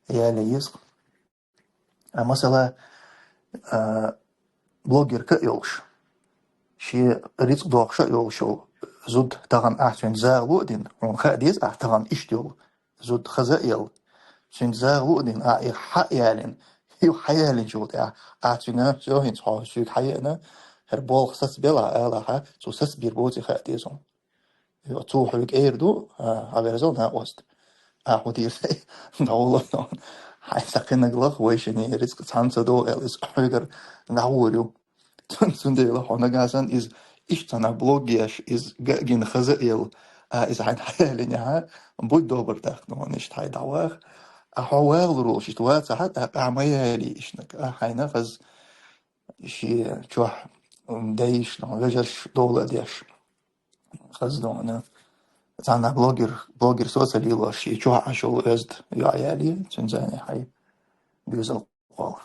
яла еза. А, масала, а, блогерка а йолуш, шен рицкъ доккхуша а йолуш йолу зуда тахана ахь цуьнца загӀа ло а дина, хьуна хаа деза ахь тахана иштта йолу зуда хаза а елла, цуьнца загӀа ло а дина, ахь и хьа а ялина, и хьа ялинчул тӀаьхьа, ахь цуьнан, всё, хӀинца хьо соьга хьаеана, хӀара болх сацбелахь алахьа, цо сацбийр боций хаа деза хьуна. Йо, цо хьоьга эр ду, а, хьан верзал накъост. А, хьо дийр сай, дӀаволла, хьайн ца кхинаг лах, вай шине рицкъ цхьаьна ца догӀу, аьлла, иза хьоьгара дӀагӀур ю. Цундела хьо нагахь санна иза иштта цхьана блог еш, иза га-, гина хаза а елла, а, иза хьайна хьаяллинехьа, будь добр, тӀаккха, ну, иштта хьай дӀаваха. А хьо вагӀалур волуш иштта вацахьа, тӀаккха ахьа ма яли иштнаг. А хьайна хаза шен чохь, м, дайшна, вежарш довла а деш. Хаза дона. Цхьана блогер, блогер соцалло, шен чохь Ӏаш йолу оьзда йоӀ яли, цуьнца хьай доьзал кхолла.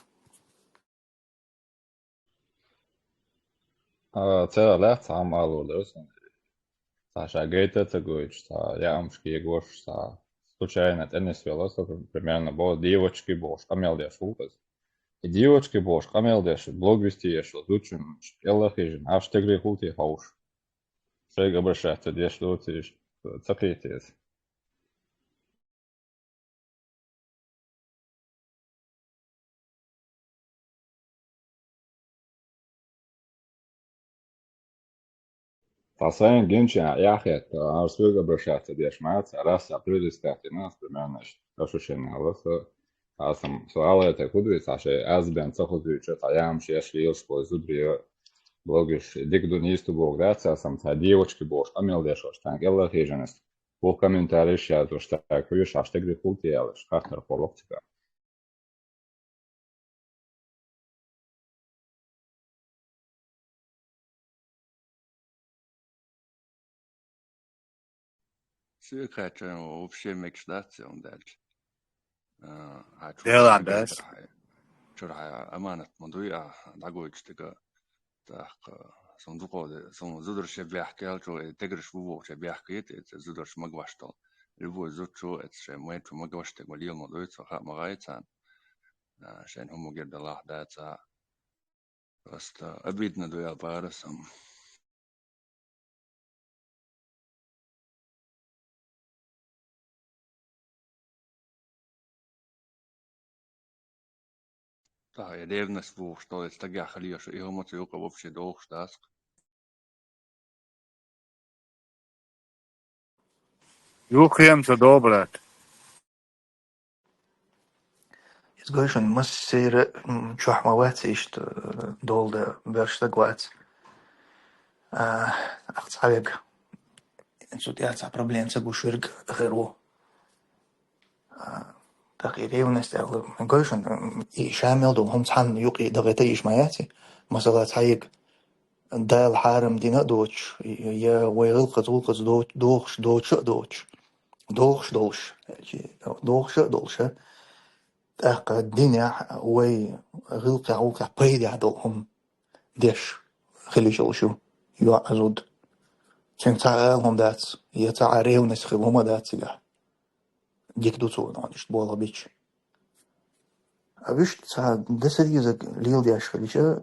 А, церан лаьцна цхьа хӀума алур дара сан. Цхьа ша гайта а ца гойтуш, цхьа яамаш кегош, цхьа случайно тӀенисвелла со, примерно, бо девочки бохуш къамел деш ву иза. И девочки бохуш къамел деш, блог вести еш, зудчун кӀелла хижина, аш тегри хулти хьовш. Шайга обращаться деш доцийш, ца кхетийса. Ткъа сайн гинча яхет, а соьга обращаться деш ма ца, раз а прилистать и нас, примерно, ощущение голоса. Аса со алайта куд виц, а шей аз бен ца худ вича, та ямаш еш лийлш бой зудрио, блогиш, дик ду нийсту бог дац, аса та девочки бош, къамел деш ош, тан кӀелла хижанас. Бу комментарий ша, то, что так, хуеш, аш тегри хулти ялаш, хахтар холок цика. Ши кхачан вообще мекш дац, он дальше. А, а чур Дела хай бес. Гайтар хай. Чур хай аманат ма дуй, а, дагой чтыка. Так, а, сон дукъо де, сон зударше бяхкел, чу, э, тегриш ву вовче бяхкет, э, зударш магваштал. Любой зуд чу, э, ше май чу магваштек, ма лил ма дуй, цо ха ма гайцан. А, шен хуму гердалах даца. Просто обидно дуял парасам. Та я ревность бу, что я стагя халиёш, и хуму цу юка вообще долг штаск. Юххем ца добрат. Иза гойшун массера, м, чохь ма вац иштта, э, долда берш стаг вац. А, ах цхьавег. Цу тӀехь цхьа проблема ца гуш верг хир ву. А, так и ревность аьлла. Гойшун, м, и ша мел долу хӀума цхьанна юкъе дагӀе та йиш ма яци. Масала, цхьаег Дала хьарам дина а доцуш, я вай гӀиллакхаца, гӀуллакхаца до-, дохуш, доцуш а доцуш, дохуш долуш, дохуш а долуш, тӀаккха динехь вай гӀиллакхехь, гӀуллакхехь пайдехь долу хӀума деш хила йиш йолуш ю, йоӀ а зуда. Цуьнга цхьа а ала хӀума дац, я цхьа а ревность хила хӀума дац цигахь. Дика ду цо, нагахь иштта болх бича. А вуьшта цхьа десятизаг леладеш хилча,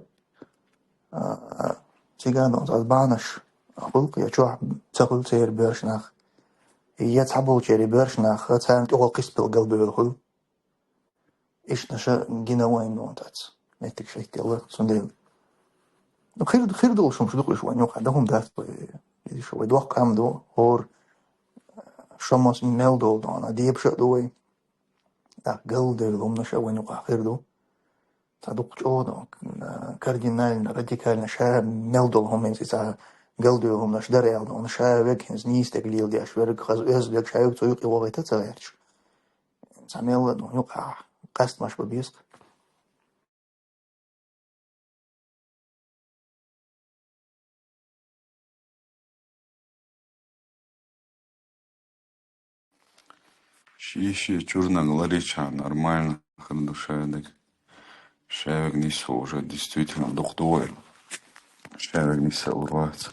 а, а, цигахь а цхьа бахьанаш хуьлу, я чохь ца хуьлу церан боьрша нах, я цхьаболчеран боьрша нах, царна тӀехула кхиспел галбевлла хуьлу. Иштта ша гина вайн нон тац. Меттиг шайттелла, цундела. Ну, хир, хир долуш хӀумаш ду-кх уьш вайн юкъахь, дан хӀума дац вай. Иза шу вай доккха къам ду, хӀора шо мас мел долу дона, дебаша а ду вай. ТӀаккха галдевлла хӀуманаш а вайн юкъахь хир ду. Цхьа дукха чӀогӀа ду, кардинально, радикально ша мел долу хӀума, хӀинца цхьа галдевлла хӀуманаш дара аьлла дона, ша верг хӀинца нийса дерг леладеш верг, хаза оьзда верг ша верг цу юкъе вохийта ца гӀерташ. Цхьа мел а ду юкъахь къастамаш бан беза-кх. Ши-ши чуьра наг ларича нормально хир ду шадерг. Шаверг нисса уже действительно дукха ду вай. Шаверг нисса лур вац.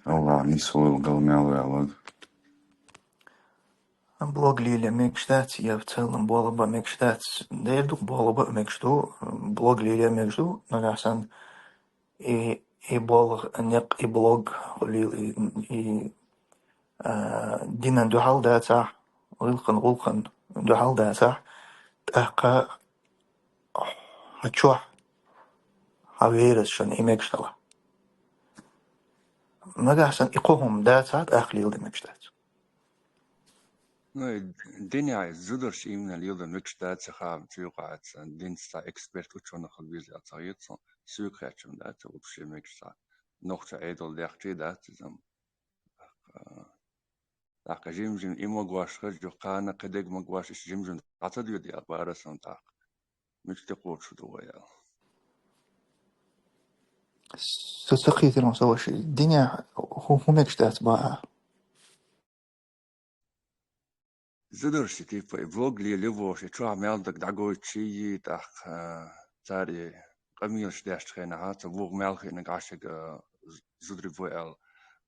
Аллах нисса вайла гал мел ваьлларг. Блог лелае мегаш дац, я в целом болх бан мегаш дац. Дера ду, болх бан мегаш ду, блог лелае мегаш ду, нагахь санна и, и болх, некъ, и блог хуьлийла, и, и, а, динан дуьхьал дацахь, гӀиллакхан, гӀуллакхан дуьхьал дацахь, тӀаккха хьан чохь, хьан верасшна и мегаш далахь. Нагахь санна и кхо хӀума дацахь, тӀаккха леладан мегаш дац. Ну, и динехь зударш именно леладан мегаш дац, ца хаам, ца юкъахь ца динца цхьа эксперт, учёный хила веза аьлла ца хета суна, соьга хаьттича дац, вообще мегаш цхьа нохчийн Ӏедал дехчий дац иза. ТӀаккха, тӀаккха жим-жим и магош хаза, кхана кхидерг магош, иштта жим-жим дӀа ца доьду аьлла бара сан тӀаккха. Мича тӀекхочуш ду вай аьлла. Со ца кхийтира ма со ваша. Динехь хӀу-, хӀун мегаш дац бахьа? Зударши, типа, и блог лелайо вовши, чохь мел даг дӀагойтучий, тӀаккха, а, цара и къамелаш дешчу хенахь, ца вуха мел хиънарг Ӏаш, а, з-, зударий бу аьлла,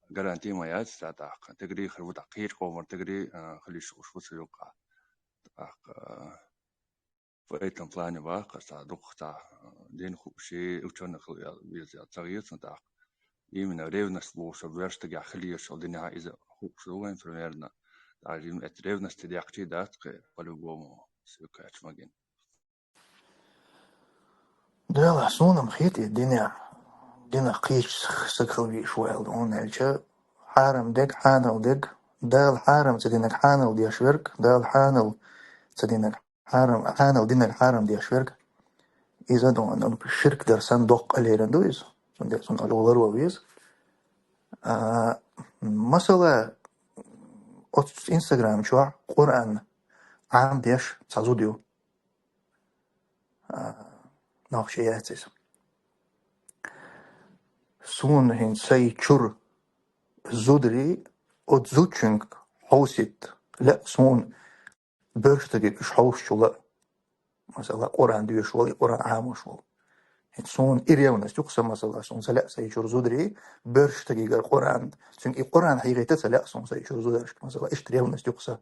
гаранти ма яц, ца тӀаккха. Тегри хир ву, тӀаккха кхечу къоман тегри, а, хила йиш йолуш ву ца юкъахь. ТӀаккха, а, в этом плане ваккха, ца дукха ца, а, дин хууш, учёный хила веза аьлла ца хета суна тӀаккха. Именно ревность бохуш, ваьш стагехь хила езаш йолу динехь иза хууш ду вайн примерно. Даже именно эта ревность дехчий дац кхин, по-любому, соьга хаьттича магийна. Дела, суна-м хета и динехь, динах кхечу стаг хила везаш ву аьлла, хӀунда аьлча хьарам дерг, хьанал дерг, Дала хьарам ца динарг хьанал деш верг, Дала хьанал ца динарг хьарам, хьанал динарг хьарам деш верг. Иза дона ширк дар санна доккха къа лерина ду иза. Цундела цунна ожалла ларво веза. А, масала, оцу Instagram чохь Къуръан Ӏамадеш цхьа зуда ю. А, нохча яц иза. Суна хӀинца сайн чуьра зударий оцу зудчуьнга хьовсийта лаьа суна, боьрша стаге уьш хьовсучул а. Масала, Къуръан доьшуш волу, и Къуръан Ӏамош волу. ХӀинца суна и ревность ю-кх сан, масала, суна ца лаьа сайн чуьра зударий боьрша стагегара Къуръан, цуьнга и Къуръан хьийгӀийта ца лаьа суна сайн чуьра зударшка, масала, иштта ревность ю-кх сан.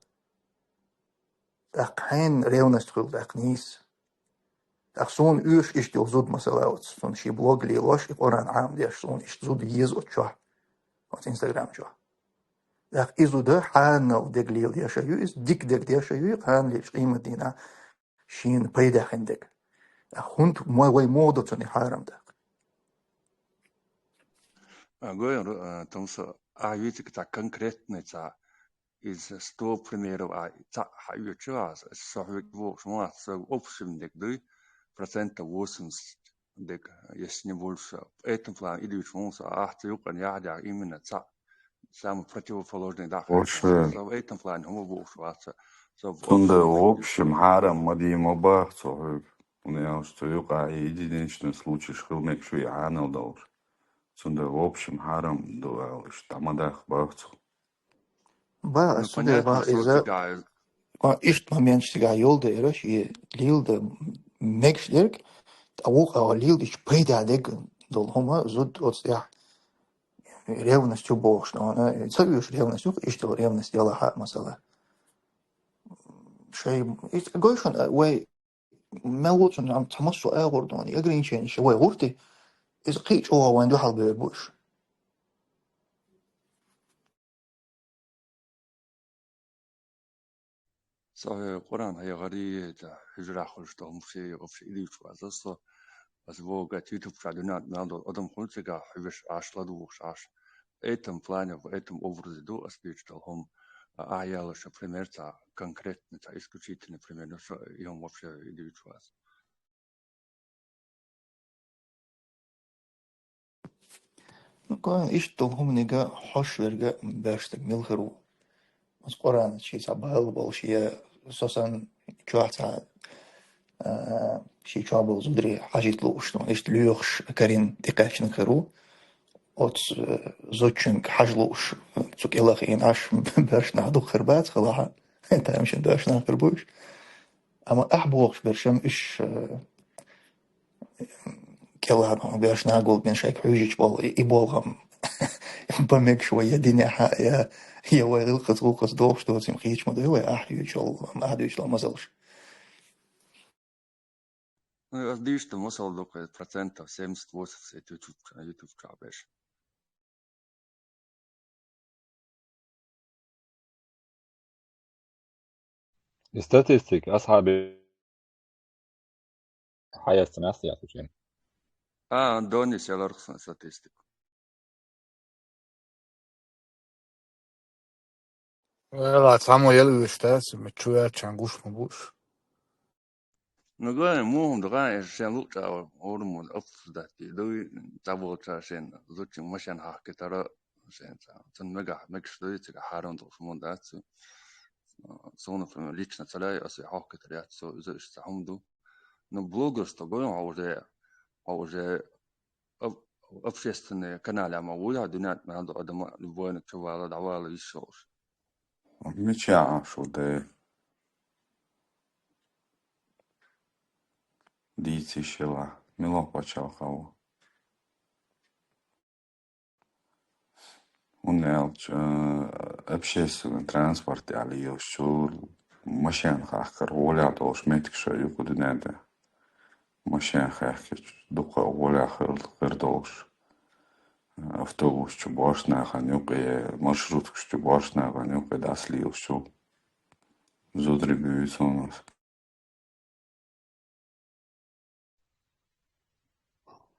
ТӀаккха хьенан ревность хуьлу тӀаккха нийса? ТӀаккха суна оьшу иштта йолу зуда, масала, оцу, суна шен блог лелош, и Къуръан Ӏамадеш, суна иштта зуда еза оцу чохь, оцу Instagram чохь. ТӀаккха и зуда хьанал дерг леладеш а ю иза, дика дерг деш а ю, хьанал лелаш къематдийнахь шена пайда хин дерг. ТӀаккха хӀунда мо-, вай муха до цунна хьарам тӀаккха? А, гой, ру-, а, тумса, а, вицик цхьа конкретный цхьа, из сто примеров, а, цхьа хьаоьцу, а, со хьоьга вохуш ма вац, со общем дерг дуй, процентов восемьдесят дерг, если не больше. По этому плану и дуьйцу хӀума со, ахь ца юкъана яхьдехь именно цхьа самый противоположный даха. Вообще. Со в этом плане хӀума бохуш вац, со в Цунда общем дерг в общем дуьйцу. Хьарам ма дий ма бах цо хьоьга. ХӀана аьлча цу юкъа и единичный случайш хила мегаш ю и хьанал долуш. Цундела в общем хьарам ду аьлла, иштта дӀа ма даха боху цо. Ба, ну, ас цундела понятно, ба, что иза цигахь а, ишта моменташ цигахь йолу дераш, и лийла дан мегаш дерг, ткъа вукху а лийла дича пайда дерг долу хӀума зуда оцу тӀехь ревность ю бохуш, но она ца вуьйш ревность ю, иштта ревность делахь а, масала. Шайн, и гой шуна, вай мел вуцун цхьа массо а агӀор ду, и ограниченеш вай гӀурти, иза кхин а чӀогӀа вайн дуьхьал бер бу уьш. Со хӀе Къуръан хьехарий, хьуьжарахь хуьлуш долу хӀума шен вообще идийчу ваза со. Аса вогга YouTube чохь дуьнен мел долу адам хуьлу цигахь хьуьжаш Ӏаш, ладугӀуш Ӏаш. Этом плане, в этом образе ду аса дийчу долу хӀума. А, ахьа ялош пример цхьа конкретно, цхьа исключительный пример, ну, со и хӀума вообще идийчу ваза. Ну, кхин иштта долу хӀуманиг хьош верг а баьршниг мила хир ву? Оцу Къуръана шен цхьа бала болуш, я со санна чохь цхьа, а, шен чохь болу зударий хьажийта лууш, ну, иштта лоьхуш карийна тӀекхаьчниг хир ву. Оцу, э, зудчуьнга хьажа лууш, цу кӀелах ийна Ӏаш баьршнах дукха хир бац, хилахь а, тамашийна баьршнах хир бу уьш. Амма ахь бохуш берш-м уьш, э, кӀелхьара беш нагулбина шайга хьуьйжучу болу и, и болу хӀума бан мегаш вай я динехь а, я, я вай гӀиллакхаца, гӀуллакхаца догӀуш доцийла кхечу ма ду вай ахь хьуьйжучу, ахь дуьйцуш долу масалш. Ну, ас дийшта масал ду кхин процентов семьдесят-восемьдесят YouTube ча-, YouTube чохь беш. И статистика, асхьаби хьаястина ас яхучийн. А, Донис яларх сан статистику. Вела, цхьаммо яла уьш дац, ма чу яьлча гуш ма бу уьш. Ну, гой, муха ду гой, шен луъча а, хӀураммо обсуждать ду, цхьаболчара шен зудчуьнга машен хьахкийтара, шен цхьа, цунна мегаш, мегаш ду, цигахь хьарам долуш хӀума дац. Со, например, лично ца лаьа, аса хьахкийтар яц, со, иза иштта цхьа хӀума ду. Ну, блогерство, гой, хьо уже, хьо уже об-, общественные канале ма вуй, а дуьнен тӀа ма ду, адама любойна чу вала, дӀавала йиш йолуш. Мича Ӏаш ву, дай? Дийца йиш йила, мила пачхьалкх ву? ХӀунда аьлча, э, общественный транспорт аьлла йолчу машен хахкар гӀолехь долуш меттигаш ю кху дуьнен тӀе. Машен хаьхкича дукха гӀолехь хир, хир долуш. Автобус чу бошнахана юкъе, маршруткаш чу бошнахана юкъе дӀасалелаш ю. Зударий буьйцу хьуна.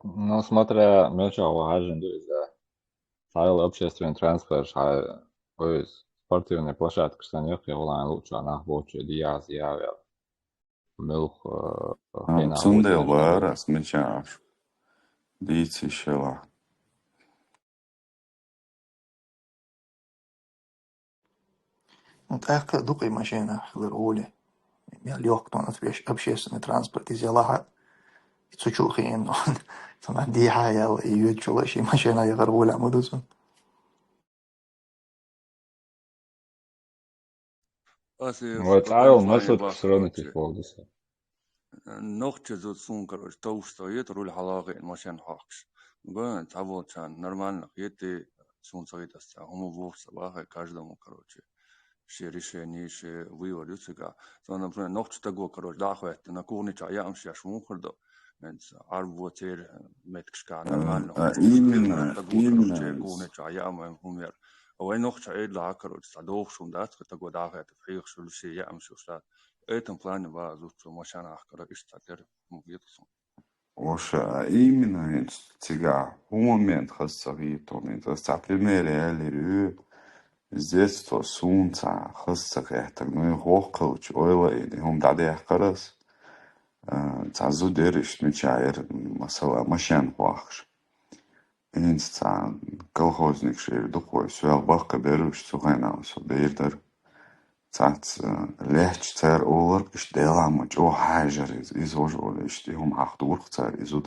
Ну, смотря мичахь ву хьаьжжина ду иза. Цхьайолу общественный транспорт, хьа-, ой, спортивный площадкаш санна яккхий гӀулайн луучохь нах болчу дияз явел. Муьлх, э, А, хенахь цундела вара ас мича Ӏаш. Дийца йиш йила. Ну, тӀаккха а дукха и машенах хилар гӀоле. Мел йохк тхуна ас веш-, общественный транспорт иза ялахь а, цу чу хиъна, цунах дехьа яла, и йоьдучула ши машена яхар гӀоле ма ду цунна. Ас и Вай цӀа йолу маршрутка все равно тӀе полу ду сан. Нохчи зуда суна, короче, товш со ета, руль хьалагӀа машен хьокхуш. Гой, цхьаболчарна нормально хета, суна ца хета ас цхьа хӀума вуху ца бахай, каждому, короче, ши решение, ши вывод ю цигахь. Со, например, нохчи таго, короче, дӀа а хӀоьттина, кухни чохь яамаш еш муха хир ду. Хьенца Ӏарбо церан меттигашкахь нормально. А, именно, таго, именно. Короче, кухни чохь яам вайн хӀума яр. А вайн нохча Ӏедалахь, короче, цхьа дохуш хӀума дац, таго дӀа а хӀоьттина, хьехаш хуьлу ши яамаш еш дац. Этан плане ван зудчо машен ахкара иштта цхьа тера хӀума хета суна. Ваша, а именно хӀинца цигахь хӀун момент хаза ца хетарг, хӀинца ас цхьа пример ялийр ю. С детства суна цхьа хаза ца хетарг, ну, и хӀокху хилча ойла а йина, и хӀума дӀадаьккхира ас. А, цхьа зуда яра иштта мичахь яра, масала, машен хьокхуш. ХӀинца цхьа колхозникаш яра дукха вай, соьл баккха бер уьш, цу хенахь со бер дара. Цац, э, лехча цар олар, иштта Делан ма чӀогӀа хьажар иза. Иза вожа ола, иштта и хӀума хьахдурх цар изуд.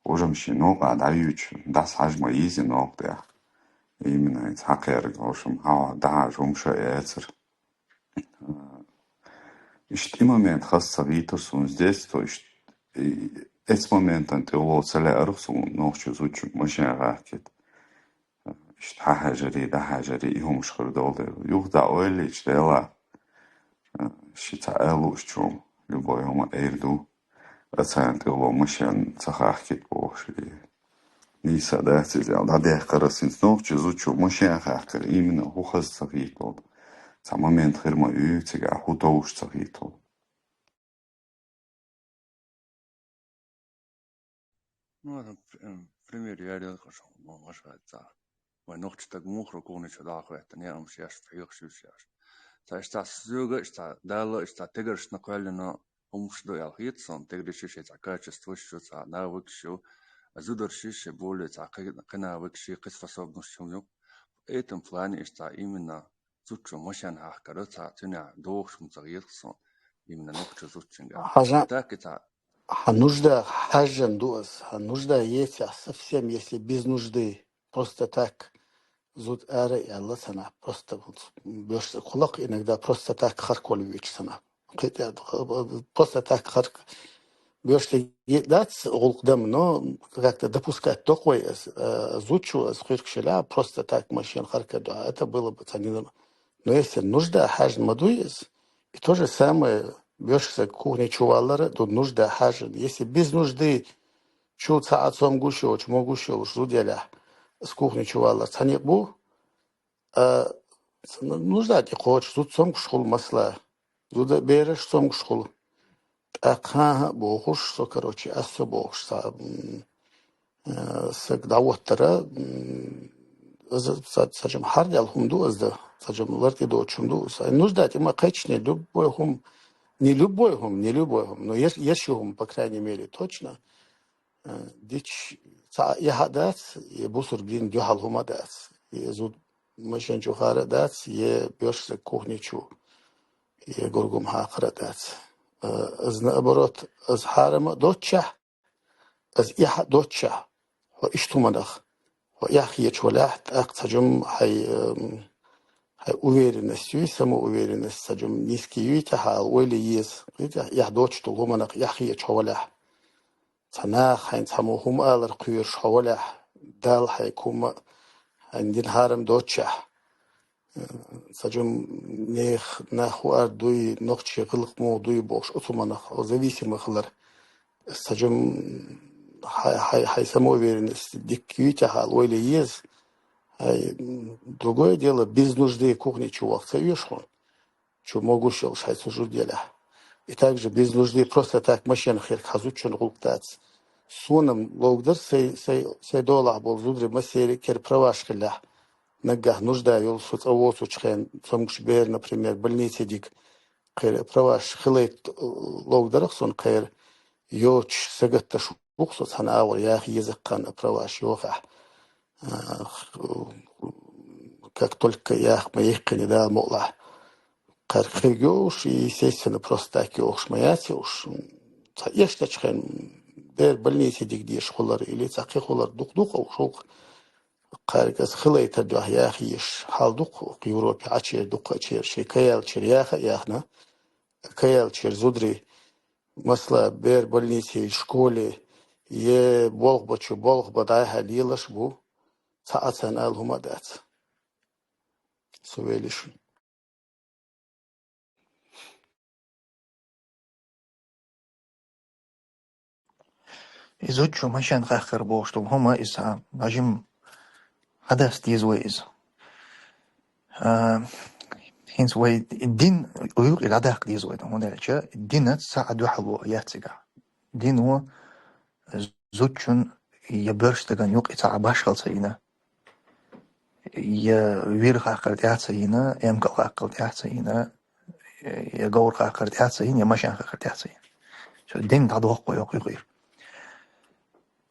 Вожам ши нокъа дӀаюч, дас хьаж ма йизи нокъ тӀех. Именно иза хьакхерг, вожам хьава дӀахьаж хӀума ша яцар. Э, иштта и момент хас ца витар сун с детства, иштта и, эц моментан тӀе уло ца ле арх сун нохчу зучу машин гӀахкет. Иштта хьахьажари, дӀахьажари, и хӀумаш хир долу дела. Юха дӀа ойлича дела, ши ца алуш чу, любой хӀума эр ду, а царна тӀе уло машен ца хахкит бохуш. Нийса дац иза, дӀадехкара синц нохчу зучу машен хахкар, именно хӀу хаза ца хитол. Ца момент хир ма уьй, цига хӀу товш ца хитол. Ну, это п-, м, пример я рел хаш, ну, хаш хай ца. Вай нохчи так мухро кухни чу да хвет, не ам шеш, хьюх шиш шеш. Ца ишта сюга, ишта дала, ишта тегарш на квалина, умш до ял хит сон, тегри шиш ца качество шу, ца навык шу, а зудар шиш более ца кы-, кы навык ши, кы способность шу. В этом плане ишта именно зуччо машен хахкара ца, цуня дохш муца гилх сон, именно нохчо зуччинга. Хажа Так и ца Хьан нужда хьажжан ду ас, хьан нужда ецехь совсем, если без нужды, просто так, зуд ара и Алла цана, просто вот, беш кулак иногда просто так харквал веч цана. Просто так харк беш дац гӀулкъ дам, но как-то допускать докъой ас, э, зучу ас хуьрк шила, просто так машин харка дуа, это было бы цанина. Но если нужда хьажжан ма дуй ас, и то же самое, беш кухни чу валлара, ду нужда хьажжан. Если без нужды чу ца а цом гуш йолчу, мо гуш йолуш зуд ялехь, с кухни чу валлар цхьаникъ бу, а, ц-, нужда тӀе кхочуш, зуд цом гуш хула масала. Зуда бераш цом гуш хула. ТӀаккха хӀан а бохуш, со, короче, ас со бохуш, ца, м, э, саг дӀавоттара, м, аса ца-, цачам хьардел хӀума ду аса да, цачам лар тӀе доцу хӀума ду аса. Нужда тӀе ма кхечни любой хӀума, не любой хӀума, не любой хӀума, но еш-, еши хӀума, по крайней мере, точно. Э, дич ца яхьа дац, е бусург дин дуьхьал хӀума дац, е зуд машен чу хара дац, е беш саг кухни чу, е гургум хьакхара дац. Э, аз наоборот, аз хьарама доцчахь, аз эхь доцчахь, хьо иштта хӀуманах, хьо эхь хеташ валахь, тӀаккха цачам хьай, эм, хьай уверенность юй, самоуверенность цачам низкий юй, тӀехьа ойла еза, кхетахь, эхь доцчу долу хӀуманах эхь хеташ хьо валахь. Цхьа нах хьайн цхьаммо хӀума алар кхоьруш хьо валахь, Далла хьайга хӀума а, хьайн дин хьарам доцчахь. Цачам нех нах хӀу ар дуй, нохчий гӀиллакх муха дуй бохуш, оцу хӀуманах хьо зависимый хилар. Цачам хьай, хьай, хьай самоуверенность дикка юй тӀехьа ойла еза. Хьай, м, другое дело, без нужды кухни чу ваха ца оьшу хьуна. Чу могуш йолуш хьай цу жуд елехь. И также без нужды просто так машина хирг хьан зудчун гӀуллакх дац. Сонам ловгдар сай, сай, сай долахь болу зударий массеран кера праваш хиллехь. Наггахь нужда йолу со цӀа воцучу хен цомгуш бер, например, больнице диг кхера праваш хилайт, э, ловгдарах сон кхера йоцуш сагатташ ву-кх со цхьана агӀор яха езаккхана праваш йохахь. А, х-, как только яхма йихкхина Дала мукълахь, кхаьрга хир йохуш, и, естественно, просто так йохуш ма яц йохуш. Цхьа эшначу хен бер больнице диг деш хулар или цхьа кхин хулар дукха-дукха шух кхаьрга аса хилайтар дуьхьа яха еш хьал дукха Европе Ӏачер дукха а чер шен каялчер яха а яхна, каялчер зударий, масала, бер больницей, школе, е болх бачу болх бан дӀайхьа лелаш бу, цхьа а царна ала хӀума а дац. Со велиш. И зудчо машен хахкар бохуш долу хӀума иза нажим хьадас деза вай иза. А, хӀинца вай дин юкъе дӀадаккха деза вай, хӀунда аьлча динаца цхьа а дуьхьало яц цигахь. Дино зудчун я боьрша стаган юкъе цхьа а башхал ца йина, я вир хахкар тӀаьхьа ца йина, эмкал хахкар тӀаьхьа ца йина, я говр хахкар тӀаьхьа ца йина, я машен хахкар тӀаьхьа ца йина. Цо дин дӀадохку йоккхуьйхуьйр.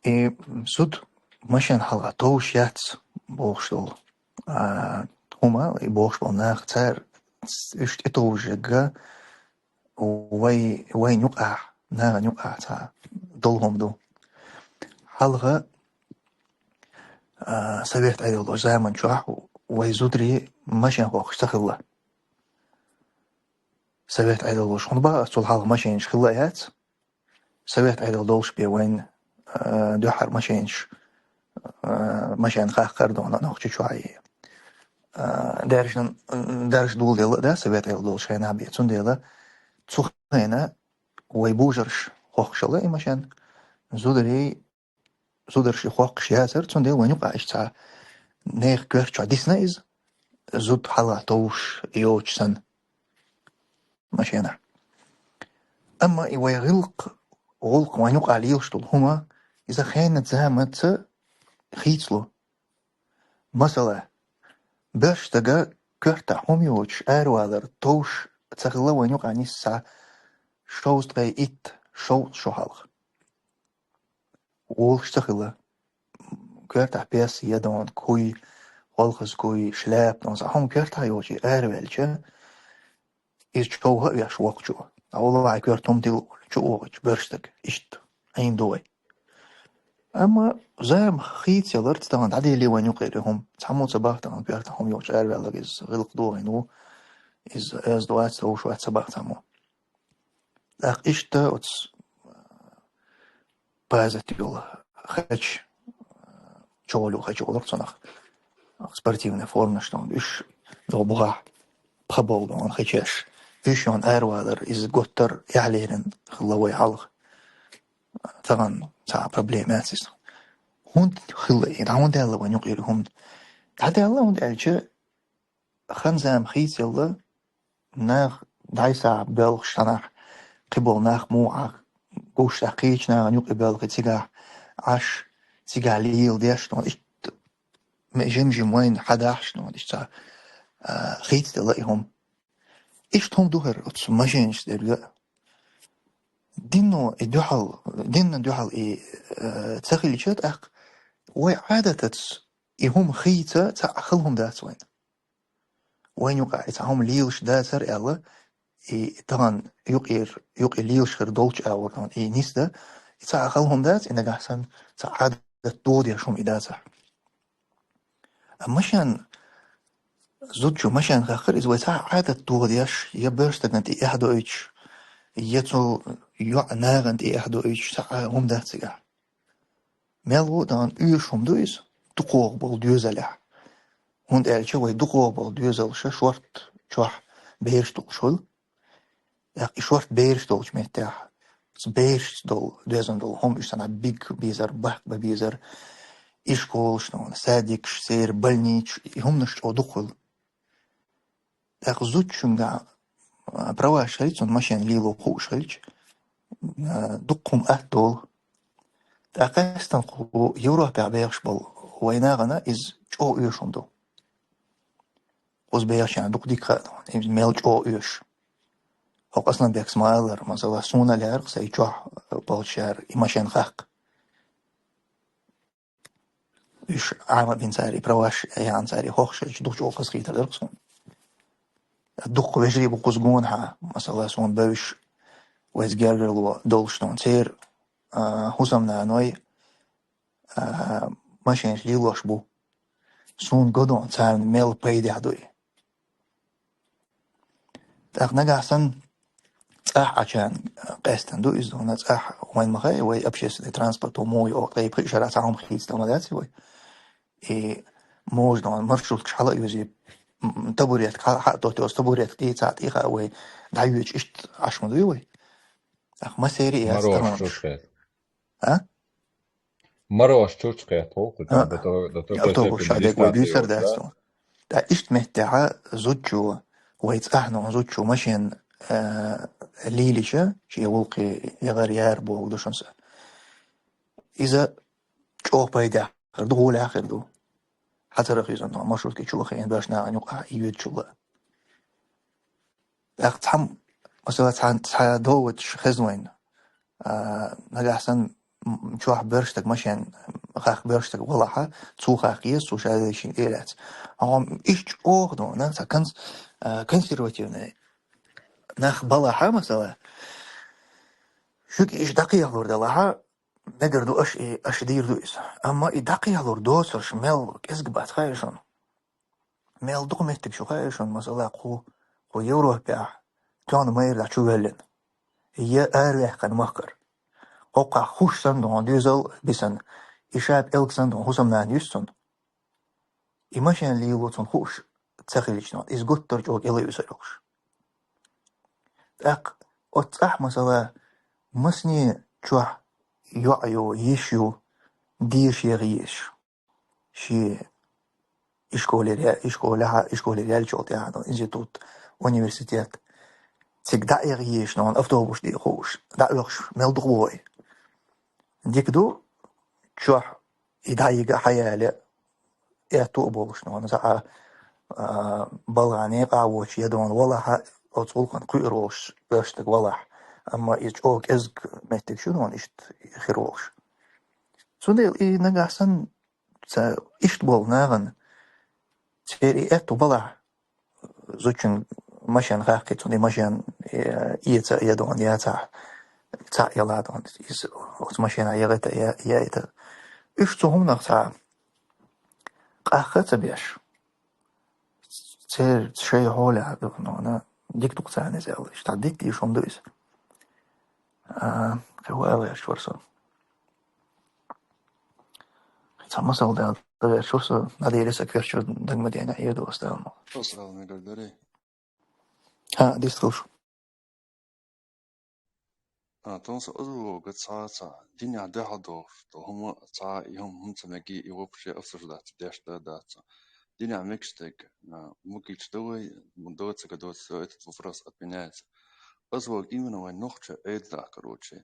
И зуда машен хьалха товш яц бохуш долу, а, хӀума, и бохуш болу нах, цара уьш тӀетовжарг вай, вайн юкъахь, нахана юкъахь цхьа долу хӀума ду. Хьалха, а, совет Ӏедал долчу заман чохь вай зударий машен хохкуш ца хилла. Совет Ӏедал долуш хӀунда боху ас, цул хьалха машенаш хилла а яц. Совет Ӏедал долуш бен вайн, а, дуьххьара машенаш, а, машен хахкар ду хьуна Нохчийчохь. А, даьржина, даьржа доладелла а да, Совет Ӏедал долуш хенахь бен. Цундела цу хенахь вай божарша хохкуш хилла и машен, зударий, зударша хохкуш яцара, цундела вайн юкъахь иштта цхьа нехан коьрта чохь дисна иза, зуда хьалха товш йоцуш санна машенахь. Амма и вай гӀиллакх, гӀуллакх вайн юкъахь лелаш долу хӀума, иза хенан заманца хийцало. Масала, боьрша стага коьртахь хӀума йоцуш аравалар товш ца хилла вайн юкъахь нисса шовзткъе итт, шовзткъа шо хьалха. Волуш ца хилла. Коьртахь пес, ядон, куй, холхазкуй, шляпа, цхьа хӀума коьртахь йоцуш араваьлча, иза човха а веш воккхачо. Ӏа валахь, хьайн коьрта хӀума тилла чу вогӀучу боьрша стага. Иштта Ӏийна ду вай. Амма зама хийцаяларца тахана дӀаделла вайн юкъера хӀума. Цхьаммо ца боху тахана коьртахь хӀума йоцуш араваьлларг иза гӀиллакх дохийна ву. Иза аз ду ац, товш вац ца боху цхьаммо. ТӀаккха иштта оцу пазат йолу хача, чолу хача олура цунах. Спортивный форманаш ду хьуна уьш, догӀу бухахь пха болу ду хьуна хачаш. Уьш йолу аравалар, иза гуттар а эхь лерина хилла вай хьалха. Тахана цхьа проблема яц иза. ХӀунда хилла и, дӀа хӀунда даьлла вайн юкъера хӀума? ДӀадаьлла, хӀунда аьлча, хан-зама хийцаелла, нах дӀасахьа боьлхуш санахь, кхиболу нах муха гуш, кхечу нахана юкъа боьлхий цигахь Ӏаш, цигахь лела деш, иштта жим-жим вайна хьадахьаш, иштта, а, хийцаделла и хӀума. Иштта хӀума ду хӀара оцу машенаш дерг а. Динно и дуьхьал, динна дуьхьал и, а, ца хилча, тӀаккха вай Ӏадатаца и хӀума хийца цхьа а хала хӀума дац вайна. Вайн юкъахь и цхьа хӀума лелаш дацара аьлла, и тахана юкъера, юкъе лелаш хир долчу агӀор и нисдан, и цхьа а хала хӀума дац, и нагахь санна цхьа Ӏадат дохадеш хӀума и дацахь. А машен, зудчо машен хахкара, иза вай цхьа а Ӏадат дохадеш, я боьрша стагана тӀе эхь доуьйтуш, я цу йоӀ нахана тӀе эхь доуьйтуш, цхьа а хӀума дац цигахь. Мел ву а дан оьшуш хӀума ду иза, дукхох болу доьзалехь. ХӀунда аьлча вай дукхох болу доьзалша шорта чохь бераш долуш хуьлу. ТӀаккха и шорта бераш долчу меттехь, оцу берашца долу, доьзна долу хӀума, уьш санна биг безар, бахка бан безар, и школаш, садикаш, церан больницаш, и хӀуманаш чӀогӀа дукха хуьлу. ТӀаккха зудчуьнга, а, праваш хилча, цунна машен лело хууш хилча, а, дукха хӀума атта долу. ТӀаккха къаьстина кху Европехь бехаш болу вайн нахана иза чӀогӀа оьшуш хӀума ду. Кхуза бехачарна дукха дика хаьа, иза мел чӀогӀа оьшуш. Хьо Асланбекс ма-аллара, масала, суна лаьара сайн чохь болчара и машен хаккха. Уьш Ӏама бина цара и праваш, яьхна цара и хохкуш хилча, дукха чӀогӀа хазахетар дара суна. Дукха вежарий бу кхуза гонахьа, масала, суна бевзаш, вайца гергарло долуш долу церан, а, хӀусамнаной, а, машенаш лелош бу. Суна го ду хьуна царна мел пайдехь ду и. ТӀаккха нагахь санна цӀахь Ӏачарна къаьстина ду иза, хӀунда цӀахь вайн ма хаьа, вай общественный транспорт, муха йо, ткъе пхи шарахь цхьа хӀума хийцадан ма дац вай. И можна маршруткаш хьала а йоьзий, м, табуретка хьа-, хьа а тотта йоцу табуретка тӀе цхьа тӀе хаьа вай, дӀайоьдуш иштта Ӏаш ма дуй вай. ТӀаккха массеран а яц Марош тамаш. Чурчхет. А? Марош чурчхет, хӀу, кху А, чохь до того, до того, а, того, степени ша дегой дислокация дуьйцур йолуш, дац да? Тхуна. Ткъа иштта меттехьа зудчо вай цӀахь нуха зудчо машен, а, лийлича, шен гӀуллакхе ягӀар яра боху ду шуна сан. Иза чӀогӀа пайдехь хир ду, гӀолехь хир ду. Хьацарах иза нуха маршрутки чу лахийна беш нахана юкъахь йоьдучул а. ТӀаккха цхьа, масала, цхьа, цхьа доводаш хезна вайна. А, нагахь санна, м, чохь берш стаг машен, хахка боьрша стаг валахьа, цо хахка еза, цо ша дайшин элац. Хьо ишта чӀоагӀа дона, ца конс-, а, консервативный нах балахьа, масала, шуьга иш дӀакхехьалур далахьа, мегар ду аш и, аш дийр ду иза. Амма и дӀакхехьалур доцурш мел кӀезиг бац хаьий шуна. Мел дукха меттиг шу хаьий шуна, масала, кху, кху Европехь, тоьхна майрдахь чу ваьллина. Я араваьккхина махкара. Кхокхахь хуш санна догӀун дуьзал бисана. И ша пӀелг санна догӀун хӀусамнана юьсу цунна. И машен лело цунна хууш ца хилча, иза гуттар чӀогӀа кӀела юьсар йохуш. ТӀаккха оцу цӀахь, масала, масане чохь йоӀ ю, йиш ю, деша яха езаш. Шен ишколера, ишколехьа, ишколера яьллачул тӀаьхьа, ну, институт, университет. Цига дӀа а яха езаш, ну, автобус тӀе хууш, дӀа а оьхуш, мел дукха вой. Дика ду, чохь и дӀайига а хьаяле, аьтту а болуш, ну, цхьа а, балгӀане къа а воцуш, я дона валахьа, оцу гӀуллакхана кхуьур волуш, боьрша стаг валахь. Амма иза чӀогӀа кӀезиг меттиг шу, ну, иштта хир волуш. Цундела и нагахь санна, ца, иштта болу нахана, церан и аьтту балахь, зудчун машен хаккхий, цунна и машен, э, эца а я дона, яцахь, цхьаъ яла дона, иза оцу машенахь яхийта, я, яйта. Уьш цу хӀуманах цхьа къахка а ца беш. Церан шайн хьолехь ду, ну, дика ду-кх царна иза аьлла. Иштта дика дийш хӀума ду иза. А, кхин хӀун ала гӀерташ вара со? Кхин цхьа масал дала гӀерташ вара со, Надира, сан коьртачу дага ма дена, хьийр ду аса Дала ма. Аса Дала мегар дарий? ХӀаъ, дистхуьлуш. А, тхуна со озалло га цхьа а цхьа динехь дуьхьал дохуш, тхо хӀума цхьа а, и хӀума хӀунда ца мегий, и вообще обсуждать деш да, дац. Динехь мегаш дерг, а, мугича ду вай, доцург а доцу, этот вопрос отменяется. Озалло именно вайн нохча айдла, короче.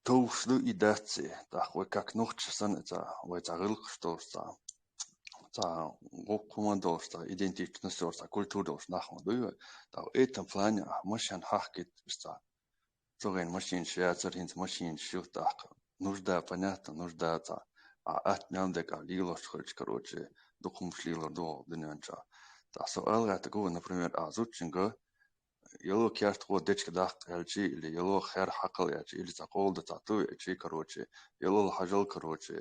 Товш ду и дац, тӀаккха вай как нохча санна цхьа, вай цхьа гӀиллакхаш долуш цхьа, цхьа гӀуллакх хӀума долуш цхьа, идентичность йолуш цхьа, культура долуш нах ма дуй вай. ТӀаккха этом плане ахь машен хьахкийта уьш цхьа. Цу гӀен машинаш яцара, хӀинца машинаш ю, тӀаккха нужда, понятно, нужда цхьа. А атта мел дерг а лелош хилча, короче, дукха хӀумаш лелор ду вай дуьнен чохь. ТӀаккха со ала гӀертарг ву, например, а зудчуьнга, яло керта гӀо дечка даккха аьлчи, или яло хер хьакхал аьлчи, или цхьа къола дан цхьа ту веачи, короче, яло хьажал, короче,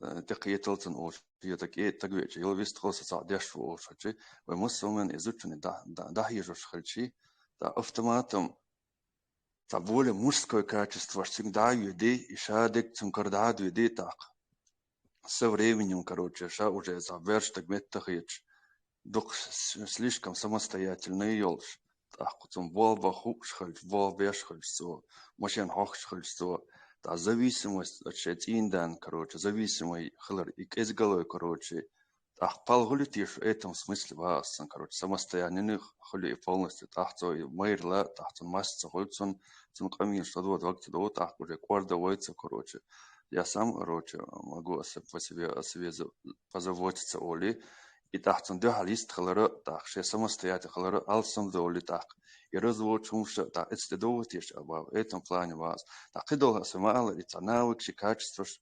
э, тӀекхетал цунна олуш, я так и так веачи, яло вистхула сан цхьа деш ву олуш хилчи, вай массо а ман и зудчунна дӀа-, дӀа-, дӀахьежош хилчи, цхьа автоматом цхьа более мужской качествош цуьнга дӀа а йоьдий, и ша дерг цуьнга кара дӀа а доьдий тӀаккха. Со временем, короче, ша уже цхьа боьрша стаг меттахеташ, дукха с-, слишком самостоятельный йолуш, тӀаккха цунна болх бан хууш хилча, болх беш хилча цо, машен хьохкуш хилча цо, тӀаккха зависимость, шайн цӀийнан, короче, зависимый хилар, и кӀезигалой, короче, тӀаккха пхьалгӀули теша, этом смысле вац сан, короче, самостоятельный хуьлу и полностью, тӀаккха цо и майрла, тӀаккха цунна масса ца хуьлу, цунна, цунна къамелаш ца до, дог ца до, тӀаккха уже кӀорда вайца, короче. Я сам, короче, могу о се-, по себе, о себе за-, позаботиться олий. И тӀаккха цунна дуьхьал йистхилара, тӀаккха шен самостоятельный хилара, алсам долий тӀаккха. И развод хӀумаш, тӀаккха эцу тӀе дову теша, а баба, этом плане вац. ТӀаккха кхидолу аса ма алла, и цхьа навыкаш, и качестваш,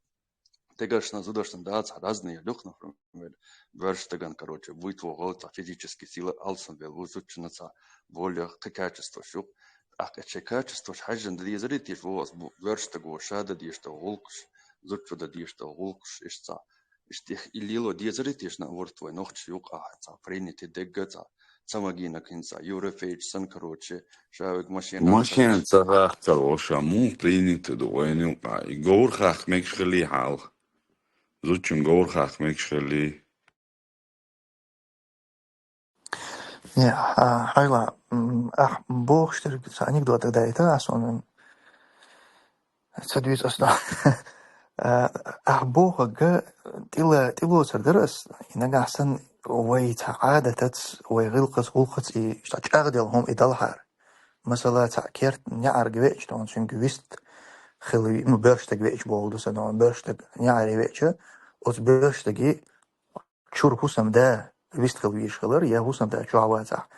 Тегаршна, зударшна дац разные дух, например, боьрша стагана, короче, буьйт вогӀал, цхьа физический сила алсам бел ву, зудчунна цхьа более кхин качестваш ю. ТӀаккха эцу шайн качестваш хьаьжжина дан дезарий теша ву аса бу-, боьрша стаго ша дан дезаш долу гӀуллакхаш, зудчо дан дезаш долу гӀуллакхаш, иштта цхьа, иштта и лело дезарий теша, наоборот, вай нохча юкъахь цхьа принятый дегга цхьа, ца магийнарг хӀинца, европейчу санна, короче, ша вега машина Машина ца хахкар ваша, муха принято ду вайна юкъа? И говр хахка мегаш хилий хьалха? Зудчун говр хахка мегаш хилий? Не, а, хьайла, м, ахь бохуш дерг ца анекдотах дайта, а сон ца дуьйцу ас. А, ахь бохург тӀила-, тӀилоцар дара ас, и нагахь санна вай цхьа Ӏадатаца, вай гӀиллакхаца, гӀуллакхаца и ша чӀагӀделла хӀума и далахьара. Масала, цхьа керт неӀарга веача, тхуна цуьнга вист хила ви-, ну, боьрша стаг веача бохург ду сан, тхуна боьрша стаг неӀаре веача, оцу боьрша стаге чуьра хӀусамда вист хила везаш хилар, я хӀусамда чохь вацахь,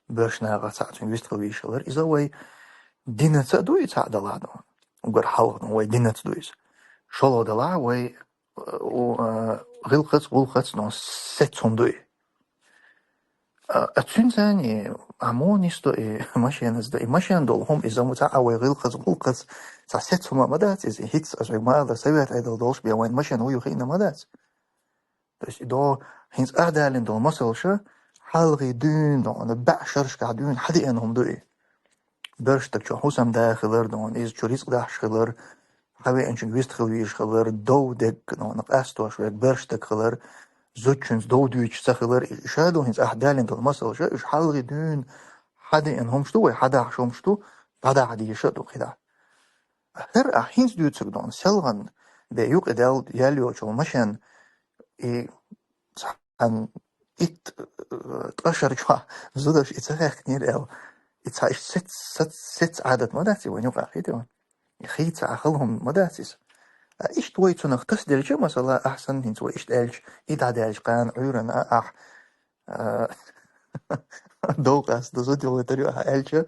боьрша нахах цхьаъ цуьнга вист хила везаш хилар. Иза вай динаца а ду, и цхьаъ далахь ду. Угар хьалха ду, вай динаца ду иза. ШолгӀа далахь вай у, а, гӀиллакхаца, гӀулакхаца, ну, сецна хӀума ду и. А, а цуьнца цхьана, а, мо нисдо и машеназа да. И машен долу хӀума, иза ма цхьа а вай гӀиллакхаца, гӀулакхаца цхьа сецна хӀума ма дац иза. ХӀинца аса вайга ма-аллара, совет Ӏедал долуш бен вайн машен вуй хиъна ма дац. То есть, и до, хӀинца ахь далийна долу масалш, хьалхе дуьйна, ну, бӀе шарашкахь дуьйна хьадеана хӀума ду и. Боьрша стаг чохь хӀусамда хилар, ну, иза чу рицкъ дахьаш хилар, хьавеанчуьнга вист хила везаш хилар, дов дерг, ну, къастош верг боьрша стаг хилар, зудчуьнца дов дуьйцуш ца хилар, и ша ду хӀинца ахь далийна долу масалш, уьш хьалхе дуьйна хьадеана хӀумаш ду вай, хьадахьаш хӀумаш ду, дӀадахьа дезаш а ду кхидӀа. ХӀара ахь хӀинца дуьйцург ду, селхана бен юкъа ял-, ял йоцуш йолу машен, и цхьана итт, э, ткъа шар чохь зударша и ца хаьхкинера аьлла. И цхьа иштта сец-, сец-, сецна Ӏадат ма дац и вайн юкъахь, хетий вайна? И хийца а хала хӀума ма дац иза. А иштта вай цунах тасаделча, масала, ахь санна хӀинца вай иштта аьлча, и дӀадаьлча кхана Ӏуьйранна а ахь, а, дов къаста, зуда йогӀуьйтур ю ахь аьлча,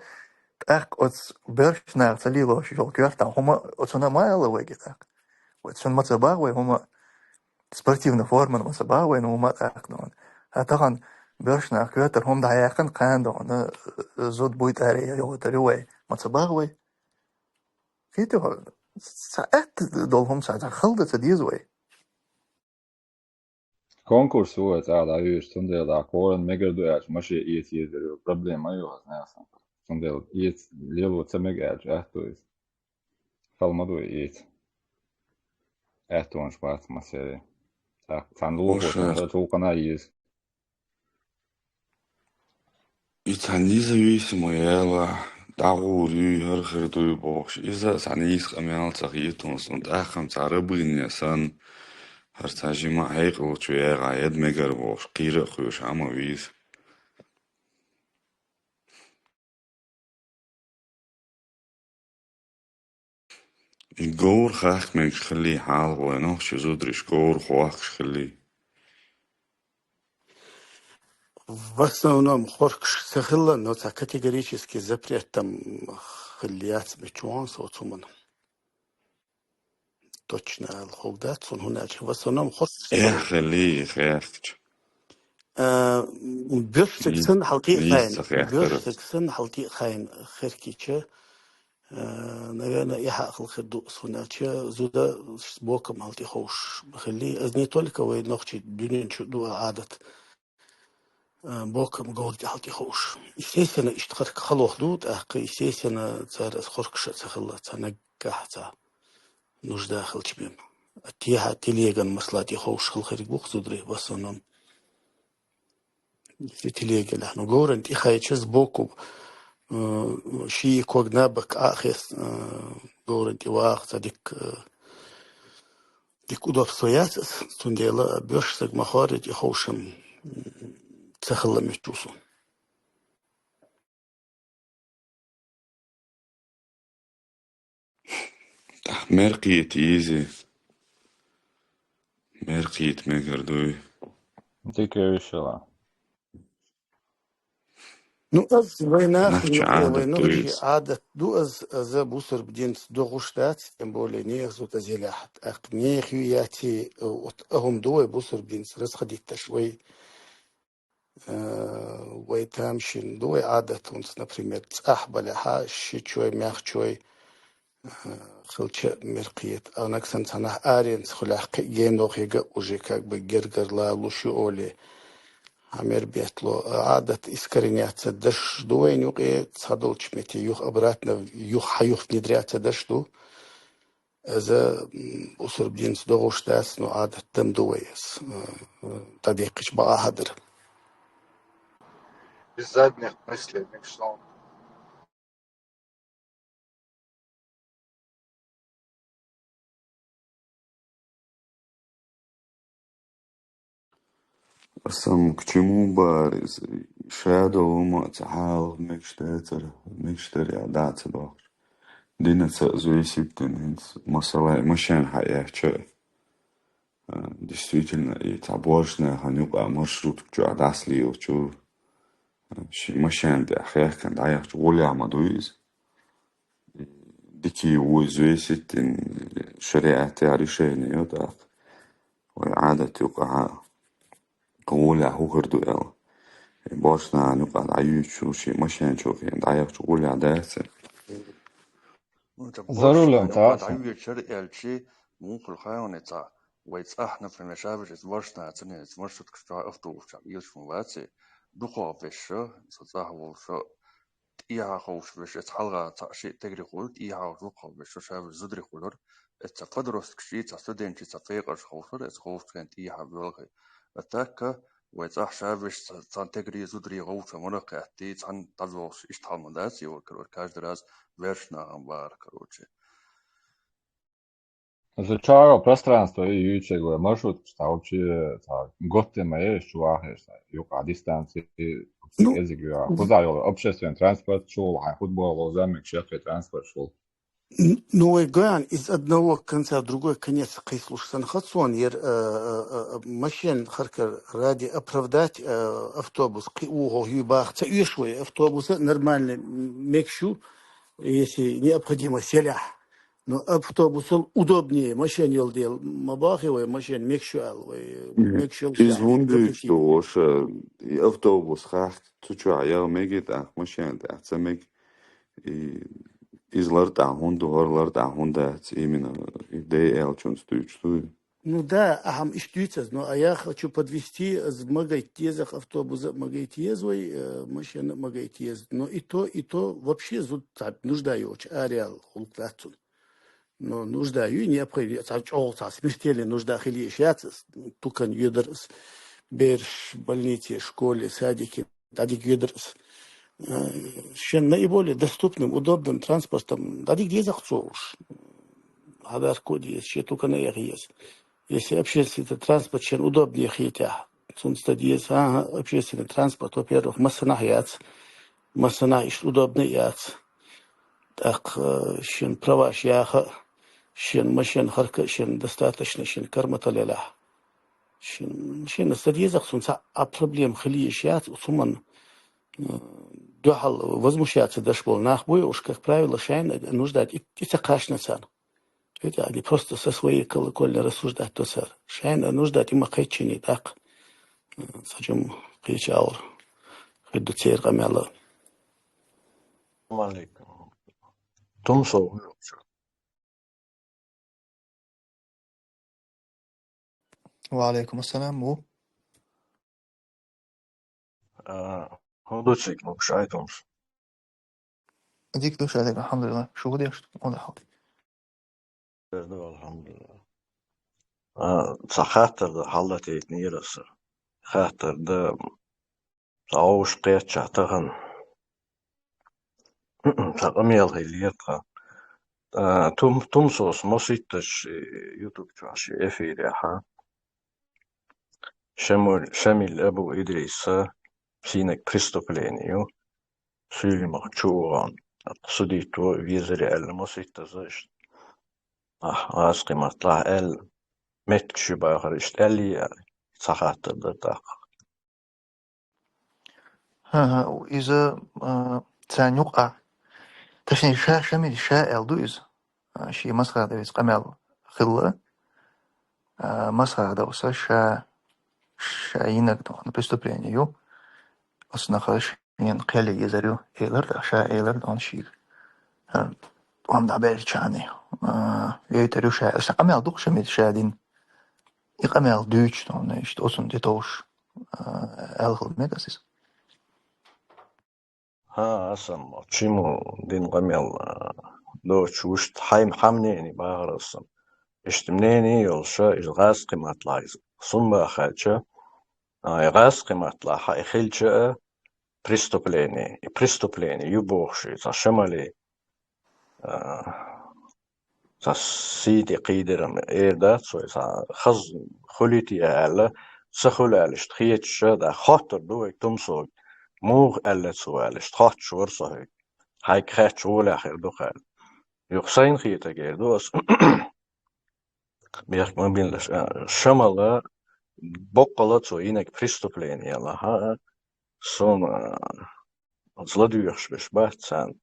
тӀаккха оцу боьрша наха ца лелош йолу коьртан хӀума, оцунна ма аьлла вайга тӀаккха. Вай цунна ма ца боху вай хӀума, спортивна форма ма ца боху вайна хӀума тӀаккха, ну. Хьан тахана боьрша наха коьртара хӀума дӀаяьккхина кхана, ну, зуда буьйтур ю, йогӀуьйтур ю вай, ма ца боху вай? Хетий хьо, цхьа аьтта долу хӀума цхьа, цхьа хала дан ца деза вай. Конкурс ву вай цӀа дӀавуьйцуш, цундела ахь коран мегар ду аьлча, машен эца езар ю, проблема ма ю хӀара нехан. Цундела эца лело ца мега аьлча, аьтто иза. Хала ма ду и эца. Аьттонаш бац массеран. ТӀаккха цхьана лохо Оша. Цхьана чулкана еза. И цхьа независимый яла, дӀагӀур юй, хӀара хир дуй бохуш, иза а цхьа нийса къамел ца хеташ, тӀаккха цхьа рабыня санна, хӀара цхьа жима хьекъал чу ягӀа яд мегар бохуш, кхийра а кхоьшу хӀума вийза. И говр хахка мегаш хилли хьалха вай нохчий зударий говр хохкуш хилли. В основном хохкуш ца хилла, но цхьа категорический запрет там хилла яц мича вон со цу ман. Точно аьлла хӀума дац, цунна хӀунда аьлча в основном хохкуш ца хилла. Эхь, хилли, хехкача. А, боьрша стаг санна хьалти а хайна, боьрша стаг санна хьалти а хайна херкича, а, наверное, и хьакъал хир ду, цунна аьлча зуда бокам хьалти ховш хилли. Аз не только вай нохчий дуьнен чу ду а Ӏадат, а, бокам говр тӀе хьалти ховш. Естественно, иштта херк халох ду, тӀаккха, естественно, цара аз хохкуш а ца хилла, цхьа наггахь цхьа нужда хилча бен. Техьа телеган масала тӀе ховш хила херг бу-кх зударий в основном. Телега лаьхьа. Ну, говран тӀе хайча сбоку, э, ши ког набак Ӏа а хес, э, говран тӀе ваха цхьа дика, э, дика удобство яц ас, цундела боьрша стаг ма ховра тӀе ховшам, м, ца хилла мича ву со. Мер кхета иза. Мер кхета мегар дуй. Дика вишала. Ну, аз вайнах, нах чу Ӏадат вайнах дуй чи из. Ӏадат ду аз, аз бусурба динца догӀуш дац, тем более нехан зуда зелехь. ТӀаккха нехан ю яций, вот ахӀум ду вай бусурба динца расхадитташ вай. Э, вай тамашийна ду вай Ӏадат, хӀинца, например, цӀахь балехьа, шичой, мехчой, э, хилча а мер кхета. Анаг санна цхьанахь аренца хулехь кхин генохига уже как бы гергарлуш ю оле. Хьан мер беттало, Ӏадат искореняться даш ду вайна юкъе, цхьадолчу метте юха обратно, юха хьан юха внедряться даш ду. Иза, м, бусурба динца догӀуш дац, но Ӏадат дам ду вай иза, э, э, тӀадеккхича бакъахьа дара. Без задних мыслей, мегаш сон. Сан к чему бара иза? Ша долу хӀума а ца хьалха мегаш дацара, мегаш даре а дӀа а ца дохуш. Дина ца а зуьйситтина хӀинца, масала, машен хьаэцча а, а, действительно, и цхьа боьршачу нахана юкъа маршрутка чохь дӀасалелачуьра, а, ши машен тӀехь хехкана дӀаяхча гӀуллехь ма дуй иза. Дикий вуй зуьйситтина шариӀатехь решение ю тӀаккха. вай Ӏадат юкъахьа гӀолехь хӀу хир ду аьлла. Э, божаршна юкъахь дӀаюьйцуш, шен машен чу хиъна дӀаяхча гӀолехь дац. Ну, ца За рулем, божаршна юкъахь таса. ДӀаюьйцуш аьлчи, муха хир ду хьуна цхьа, вай цӀахь, например, шабаш эца божаршна ца ненца маршруткаш чохь, автобус чохь, ийлаш ма баций, дукхагӀа беш шо, со цӀахь волуш шо, тӀехьа ховш беш, эца хьалха цхьа шиъ тегри хуьлура, тӀехьа ховш дукхагӀа беш шо, шабаш зударий хуьлура, эца подросткаш, цхьа студенташ, цхьа пекъарш ховшура, эца ховшучу хенахь тӀехьа боьлхий. А так, вай цӀахь шабаш ца-, цхьана тегри зударий гӀовча мара кхетти, цхьана дӀадоьлхуш иштта хьал ма дац, и вай кар-, каждый раз ваьршна нахана бахара, короче. За чара пространство и юьйцург вай маршруткаш цхьа вообще цхьа готта ма еш, чу вахеш цхьа юкъа дистанции, Ну, кӀезиг ю. Кхуза йолу общественный транспорт чу волу, хьайн хутбол волу замик шекхе транспорт чу волу. Н-, ну, вай гоьн из одного конца в другой конец кхийсалуш санна хацон яр, э, э, э, машен харкар ради оправдать, э, автобус кхи ухо юй бах. Ца уьш вай автобуса нормальный, м, мегаш ю, если необходимо, селяхь. Но автобусал удобнее машен йолу дела, ма бахи вай машен мегаш ю аьлла, вай Мгм. мегаш йолу Иза селяхь. хӀунда Запретить. Ду, ваша, и автобус хахка цу чохь яла мега, тӀаккха машен тӀехь ца мега. И иза лар тӀехь хӀунда, хӀора лар тӀехь хӀунда дац, именно и Д Л чунца дуьйцуш дуй? Ну да, ахьа-м иштта дуьйцу ас, но а я хочу подвести, аз магайта деза автобуса, магайта еза вай, э, машина магайта еза. Но и то, и то вообще зуда цхьа нужда йоцуш араяла гӀуллакх дац цунна. Но нужда ю, необходимо, цхьа чӀогӀа цхьа смертельная нужда хила йиш яц ас, тукан йоьдар ас, бераш больнице, школе, садике, дӀадига йоьдар ас. Э, шен наиболее доступным, удобным транспортом дӀадига деза-кх цо уж. Хьабаьркхо а деза, шен тукана а яха еза. Если общественный транспорт шен удобнее хетахь, цунца дан деза. ХӀан-хӀа, общественный транспорт, во-первых, массанахь яц, массанахь иштта удобно а яц. ТӀаккха, э, шен праваш яха а, шен машен харка а шен достаточно, шен карматал елахь. Шен, шена сан деза-кх цунна цхьа а проблема хила йиш яц, оцу хӀуманна, э, дуьхьал возмущаться деш болу нах буй, уж, как правило, шайна нуждать и, и ца кхачна царна. ТӀе-тӀе, они просто со своей колокольни рассуждать до цара. Шайна нуждать и ма кхеччиний тӀаккха, э, цхьа чум кхеча агӀор хир ду церан къамел а. Салам алейкум. Тумсо вуьйцу. Ва алейкум ассалам, ву? А, хӀун ду цига, лукаш, ай Тумс? Дика ду, шадерг, алхьамдулиллах. Шу хӀун деш ду? Хьо ду хьо? Дерг ду, алхьамдулиллах. А, цхьа хаттар ду, хьалатайтинера аса. Хаттар ду, Ца вовшах кхетчахь тахана. Цхьа къамел хилира тхан. А, Тум-, Тумсос масийттазчу YouTube чохь шен эфирехь, Шамил, Шамил Абу Идриса сийнарг преступление ю, суьйлемах чу а вахана, судитто везаре аьлла, масийттаза иштта. Ахь, гӀазкхи маттахь аьлла, меттигаш ю бахара, иштта аьллий, цхьа хаттар дара тӀаккха. ХӀан-хӀа, иза, а, царна юкъахь, точнее, ша, Шамил ша аьлла ду иза. А, шен Масхадовс къамел хилла. А, Масхадовс ша, ша йинарг ду хьуна, преступление ю. Оцу наха шена кхел езар ю, элар, ша элар ду хьуна шега. А, тӀом дӀабаьллачарна, а, вейтар ю ша. Аса къамел ду-кх Шамил ша дина. И къамел дуьйцуш ду хьуна, иштта оцунна тӀетовжуш, а, аьлла хила мега аса иза. ХӀан, аса-м, чу ма дина къамел, а, доцуш вуьшта хьайн хьан мнение бахара аса-м. Иштта мнение йолуша, иза гӀазкхи маттахь иза. Суна бахача, а, и гӀазкхи маттахь и хилча а, преступление, и преступление ю бохуш, и цхьа Шамали, а, цхьа сий тӀе кхийдира-м эр дац вай, цхьа хаза хуьлий те аьлла, ца хуьлу аьлла, иштта хеташ, да, хоттур ду вай Тумсога, муха аьлла цо аьлла, иштта хоттуш вара со хьоьга. Хьайга хаьттича гӀолехь хир ду-кх аьлла. Юха сайна хетарг эр ду аса. Бехк ма биллалаш, а, Шамала боккъала цо йинарг преступление лахьа, суна, а, оцу ладоьгӀуш берш бац царна,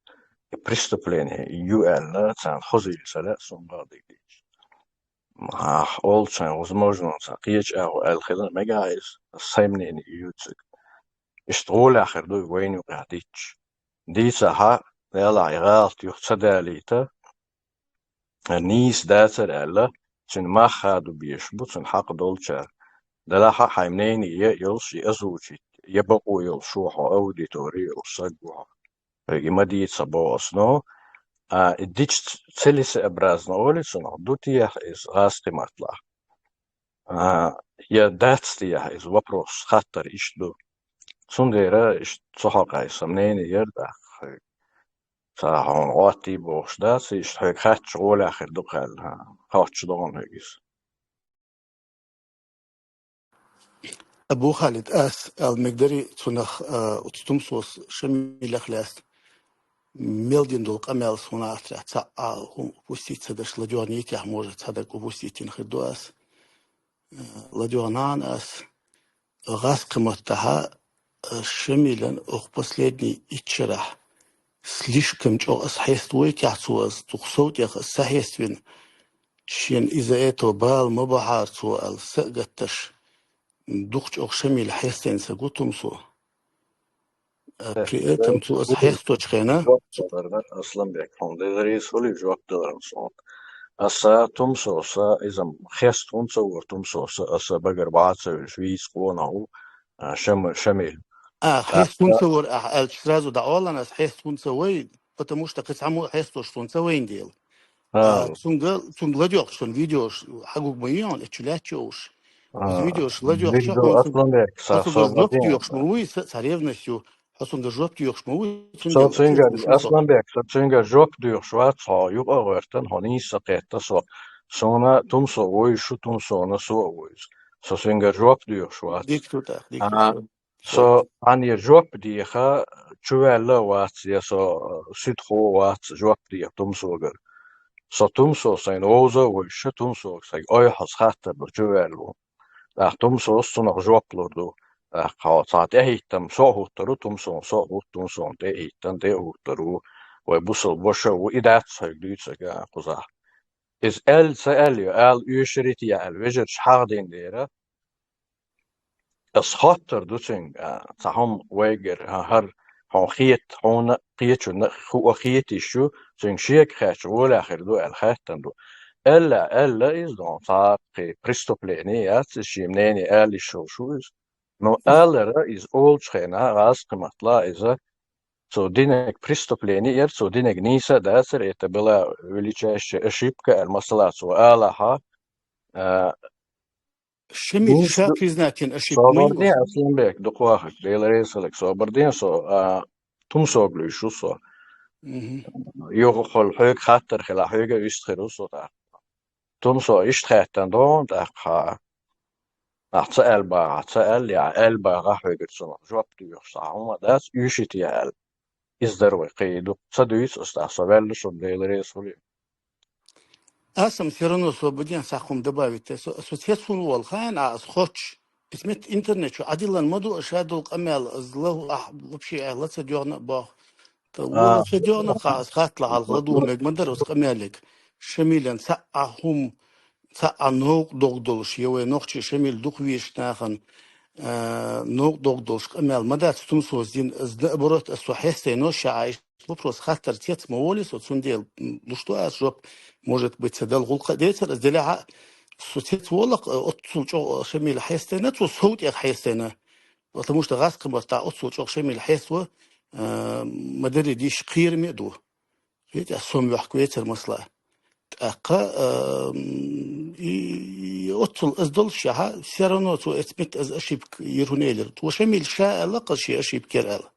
и преступление ю аьлла, царна хаза йилла ца лаьа суна бакъдерг дийцича. Ах, олчайн, возможно, цхьа кхеча агӀо аьлла хилар мегаш иза, сай мнение ю цига. Иштта гӀолехь хир ду и вайна юкъахь дитча. Дийцахьа, Делахь и гӀалат юха ца далийта, нийса дацара аьлла, цуьнан мах хадо безаш бу, цуьнан хьакъ долчара. Делахь а хьайн мнение йолуш и озвучить, я бакъо йолуш ву хьо, аудитори йолуш саг ву хьо. Хьоьга и ма дийца боху ас, но, а, и дича целесообразно олий цунах, ду техьа иза гӀазкхи маттахь. А, я дац техьа иза вопрос, хаттар иштта ду. Цундела иштта цу хьокъехь сан мнение яра тӀаккха хьоьга. Ца хьуна гӀоттий бохуш дац, иштта хьоьга хаьттича гӀолехь хир ду кхаьлла, хьа, хоттуш догӀу хьоьга иза. Абу Халид, ас аьлла мегарий цунах, а, оцу Тумсос Шамилах лаьцна мел дина долу къамел суна астрахь цхьа а хӀума упустить ца деш ладоьгӀнайтехь, может, цхьадерг упустить йина хир ду ас. Э, ладоьгӀна ас гӀазкхи маттахьа, э, Шамилан оха последний итт шарахь слишком чӀогӀа ас хьеставойтехь цо, ас дукха сов тӀех ас сахьеставина, шена из-за этого бала ма бахьара цо аьлла, са а гатдеш, дукха чӀогӀа Шамил хьестина ца гу Тумсо. А, э, при этом цо ас хьесточу хенахь, жоп даларна, Асланбек, хьуна Дела реза хуьлийла жоп даларна суна. Аса Тумсоса, иза хеста хӀунда ца вара Тумсоса, аса багара баха ца вуьлуш, вийца къонах ву, а, Шам-, Шамил. А, хеста хӀунда ца вара ахьа аьлча, сразу дӀаоллана ас хеста хӀунда ца вай, потому что кхин цхьаммо а хьестош суна ца вайна дела. А, цуьнга, цуьнга ладоьгӀуш, цуьнан видеош хьагуг ма ю хьуна, эцчу лаьттачу уьш. Иза видеош ладоьгӀуш, хьо цуьнга, хьо цуьнга жоп доьхуш ма вуй, са цхьа ревность ю, хьо цуьнга жоп доьхуш ма вуй, цундела Асланбек, со цуьнга жоп доьхуш вац, хьо юкъа а гӀоьртина, хьо нийса ца кхетта со. Суна Тумсо вуйш шу, Тумсона со а вуйш. Со цуьнга жоп доьхуш вац. Дика ду тӀаккха, дика ду. Со цхьанна жоп деха, чуваьлла а вац, я со, э, суьдхо а вац, жоп деха Тумсогара. Со Тумсо сайна вовза а вуьйш, Тумсога сайга ойхьаз хаттар ду, чуваьлла ву. ТӀаккха Тумсос цунах жоп лур ду. ТӀаккха хьо цхьа тӀехӀиттам со а хӀуттур ву, Тумсона со а хӀутту, Тумсона тӀе а хӀиттан, тӀе а хӀуттур ву. Вай бусалба ваша а ву, и дац хьоьга дуьйцург, а, кхузахь. Иза аьлла, ца аьлла ю, ала оьшург а те аьлла, вежарша хьахдина дера. Ас хоттур ду цуьнга, а, цхьа хӀума вайгара, а, хӀара хьуна хета, хьуна кхечунна хӀуъа хеташ ю, цуьнга шега хаьттича гӀолехь хир ду аьлла хаьттина ду. Аьлла, аьлла иза, ну, цхьа кхин преступление яц иза, шен мнение ала йиш йолуш ву иза. Ну, алара иза олучу хенахь, гӀазкхи маттахь иза, цо динарг преступление яра, цо динарг нийса а дацара, это была величайшая ошибка аьлла, масала, цо алахьа, а, Шамил ша признать йина ошибка ма ю иза. Собар де, Асланбек, дукха вахарг, Дела реза хуьлийла, собар де, со, а, Тумсога луьйш ву со. Юха хьол хьоьга хаттар хила, хьоьга а вистхир ву со тӀаккха. Тумсо иштта хаьттина догӀу тӀаккха. Ахь ца аьлла багӀахь, ца аьлла, я аьлла багӀахь хьоьгара цунах жоп доьхуш цхьа хӀума дац, оьший те аьлла. Иза дара вай кхин ду. Ца дуьйцу аса тӀаккха, со ваьлла шуна, Дела реза хуьлийла. Аса-м всё равно свободен схьа хӀума добавить де. Со, со цец хӀунда волу хаьий, а, аса хоттуш. Иза метта интернет чу Ӏадиллина ма ду, ша долу къамел, аса лаху ахь вообще ахь ла ца доьгӀна а боху. Та вон ца доьгӀна а, аса хаттала хьалха ладугӀу мега ма дара аса къамелиг. Шамилан цхьа а хӀума, цхьа а новкъа дог долуш, я вай нохчий Шамил дукха везачу нахана, а, новкъа дог долуш къамел ма дац Тумсос дина, аса наоборот, аса со хьестайно ша Ӏайш. Вопрос хаттар цец ма волий со, цундела, м, луш ду аса жоп, может быть, ца дала гӀуллакх а децара аса, делахь а со цец волахь, э, оццул чӀогӀа Шамил хьестайна, цо сов тӀех хьестайна. Потому что гӀазкхи маттахь оццул чӀогӀа Шамил хьество, э, ма дарий дийш кхераме а ду. Видите, ас сом вехк вецара масала. ТӀаккха, э, м, и, и оццул аса доллушехь, всё равно цо эцмит аса ошибка йира хӀун элира. Цо Шамил ша аьлла, кхуза шен ошибка яра аьлла.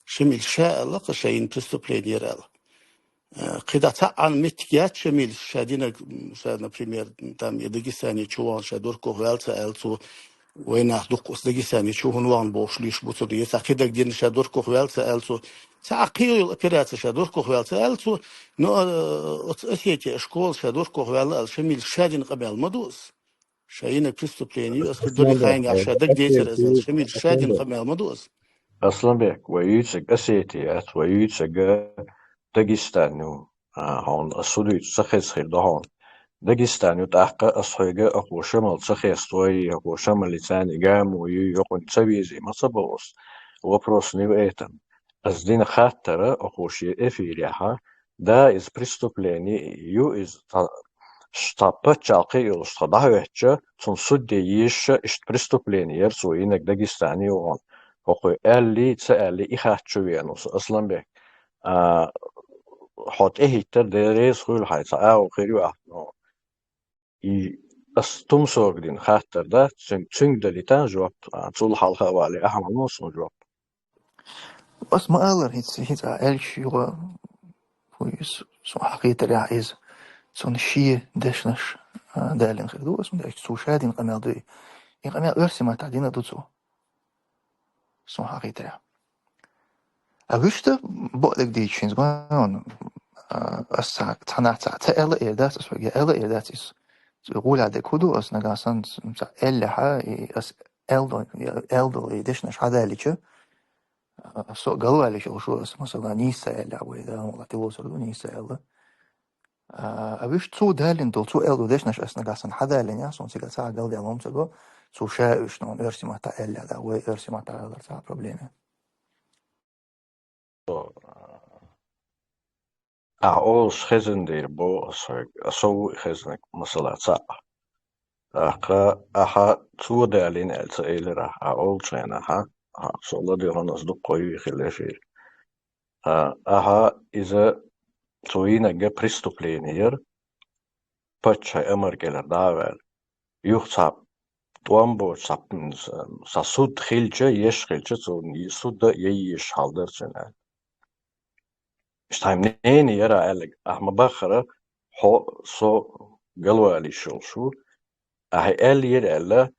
Шамил ша аьлла, кхуза ша йина преступление яра аьлла. Э, кхидӀа цхьа а меттиг яц Шамил ша динарг, м, ша, например, там, я Дагестане чу вахана ша дуркох ваьлла ца аьлла цо, вайнах дуккха аса Дагестане чу хӀун вахана бохуш луьйш бу цо, я цхьа кхидерг дина ша дуркох ваьлла ца аьлла цо, цхьа а кхийолу операция ша дуркох ваьлла ца аьлла цо, но, э, оцу Осетия школа ша дуркох ваьлла аьлла, Шамил ша дина къамел ма ду аса. Ша йина преступление ю, аса хир долу хьайна, ша дагадецара аса, Шамил ша дина къамел ма ду аса. Асланбек, вай юьйцург Осетия яц, вай юьйцург Дагестан ю. А, хьуна аса хӀун дуьйцу ца хеза хир ду хьуна. Дагестан ю, тӀаккха ас хьоьга оаха Шамал ца хестой, оаха Шамали царни гамо ю, йокъун ца вези ма ца бохус. Вопрос не в этом. Ас дина хаттара оаха шен эфирехьа, да, из преступление ю, из цхьа, цхьа паччахьалкхе йолуш тха дӀахӀоьттича, цунна суд де езаш, иштта преступление яра цо йинарг Дагестане ю хьуна. Оаха аьллий, ца аьллий, и хатта чу веана ву со, Асланбек. А, хьо тӀехӀиттар, Дела реза хуьлда хьайна, цхьа агӀо хир ю ахь, но и ас Тумсога дина хаттар дац, цуьнга, цуьнга далийта жоп, а, цул хьалха а вале, ахьа ма ло суна жоп. Ас ма аллара, хӀинца, хӀинца а аьлча юха, хӀу иза, суна хьахетарехь иза, цунна шен дешнаш, а, далийна хир ду, ас ма аьлча, цо ша дина къамел дуй. И къамел оьрсийн маттахь дина ду цо. Суна хьахетарехь. А вуьшта бакъдерг дийцича хӀинца гой хьуна, а, ас цхьа, цхьаннахьа ца, ца аьлла а эр дац, ас вайга аьлла а эр дац иза. Цу гӀолехь дерг хӀу ду, ас нагахь санна ца аьллехьа, и ас аьлла долу, аьлла долу и дешнаш хьадалийча, а, со а галвалийта йолуш ву ас, масала, нийса ца аьллехь вай, да, валлахӀи, тилосар ду, нийса ца аьлла. А, а вуьшта цо далийна долу, цо аьлла долу дешнаш ас нагахь санна хьадалийнехь, суна цигахь цхьа а галдаьлла хӀума ца го, цо ша уьш нуна оьрсийн маттахь аьллехь, да, вай оьрсийн маттахь аьлларца а проблема. Ахьа олуш хезна дийр бу аса хьоьга, аса ву и хезнарг, масала, цхьаъ. ТӀаккха ахьа цо далийна аьлла ца элира ахьа, ахьа олучу хенахь, ахьа, со ладоьгӀна аса дуккха вуьйр хилла эфир. А, ахьа иза цо йинарг преступление яра, паччахьан амар кӀелара дӀа а ваьлла. Юха цхьа тӀом боцуш, цхьа, цхьа суд хилча, еш хилча, цунна и суд а яйеш хьал дара цуьнан аьлла. Иштта хьайн мнение яра аьлларг, ахьа ма-баххара, хьо, со галвалийта йолуш ву, ахьа аьлла яра аьлла,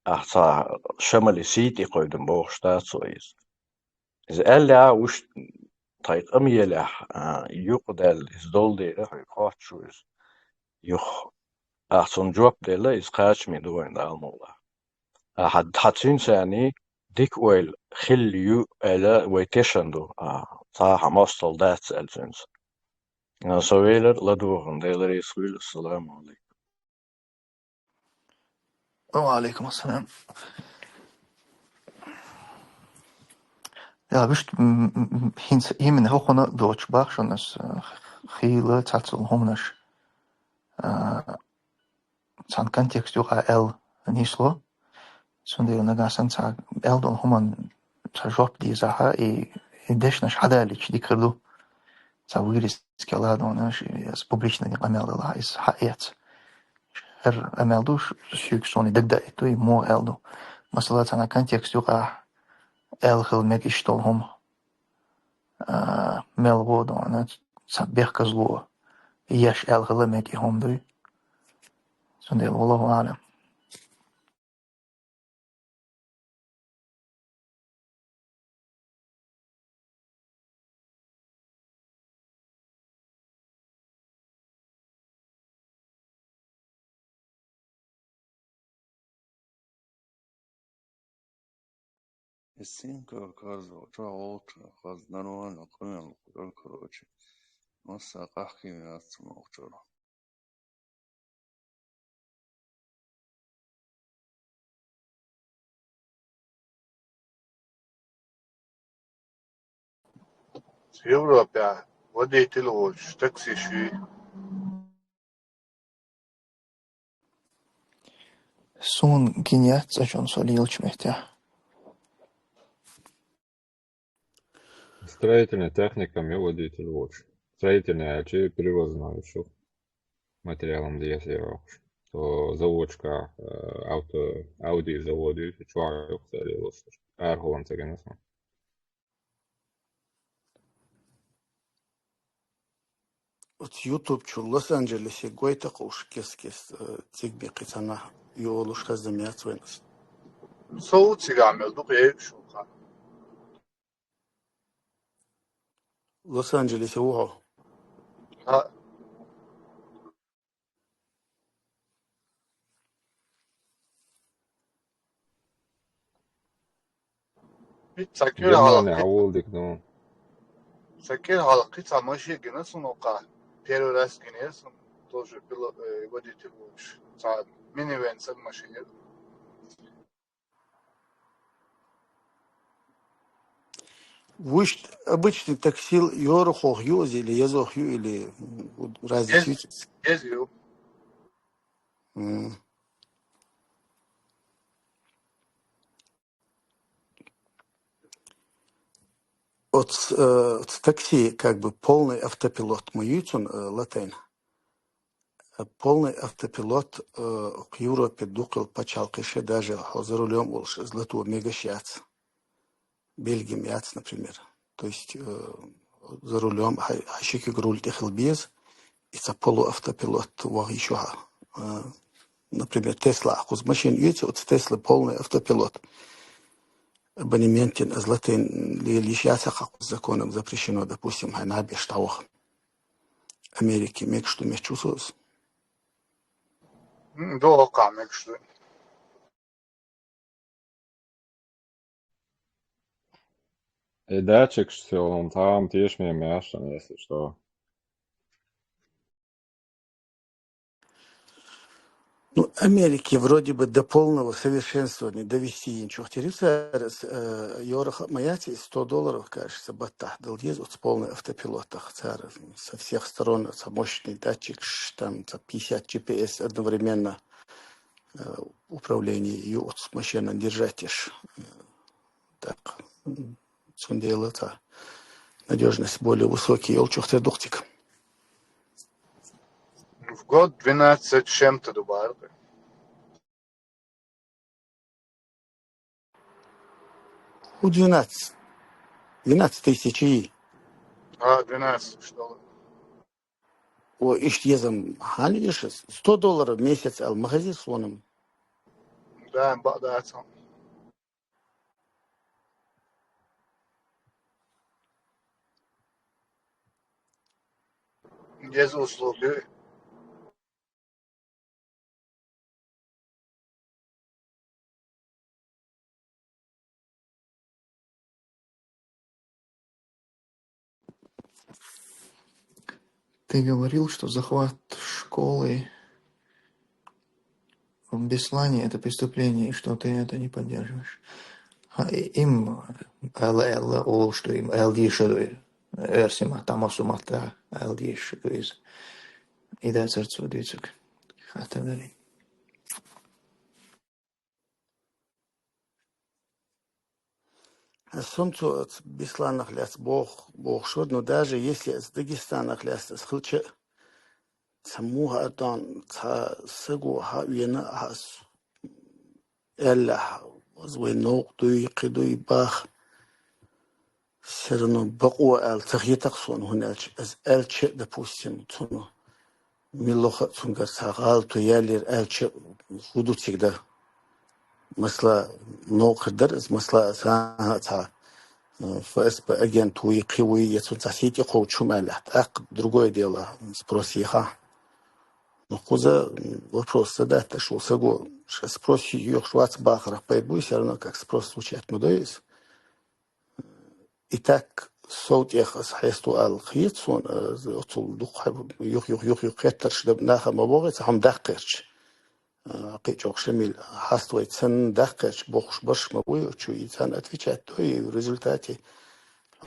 ахьа цхьа Шамали сий тӀе кхойдина бохуш дац цо иза. Иза аьллехь а, вуьш тхайн къамелехь, а, юкъадаьлла иза долу дела, хьоьга хоттуш ву иза. Юха, ахьа цунна жоп делла, иза кхачаме ду вайна, Дала мукъ лахь. Ахьа, хьан, хьан цуьнца цхьаьний дика ойла хилла ю аьлла, вай тешна ду, а, цхьа а хьан мостагӀа дац аьлла цуьнца. А, со велира ладогӀарна, Дела реза хуьлда, ассаламу Ӏалайкум. Ва Ӏалайкум ассалам. Я, вуьшта, м, м, м, хӀинца именно хӀокхунна доцуш боху шуна ас, э, хийла цхьацца долу хӀуманаш, э, цхьана контекст юкъахь аьлла нисло. Цундела нагахь санна цхьа аьлла долу хӀуманна цхьа жоп дезахь, и, и дешнаш хьадалийча дика хир ду. Цхьа вырезка ладогӀарна, ш-, ас публично дина къамел далахь, иза хьаэца. ХӀара къамел ду, ш-, шуьга суна дагадоуьйту, и муха аьлла ду. Масала, цхьана контекст юкъахь аьлла хила мега иштта долу хӀума. А, мел гӀо ду, ана, цхьа бехказло еш аьлла хила мега и хӀума дуй. Цундела, валлаху аӀлам. Стенка оказывал, чё, волча, хаз нормально, кроме, короче. Масса къахкин яц молча. Европе водитель волчу такси шуьй. Суна гина яц цӀа чун со лелачу меттехь. Строительный техникум я водитель волчу. Строительный аьлча перевозной шу. Материалам деза йоккхуш. Со заводчика, э, авто, Audi завод ю, чохь ю, кхари луш. Арахула ца гина сан. Оцу YouTube чуьра Лос-Анджелесе гойту-кх уьш кест-кест, э, цига беккхи цхьаннахьа йолуш хаза меца вайн ас. Со ву цигахь мел дукха егуш ву-кха. Лос-Анджелесе ву хьо? ХӀаъ. Ца кира хьалха. Германия хьаволдик ду. Ца кира хьалха кхин цхьа машин гина суна вукхахь. Первый раз гина суна. тоже пилот, э, водитель лучше. Цхьа минивэн санна машина. Вуьшта обычный такси йорах ю из или езах ю, или, м, разница ю? Ез ю. М. Оц, э, оц такси, как бы, полный автопилот ма юй цун, э, латайна. Э, полный автопилот, э, кхы Европе дукхагӀа паччахьалкхе, даже хьо за рулём волаш, из лато мегаш яц. Бельге ма яц, например. То есть, э, за рулём хьа-, хьа ши куьг руль тӀехила беза, и цхьа полуавтопилот вахийта хьо. Э, например, Тесла, кхуза машина юй цу, оц Тесла полный автопилот. Абонемент йина, из латайна лела йиш яц хьа, кхуза законом запрещено, допустим, хьай набеш дӀаваха. Америке мегаш ду, мегаш ду цо из? М, дукха мегаш ду. И датчикаш цу йолча там тешаме ма яц, если что. Ну, Америке вроде бы до полного совершенствования довести йина чухтери цар, э, йорах ма яц, сто долларов, кажется, баттахь дала деза оц полный автопилотах цар. Со всех сторон, со мощный датчикаш, там, со пятьдесят G P S одновременно, э, управление ю оц машинан держать еш. Так. М, цундела цхьа надёжность более высокий йолчух тера дукха цига. В год двенадцать с чем-то ду бара. У двенадцать. Двенадцать тысяч и. А, двенадцать, что ли? О, иштта езам хьан еш, сто долларов в месяц ал ма хезира сона. Да, бакъ дац. Еза услуги. Ты говорил, что захват школы в Беслане — это преступление, и что ты это не поддерживаешь. Ха, и-, им, аьлла, аьлла, олуш ду, им аьлла дийша ду, оьрсийн маттахь, массо маттахь аьлла дийша ду иза. И дацара цо дуьйцург. Хаттар дара. Сунна цо оц Бесланах лаьцна бох-, бохуш вара, но даже если оц Дагестанах лаьцна ас хилча а, цхьа муха а дан, цхьа саго хьа а вена, хьа ас аьллехь, ас вай новкъа дуй, кхин дуй баха, всё равно бакъо аьлла ца хета-кх сона, хӀунда аьлча, ас аьлча а, допустим, цунна мила лоха а цуьнгара цхьа гӀалат яьллера аьлча а, хӀун ду цига дан? Масала, новкъа хир дара ас, масала, ас, хӀан-хӀа, цхьа, э, Ф С Б агент вуй, кхин вуй, я цунна цхьа сий тӀекхочу хӀума аьллехь, тӀаккха другое дело, спрос ехахь. Ну, кхуза, м, вопрос задать, аш ву саго, ша спрос йоьхуш вац бахарах пайда буй, всё равно как спрос звучать ма дой иза. И так, сов тӀех ас хьесту аьлла хета суна, э, оцул дукха юх-юх-юх-юх хеттарш дан наха ма богӀи, цхьа хӀума даккхарча. Э, кхин а чӀогӀа Шамил хьаставайта санна даккхарча бохуш барш ма буй, чу и царна отвечать дой, и в результате,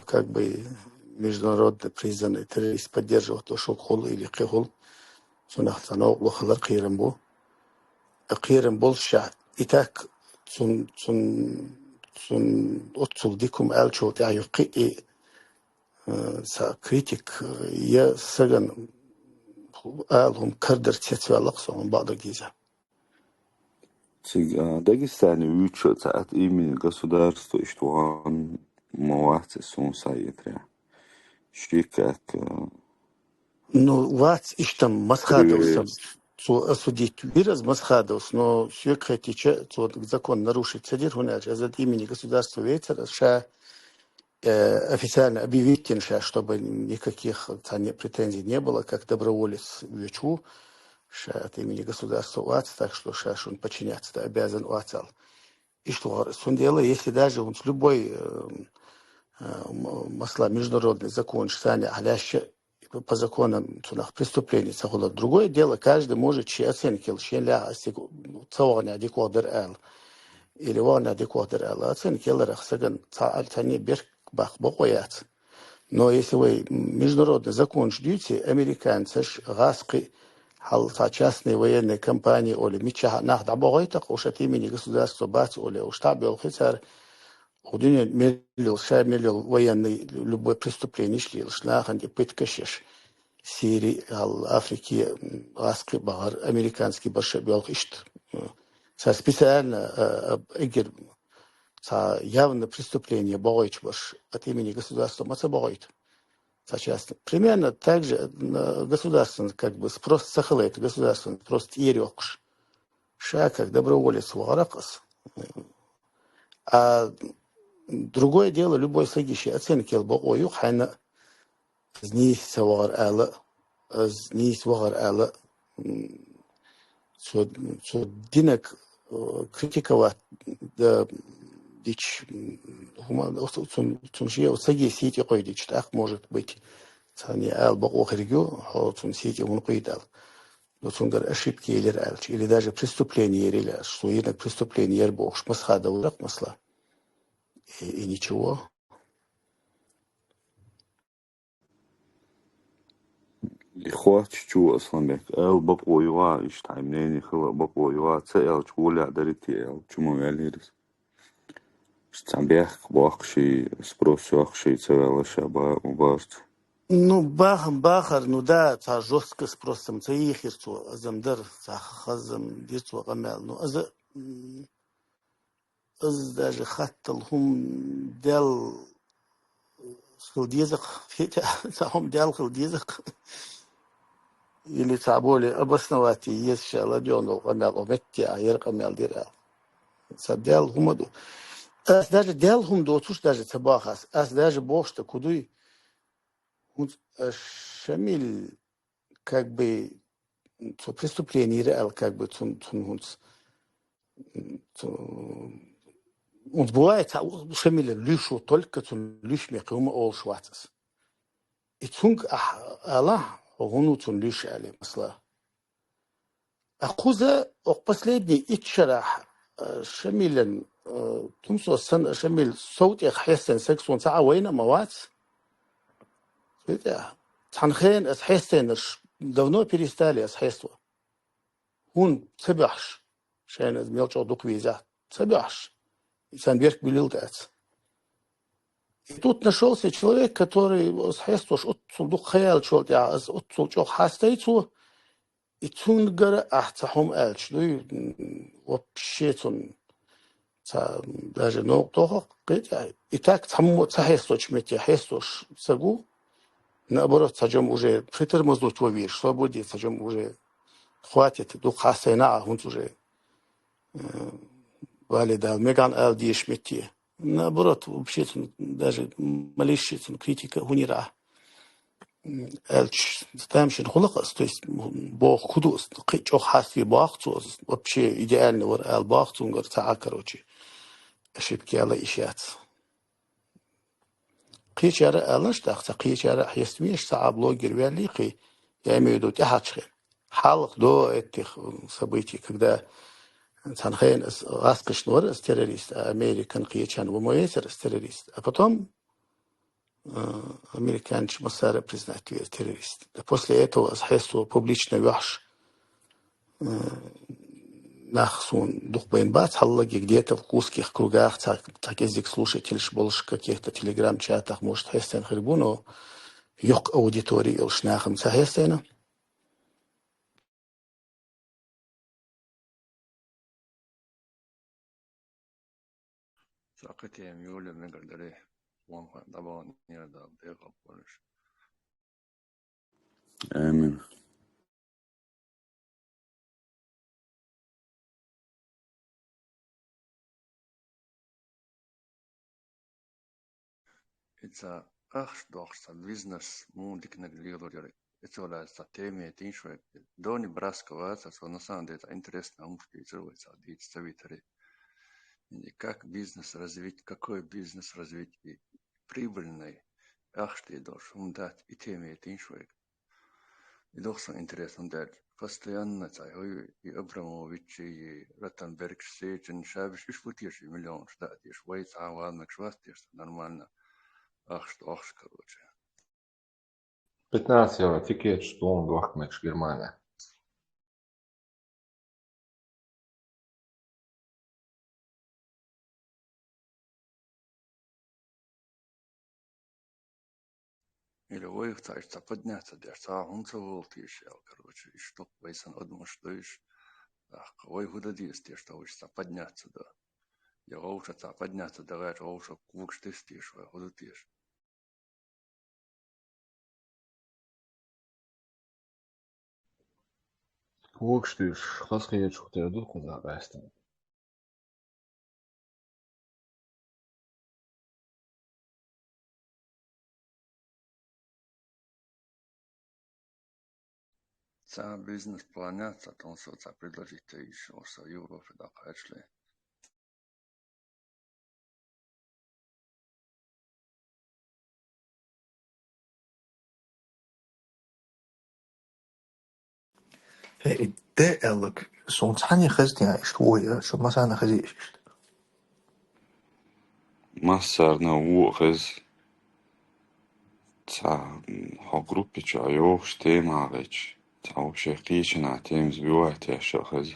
как бы, международно признанный террорист поддерживать до шуг хула или кхин хула, цунах цхьа новкъарло хилар кхерам бу. Кхерам болччехь, и так цун, цун, цун оццул дика хӀума аьллачул тӀаьхьа юккъе и, э, цхьа критик, э, я сагана ала хӀума карадар цецваьлла-кх со, хӀума бакъдар дийза. Цига, а, Дагестане вуьйцуш цхьа от имени государства иштта вахана ма вац, суна схьахетарехь. Ши как, а, Ну, вац иштта Масхадовс. Цо осудить вира ас Масхадовс, но соьга хетийча, цо закон нарушить ца дира, хӀунда аьлча ас от имени государства вецара, ас ша, э, официально объявить йина ша, чтобы никаких, цхьа, не, претензий не было, как доброволец воьдуш ву, ша от имени государства вац, так что ша шуна подчиняться дан обязан вац аьлла. Иштта вахара. Цундела, если даже хӀинца любой, э, э, м-, масала, международный законаш санна ахь лаьшча, по законам цунах преступление ца хулар. Другое дело, каждый может ши оценка йол, шен лаьа ас цига ца вахана дика ваха дара аьлла. Или вахана дика ваха дара аьлла. Оценка яларах саган ца аль цани берк бах бакъо яц. Но если вай международный законаш дуьйцу, американцаш, гӀазкхий, хьал цхьа частный военный компания оли, миччахьа нах дӀабохуьйту, уж от имени государства бац оли, уж тӀабоьлхий цара, у дуьнен мел йола, ша мел йола военный любой преступление лелаш, нахана тӀе пыткаш еш, Сири, хьал Африке, гӀазкхий бахар, американский барша боьлху иштта. Цара специально, а, а, эггара цхьа явно преступление бохуьйтуш барш от имени государства ма ца бохуьйту. Цхьа частный. Примерно так же, э, государственный, как бы, спрос ца хилийта, государственный спрос тӀера йоккхуш. Ша как доброволец вахарах ас. А другое дело, любой саги ши оценка йол бакъо ю, хьайна из нийса ца вахар аьлла, из нийса вахар аьлла, м, цо, цо динаг, э, критиковать, да, дича, м, хӀума, цун, цун шен саги сий тӀе кхойдича, тӀаккха, может быть, цхьанне ала бакъо хирг ю, хьо цун сий тӀе хӀунда кхуьйту аьлла. Но цунгара ошибка елира аьлча, или даже преступление ерила аьлча, цо йинарг преступление яр бохуш, масха дан варах, масала. И, и ничего. И хоттуш ю, Асланбек, ала бакъо ю, иштта хьайн мнение хила бакъо ю, ца аьлча, гӀолехь дарий те аьлла, чу ма ваьллера иза. Иштта цхьа бехк боккхуш, спрос йоккхуш ца ваьлла ша ба-, бахарца. Ну, баха-, бахар, ну да, цхьа жёстко спрос-м ца йийхира цо, азам дара, цхьа хазам дира цо къамаьл. Ну, аза, м, Аз даже хаттал хӀума дел хила деза-кх, фетя, цхьа хӀума дел хила деза-кх. Или цхьа более обосновать еза ша ладоьгӀна долу къамел, о, метте а яра къамел дира аьлла. Цхьа дел хӀума ду. Ас даже дел хӀума доцуш даже ца боху ас. Ас даже бохуш дан ку дуй. ХӀунца, э, Шамил, как бы, цо преступление йира аьлла, как бы, цун, цун хӀунца, цу-, хӀунца бувай цхьа Шамилан луьйш ву, только цун луьйш мекх хӀума олуш вац ас. И цунга ахь алахь, хьо хӀун ву цун луьйш аьлла, масала. А кхуза, окху последний итт шарахь, э, Шамилан, э, тумсо санна Шамил сов тӀех хьестина саг суна цхьа а вайна а ма вац. Цу тӀехь цхьана хена ас хьестийнарш давно перестали ас хьество. ХӀунда ца боьхьаш, шайна ас мел чӀогӀа дукха везахь, ца боьхьаш, и царна верк буьллил дац. И тут нашёлся человек, который ас хьесташ оццул дукха ха яьллачул тӀехь, ас оццул чӀогӀа хьастайцо, И цунгара ахь цхьа хӀума аьлча дуй, м, вообще цунна ца, даже новкъа тоху кхетий. И так цхьаммо ца хьесточу метте хьестош ца гу, наоборот, цхьа жам уже притормознуть во везаш, свободе цхьа жам уже хватит, дукха хьастайна а хӀунца уже, э, валидал меган ала дезаш метте. Наоборот, вообще цунна даже малейшая цунна критика хӀунира ахь. М, аьлча, тамашийна хуьлу-кх ас, то есть, м, боху ку ду ас, кхин чӀогӀа хьаставе боху цо, ас вообще идеально вара ала боху цунгара ца а, короче, ошибка яла йиш яц. Кхечара а алаш, тӀаккха ца кхечара а хьеставеш, ца а блогер ваьллий кхин, я имею в виду, тӀаьхьарчу хен. Хьалха до этих, м, событий, когда цхьана хена ас гӀаскхашна вара ас террорист, а Американ кхечарна ву ма вецара ас террорист. А потом э, американцы массара признать веза террорист. Да после этого ас хьесто публично вехьаш, э, нах суна дукха байна бац, хьаллаги где-то в узких кругах, ца, ца кӀезиг слушательш болуш каких-то телеграм-чатах, может, хьестина хир бу, но йоккха аудитория йолуш нахам ца хьестина. Цхьа кхетем йоле мегар даре, вон хан дӀабахана нера Дала декъал болуш. Амин. И ца ахча дохуш, ца бизнес муха диканиг лелор яра. Эцо лаьцна цхьа теме тинш вай. Дони Браско вац, аса на самом деле цхьа интересно хӀумаш дийцар вай цхьа дийца ца витаре. И как бизнес развить, какой бизнес развить, и прибыльный, ахча де долуш хӀума дац, и теме тинш вай. И дохсун интересно дерг. Постоянно цай хой и Абрамович, и Ротенбергш, Сечин, шабиш иш бу теши миллионш да теш. Вай цхьа валмекш вас теш нормально. Ахш, ахш, короче. Пятнадцать евро тикет, что он вахмекш Германия. Или вайх цааш ца подняться деш, ца хун ца волтиш, ял, короче, и чтоб вайсан одмуш дойш, ах, вай худа дис теш, что уж ца подняться да. Я вовша ца подняться да, вовша кукш тес теш, вай худа теш. Вокш теш, хас хечух те дух куда растан. Ца бизнес планя, ца тонсо, ца предложить ещё со Европе да качли. Хе, де эллак, сун цхьанне хезтина ишт вой, шу масана хези ишт. Массарна ву хез. Ца, м, хо группе чу а йохш тема гъеч. Ца вообще кийчна тема сбивать я шо хез.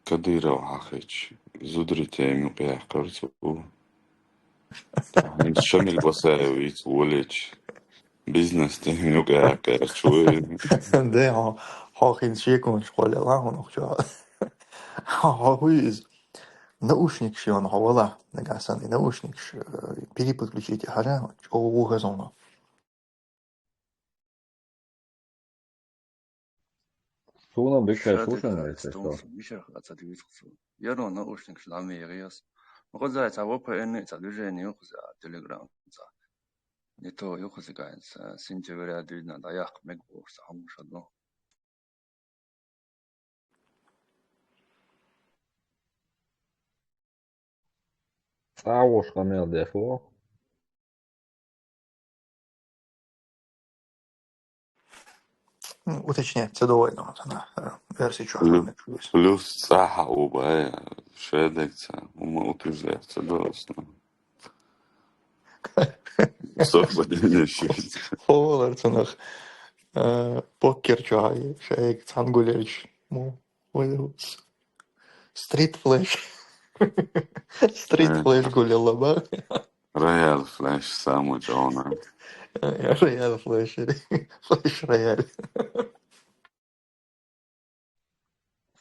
Кадыров хахич. Зудри тема юкъя карцу. Шамил Басаевич волич. Бизнес тема юкъя карцу. Де, хо, хо хин шекун школе ла хун охчо. Хо, хо, хуиз. Наушник шион хо вала. Нагасан наушник ш-, э, переподключите хара. Чо ву хезона. Суна бекай шушан, если что. Мишах, а ца дивитхсу. Я ро наушник шлам егиас. Ну, козай, ца V P N, ца движение юхза, Telegram, ца. Не то юхза гаин, ца, сентября дюйна, да, ях, мег бу, ца, хам шадло. Ца вош къамел дефо. М, уточнять, ца довольно, вот она, э, версия чё, плюс, плюс ца ха уба, э, шедек ца, ума утверждать, ца довольно. Совпадение шесть. Ховалар цанах, э, покер чё, ай, шейк, цангулерч, му. Ой, Street Flash. Street Flash гуляла, ба? Royal Flash самый жона. Э, Royal Flash. Flash Royal.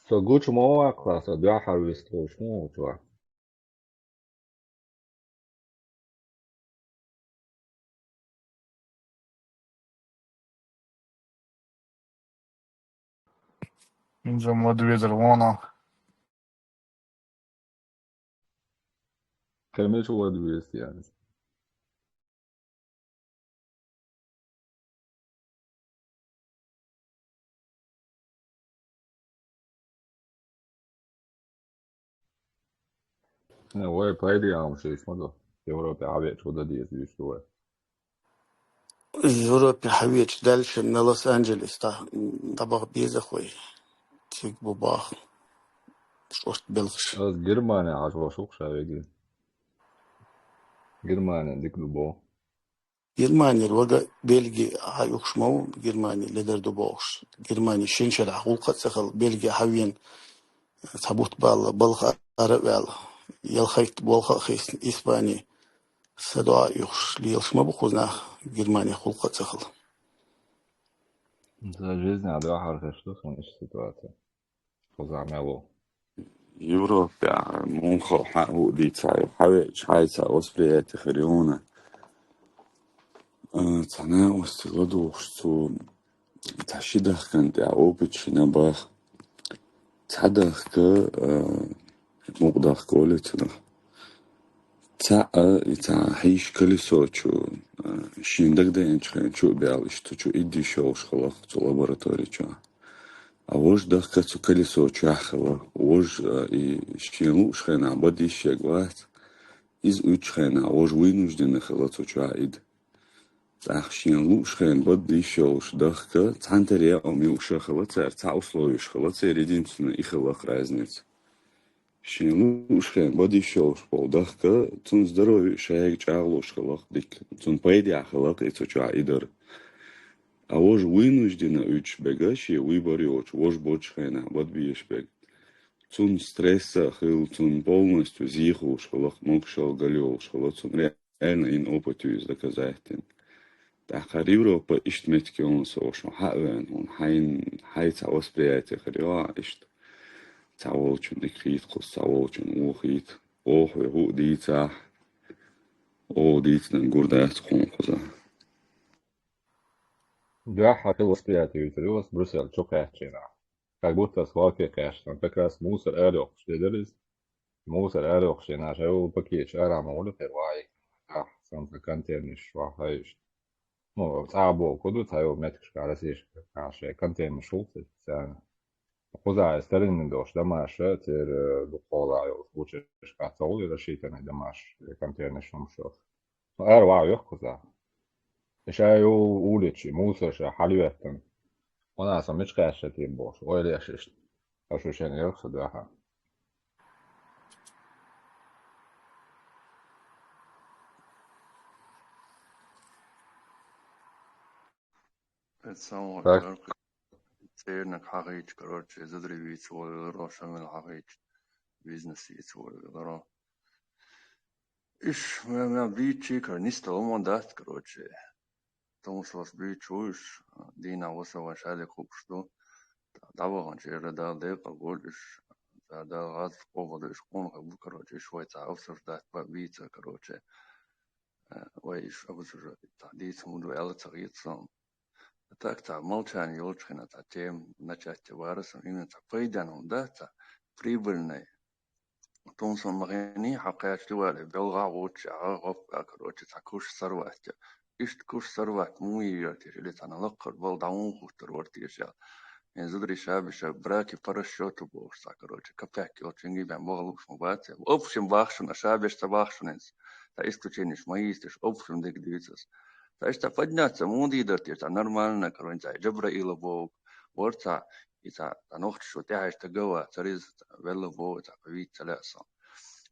Со гучу мова класса, да, харвесту, шму, чувак. Инза модвезер вона. Кемеш модвез, яни. Вай пайди ам шиш моду. Европе авет чуда диес виштуе. Европе хавет дальше на Лос-Анджелес, да, да бах беза хой. Тик бу бах. Шорт белгш. Аз Германия ажва шук шавеги. Германия дик дубо. Германия, вага Бельгия, а юхшмау, Германия, ледер дубош. Германия, шиншер, а гулка цехал, Бельгия, хавен, сабут бал, балха, аравел, ялхайт, болха хейс, Испания. Садо юхш, лилшма бухузнах, Германия, хулка цехал. За жизнь, а два харфешто, сон иш ситуация. Хоза мело. Европе, мунхо ха-, ху дицай, хаве, чайца, восприятие хариона. Э, цана устила духшцу, таши дахкан, тя опыт шина бах. Ца дахка, э, мук дахка олицина. Ца, э, и ца хиш колесо чу, э, шиндаг да энчхен чу бял, ишта чу идди шоуш халах, цу лаборатория чу. А вож дахка цу колесо чахала, вож, а, и шен луш хена, бад ишек вац, из уч хена, вож вынужденный хала цу ча ид. ТӀаккха шен лууш хен бадда йиш йолуш дахка, цхьана тера яа ма юуш хила цара, цхьа условиш хила церан, единственное, и хиларх разница. Шен лууш хен бадда йиш йолуш болу дахка, цунна здоровье шайга чӀагӀлуш хиларх дика, цунна пайдехь хиларх и цу чохь и дар. А вожа вынужденно уьдуш бега, шен выбор йоцуш, вожа боцчу хенахь бадда безаш бега. Цунна стресса а хилла, цунна полностью зехуш хиларх, могушалла галйолуш хилла, цунна реально и опыт ю иза доказать дина. ТӀаккха Европа иштта меттиг йолу со шун хьа а веана, хьуна хьайн, хьайн цхьа восприятие хир ю, а, иштта. Цхьа волчун дика хийта, кхуза цхьа волчун вон хийта. Оха хӀу а дийцахь, оха дийцинарг гур дац кхунна кхуза. Дуьххьара хила восприятие юьйцур ю ас Брюссель чу кхаьччина. Как будто ас лавке кхаьччина. Как раз мусор ара йоккхуш де дара иза. Мусор ара йоккхуш дина, ша йолу пакеташ ара ма гӀур кхера вай. Ахь, сан ца контейнерш вахайш. Ну, цӀа а болу ку ду, цхьа йолу меттигашка, Россияшка, шайн контейнерш хул ца царна. Кхузахь старинный долуш дамаша, церан дукхола йолуш вучерашка ца гӀур рассчитанный дамаш, контейнерш хӀумаш йолуш. Ара ваха йохку кхузахь. И ша йолу уличи, мусор ша хьалаветтана. Вон аса мича кхаьчча тем бохуш, ойла еш иштта. Аша шен йоху со дуьхьа. Эццахь Так. Церниг хьахийча, короче, зударий вийца волавеларо, шамил хьахийча, бизнес йийца волавеларо. Иш, ме-, ме-, бийчи, кор-, нисдала ма дац, короче. Томсос бийчи вуйш, дийнахь васа вайн шалик хупуш ду. ДӀаваханчу эр Дала декъал гур иш, Дала гӀазот къобал ду иш къонахий бу, короче, иш вай цхьа обсуждать ба бийца, короче. Э, вай иш обсуждать цхьа дийца хӀума ду аьлла ца хета сан. Так цхьа молчание йолчу хина цхьа тема начать вара сан, именно цхьа пайденна хӀума дац, цхьа прибыльный. Тун сан махини хьакхаьчли вара, белгӀа а воцуш, а, гӀопка, короче, цхьа куш сорвать. Иштта куш сорвать муха йийр яра теша, или цхьана лакхара бала дӀа хӀун хӀуттур вара теша аьлла. Эн зударий ша беша браки по расчёту бохуш цхьа, короче, капек йолчуьнга бен баха лууш ма бац. В общем, бахшана, ша беш ца бахшана, ца исключениеш ма йийцташ, в общем, дерг дуьйцу ас. Ца иштта подняться муха дийр дара теша, ца нормально, короче, ца Джабраила боху, вара ца, и ца, ца нохчо тӀехьаьжча гава, ца риза, ца велла боху, ца вийца ца лаьа сан.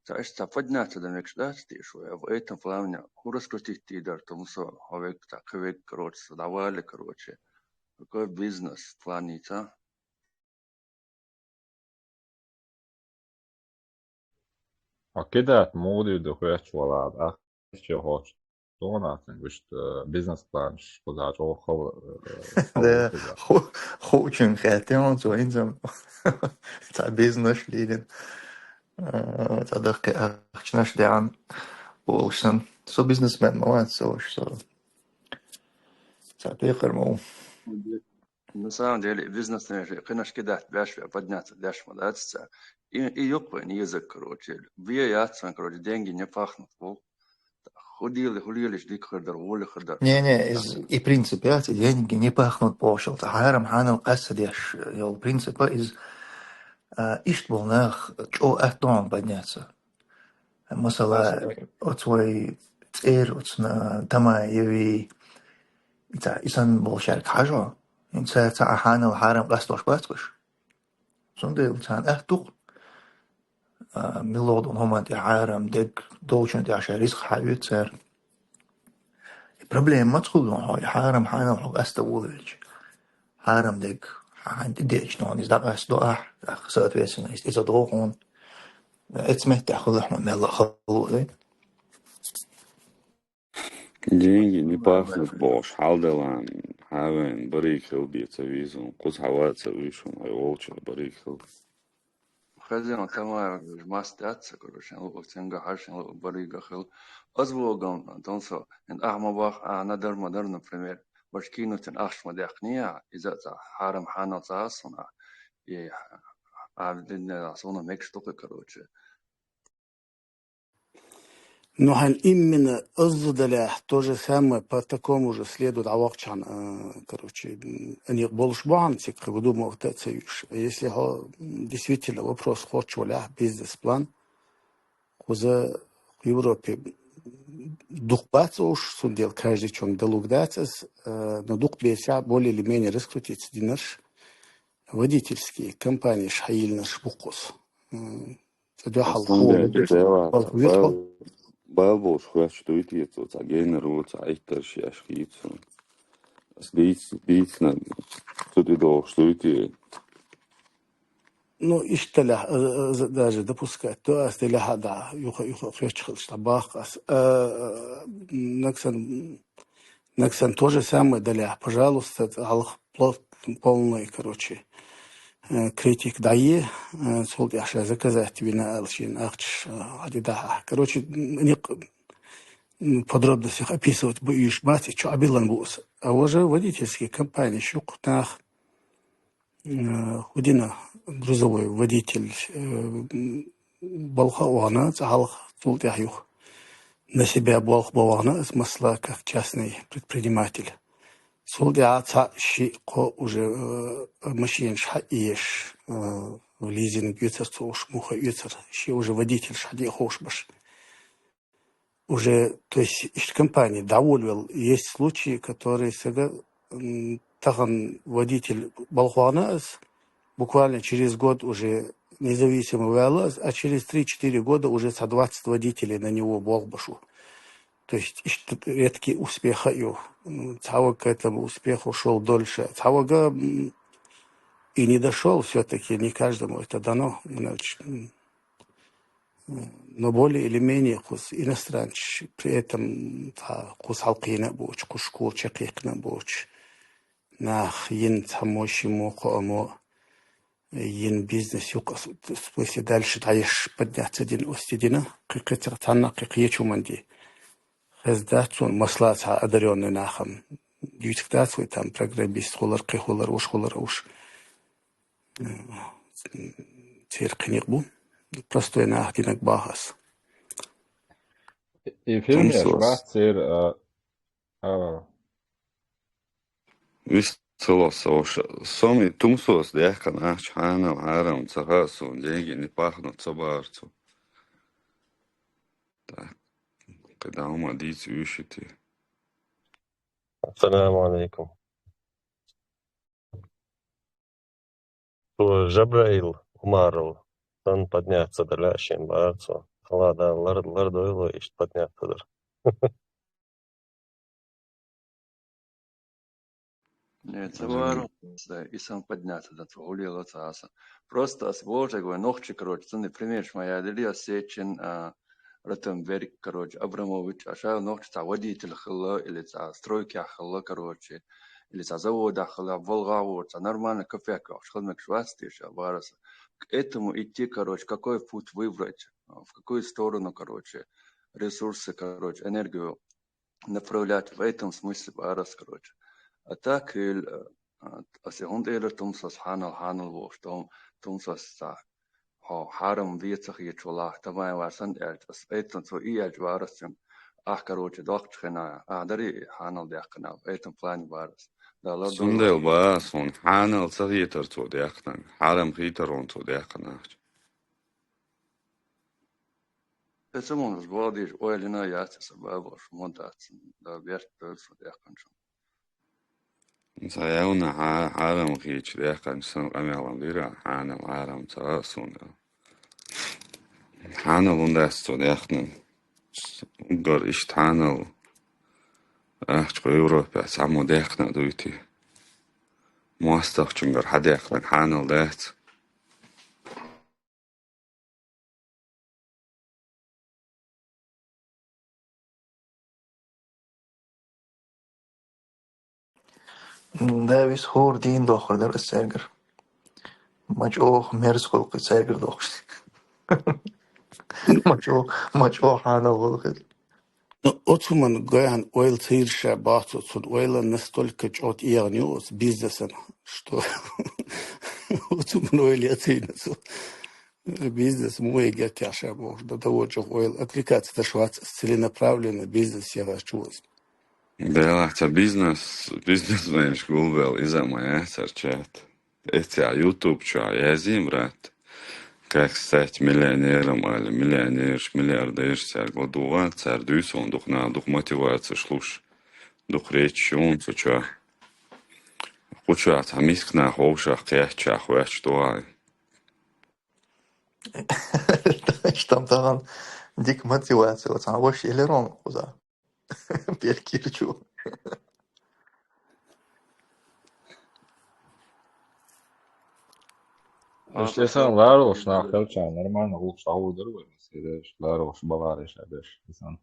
Ца иштта ца подняться дан мегаш дац теша вай, в этом плане хӀу раскрутить дийр дара, тумсо, хьо вег, ца кхин вег, короче, ца дӀавали, короче. Какой бизнес планица? А кидат муди ду хвеч валад, а? Че хоч. Тонацин вишта бизнес план шкуда чохол. Да, ху, ху чин хетем, цо инзам. Ца бизнес лидин. Ца дахки ахчнаш дян. Олшан. Со бизнесмен, молодец, со, со. Ца пекар мол. На самом деле, бизнес, конечно, кидать беш, подняться деш ма дац ца. И, и юкъ вайн язык, короче. Бе яц вайн, короче, деньги не пахнут, вол. Худили, хулилиш дик хырдар, воли хырдар. Не, не, из, и принцип яц, и деньги не пахнут бохуш, ца хьарам хьанал къасса деш, йол принципа из, а, ишт бол нах, чо аттон подняться. Масала, оцу вай цӀер, оцу на-, тама яви, ца исан болшаьрга хьажо, ин ца, ца а хьанал хьарам къастош бац уьш. Цундела царна аьтту-кх, а, милла дон хӀуман тӀе хьарам дерг долчун тӀе ша ризкъ хьаоьцу цара. И проблема маца хуьлу хьо, и хьарам хьанал хьо къаста волавелча? Хьарам дерг хьан тӀе деача, тхуна иза дӀакъаста до ахь, соответственно, иза тӀе ца догӀу хьуна. Эцу меттехь хуьлу хьуна мелла а халуъ дай. Деньги не пахнут бохуш, хьалдалан, хьавен, бариг хила бе ца визун, кхуза хьава ца вуьйшун, хьай волчух бариг хила. Хазин тамара мас дац ца, короче, луъу цинга хьажа, луъу барига хила. Аз вогам, тонсо, ин ахма бах, а, надар-мадар, например, баш кинутин ахча ма дехкни, а, иза ца хьарам хьанал ца асуна, и, а, динна асуна мекш тукхи, короче. Ну, хьан именно аззу далехь то же самое по такому же следу дӀавахчахьана, а, короче, м, аникъ болуш бу хьан цига кхин гуду ма вата ца юьш. Если хьо, м, действительно вопрос хоч валехь, бизнес-план, кхуза Европе дукха бац уж, цундела каждый чунга далург дац аз, э, но дукха бесса более или менее раскрутиться динарш водительские компании хьайиллинарш бу-кх уж. М, цу дуьхьал Аслан хӀу бегу, дела, бал-, бал-, бал болуш хӀоьтташ дуй те цо, цхьа геннар ву, цхьа иттарш еш хийца. Ас дийц-, дийцина, цу тӀе догӀуш дуй те? Ну, иштта лаьхьа, э, э, даже допускать ду ас, делахь а да, юха, юха кхечхилча дӀабаккха ас. Э, э, нагсан, нагсан то же самое далехь, пожалуйста, хьалха пло-, полный, короче, э, критик дӀае, э, цул тӀехьа ша заказать вина аьлла шена ахчаш, э, хьади дахьа. Короче, м, никъ-, м, подробностях описывать бу уьйш бац, и чу Ӏабиллан бу ас. А уже водительские компании, шух нах, э, хӀу дина грузовой водитель, э, м, балха а вахана, цхьа хьалха цул тӀехьа юха на себя болх бан вахана, ас масала как частный предприниматель. Цул тӀехьа цхьаъ-шиъ-кхоъ уже, э, машинаш хьаэш, э, в лизинг оьцур цо уж, муха оьцур, ши уже водительш хьаде ховш баш. Уже, то есть, иштта компания довольвал. Есть случаи, которые сага, м, тахан водитель балха вахана ас, буквально через год уже независимо ваьлла ас, а через три-четыре года уже цхьа двадцать водителей на него болх беш ву. То есть, иштта редкий успех а ю. М, цхьавага к этому успеху шел дольше. Цхьавага, м, и не дошёл, всё-таки не каждому это дано, иначе, м, но более или менее кхуз иностранцаш, при этом цхьа кхуз хьалкхийна а боцуш, кху школа чекхъяьккхина а боцуш, нах йина цхьаммо, шиммо, кхоаммо йина бизнес юкъа, в смысле, дальше дӀаеш подняться дина, оцу дина, кхин кхецара цхьанна, кхин кхечу хӀуманна де. Хезна дац суна, масала, цхьа одарённый нахам дуьйцуш дац вай, там программист хулар, кхин хулар, уьш хулар, уьш. Церан кхин некъ бу. Простой нах динарг боху ас. И фильм еш Томсос. Бац церан, а, а. Вис ца ло со уж. Со ми тумсос дехкан ахча хьанал хьарам ца хаьа суна, деньги не пахнут, ца бахар цо. Так. КхидӀа хӀума дийца уьш ити. Ассаламу алейкум. Цо Жабраил Умаров санна подняться дар лаьа шен бара цо. Алла Дала лар-, лардойла иштта подняться дар. Не, ца Жабраил. Вару, и санна подняться дар цо, хӀуллела ца аса. Просто ас божаг вай нохчи, короче, цунна примерш ма яьдили, ас сечин, а, Ротенберг, короче, Абрамович, а ша нохчи цхьа водитель хилла, или цхьа стройкехь хилла, короче, или цхьа заводехь хилла, волгӀа а воцу, цхьа нормально кафе кхоьхуш хила мегаш вац те ша, вараса. К этому идти, короче, какой путь выбрать, в какую сторону, короче, ресурсы, короче, энергию направлять в этом смысле варас, короче. А так или, а, ас и хӀунда элира тумсос хьанал, хьанал вохуш, тум-, тумсос цхьа хьо хьарам ве ца хеташ валахь, тамай вар санна аьлча, ас айтан цо и аьлча варас цуьнан. Ахь, короче, доккхачу хенахь, ахь дарий и хьанал даьккхина, в этом плане варас. Да, лардойла. Цундела ба ас хьуна, хьанал ца хетар цо даьккхинарг, хьарам хетар хьуна цо даьккхина ахча. Эцамонас боху дийша ойла йина яц аса бабош, мо дац, да, берт бевза со даьккхинчун. Ца явна хьа-, хьарам хийча даьккхинчу сан къамелам дира, хьанал хьарам ца а суна. Хьанал хӀунда аьлла цо даьккхинарг? Уггар иштта хьанал ахча кху Европехь цхьаммо даьккхина а дуй те? МостагӀчуьнгара хьадаьккхинарг хьанал дац? Да, вис хӀора дийна дохур дара ас цаьргара. Ма чӀогӀа мерза гӀуллакх цаьргара дохуш. Ма чӀогӀа, ма чӀогӀа хьанал гӀуллакх. Ну, оцу хӀуманна гойхьан ойла ца йира ша боху цо, цунна ойла настолько чӀогӀа тӀеяхна ю оцу бизнесана, что оцу хӀуманна ойла яцийна цо. Бизнес муха егар техьа ша бохуш, да, да, вочух ойла, отвлекаться даш вац, целенаправленно бизнес егар чу ваза. Делахь ца бизнес, бизнесменаш гулбелла иза а ма яцара чат. Эццехь YouTube чохь язйина, брат. Как стать миллионером, али миллионерш, миллиардерш, цаьрга ладугӀа, цара дуьйцу хьуна дукха нах, дукха мотивацеш луш, дукха речеш ю хьуна цу чохь. Кху чохь цхьа миска нах вовшах кхетчахь, хоьттуш ду хьан? Иштта тахана дика мотиваци, цхьана ваша елира хьуна кхузахь. Пехкира чу. Иштта сан ларалаш нах хилча, нормально гӀуллакхаш дӀахьур дара вай, масала, ларалаш, бахараш а беш, исан.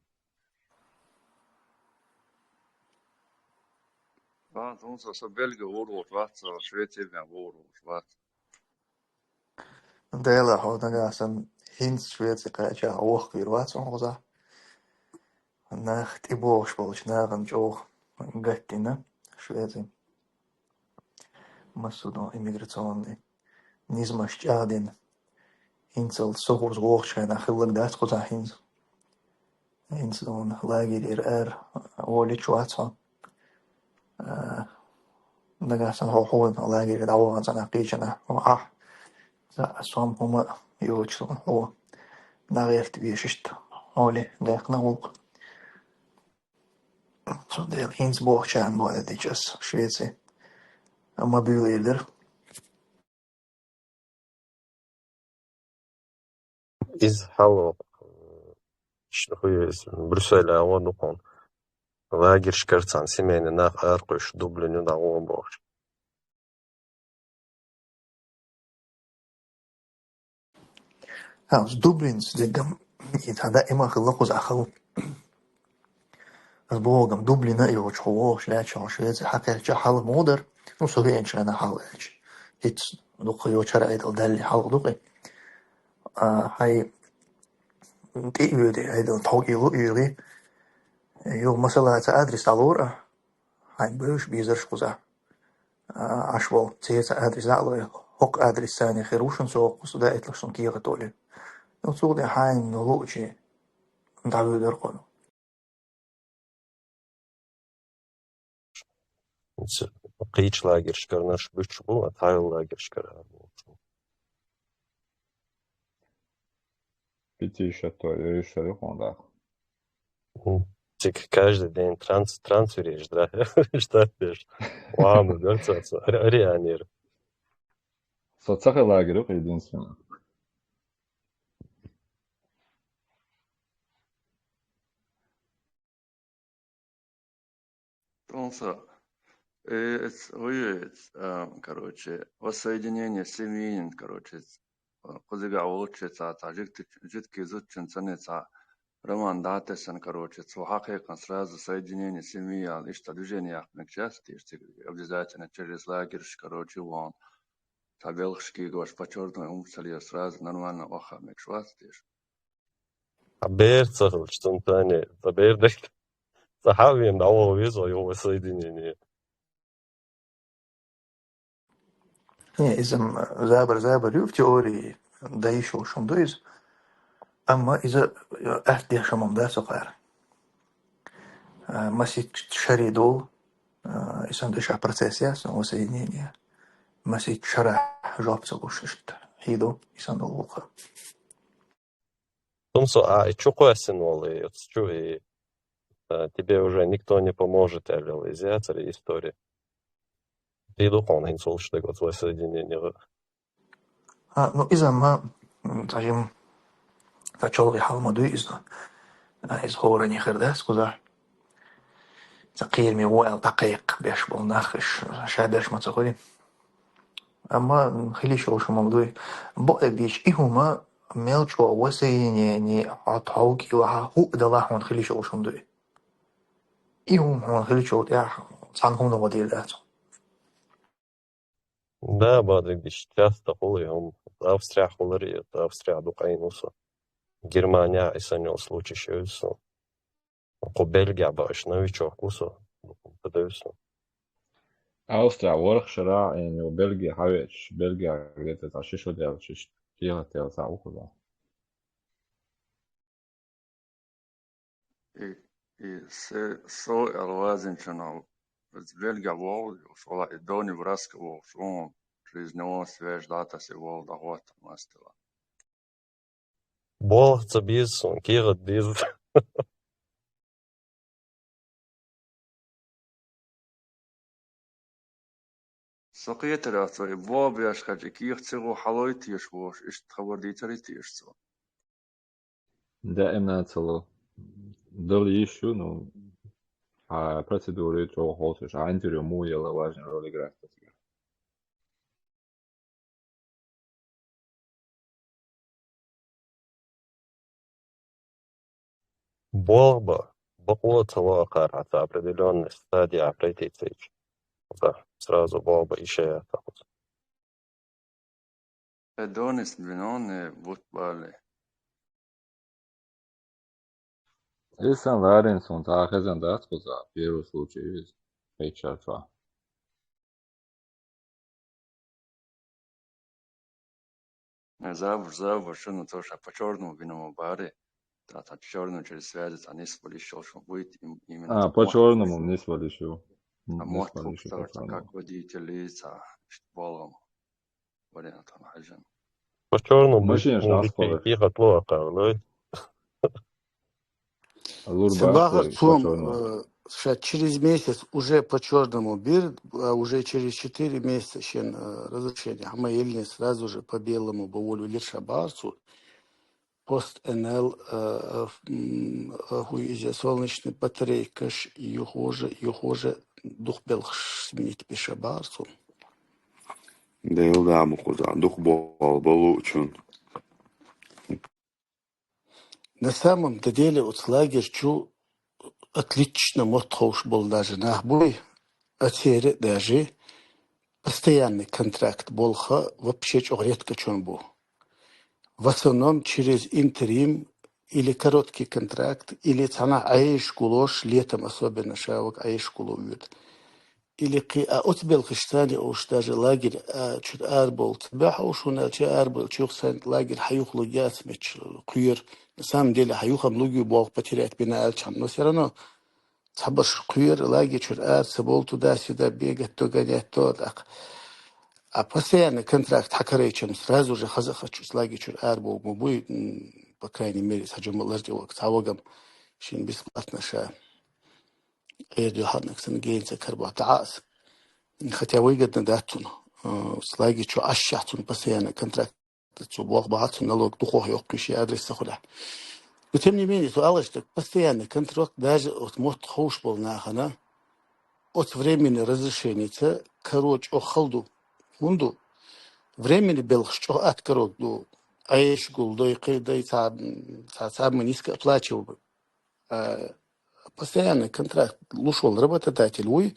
Ва, тун со, со Бельги гӀур волуш вац, со Швеция бен гӀур волуш вац. Дела хьо нагахь санна хӀинца Швеция кхаьчахь вохкийр вац хьуна кхузахь. Нах тӀебогӀуш болчу нахана чӀогӀа гатдина Швеци. Массо а иммиграционный низамаш чӀагӀдина. ХӀинцалц со хӀорш вогӀучу хенахь хилларг дац кхузахь хӀинца. ХӀинца дуьйна лагерера ара волуьйтуш вац хьо. А, нагахь санна хьо хьуна лагере дӀавахана цхьа нах кхечанахь, хьо ахь, цхьа сом хӀума йоцуш хьо дӀагӀерта везаш иштта, хьоле даьккхина гӀуллакх. Цундела хӀинца бохучарна бохуьйтуш ас Швеци ма буьйлийр дара. Иза хьалха, ш-, хӀу ю иза, Брюссель агӀо ду хьуна. Лагерьшкара цхьана семейный нах аракхуьйсуш, Дублин ю дӀагӀо бохуш. ХӀа, оцу Дублинца диггам, и цхьа даима хилла кхузахь хала. Ас боху-м, Дублина а йоцуш хьо вогӀуш лаьтташ хьо Швеце хьакхаьчча хьалха муха дара, ну, со веанчу хенахь хьалха аьлча. ХӀинца дукха йоцуш хӀара айдал далле хьалха ду-кх и. А, хьайн тӀе а оьлий, айдал тхьовкӀело а оьлий. Юха масала цхьа адрес дӀалора ахь, хьайн бевзаш безарш кхузахь. А, Ӏаш волу, церан цхьа адрес дӀа а лой, хӀокху адресана хир ву шуна со, хӀокху со даитлахь шуна кехат олий. Ну, цул тӀаьхьа хьайна луучи дӀавуьйлура кхуьнан. Кхечу лагерьшкара нах буьтуш бу, а тхьайолу лагерьшкара ара бохуш бу. Пятьдесят, то есть, ю хьуна даккха. Цига каждый день транс-, трансфер еш дара. Штат деш. Ламаз дара цаца. Ари-, ари анера. Со ца хила лагерь ю-кх единственный. Тунса, э, эц-, ой, эц-, а, короче, воссоединение семьи, короче, эц-, а, кхузигахь волчу цхьа, цхьа жигтич-, жигтки зудчун цане цхьа роман дӀатесна, короче, цо хьакхайкхина сразу соединение семьи аьлла, иштта движение яхна мегаш яц, тешцига обязательно через лагерьш, короче, вон. Цхьа белхаш кегош, подчёркнуто, умца ле, сразу нормально ваха мегаш вац, теш. А бер ца хилча, цунтане, ца бер дайта. Ца хьавен дӀаваха веза, йо, соединение. Не, иза, м, забар, забар ю в теории, дан йиш йолуш хӀума ду иза. Амма иза, э, атта деш хӀума дац окхара. А, масийтта шаре долу, а, и сан дешахь процесс яц, сан воссоединение. Масийтта шарахь жоп ца луш, иштта хьийду, и сан долу гӀуллакх. Тунсо, а, и чу кхоьссина волу, и оцу чу, и, а, тебе уже никто не поможет, аьлла, иза яцара история. Кхин ду хьуна хӀинца волуш дерг оцу воссоединение гӀа. А, ну, иза ма, м, цхьа жим, цхьа чолхе хьал ма дуй иза. А, иза хӀоранна хир дац кхузахь. Цхьа кхераме ву аьлла дӀакхайкха беш болу нах, ш-, ша берш ма ца хуьлу. Амма хила йиш йолуш хӀума ма дуй. Бакъдерг дийцича, и хӀума мел чӀогӀа воссоединение, хьо тхьовкӀелахь, хӀуъа далахь хьуна хила йиш йолуш хӀума дуй. И хӀума хьуна хилчул тӀаьхьа цхьана хӀумано гӀо дийр дац хьо. Да, бакъдерг дийцича, часто хуьлу и хӀума. Австрияхь хуьлура и, Австрияхь дукха Ӏийна ву со. Германияхь и санна йолу случайш евза суна. Кху Бельгехь бахаш новичок ву со, дукха ца девза суна. Австрияхь ворхӀ шарахь Ӏийна ю, Бельге хьавеача, Бельгехь где-то цхьа ши шо даьлча, иштта кехат даьлла цхьаъ ву кхузахь. И, и се-, со аьлла вазинчунах, Бельгехь вогӀу, шула и Донни Браско вогӀу, шуна жизнь его связь дӀатасе вогӀу, дӀахӀотта мастила. Болх ца беза суна, кехат беза. Со кхетар яц, вай бо беш хача, кех цигу хьалой теш вош, иштта хабар дийцар и теш цо. Даим нацало. Дал йиш ю, ну, а процедуры чего хочешь, а интервью му ела важный роль играть. Болх ба, бакъо ца ваккхар хьа ца определённой стадии Ӏа пройти ца йича. Да, сразу болх ба иша яхта кхуза. Э, донес двиноне вот бале. Исан ларин сун ца хезан дац кхуза, первый случай из. Печатва. Забур, забур, что ну то, что по-чёрному виному баре. Та, та чёрному через связи, та не спали, что, что будет им-, именно А, так по-чёрному не спали, что. А Не мот спали, что так, по-чёрному. Как водитель лица, что болом. Вариант он хажан. По-чёрному Машина будет, ж ну, нас дикий, скоро. Тихо, плохо, ну. Лур Ца бахар бахар цом, по-чёрному. Э, ша через месяц уже по-чёрному бир, а уже через четыре месяца шен, э, разрешение. Хьама елне сразу же по-белому бо волю лир ша бахар цу. Пост Н Л, э, э, ф-, м, э, хуй изе солнечный батарейкаш, юхоже, юхоже дух белхш сменить пиша бахар цу. Дел да мукуза, дух бол, болу чун. На самом-то деле, вот с лагерь чу отлично мот ховш бол даже нах буй, а цере даже постоянный контракт болха вообще чё редко чон бу. В основном через интерим или короткий контракт, или цана айш кулош, летом особенно шавок айш куло вьют. Или кхы, а оцбелхаш цани ош даже лагерь, а, чур арбол цбаха ош, уна че арбол чух сан лагерь хаюх лугяц меч куйр. На самом деле хаюхам лугю болх потерять бина алчан. Но всё равно цабаш куйр лагерь чур ар цабол туда-сюда бегать, то гонять, то так. А постоянный контракт хакарайчам сразу же хаза хочу с лагерь чур арбол мубуй, м, по крайней мере, саджума ларти вак цавагам шин бесплатно ша. Эрдюханаксан генца карбата ас. Хотя выгодно да тун. Э, слаги чу аш шахтун постоянно контракт. Цу бох бахат налог духох ёх киши адрес сахуля. Но тем не менее, то алаш так постоянный контракт даже вот мот хоуш бол нахана. От времени разрешение ца, короче, о халду. Мунду. Времени белхш чо от корок ду. Айш гул дой кы дой ца, ца, ца мы низко оплачиваем. А, постоянный контракт лушол работодатель уй,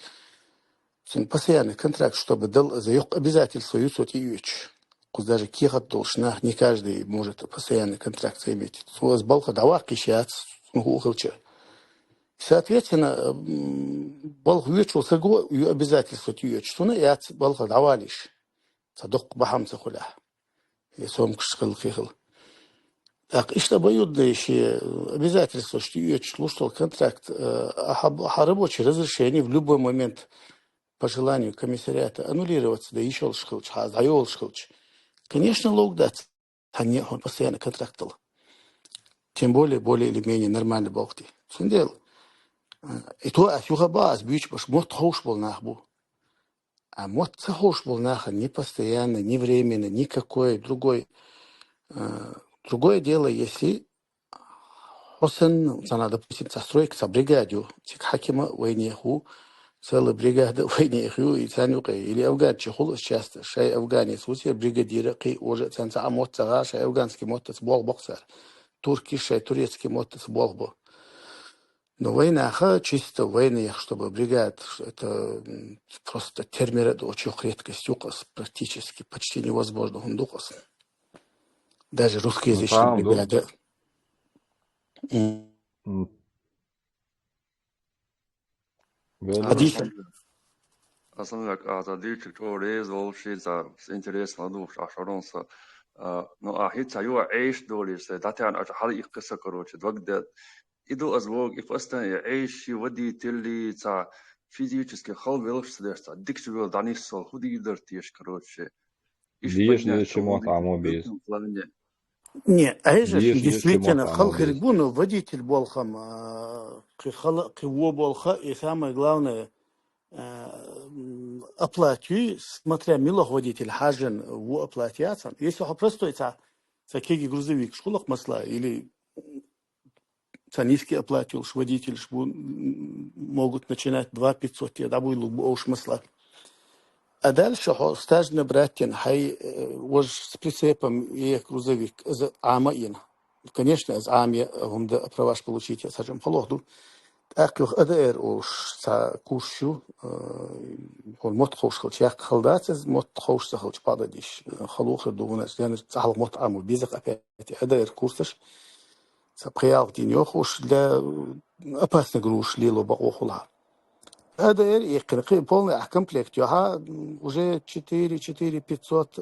син постоянный контракт, чтобы дал за ёх обязательство юсот и юч. Куз даже кехат должна, не каждый может постоянный контракт заиметь. Суаз балха давак кишац, ну, ухалча. Соответственно, м, балх вючул саго ю обязательство ти юч. Суна яц балха давалиш. Ца док бахам ца хуля. Э, сом кшхал хихл. Так, ишта обоюдное ещё обязательство, что её число, что контракт, э, а хаб-, а рабочее разрешение в любой момент по желанию комиссариата аннулироваться, да ещё шхылч, ха, да ёл шхылч. Конечно, лог дац, а не, он постоянно контракт дал. Тем более, более или менее нормальный болхти. Сундел. Э, и то, а сюха баас, бич, баш, мот хоуш бол нах бу. А мот ца хош бол наха не постоянно, не временно, никакой другой. Э, другое дело, если хосен, цана, допустим, ца стройка, ца бригадю, цик хакима войнеху, целая бригада войнеху, и цанюка, или афганчи хул часто, шай афганец, вот я бригадира, кы уже цан ца мот ца, шай афганский мот ца бог боксар, турки шай турецкий мот ца бог бо. Но войнаха, чисто войнах, чтобы бригад, это, м, просто термера, это очень редкость, укас, практически почти невозможно, он дукас. Даже русскоязычная Ну, там, ну, бригада. М. м. Война. Хадис. Аслан, а, та дичик чо рез волши, та с интересно душ, а шоронса. А, ну, а хит ца ю эйш долиш, се датян, а хали их кыса, короче, двагда. Иду аз вог, и постоянно эйш, и водители, ца физически хал велш сдеш, ца дикчу вел данис сол, худи идар теш, короче. Иш Деш поднять не чему луги там в убийц. Этом плане. Не, а же действительно хала хирг бу, но водитель болхам, кхы хала, кхы во болха, и самое главное, оплатю, смотря милох водитель хьажан, во оплатяцан. Если хо простой ца, ца кеги грузовик шкулах масла, или ца низкий оплатил водитель шбу, могут начинать два пятьсот, я дабуй лугбу оуш масла. А дальше хо стаж набрать тен, хай, вож с прицепом и грузовик, из ама ин. Конечно, из ам я, гум да праваш получить, я сажам халох ду. Так юх А Д Р оуш ца курсю, хо мот хоуш халчак халдац, из мот хоуш ца халч пададиш. Халух ду, у нас, я не цахал мот аму, бизах опять А Д Р курсаш. Ца пхиялх дин йохуш для опасный груш лило бакъо хула. А Д Р и кхин кхи полный а комплект йоха, уже четыре, четыре пятьсот,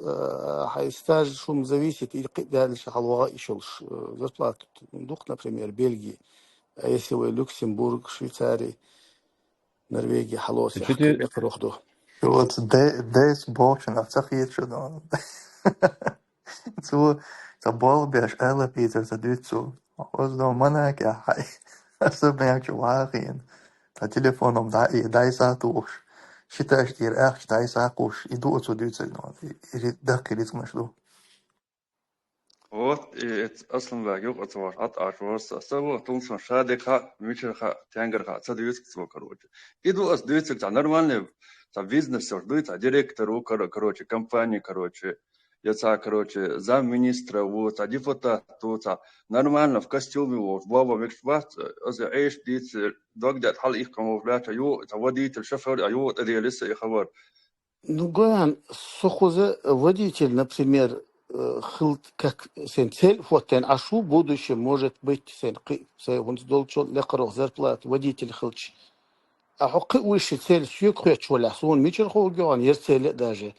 хай стаж шум зависит, и кхи дальше халвага ишулш зарплату дух, например, Бельгии. А если вы Люксембург, Швейцария, Норвегия, халос, четыре я кхи рохду. Вот дэ, дэс болчна, цахиет шо. Цу, ца бол беш, эла пицер, ца дюцу. Оздо манакя хай. Особенно чу вахин. Та телефоном да, и дай са туш. Считаешь, тир ах, дай са куш. И ду оцу дюцер, но. И, и дак, и риск наш ду. Вот, и это Асланбек юк, это ваш, от аш ваш, са, са, вот, он сон шадик ха, мичер ха, тянгер ха, ца дюцк, ца, короче. И ду ас дюцк, ца нормальный, ца бизнес, ца дуй, ца директор, у, коро-, короче, компании, короче. Я ца, короче, замминистра, вот, ца депутат, вот, ца нормально в костюме, вот, баба, векшбат, аз эш диц, догдят, хал их кому вляча, ю, ца водитель, шофёр, а ю, это реалист, и хабар. Ну, ган, сухузе водитель, например, хылт, как сен цель, вот тен ашу, будущее может быть, сен кы, сен вунс долчо, лекарох зарплат, водитель хылч. А хо кы выше цель, сюк хуя чоля, сон мичер хо гёган, ер цель даже.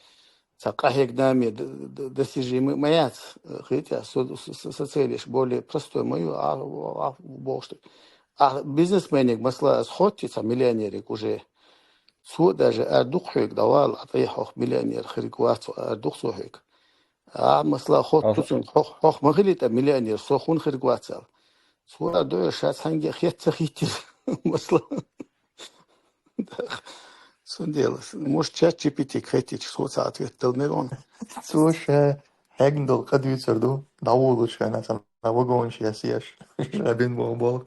Ца кахег даме, достижимый маяц, хотя со, со, со, со цель более простой мою, а, а, бошты. А бизнесменик, масла, схотти, ца миллионерик уже. Цо даже ардух хуйг давал, а тӀехьох миллионер хирг вац, ардух цо хуйг. А масла хот туцун хох, хох махилита миллионер, со хун хирг вацал. Цо ардух шац ханге хет ца хитир. Масла. Сон делас. Может, чат G P T хетич, со ца ответ дал мегон. Цо ша хэгндал кадуцар ду, давулуча, на ца вагон ша сеш. Шабин бол бол.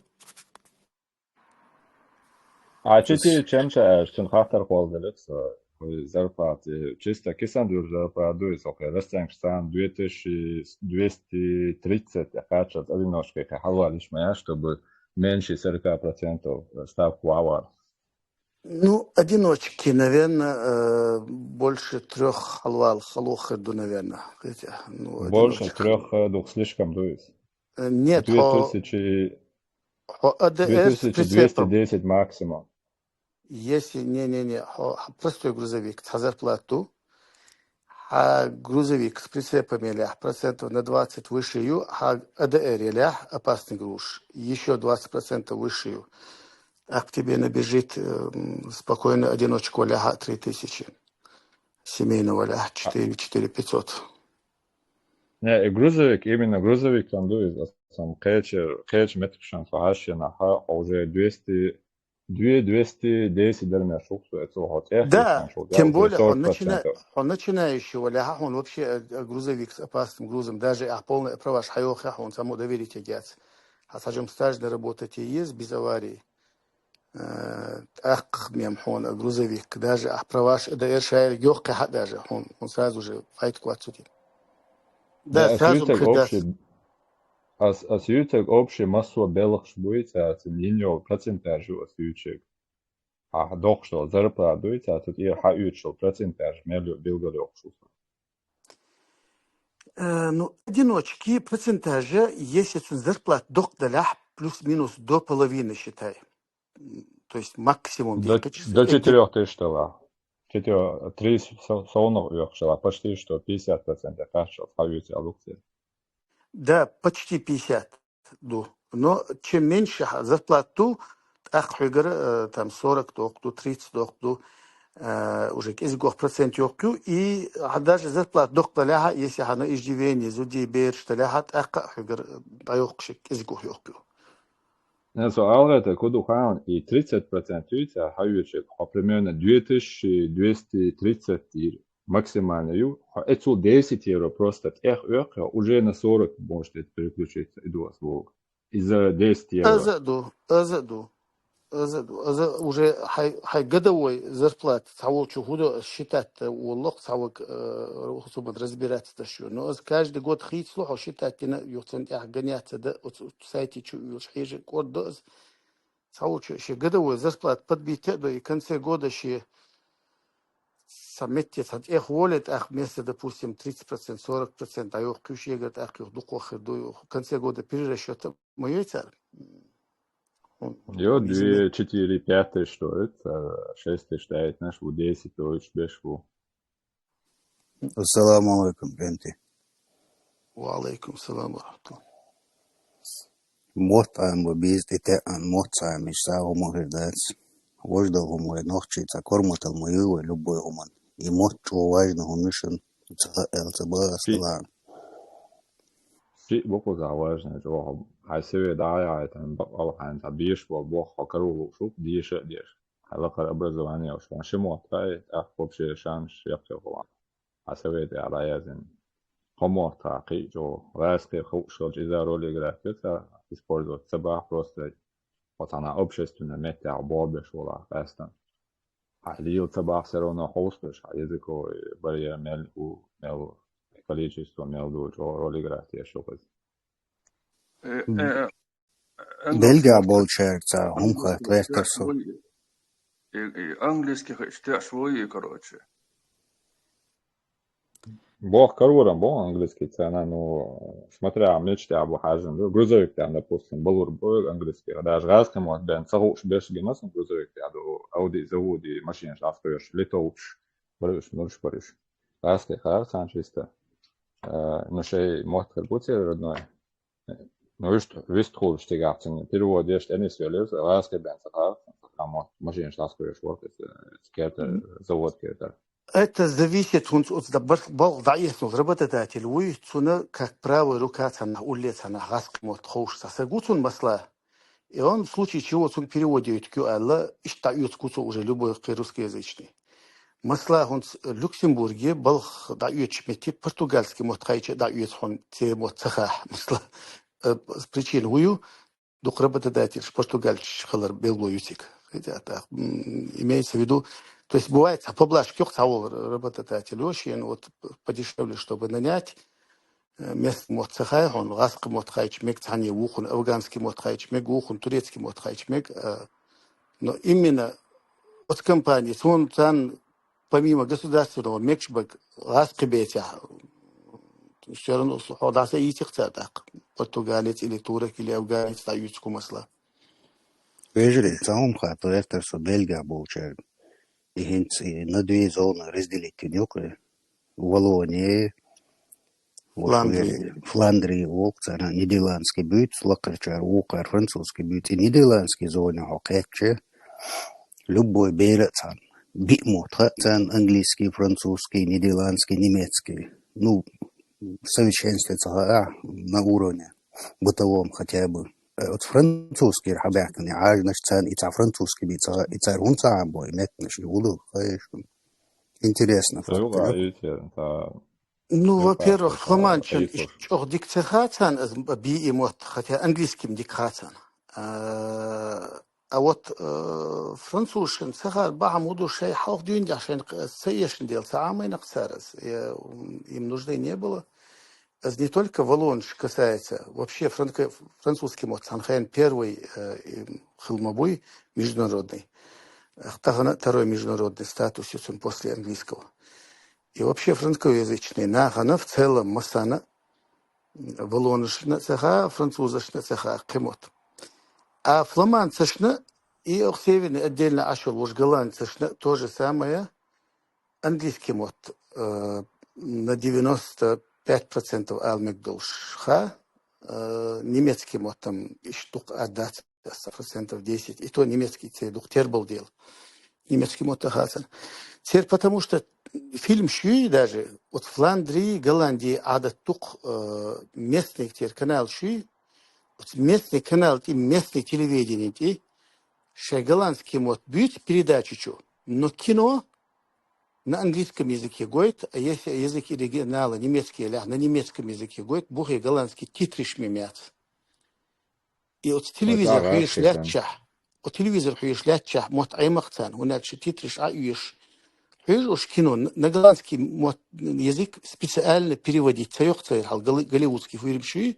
А чи ти чемча аш, чин хатар кол делек, со, зарплаты, чисто кисан дюр зарплату, со, кэ, растянг штан, две тысячи двести тридцать, я качат, одиночка, я халвалиш моя, чтобы меньше сорока процентов ставку авар. Ну, одиночки, наверное, больше трех халвал, халух иду, наверное. Хотя, ну, больше трех, э, двух слишком, то есть. Нет, две тысячи, хо А Д Р с прицепом. Две тысячи двести десять максимум. Если, не-не-не, хо, простой грузовик, ца зарплату, а грузовик с прицепами или процентов на двадцать выше ю, а А Д Р или опасный груз, еще двадцать процентов выше ю. А к тебе набежит, э, спокойно одиночку ляха три тысячи. Семейного ляха четыре, четыре пятьсот. Не, и грузовик, именно грузовик там дует, а сам кэчи, кэчи меткшан фахаши наха, а уже двести, две, двести десять дармя шуксу, это вот. Да, тем более, он начинающий, валяха, он вообще, э, грузовик с опасным грузом, даже а полный праваш хайохях, он само доверить яц. А сажем стажный работать и есть без аварии. Ах, мем хона грузовик, даже ах праваш, да, эр шайр ёх каха даже, он, он сразу же файт квацути. Да, сразу общий, ас, ас ютек общий массо белых шбуйца, а цин йиньол процентажу ас ючек. А дохшо зарплатуйца, а тут и ха ючел процентаж, мелю билгалёхшуса. Э, ну, одиночки, процентажа, если цун зарплат дох далях, плюс-минус до половины, считай. То есть максимум до, до четырёх тысяч долларов. Четыре, три со-, солнух уёхшала, почти что пятьдесят процентов кашал, хавюти алукте. Да, почти пятьдесят ду. Но чем меньше зарплату, так, э, там сорок дохду, тридцать дохду, а, уже кӀезигох процент йоккхуй, и хьа даже зарплата доккха далехьа, если хьа на иждивение, зуди бераш далехьа, тӀаккха а хьугара дӀайоккхуш кӀезигох йоккхуй. Не, со алгӀета куду хаан, и тридцать процент юйца хьаюйчик, хьо примерно две тысячи двести тридцать ир максимально ю, хьо эцул десять евро просто тӀех оьккхе, уже на сорок можете переключиться, и до вас Бог. Из-за десять евро. Аза ду, аза ду, аза ду, аза уже хьай, хьай годовой зарплата, цхьаволчу худо считать воллох, цхьавак, э, хусумат разбираться даш ю. Но аз каждый год хийцлу, хьо считать дина, юхцан тӀехь гоняться да, оцу сайте чу уьлш хьежа кӀордо аз. Цхьаволчу ши годовой зарплата подбить а до, и конце года ши са метте цхьа тӀех воле, тӀах место, допустим, тридцать процент, сорок процент дӀайохкуш егар, тӀах юх дукхох хир ду, в конце года перерасчёт а ма йой цар. Йо, две, четыре, пять тысяч стоит, а шесть тысяч даьт наш, у десять троич беш ву. Ассаламу алейкум, Бенти. Ва алейкум салам ва рахматуллах. Мотт Ӏамба беза тӀетеӀан, мотт цхьа миша сагӀа хӀума хир дац. Вождал хӀума вай нохчий цхьа корматал ма ю вай любой хӀуман. И мотт чӀо важна хӀума мишан, цхьа эл ца ба Ши- аслан. Ши бокъуза важна чӀо хӀума. Хьай севе дӀаяхьайтан бакъал хьайн цхьа беш бол бох хьо карулу шух, деша а деш. Хьалакхара образование уж, ван ши мотт хай, тӀаккха вообще шанш яккхе хӀума. Хьа совете а дӀаязин. Хо мотт хьа кхий чӀо, гӀаьскхи ховш хилча иза ролиграфия ца использовать ца бах просто. Хьо цхьана общественный меттехь болх беш волахь къаьстан. Хьа лийла ца бах все равно ховш беш, хьа языковый барьер мел у, мел количество мел ду чӀо ролиграфия шу хиз. Э, э, Белгия болчаьрца хӀума хатта лаьттар со. Английский хеташ теш вой, короче. Бох карурам бо английский цена, ну, смотря мечте абу хажин, да, грузовик там, допустим, балур бо английский, даже газкий мот бен, сахуш беш гимас грузовик там, да, Ауди, Зауди, машин шаскош, литовш, барыш, мурш барыш. Газкий хар сан чисто. Э, ну, шей мот как будто родной. Ну, вист, вист хулаш тигахцин. Перевод еш теннис велес, ласка бен сахар, сахамот, машин шаскош вот, это, керта, завод керта. Это зависит, хунц уц да бар-, бал даиснул работодатель, уй цуна как правая рука цана, улле цана, гаск мот хоуш са, са гуцун масла. И он в случае чего цун переводе ютку алла, ишта юц гуцу уже любой русскоязычный. Масла хунц Люксембурге балх даиуч мети португальский мот хайча даиуц хун те мот цаха. Масла, э, с причин вую, дук работодатель, португальч халар белло ютик. Хотя так, м, имеется в виду, то есть бывает, а поблажки к того работодателю, очень вот подешевле, чтобы нанять, э, мест мот цахай хун, гаск мот хайч мег цани вухун, афганский мот хайч мег вухун, турецкий мот хайч мег, э, но именно от компании, сон цан помимо государственного мекшбек гаск бетя, все равно слухо даса итих цатак, португалец или турок или афганец, да юцку масла. Вежри, цаум хату эфтер со Бельгия болчер. И хинц и на две зоны разделить кин юкры. Валония, Фландрия. Фландрия, вок, цара нидерландский бюц, лакарчар, вокар французский бюц, и нидерландский зоне хо кэтче. Любой бера цан. Би мот ха цан английский, французский, нидерландский, немецкий. Ну, в совершенстве цара на уровне бытовом хотя бы. Э, вот французский хабякни, аж наш цан, и ца французский би цара, и цар хун цара бой, мет наш, и улу, конечно. Интересно. Ну, во-первых, фламандчун чох дик ца хацан, аз би и мот, хотя английским дик хацан. А, а вот, э, французшин ца хар бахам уду шей халх дюндя шей н-, ца ешин дел, ца амайнак царас. Я, м, им нужды не было. Аз не только валонш касается, вообще франко-, французский мот, сан хен первый, э, им, хилмабуй международный. Ахтахана второй международный статус юцун после английского. И вообще франкоязычный нахана в целом масана валонышна цеха, французышна цеха кхимот. А фламандцышна и ох северный отдельно ашул уж голландцышна то же самое. Английский мот, э, на девяносто пять процентов ал мегдолш ха, э, немецкий мот там иш дук отдать процентов десять, и то немецкий цей дук тербал дел. немецкий мотт а хац церан. Церан потому что фильмаш ю даже, оцу Фландрии, Голландии Ӏадат ду-кх, э, местный церан каналаш ю, оцу местный канал тӀе, местный телевидение тӀе шайн голландский мотт буьйцу передача чу, но кино на английском языке гойту, а если язык оригинала немецкий елахь, на немецком языке гойту, бухе голландский титраш мем яц. И оцу телевизор хьоьжуш лаьттачохь, оцу телевизор хьоьжуш лаьттачохь мотт Ӏема-кх царна, хӀунда аьлча титраш Ӏа оьшуш. Хьоьжуш кино, н-, на голландский мотт, язык специально переводить ца йо-кх церан, хьал голли-, голливудский фильмаш ю,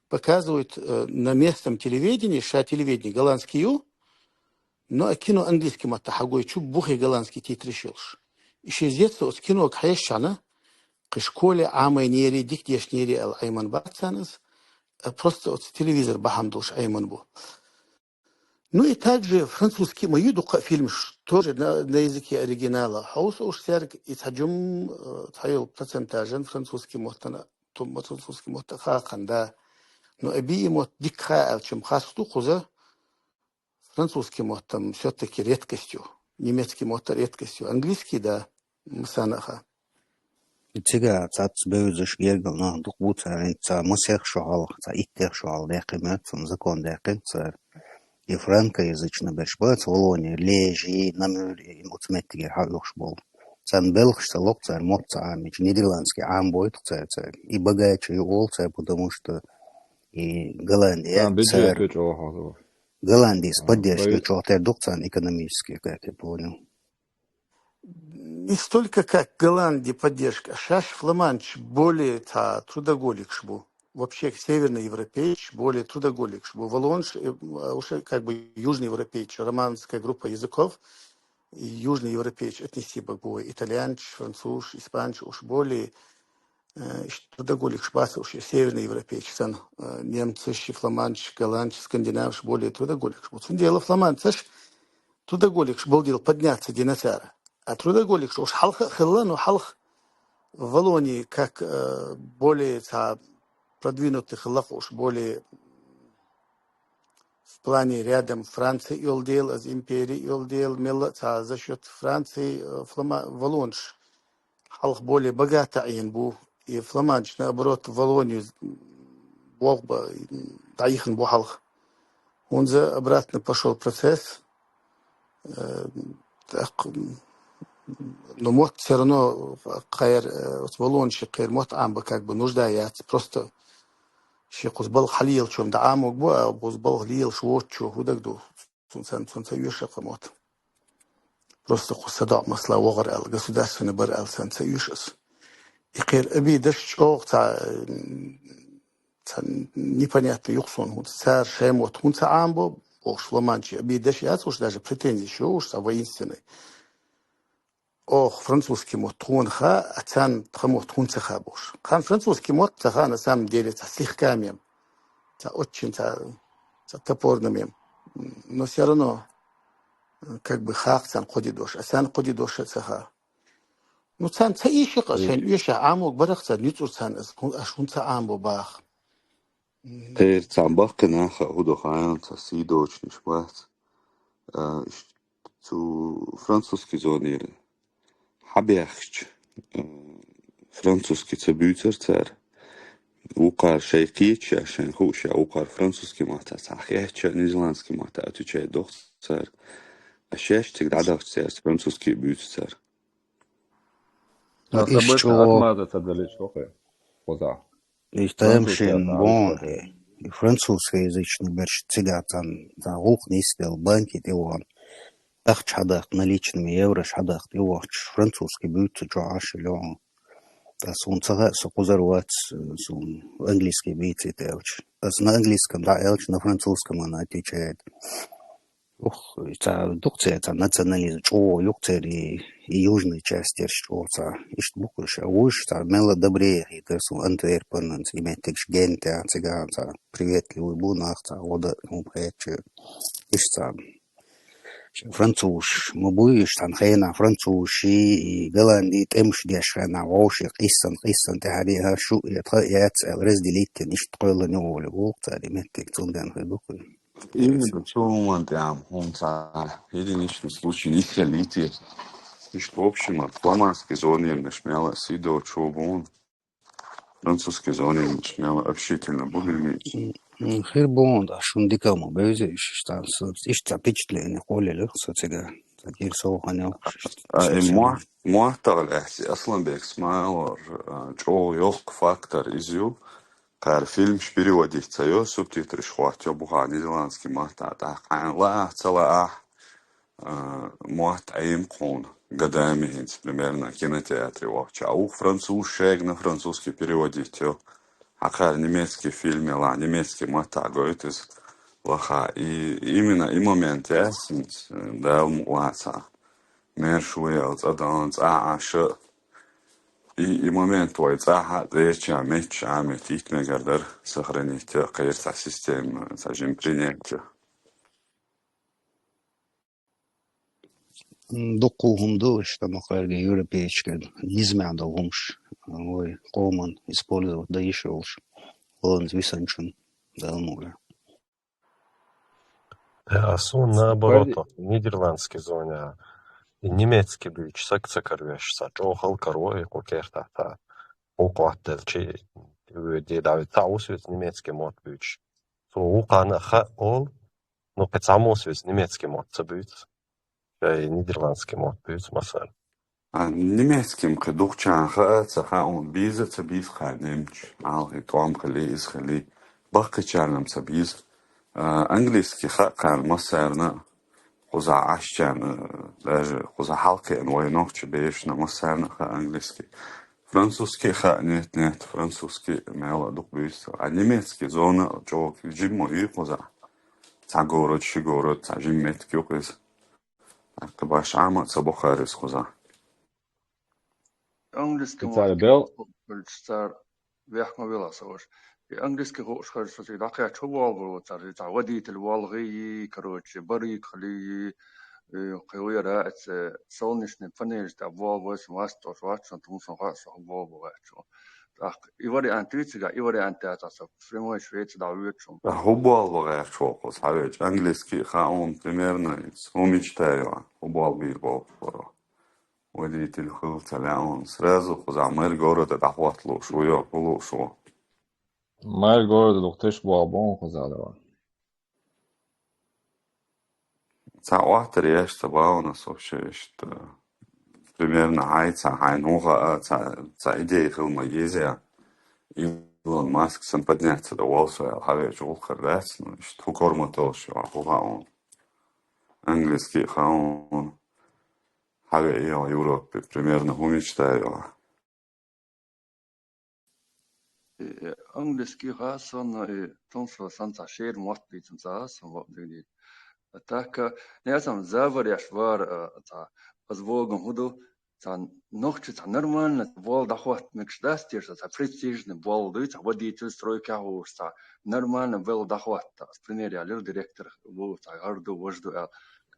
показывают, э, на местном телевидении, ша телевидение голландский ю, но а кино английский маттахь хьагойчу, бухе голландский титраш йолуш. И шен зеца оцу кинога хьешшехь, кхин школе Ӏамийнера, дика дешнера аьлла Ӏемина бац царна иза, а просто оцу телевизор бахьана долуш Ӏемина бу. Ну и также французский ма ю дуккха а фильмаш, тоже на, на языке оригинала. Хьовса уьш цаьрга, и цхьа жимма, э, цхьа йолу процентажан французский маттана, ту-, французский мотт а хаа кхаьнна, да. Ну, а бийа мотт дика хаа аьлча-м хасса ду кхуза, французский мотт-м всё-таки редкость ю, немецкий мотт а редкость ю, английский, да, массарна а хаа. И цигахь цхьацца бевзаш гергара нах дукха бу цара, хӀинца цхьа масех шо хьалха, цхьа иттех шо хьалха даьккхина моьтту суна, закон даьккхина цара. И франкоязычный берш бац, Валлония, Лежи, Намюр, и оцу меттигера хьаоьхуш болу. Царна белхаш ца ло-кх цара мотт ца Ӏамийча, нидерландский Ӏамабойту-кх цара, цара. И богаче ю олу цара, потому что и Голландия, царна бюджет цара, чӀогӀа хьалха. Голландис поддержка чӀогӀа тера ду-кх царна экономически, как я понял. Не столько как Голландии поддержка, а шаьш фламандчаш более цхьа трудоголикаш бу. Вообще, северноевропейцаш более трудоголикаш бу. Валлонаш, э, уже как бы южноевропейцаш, романская группа языков, и южноевропейцаш отнести бу, итальянцаш, французаш, испанцаш уж более, э, иштта трудоголикаш бац уж северноевропейцаш санна, э, немцаш, фламандчаш, голландцаш, скандинавцаш более трудоголикаш бу. Цундела фламандцаш трудоголикаш болу дела подняться дина цара. А трудоголикаш уж хьалха а хилла, но хьалха Валлония как, э, более цхьа продвинутый хилла-кх уж, более в плане рядом Франции йолу дела, иза импери йолу дела, мелла а цхьа за счёт Франции, э, флама-, валлонаш хьалха более богато Ӏийна бу, и фламандчаш, наоборот, Валлонию бохба дӀайихна бу хьалха. ХӀунда обратно пошёл процесс, э, тӀаккха, ну, мотт всё равно кхайра, э, оцу валлонашка кхайра мотт Ӏамабан как бы нужда яц, просто шен кхуза балха хьалелачо-м дӀа Ӏаморг бу, а кхуза балха лелаш воцучо хӀун дага ду? Цунна сан, цунна ца оьшу кху мотт. Просто кху садоӀу масала вогӀар аьлла, государственный бара аьлла, сан ца оьшу ас. И кхера обидаш чӀогӀа цхьа, м, цхьа непонятно ю-кх суна, хӀунда цара шайн мотт хӀунда ца Ӏамабо, бохуш, фламандчийн обидаш яц уж, даже претензиш ю уж цхьа воинственный. Оха французский мотт тхуна хаа, а царна тхан мотт хӀунда ца хаа бохуш. Кхарна французский мотт ца хаа, на самом деле, цхьа слегка мем, цхьа очень, цхьа, цхьа топорно мем. Но всё равно, э, как бы хаа-кх царна кху де дош, а царна кху де дош а ца хаа. Ну, царна ца оьшу-кх, шайна оьшуш Ӏаморг бара-кх царна, нуьцкъала царна ас хӀун-, аш хӀунда ца Ӏамабо баха. Кхера цхьа баккхий нах а хӀун до хаийла, цхьа сий доцуш бац. А, ш-, цу французский зонера хьабаьхкича, а, французский ца буьйцура цара. Вукхара шайн кхеташ а, шайна хууш а, вукхара французский маттахь цхьа хетча, нидерландский маттахь отвечать доху цара. А шаьш цига дӀадахча, цаьрца французский буьйцу цара. Сан иштта чӀогӀа отмазаться далийта хӀокхе, кхузахь. Иштта тамашийна боху, и французскоязычный берш цигахь цхьана, цхьана гӀуллакх нисделла, банке тӀе вахана, ахча хьадаккха, наличными еврош хьадаккха тӀе вахча, французский буьйцу чохь Ӏаш йолу. Ткъа суна ца хаьа, со кхузара вац, суна английский бийцийта аьлча. Аса на английском дӀа аьлча, на французском она отвечает. Ух, цхьа дукха церан цхьа национализм чӀогӀа ю-кх церан и, и южный часть ерш чӀогӀа цхьа. Иштта бу-кх уьш, а вуьш цхьа мелла добрее хетара суна Антверпенан и меттигаш, Гентехь, цигахь цхьа приветливый бу нах, цхьа гӀо дан хӀума хетачу. Иштта цхьа. Французаш ма буй уьш цхьана хенахь, французаший, и Голландий тӀемаш деш хенахь, вовшийн къийсина, къийсина тӀаьхьа а шу а тхан а яц аьлла, разделить дина, иштта кхоьллина ю олий, вукху цара и меттиг, цундела хир ду-кх уьш. Именно цу хӀуманна тӀехь хӀума ца единичный случай, не исследовать. Иштта, в общем, фламандский зоненаш мел а сийдолчо бу, французский зоненаш мел а общительно бу хӀинца. М, м, хир бу, да, шун дика ма бевза, иштта, со, иштта впечатление кхоллаелира со цига. Ца кӀира сов хан йолуш, иштта, А, э, иштта мо-, мотт а лаьцна, Асланбек Смайлов, а, чӀогӀа йоккха фактор иза ю. Кхара фильмаш переводить ца йо, субтитраш хӀоттайо, бухахь нидерландский маттахь, тӀаккха хьайна лаахь, ца лаахь, а, мотт Ӏема хьуна годами хӀинца, примерно, кинотеатре вахча. А ух француз шега на французский переводить йо. Хьан кхара немецкий фильм елахь, немецкий маттахь гойту иза лаха. И именно и момент яц хӀинца, Дала мукъ лаца. Мерш ву яла цӀа дан, цӀа Ӏаша. И, и момент вай цӀахь а, дерча а, метташ а, метта итт мегар дара сохранить а, кхера цхьа система, цхьа жима принять а. М, дуккха хӀума ду, иштта ма кхаьрга европейчкан низамехь долу хӀумаш, вай къоман использовать дан йиш йолуш, хӀаланца висанчун, Дала мукъ лахь. Э, а суна наоборот, нидерландский зоне, и немецкий буьйцуш саг ца каравеш, сан чӀогӀа хала караво и кху кертахь цхьа. ГӀуллакх хӀоттаделчи, де давит цхьа ву соьца немецкий мотт буьйцуш. Цо вукхарна а хаьа олу, ну, кхин цхьаммо соьца немецкий мотт ца буьйцу. Шайн нидерландский мотт буьйцу, масала. А, немецкий-м кхин дукхачарна хаа а ца хаьа, хьуна бийза а ца бийза кхарна немцаш, хьалхе тӀом хили, иза хили, баккхийчарна-м ца бийза. А, английский хаьа кхарна массарна а, кхузахь Ӏашчарна, даже кхузахь хьалакхиъна вай нохчи бешна массарна а хаьа английский. Французский а хаьа, нет, нет, французский мел а дукха буьйцу. А немецкий зона а чӀогӀа жимма ю кхузахь. Цхьа город, ши город, цхьа жима меттиг ю-кх иза. ТӀаккха баш Ӏама а ца бо кхара иза кхузахь. Английский И цара мохь бел- хилча цара вехк ма велахь со ваша. И английский хууш хилча со цига дӀакхаьчча хӀун болх бу цара? Цхьа водитель волгӀий, короче, барийкхалий, и кхин ву яра аьлла, солнечный панель тӀехь болх бу, сан васт долуш вац, сан тхуна сан хаьа, со хӀун болх бу гӀаьччо. ТӀаккха и вариант ю цигахь, и вариант яцахь, со прямой Швеция дӀавоьдуш хьуна. ХӀун болх бу гӀаьччо кхуза, хьавеача, английский хаьа хьуна примерно, хӀун мечтаю, хӀун болх бийр болх бара. Водитель хила ца лаьа хьуна. Сразу кхузахь мэр города дӀахӀотта лууш ву йо, хӀун лууш ву? Мэр города дукха теш болх бу хьуна кхузахь, давай. Цхьа оттар еш ца бахана со вообще иштта. Примерно хьай цхьа хьайна хӀун хаьа, цхьа, цхьа идея хила ма еза. Илон Маск сан подняться дан волу со аьлла, хьавеача гӀуллакх хир дац, ну, иштта хӀун корматолаш ю, хӀун хаьа хьуна. Английский хаьа хьуна. Хьавеа йо Европе, примерно хӀун мечтаю. Э, английский хаьа сан, э, тун со сан цхьа шера мотт бийцина ца хаьа сан бакъдерг. Так, э, несан заваряш вара, э, цхьа, аз богун хӀун ду, цхьа нохча цхьа нормально болх дӀахӀотта мегаш дац теша, цхьа престижный болх дуй, цхьа водитель стройкахь волуш, цхьа нормально болх дӀахӀотта. Ас пример ялира, директор ву, цхьа гӀар ду, вож ду аьлла.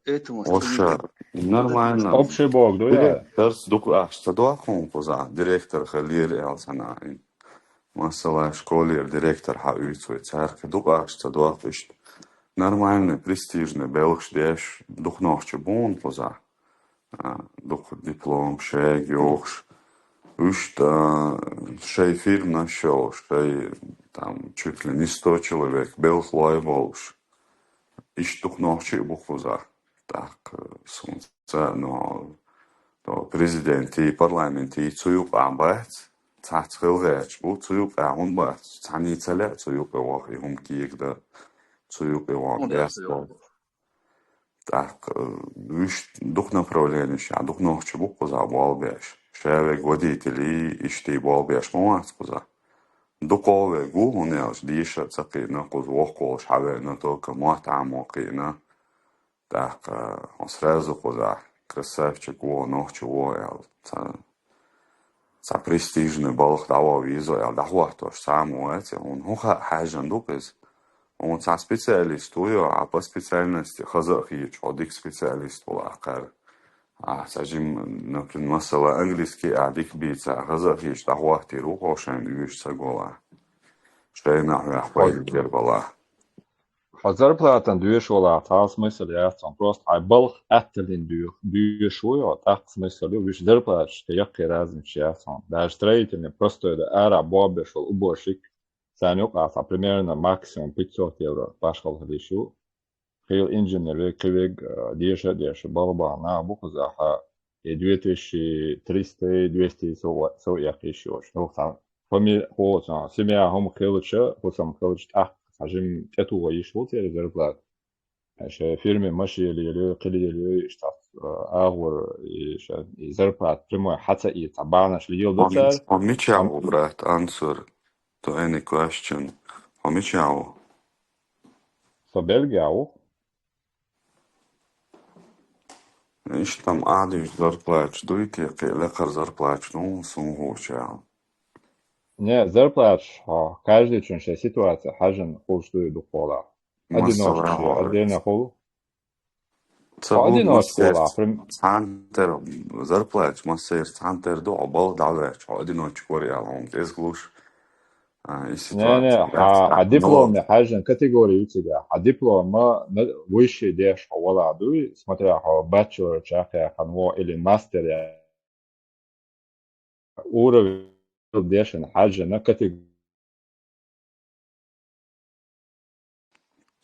Этому Вообще, стремиться. Нормально. Общий болх ду, я? Директорс дукха ахча ца доху хьуна кхузахь, директор хилира аьлла санахь. Масала, школера директор хьан уьйцу вай цаьрга, дукха ахча ца доху иштта. Нормальный, престижный белхаш деш, дукха нохча бу хьуна кхузахь. А, дукха диплом, шега йохуш. Уьш, а, шайн фирманаш йолуш, шайн, там, чуть ли не сто человек, белхалой болуш. Иштта дукха нохчий а бу кхузахь. ТӀаккха, э, суна ца, ну, то президентий, парламентий цу юкъахь бац, цхьацца хила гӀерташ бу, цу юкъахь хӀунда бац, цхьанний ца лаьа цу юкъе ваха, и хӀума кегадан, цу юкъе ваха. ХӀунда лаьа цу юкъе ваха? ТӀаккха, э, уьш дукха направленеш, а дукха нохча бу кхузахь болх беш. Ша верг водителий, иштта болх беш ма вац кхузахь. Дукхах верг ву, хӀунда аьлча деша а ца кхиъна, кхуза воккхаволуш хьавеана, только мотт Ӏамо кхиъна. ТӀаккха хьо сразу кхузахь красавчик ву, нохча ву аьлла, цхьа, цхьа престижный балха дӀаван веза аьлла, дӀахӀоттош цхьа а ма вац, хьуна хӀун хаьа хьаьжжина ду-кх иза? Хьуна цхьа специалист ву йо, а по специальности хаза а хийча, хьо дика специалист ву лакхара. А цхьа жима, например, масала, английский а дика бийца, хаза а хийча, дӀахӀоттийр ву хьо шайна оьшуш ца гӀолахь. Шайна хьоьх пайда бер балахь. Хьо зарплатан доьшуш валахь, цхьа смысл яц хьуна. Просто хьайн балха атталин доьшуш ву хьо, тӀаккха смысл ю, вуьш зарплаташ тӀе яккхий разница яц хьуна. Даже строительный простой да ара боббеш вала уборщик, царна юкъахь цхьа примерно максимум пятьсот евро башхалла хила йиш ю. Хийла инженер вег, кхин вег, а, деша а деша, балха-балха нах бу кхузахь, и две тысячи триста, двести со, со яккхий йиш йолуш. Ну, цхьа фамили-, хӀо, цхьа семья хӀума хилча, хӀусам хилча, тӀаккха цхьа жима тӀетугӀа йиш ву церан зарплата. Шайн фирме машина лелайой, кхин лелайой, иштта, а, агӀор, и ша-, и зарплата прямой хьа ца и, цхьа бахьанаш леладо цара. Хьо мичахь ву, брат, answer to any question? Хьо мичахь ву? Со Бельгехь ву. Иштта-м Ӏадийчу зарплаташ дуй те, кхин лекхара зарплаташ ду суна хӀуъучу? Не, зарплаташ хьо, каждыйчун шайн ситуаци хьаьжжина хуьлуш дуй дукха валахь. Одиночка, отдельно хуьлу. Ца хьо одиночка валахь, прям цхьаьнатера зарплаташ массеран цхьаьнатера ду, хьо балха дӀаваьлча, хьо одиночка вара аьлла хьуна кӀезиг луш. А, и ситуация. Не, не, хьан дипломе хьаьжжина категори ю цигахь. Хьан диплома на-, высший деш хьо валахь дуй, смотря хьо бачелор чакхъяьккхина ву или мастер я. Уровень дешина хьаьжжина категори.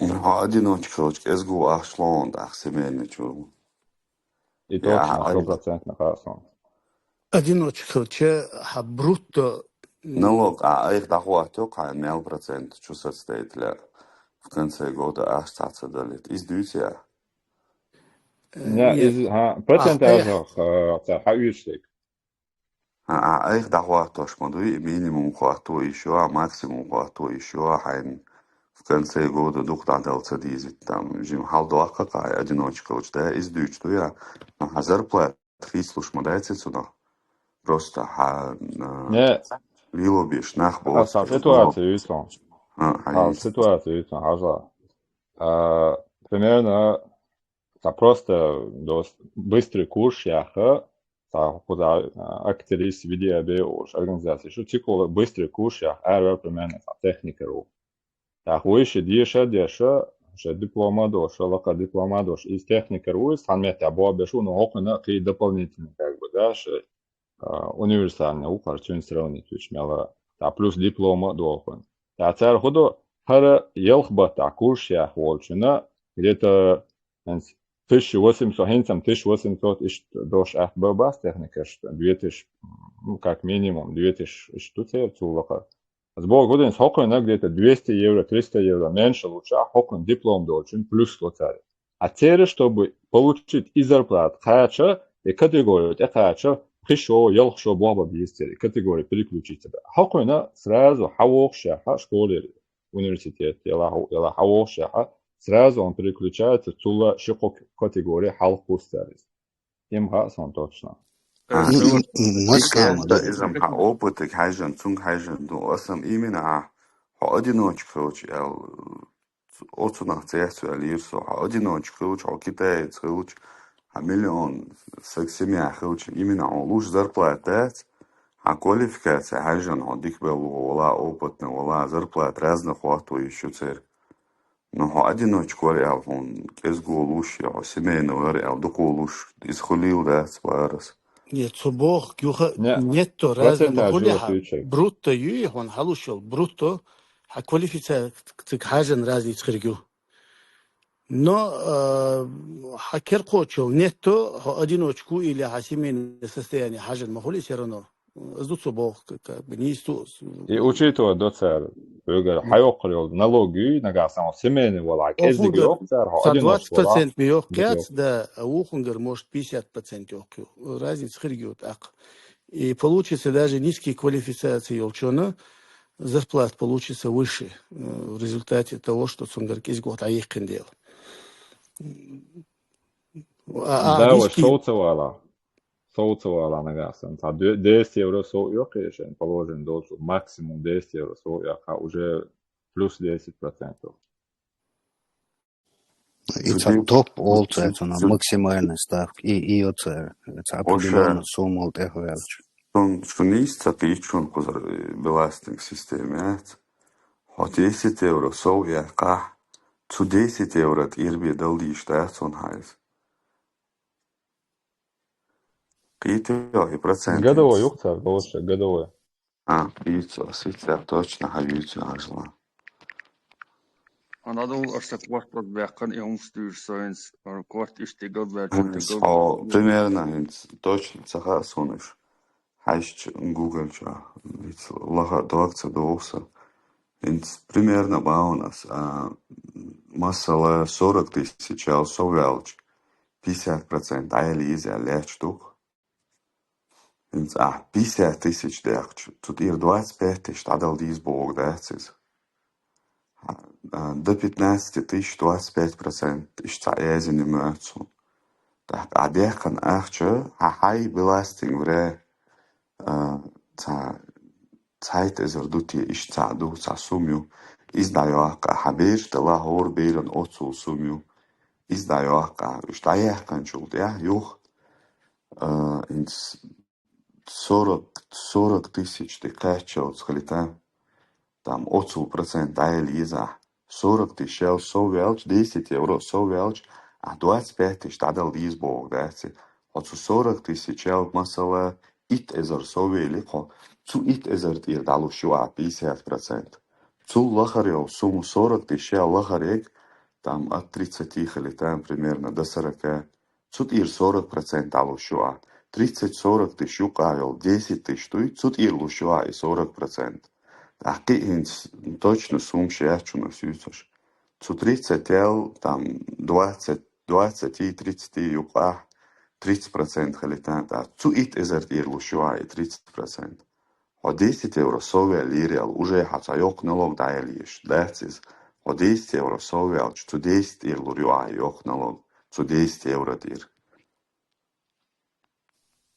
Ну, хьо одиночка хилча кӀезиг ву ахча ло хьуна тӀаккха семейный чуьра. И точно, сто процентов хаьа суна. Одиночка хилча, хьан брутто. Налог, а, айхьа дӀахӀотто хьайна мел процент чу состоит ли в конце года ахча цхьаъ ца далийта. Иза дуьйцу я? Не, иза, хьан, процент ажах, а, цара хьан уьйцу дерг. А, а, айхьа дӀахӀоттош ма дуй, и минимум хӀотто йиш ю, а максимум хӀотто йиш ю, а хьайна в конце года дукха дӀадала ца дезийта, там, жима хьал доккху-кх хьан, одиночка хилча, да, иза дуьйцуш ду я, но хьан зарплата хийцалуш ма дац цунах. Просто хьан, а, лело беш нах бу. Сан ситуаци юьйцу хьуна. А, хьан ситуаци юьйцу хьуна, хьажал. А, примерно, цхьа просто дос-, быстрый курс яха, цхьа кхуза, а, актриса, видео бе олуш организацеш ю, цигахула быстрый курс яха, араваьлла примерно цхьа техникера ву. ТӀаккха вуьйш деша а деша, шайн диплома а долуш, лакхара диплома а долуш, иза техникера ву, иза цхьана меттехь бобеш ву, но хӀокхуьнан кхин дополнительный, как бы, да, шайн, а, универсальный ву, хӀара цуьнца сравнить вуьйш мел а, тӀаккха плюс диплома а долу хӀуна. ТӀаккха цара хӀун до, хӀара ялх баттахь курс яха волчунна, где-то хӀинца тысяча восемьсот, хӀинца-м тысяча восемьсот иштта долуш атта бан бац техникаш, две тысячи, ну, как минимум, две тысячи иштта ду церан цул лакхара. Ас боху, гудинца хӀокхуьнан где-то двести евро, триста евро меньше лучахь, хӀокхуьнан диплом долчун плюс ло цара. А церан, чтобы получить и зарплата кхача, и категория тӀекхача, пхи шо, ялх шо боху бан беза церан, и категория переключиться бан. ХӀокхуьнан сразу хьан вохушехь, школе, университет, яла хьан, яла хьан вохушехь, сразу он переключается, цул а ши-кхо категория хьалха кхуссу цара иза. Им хаьа суна точно. А, м, м, м, массарна ма ду. Иза-м хьан опытиг хьаьжжина, цунга хьаьжжина ду. Аса-м именно а, хьо одиночка хилча аьлла, оцунах цецваьлла йира со. Хьо одиночка хилча, хьо китаец хилча, хьан миллион саг семья хилча, именно хьуна луш зарплата дац, хьан квалификация хьаьжжина, хьо дика белла вала, опытный вала, зарплата разных хӀотто йиш ю церан. Ну, хьо одиночка вара аьлла, хьуна кӀезиго луш, я хьо семейный вара аьлла, дукха луш, иза хуьлийла дац варас. Нет, цо боху, юха нетто разный ма хуьлий хьан, брутто юй хьуна хьалуш йолу, брутто, хьан квалификаци цига хьаьжжина разница хирг ю. Но, а, хьан керкхочул нетто, хьо одиночка ву или хьан семейное состояние хьаьжжина ма хуьлий всё равно. Ас ду цо боху, как, как бы, нийса ду. И учитывать до цара, вегара хьайоккхур йолу налог юй, нагахь санна семейный валахь, кӀезиг йоккху цара, хьо одиночка валахь. Двадцать процент ма йоккху кхаьца, да, а вукхунгара, может, пятьдесят процент йоккху. Разница хирг ю тӀаккха. И получится, даже низкие квалификации йолчунна зарплата получится выше, э, в результате того, что цуьнгара кӀезиг дӀаяьккхина дела. А, а, да, низкий. Сов ца вала. Сов ца вала нагахь санна. Цхьа де-, десять евро сов йоккхий шайн положение долчу, максимум десять евро сов йоккхий, уже плюс десять процентов. И цхьа топ олу цара, цунах максимальная ставка, и, и йо цара, цхьа определённая сумма тӀехваьлча. Шун, шун нийса ца кхийчун кхузара, э, беластинг система яц. Хьо десять евро сов яьккхахь, Цу десять евро тӀера бе дала дийш дац цунна хьайза. Кхийтий хьо и процент? Годовой юха цар, лучше годовой. А, кхийцу, сица точно хьаюьйцу ажла. Ана дул аш так ваш под бяххан и умс дюр соинс, ар кварт ишти год вяр Хьайза, хьо примерно хьайза точно ца хаьа суна уж. Хьаьшча Google чу, виц лаха дог ца догӀу са. ХӀинца примерно баун ас, а, масала, сорок тысячал совваьлча, пятьдесят процент дӀаяла еза лаьтташ ду-кх. ХӀинца ахь пятьдесят тысяч даьккхача, цу тӀера двадцать пять тысяч дӀадала деза бохург дац иза. А, до пятнадцати тысяч двадцать пять процент иштта цхьа язйина моьтту суна. ТӀаккха ахь даьккхина ахча, хьа хьай беластинг вре, а, цхьа цхьайтта эзар ду те, иштта цхьа ду, цхьа сума ю. Иза дӀайоккху, хьан бераш делахь, хӀора беран оццул сума ю. Иза дӀайоккху, уж дӀаяьккхинчул тӀехьа юха, а, хӀинца сорок, сорок тысяч тӀе кхаьччалца хилита, там оццул процент дӀаяла еза ахь. Сорок тысячал совваьлча, десять евро совваьлча, ахь двадцать пять тысяч дӀадала деза бохург дац. Хьо цу сорок тысячал, масала, итт эзар соввели хьо, цу итт эзар тӀера дӀалуш ю ахь пятьдесят процент. Цул лахара йолу сума, сорок тысячал лахара ерг, там от тридцати хилита, примерно до сорока. Цу тӀера сорок процент дӀалуш ю ахь. Тридцать, сорок тысяч юкъахь йолу десять тысяч дуй, цу тӀера луш ю ахь и сорок процент. ТӀаккха кхин хӀинца точно сумаш яц шуна ас юьйцуш. Цу тридцател, там, двадцать, двадцати, тридцати юкъахь тридцать процент хилита, тӀаккха цу итт эзар тӀера луш ю ахь и тридцать процент. Хьо десять евро совваьллера аьлла, уже хьан цхьа йоккха налог дӀаяла езаш дац иза. Хьо десять евро совваьлча, цу десять тӀера лур ю ахь и йоккха налог, цу десять евро тӀера.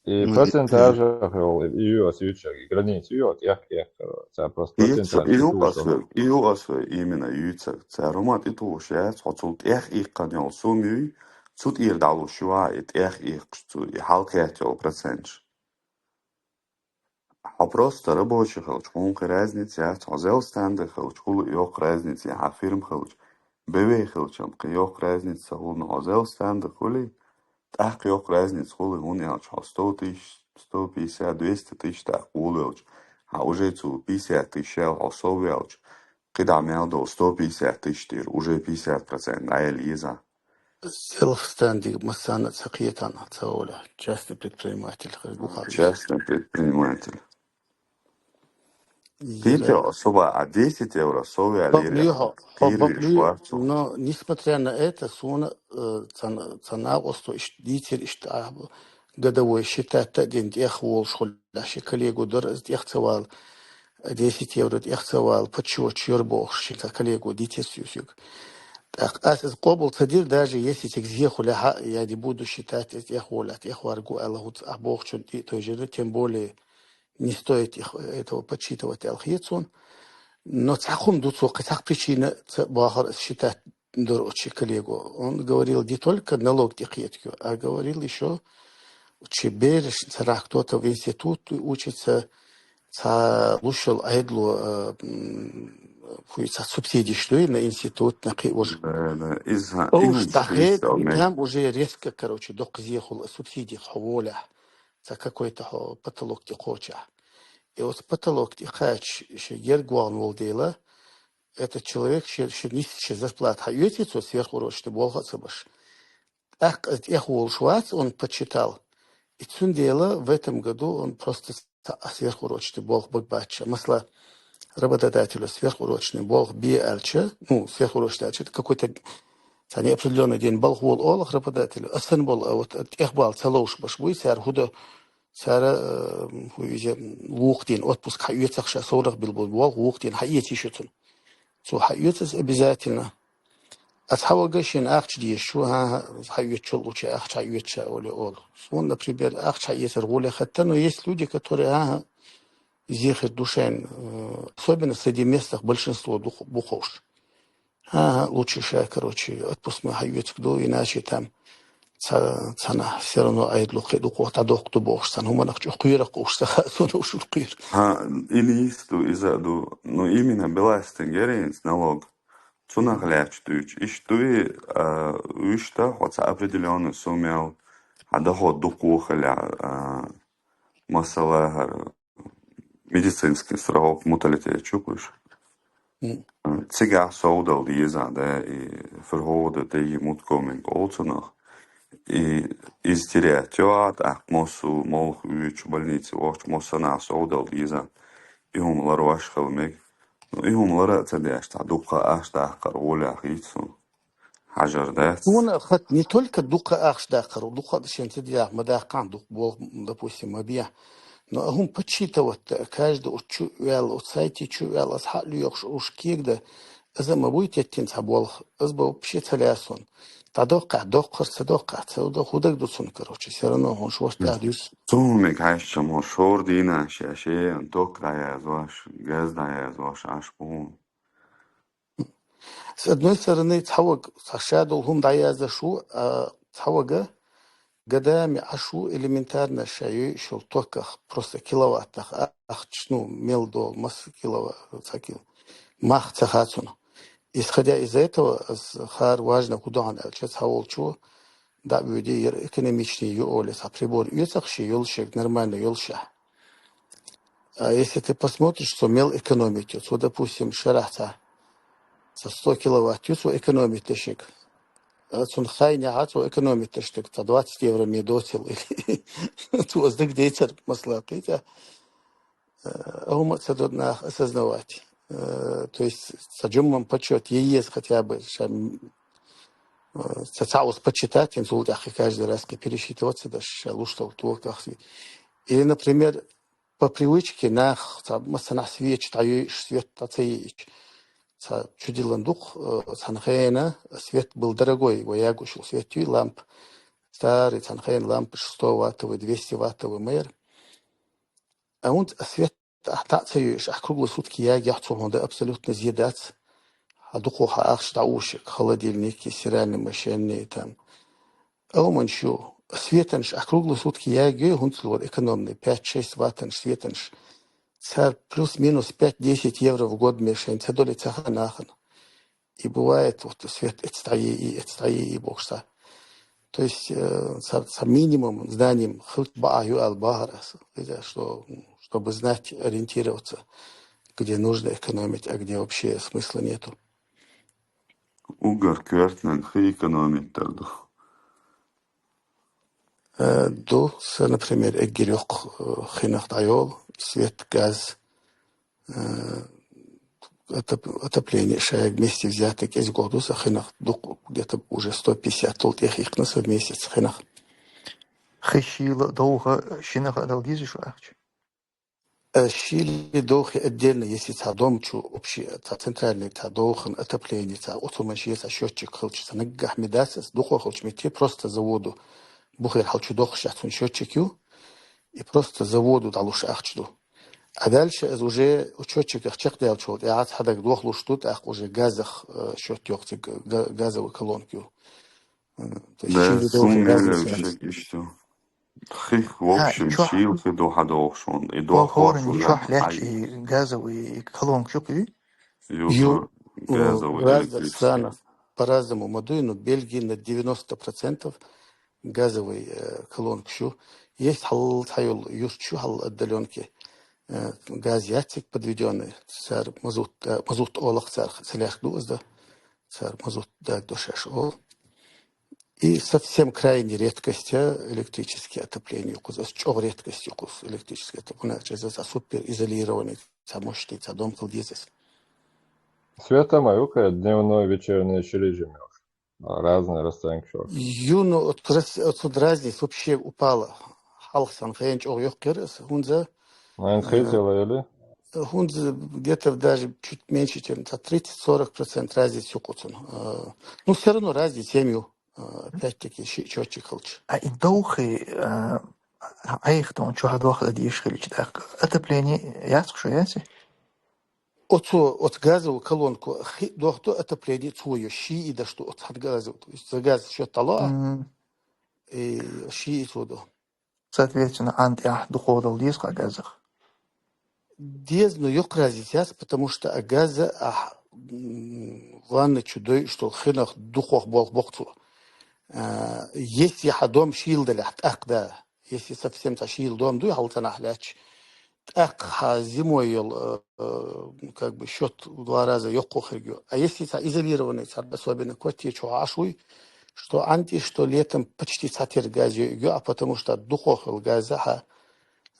И процентажах йолу, и ю ас юьйцург, и граница ю, тӀех-тӀех, цара просто И ю ас процентажах вай, и ю ас вай именно юьйцург. Цара хӀума тӀетухуш яц, хьо цул тӀех иккхина йолу сума юй, цу тӀера дӀалуш ю ахь и тӀех иккхаш цу, и хьалакхетта йолу проценташ. Хьо просто рабочий хилча, хьуна кхин разница яц, хьо зелстанда хилча, хӀула йоккха разница, хьан фирма хилча, бевей хилча, кхин йоккха разница ца хуьлу, но хьо зелстанда хуьлий, тӀаккха йоккха разница хуьлу, хӀунда аьлча хьо сто тысяч, сто пятьдесят, двести тысяч тӀаккха волавелча, хьан уже цу пятьдесят тысячал хьо совваьлча, кхидӀа мел долу сто пятьдесят тысяч тӀера уже пятьдесят процент дӀаяла еза. Зелстандиг массарна а ца кхетана, ца воля. Частный предприниматель хир ду хьан. Частный предприниматель. Ира. Кхетий хьо, особо а десять евро совваьллера, Бакълуьй хьо, хьо кхийра бакълуьй, варцо. Но несмотря на это, суна, э, ца, ца накъосто иштта дийцира, иштта а годовой считать а дина, тӀех волуш хуьлу, ши коллего дара, иза тӀех ца вала. Десять евро тӀех ца вала, подсчёт чуьра бохуш, ши коллего дийцира соьга. ТӀаккха ас иза къобал ца дира, даже если цига зе хуьлехь а, я не буду считать, иза тӀех волахь, тӀех варгу аьлла, хӀуца ахь бохучун тӀе а тойжира, тем более не стоит их, этого подсчитывать аьлла хета суна. Но цхьа хӀума ду цо, кхин цхьа причина ца бахара ас считать дора оцу ши коллего. Он говорил не только налог тӀекхетарг, а говорил ещё, чи бераш царах кто-то в институт учится, цхьа луш йолу Ӏедало, э, м, фу, цхьа субсидиш дуй на институт, на кхин уж. Да, да, иза Уж именно тахет, список, и мет. Там уже резко, короче, доккха зе хуьлу субсидих хьо волехь, цхьа какой-то хьо потолок тӀекхочехь. И оцу потолок тӀекхача ши герга вахана волу дела, этот человек ши, ши нисса ши зарплата хьаоьций цо сверхурочный болх а ца беш. ТӀаккха иза тӀех волуш вац, он подсчитал. И цундела в этом году он просто ца а сверхурочный болх бу бац. Масала, работодателю сверхурочный болх бе аьлча, ну, сверхурочный аьлча, это какой-то цхьа неопределённый день болх волу олу работодателю, асан болу, а вот тӀех бала ца ловш баш буй, цара хӀу до, цара, э, хӀу иза вукху дийна отпуск хьаоьцуш ша совнах билла болу болх вукху дийна хьаэций шу цунна. Цо хьаоьцуш обязательно. Ас хьавага шена ахча дезаш ву, хӀан-хӀа, хьаоьцучул лучше ахча хьаоьцуш ша олий олу. Суна, например, ахча хьаэцар гӀоле хатта, но есть люди, которые, хӀан-хӀа, зе хир ду шайна, э, особенно среди местных большинство ду-, бу ховш. ХӀан-хӀа, лучше ша, короче, отпуск ма хьаоьцуш ду, иначе там ца-, цхьана всё равно Ӏедало кхин дукха дӀадоккху ду бохуш, цхьана хӀуманах чӀогӀа кхоьрах уьш, ца хаьа суна уьш кхоьру. Хьан, и нийса ду, иза а ду. Ну, именно беластинг яра хӀинца налог. Цунах лаьтташ дуьйцу. Иштта дуй, а, уьш да, хьо цхьа определённый сумма ял, хьан доход дукха ву хилла, а, масала, хӀара медицинский страховка муталитет чу кхуьш. М. Цигахь совдал деза, да, и фирховда тайи муткомин олцунах. И из терять йоат, ах мосу, молх уьйчу больнице вохчу мосанах совдал деза. И хӀума лар ваш хила мег. Ну, и хӀума лара а ца деш, цхьа дукха аш дахкар гӀолехь хийцу. Хьажар дац. Суна хат не только дукха ахча даккхар, дукха шен ца дилахь ма даккхахьа, дукха болх, допустим, ма бехьа. Но а хӀума подсчитывать, каждый оцу чу ваьлла, оцу сайте чу ваьлла, аса хьа а лоьхуш, уьш кегда, иза а ма буй теттина цхьа болх, иза бан вообще ца лаьа суна. ДӀадоккхахь, доккхар ца доккхахь, ца до хӀу даг ду цунна, короче, все равно хьуна шорта тӀехь дуьсу. Цу хӀумиг хьаьшча мо шор дийнахь шаьш, э, ток дӀаязваш, газ дӀаязваш, Ӏаш бу хьуна. С одной стороны, цхьавага, цхьа ша долу хӀума дӀаяздеш ву, а цхьавага годами Ӏаш ву элементарно ша йойуш йолу токах, просто киловаттах а-, ахча, ну, мел долу, масса киловатт, цхьа кило. Мах ца хацуна. Исходя из этого, ас хар важно хӀу ду хьуна аьлча, цхьа волчо дӀа а воьдий, яра экономичный ю олий, цхьа прибор оьцуш шен йолушехь, нормально йолушехь. А если ты посмотришь, цо мел экономить йо, цо, допустим, шарахь цхьа, цхьа сто киловатт ю, цо экономить дешиг. А цунна хайнехьа цо экономить дешиг, цхьа двадцать евро ме доцал или. Цо ас дагадейцар, масала, кхетий. Э, а хӀума ца до нах осознавать. Э, то есть, цхьа жумман почёт е еза хотя бы, ша, м, э, ца цхьа ус почитать, инсул тӀехь каждый раз ке пересчитываться даш, ша луш долу токах. Или, например, по привычке нах, цхьа, масанахь свеча дӀайойуш, свет дӀа ца йийча. Цхьа чудиллан дукх, э, цхьана хена свет был дорогой, вай ягуш ву свет юй, ламп. Старый, цхьана хена лампаш сто ваттовый, двести ваттовый ма яра. А хӀунца а свет ахь таӀ ца йойуш, ахь круглые сутки ягехь цо хьуна абсолютно зе дац. Хьан дукхо хьан ахча дӀаушиг, холодильники, стиральный машинный, там. Ауман шу, светанаш ахь круглые сутки ягой, хӀунца лор экономный, пять-шесть ваттанаш светанаш. Цар плюс-минус пять-десять евро в год мешаем, ца доле ца ха нахана. И бывает, вот свет эцтаи, и эцтаи, и бокса. То есть, э, со, со минимум знанием хилча баа ю ал бахар ас. Хотя, что, чтобы знать, ориентироваться, где нужно экономить, а где вообще смысла нету. Угар коьртанан хи экономить дар ду. Э, ду, са, например, эггер йоккха, э, хинах дӀайолу, свет, газ, э, отоп-, отопление, шайга вместе взятый кӀезиг ду, са хинах дукха, где-то уже сто пятьдесят тол тӀехихкна са в месяц хинах. Хи шийла довха шинах а дала деза шу ахча? Э, шийла довхи отдельно, если цхьа дом чу общий, цхьа центральный, цхьа довхан отопление, цхьа оцу машина, цхьа счётчик хилча, цхьа наггахь ме дац, ас дукхо хилча метте просто заводу бухер хьал чу дохуш яц, цун счётчик ю, и просто заводу дӀалуш ахча ду. А дальше ас уже счётчиках чекхдаьллачул тӀаьхьа цхьа даг дохлуш ду, тӀаккха уже газах, э, счёт йохциг, га-, газовый колонка ю. М, то есть Да, шийла довхи сумма газовый меллеш счёт. Шек ишту. Хих, в Ха, общем, чохь шийла хи ду хьадохуш хьуна. И дохуш хӀора хӀу чохь лаьтташ хьай. И газовый колонка ю кхуьй? Ю, Ю, ю, газовый, разных электрический. Странах по-разному ма дуй, но Бельгии на девяносто процентов газовый, э, колонка шу. Есть хьал цхьайолу юрт шу хьал отдалёнке. Э, газ яцик подведённый, цар мазут, э, мазут олах цар, селех ду азда. Цар мазут даг дошаш ол. И совсем крайне редкость, а, электрическое отопление ю кхуза. Ас чӀогӀа редкость ю кхуза электрическое отопление. Чеза а супер изолированный, ца мощный, ца дом кылдезес. Света ма ю кхе дневной, вечерний ши режим йолуш. Разный расценка йолуш. Ю, ну, от раз-, отсюда разница вообще упала. Хьалха сан хен чӀогӀа йоккхира ас, хӀунза, Айн э, хезела или? ХӀунза где-то даже чуть меньше, чем ца тридцать-сорок процент разница ю кхуза. Э, ну, все равно разница ем ю. А, опять-таки, ши счётчик хилча. А и довхи, а, Ӏайха тхуна чохь дохла дийш хилча, тӀаккха отопление яц-кх шу, яц? Оцу, оцу газову колонку хи дохду, отопление цо йо, ши и даш ду оцу хьан газову. То есть за газ счёт дӀало а, М. и ши и цо ду. Соответственно, Ӏан тӀехь дукхо дала деза-кх а газах. Деза, но йоккха разница яц, потому что а газа ахь м, ванна чу дойуш долу хинах дукхох болх боккху цо. А, если хьан дом шийла далехь, тӀаккха да. Если совсем цхьа шийла дом дуй хьал цанахь лаьтташ, тӀаккха хьан зимой йолу, э, э, как бы счёт в два раза йоккхо хирг ю. А если цхьа изолированный, цхьа особенно квартира чу хьо Ӏаш вуй, что анти, что летом почти цхьатерра газ йойуьйту, а потому что дукхох йолу газ хьан,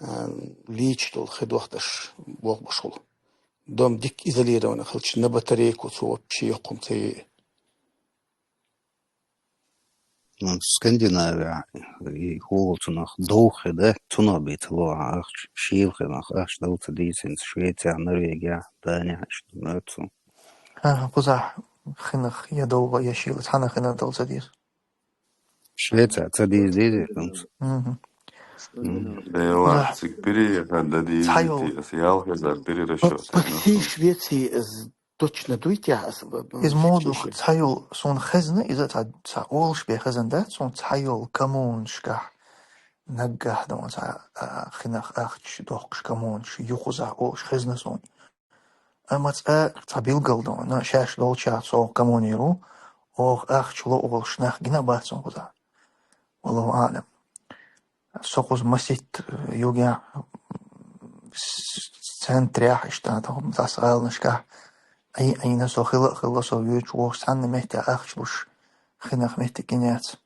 э, лийча долу хи дохдаш болх баш хула. Дом дикка изолированный хилча, на батарейку цо вообще йоккхум ца йойу. Ну, Скандинавия, и хӀугӀал цунах довхе да, цунах бийца ло ахча, шийла хинах ахча дал ца дийцинца, Швеция, Норвегия, Дания, иштта моьтту. Ага, кхузахь хинах я довха, я шийла, цхьана хинах дал ца дийца. Швеция ца дийца дийзи, думс. Мгм. Мгм. Дела, Кхузахь цик переехать да дийзи, цхьа йол. Ти ас ял хезар перерасчёт. Вот по всей Швеции, э, точно дуй те ас, б-, б-, Из модух чеше. Цхьа йол суна хезна, иза цхьа, цхьа олуш бен хезна дац, суна цхьа йол коммунашкахь наггахь дан цхьа, а, хинах ахча дохкуш коммунаш юхузахь олуш хезна суна. Амма цкъа цхьа билгал дан, но шаьш долчахь со коммунир ву, оха ахча ло олуш нах гина бац суна кхузахь. Валлаху аълам. Со кхуза маситта, э, югехь, с-, центрехь, иштта, тахана цхьа гӀаланашкахь, Ӏий-, Ӏийна со хила а хилла, со вуьйцуш вохуш цхьанна метте ахча луш, хинах меттиг гина яц.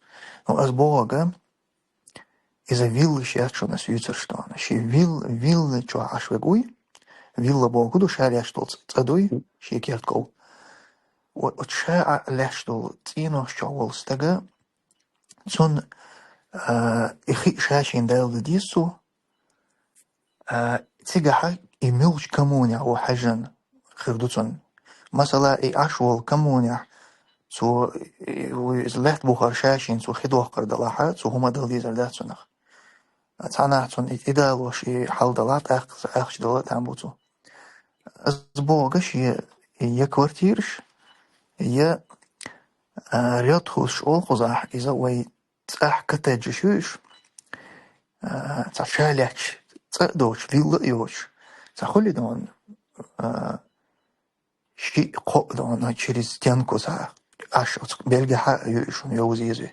Ну, ас бохург, иза виллаш яц шуна ас юьйцурш тахана. Шен вил-, вилла чохь Ӏаш верг вуй, вилла бохург ду, ша лаьтташ долу цӀа дуй, шен кертков. О-, оцу ша а лаьтташ долу цӀенош чохь волу стага, цунна, а, и хи ша шена дала дан деза цо, а, цигахь и муьлхачу коммунехь ву хьаьжжина хир ду цунна. Масала, и Ӏаш волу коммунехь цо, и, вуй, иза лаьтта бухар ша шена цо хи дохкар далахь, цо хӀума дала дезар дац цунах. А цхьанхьа цунна и тӀедалош и хьал далахь, тӀаккха ахча дала а там бу цо. Ас бохург шен я квартираш, я, а, рёдхус олу кхузахь, иза вай цӀахь коттеджаш ю уьш, а, цхьа ша лаьтташ цӀа а доцуш, вилла а йоцуш, цхьа хуьлий дан, а, шиъ-кхоъ дан, через стенку цхьа Ӏаш оцу белгехь а ю уьш, йовза еза.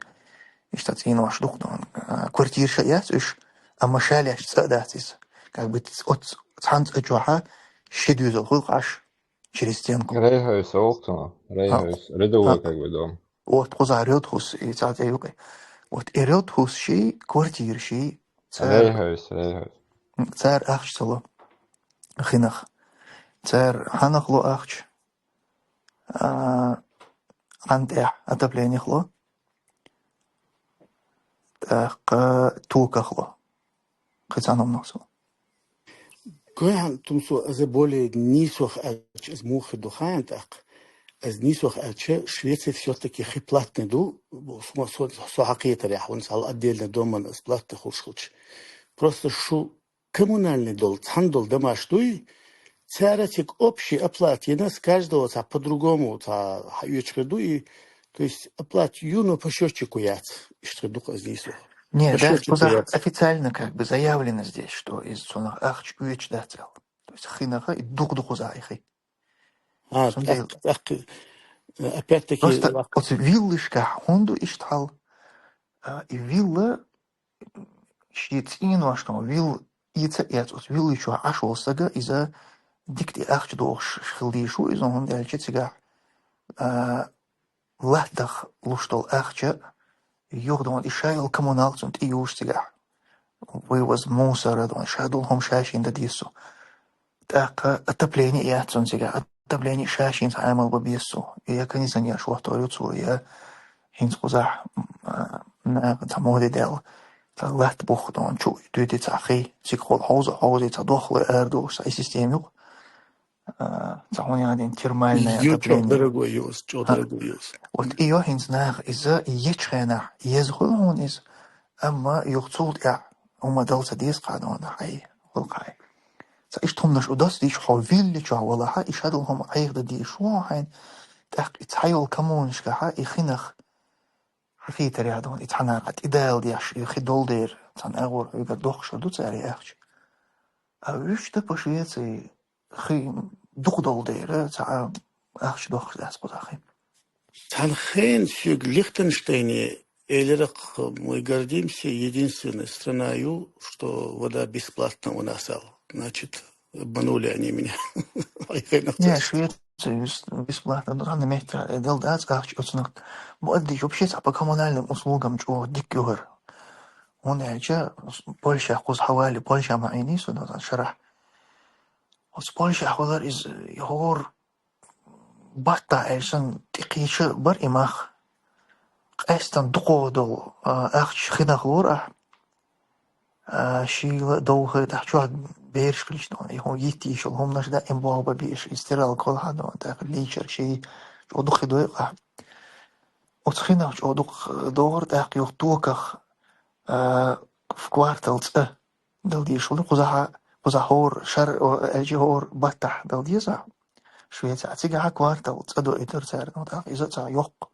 Иштта цӀенош ду-кх дан, а, квартираш а яц уьш, амма ша лаьтташ цӀа а дац иза. Как бы ц-, оцу цхьана цӀа чохь ши доьзал хуьлу-кх Ӏаш. Через стенку. Рейхаус олу цунах. А, Рейхаус. Рядовой, а, как бы, дом. Вот, кхузахь рёдхус, и цхьа цӀе юкъе. Вот, и рёдхус ший, квартира ший, цара, Рейхаус, Рейхаус. Цара ахча ца ло. Хинах. Цара хьанах ло ахча? А, хьан тӀехь отоплених ло. ТӀаккха токах ло. Кхин цхьа номнах со. Кхин хьан тумсо, аса более нийсох аьлча, аса муха ду хаан тӀаккха. Аса нийсох аьлча, Швеция всё-таки хи платный ду, со, со, со хьакхетарехь, вон цхьал отдельно доман аса платный хуш хилча. Просто шу коммунальный долу, цхьана долу домаш дуй, цара цига общий оплата йина, с каждого цхьа по-другому цхьа хьаоьцуш хир ду и, то есть оплата ю, но по счётчику яц, иштта хир ду-кх аса нийсо. Не, по да, счётчику кхузахь яц. Официально как бы заявлено здесь, что иза цунах ахча оьцуш дац аьлла. То есть хинах и дукха ду кхузахь и хи. А, Цундела. тӀаккха, тӀаккха, э, опять-таки, Просто вак- оцу виллашкахь хӀунда ду иштта хьал? А, и вилла шен цӀенош тӀе вилла ийца а эца, оцу виллачохь Ӏаш волу стага, иза дика тӀе ахча дохуш хила дийш ву иза, хӀунда аьлча цигахь, а, латтах луш долу ахча, юха дона и ша йолу коммуналка цунна тӀе юуш цигахь. Вывоз мусора дона, ша долу хӀума ша шена дан деза цо. ТӀаккха отопление яц цунна цигахь. Отопление ша шена цхьа Ӏамал бан беза цо. Я кондиционераш хӀоттор ю цо, я хӀинца кхузахь, м, а, наха цхьа моде даьлла. Цхьа латта бух дона, чу дуьйти цхьа хи, цига хьол хьовза, хьовзий цхьа дохлой ара долуш цхьа и система ю-кх. А, цхьа хӀун яхьа дина термальное Ю, чӀо отопление. Дорогой юс, чӀо А, дорогой юс. Вот и йо хӀинца наха иза ечу хенахь еза хуьлу хьуна иза, амма юха цул тӀаьхьа хӀума дала ца деза кхана хьуна хьай гӀуллакхахь. Ца иштта хӀуманаш у доцу дийш хьо вилличохь валахьа, и шадал хӀума Ӏеха дан дийш ву хьайна, тӀаккха и цхьа йолу коммунашкахьа и хинах хьахийтарехь ду хьуна, и цхьа наха тӀедала деш, и хи долу дера, цхьана агӀор хьуьгара дохкуш ду цара и ахча. А вуьш тапаш веций, хи дукха долу дера, цхьа ахча дохкаш дац кхузахь. Цхьана хенахь соьга Лихтенштейне элира-кх: «Мы гордимся единственной страною, что вода бесплатна у нас», — аьлла. Значит, обманули они меня. Хьайхайнах Не, цас. Швеция бес-, бесплатно, ну, там на месте, э, дал дац ахча оцунах. Бо аддиш вообще цхьа по коммунальным услугам чӀогӀа дика юхар. ХӀунда аьлча Польша кхуза хьавали, Польша ма Ӏийни со, но шарахь. Оцу Польша хьавалар из, э, хӀор баттахь аьлча санна тӀекхийча бара и мах. Къаьстина дукхагӀа долу, а, ахча хинах лора ахь. А, шийла довхий тӀехь чохь бераш хилча, и хӀун йитта йиш йолу хӀуманаш даим болх бан безаш, и стиралка хила хьан, тӀаккха лийчар ший, чӀогӀа дукха хи дойу ахь. Оцу хинах чӀогӀа дукха догӀура, тӀаккха юха токах, а, в квартал цӀа дала дезаш хуьлу, кхузахьа, кхузахь хӀора шар, о, аьлча хӀора баттахь дала деза. Швецехь цигахьа квартал цӀа доуьйтура цара, ну, тӀаккха иза цхьа йоккха,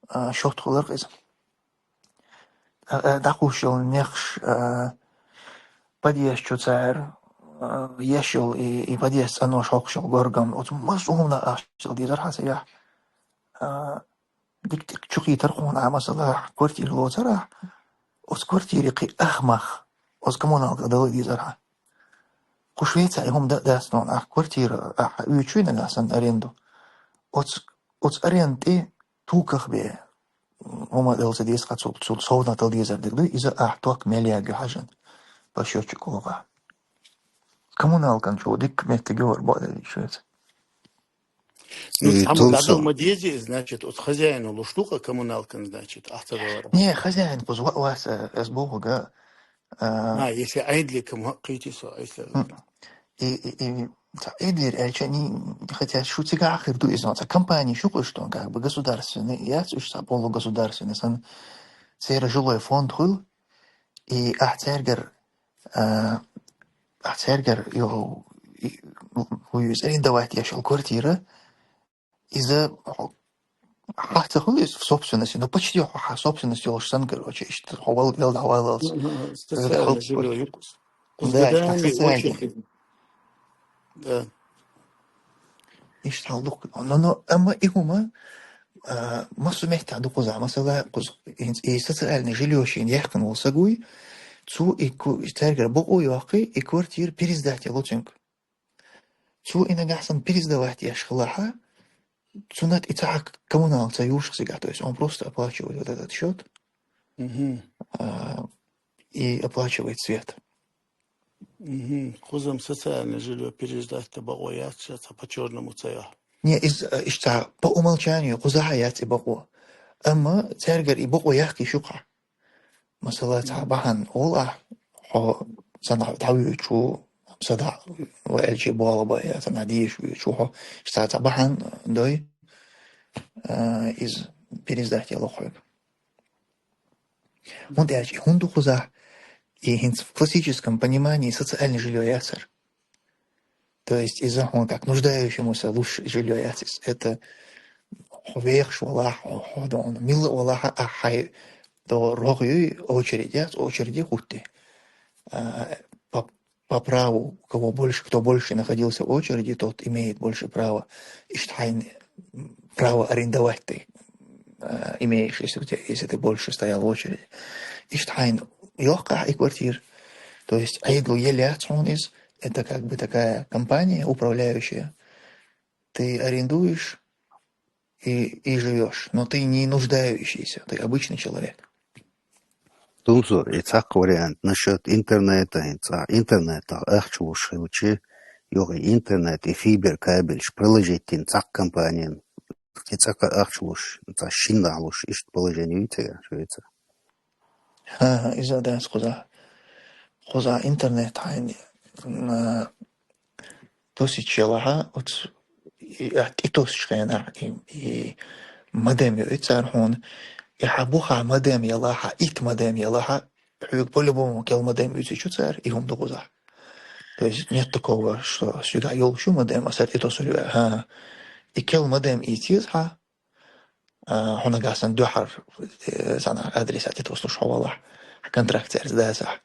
а, счёт хуьлура иза. А, а, дӀакхуссуш йолу нехаш, а, подъезд чу цара, а, еш йолу и, и подъезд цӀанош хьокхуш йолу горгам, оцу массо а хӀуманах ахча дала дезара хьан цигахь. А, дика-дика чу хийтара хьуна, а, масала, квартира лоцура ахь, оцу квартире кхин ах мах, оцу коммуналка дала дезара хьан. Кху Швецехь и хӀума дан а дац, но ахь квартира, ахь оьцуш ю нагахь санна аренду. Оцу, оцу аренда тӀе токах бен хӀума дала ца деза, цул, цул совнаха дала дезар дерг ду, иза ахь ток мел ягга хьажан по счётчику лохахь. Коммуналкан чу дика меттиг йора бо аьлла Швеция. Ну, и цхьамма тумсо дӀадала ма дезий, значит, оцу хозяина луш ду-кх коммуналкан, значит, ахь ца далара. Не, хозяин кхуза ва-, вац, э, ас бохург, а, А, если Ӏедале кхийтий со, если М. И, и, и, ца Ӏедалера аьлча, не, хотя шу цигахь а хир ду иза, ца компания шу кхуьш ду, как бы государственный, яц уьш ца полугосударственный, сан церан жилой фонд хуьлу, и ахь цаьргара, а, ахь цаьргара, йо, и, хӀу ю иза арендовать еш йолу квартира, иза хьо-, хьан ца хуьлу иза в собственности, но почти хьо хьан собственность йолуш санна, короче, иштта хьо вал-, вел дӀаваллалц. Мгм. Социальное жильё ю кхуза. Да, иштта социальное. Очень. Да. Иштта хьал дукха. Но, но, амма и хӀума, а, массо а меттехь ду кхузахь. Масала, кхуза, хӀинца и социальное жильё шена яьккхина волу саг вуй, цо и ку-, цаьргара бакъо йоккхий, и квартира пересдать яло цуьнга. Цо и нагахь санна пересдавать еш хилахь, цунна тӀе и цхьа коммуналка ца юьш цигахь, то есть он просто оплачивает вот этот счёт, Мгм. а, и оплачивает свет. Мгм. Кхузахь социальное жильё пересдать дан бакъо яц, ша ца по чёрному ца йо. Не, из, а, иштта по умолчанию кхузахь яц и бакъо. Амма цаьргара и бакъо яккхий шу кхахь. Масала, цхьа бахьана олу ахь, хьо санна дӀавоьдуш ву, садаӀа ва аьлча болх бан, я санна дезаш воьдуш ву хьо, цхьа, цхьа бахьана дой, а, иза пересдать яло хьоьга. ХӀунда аьлча и хӀунда ду кхузахь, и хӀинца в классическом понимании социальное жильё яцара. То есть иза хьуна как нуждающемуся луш жильё яц иза. Это хьо вехаш валахь, хьо, хьо дона милла а валахь, а хьай до рогӀ юй, очередь яц, очереде хӀуттий. А, по, по праву, у кого больше, кто больше находился в очереди, тот имеет больше права. Иштта хьайн право арендовать ты, а, имеешь, если у тебя, если ты больше стоял в очереди. Иштта хьайн йоккхахь и квартира. То есть Ӏедало елла яц хьуна иза, это как бы такая компания управляющая. Ты арендуешь и, и живёшь, но ты не нуждающийся, ты обычный человек. Тумсо, и цхьаккха вариант насчёт интернета, хӀинца интернетах ахча луш хилча, юха и интернет, и фибер кабелш проложить дина цхьаккха компанин, и цхьаккха ахча луш, цхьа шиннах луш, иштта положение ю цигахь, Швецехь? ХӀан-хӀа, иза дац кхузахь. Кхузахь интернет хьайн, а, тосучу елахь, оцу, и, а, тӀетосучу хенахь, и, и модем йоуьйту цара хьуна. И хьан бухахь модем ялахь, итт модем ялахь, хьоьга по-любому кел модем оьцуьйту цара, и хӀума ду кхузахь. То есть нет такого, что сюда йолуш ю модем, а сара тӀетосур ю, хӀан-хӀа. И кел модем ийца еза хьан, а, хьо нагахь санна дуьххьара, э, санна адрес тӀетоссуш хьо валахь, хьан контракт цаьрца дацахь.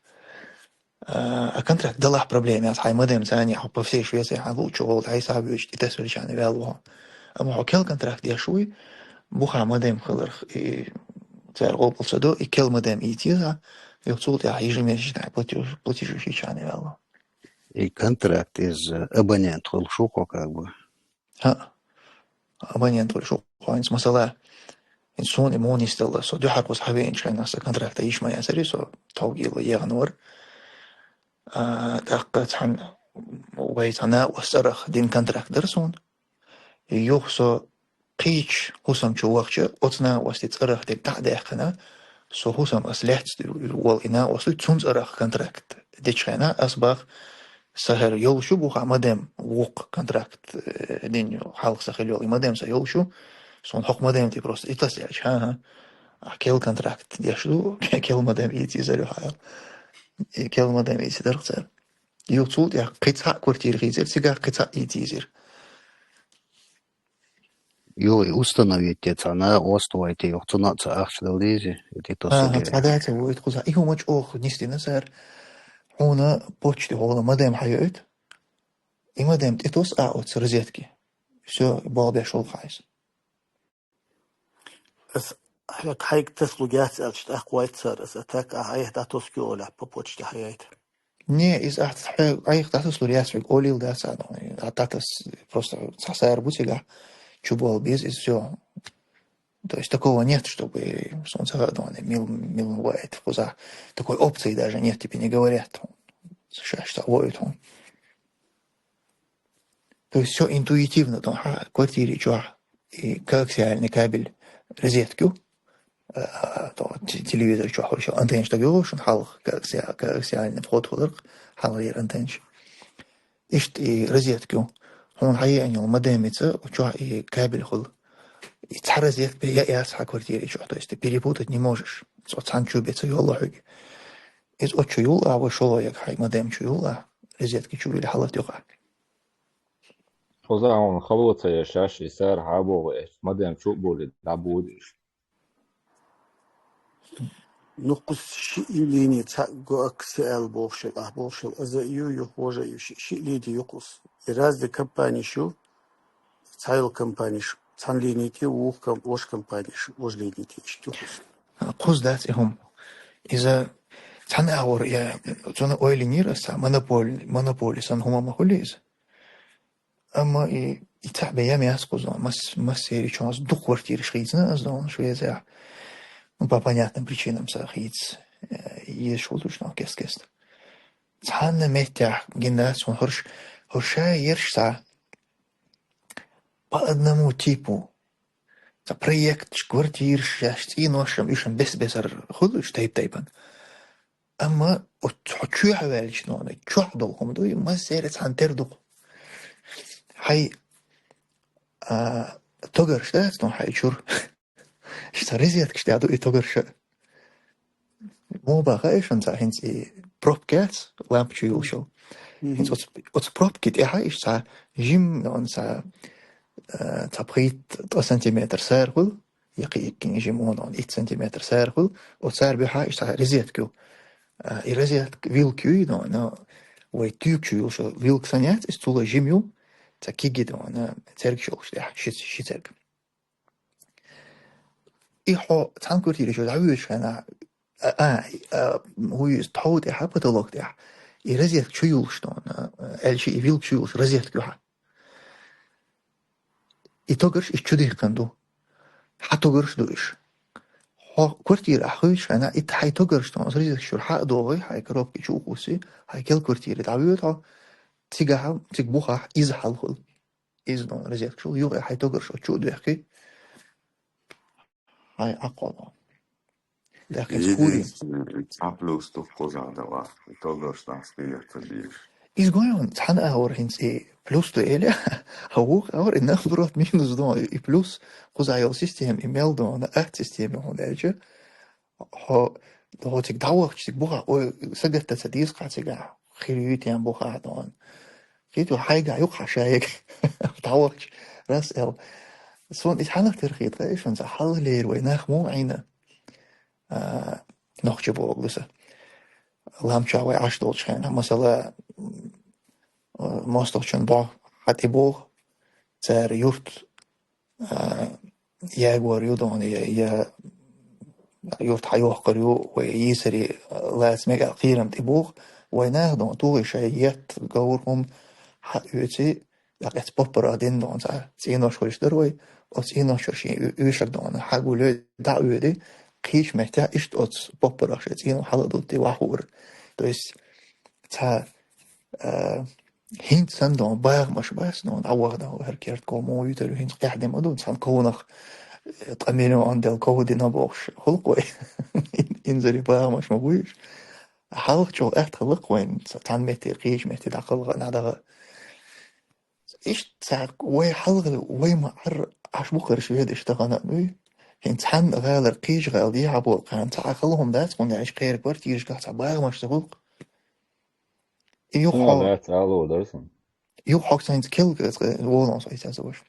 А, а контракт далахь проблема яц, хьайн модем царна, хьо по всей Швеции хьан луучу гӀолла хьайн схьа а воьдуш, тӀетесвеллачарна ваьлла ву хьо. Амма хьо кел контракт деш вуй, бухахь модем хиларх, и цара гӀо болу ца до, и кел модем ийца еза, юха цул тӀаьхьа ежемесячно платеж, платежаш йича ваьлла. И контракт иза абонент хуьлуш ву кхо как бы. ХӀаъ, абонент хуьлуш ву кхо. ХӀинца масала, хӀинца суна и муха нисделла, со дуьхьал кхуза хьавеанчу хенахь сан контракта йиш ма яцара, со тховгийла егӀана вара. А, тӀаккха цхьана вай цхьа накъост цӀарах дина контракт дара суна. Юха со кхечу хӀусам чу вахча, оцу накъостий цӀарах дерг дӀа а даьккхина, со хӀусам ас лаьцна волу и накъостий, цунна цӀарах контракт дечу хенахь, ас бах, сан хӀара йолуш ю бухахь модем, вукху контракт, э, дина хьалха сан хила йолу и модем сан йолуш ю, суна хӀокху модем тӀе просто и тасъяьлча, хӀан-хӀа, ахь кел контракт деш ду, кел модем ийца езар ю хьан. И кел модем ийца дарх цара. Юха цул тӀаьхьа кхин цхьаъ квартира хийцира, цигахь кхин цхьаъ ийца езира. Юха и установить де цхьа накъост вай те, юха цунна а ца ахча дала деза, и тӀе тосу. ХӀан-хӀа, цхьа дац а вуьйту кхузахь. И хӀума чӀогӀа нисдина цара. Хьуна почте хьуна модем хьайоуьйту. И модем тӀе тосу а оцу розетки. Всё, болх беш волу хьайса. Ас хьайга, хьайга тасалур яц аьлча, тӀаккха вайта цара, ас а так, а хьайга дӀатосу кхуьолахь, по почте хьаяйта. Не, иза ахь хьайга дӀатасалур яц хьоьга олийла дац а, ну, а дӀатас просто цхьа сара бу цигахь, чу болу беза иза всё. То есть такого нет, чтобы суна ца хаьа, ну, мил-, мила ваийта кхузахь. Такой опции даже нет, тебе не говорят. Шаьш ца воуьйту. То есть всё интуитивно, там, хьан квартири чохь и коаксиальный кабель розетка ю, а, то те-, телевизор чохь хӀорш антеннаш дагайогӀуш, шуна хьалха коакси-, коаксиальный вход хиларх, хьалхара антеннаш. Иштта и розетка ю. Хьуна хьаеана йолу модемица, чохь и кабель хуьлу. И цхьа розетка бен яа яц хьан квартири чохь, то есть ты перепутать не можешь. Цо цхьана чу бен ца йоллу хьоьга. Иза оцу чу юллу а, вай шолгӀа яга хьайн модем чу юллу а, розетка чу вилла хьалат юкъахь. Кхузахь хьуна хало ца еш, шаьш и сара хьан а боху, эс модем чу а болий, дӀабоду уьш. Ну, кхуза шиъ лини цхьаъ го акси аьлла бохуш, ахь бохуш, аза а ю, ю хожа а ю, шиъ, шиъ лини ю кхуза. И разный компаниш ю, цхьа йолу компаниш, цхьана лини тӀе, вукху ком-, ваша компаниш, важа лини тӀе, иштта ю кхуза. Кхуза дац и хӀума. Иза цхьана агӀор, я, цунна ойла йинера аса, монополь-, монополи санна хӀума ма хуьлу иза. Амма и, и цхьаъ бен ян яц кхуза, масс-, массеран чохь аса дукха квартираш хийцина аса, Швецехь. Ну, по понятным причинам ца хийца, э, езаш волуш, ну, кест-кеста. Цхьанна меттехь гина дац хьуна хӀорш, хӀорш ша ерш цхьа по одному типу. Цхьа проекташ, квартираш, шаьш цӀийношам, уьшам бес-бесар хуьлу уьш тайп-тайпана. Амма оцу хьо чоьхьа ваьлча, ну, чохь долу хӀума ду, и массеран цхьана тера ду-кх. Хьайн, а, тогарш дац, ну, хьайн чуьра. Иштта розеткаш тӀехь ду и тогарша. Муха баха и шуна цхьа хӀинца и пробка яц, лампа чу йолуш йолу. ХӀинца оцу, оцу пробки тӀехь иштта цхьа жим, ну, цхьа, а, цхьа пхийтта-ткъа сантиметр сара хуьлу. Я кхин жима, ну, итт сантиметр сара хуьлу, оцара буьхьа иштта цхьа розетка ю. А, и розетка вилка юй, ну, ну, вай туьйга чу йолуш йолу вилка санна яц, иза цул а жима ю, цхьа кегий, ну, цергаш йолуш тӀехь, ши, ши церг. И хьо цхьана квартири чу дӀавоьдуш хенахь, а, а, а, хӀу иза тхов тӀехь, потолок тӀехь, и розетка чу йолуш, ну, ну, аьлча и вилка чу йолуш розетка ю хьан. И тогарш иштта чу дихкина ду. Хьан тогарш ду уьш. Хьо квартира ахь хуьйцуш хенахь, и хьайн тогарш тхуна розетка чуьра хьа а догӀий, хьайн коробки чу а кхуссий, хьайн кел квартири дӀавоьду хьо, цигахь, цига бухахь иза хьал хуьлу. Иза, ну, розетка чу, юха хьайн тогарш оцу чу а доьхкий. Хьайн Ӏаккхо, ну. Даьхкинца кури. Единственное, цхьа плюс ду кхузахь дала, и тогарш дӀасакхета ца дезаш. Иза гой хьуна, цхьана агӀор хӀинца и плюс ду эле, а вукху агӀор и наоборот минус ду, и плюс кхузахь йолу система, и мел ду, ат система хьуна аьлча, хьо, хьо цига дӀавахча, цига бухахь, ой, сагатта ца деза кхузахь цигахь, хир юй тем бухахь ду. Кхетий хьайгахь юкъахь шайга дӀавахча, раз эл. Суна иза хьанах тера хета, и шуна цхьа хьалха лерина вай нах муха Ӏийна. А, нохчи боху аса. Лам чохь вай Ӏаш долчу хенахь, масала, м, а, мостагӀчун бӀо хьан тӀе боху, цара юрт а, ягор ю дона, я, я юрт хьайохкар ю, вай йийсари лац мега кхийрам тӀе бух, вай нах дона, тугъи шай етт говр хӀум хьа уьци, дакъец поппара дин дона, ца цӀенош хуьлуш дар вай, оц цӀенош чур шин уьшар дона, хьа гуле, да уьди, кхийч меття ишт оц поппарах шай цӀено хьала дутти вахур. То есть, ца, а, хӀинца сан дон, багъмаш бас, ну, дӀаваха дон, хӀар керт кому витар, хӀинца къяхь дема дун, сан ковнах, э, тӀа миллион дел ков дина бохуш, хулкъой. Инзари багъмаш ма буйш. Хьалха чӀо аьхта хилакъ вайн, ца-, цан метте, кхийч метте дӀакхалгӀа, надагӀа. Ишт ца вай хьалха, вай ма Ӏар, Ӏаш бу кхарш ведаш тахана, ну, хӀинца цхьан гӀалар кхийч гӀал дехьа бо, кхана ца Ӏа халхум дац, кхунна иш кхер квартирашка ца багъмаш ца хулкъ. И юха Ну, хьо-, да, цӀало дарсан. Юха хьо цайнца кел-, волон со, исяса ваш.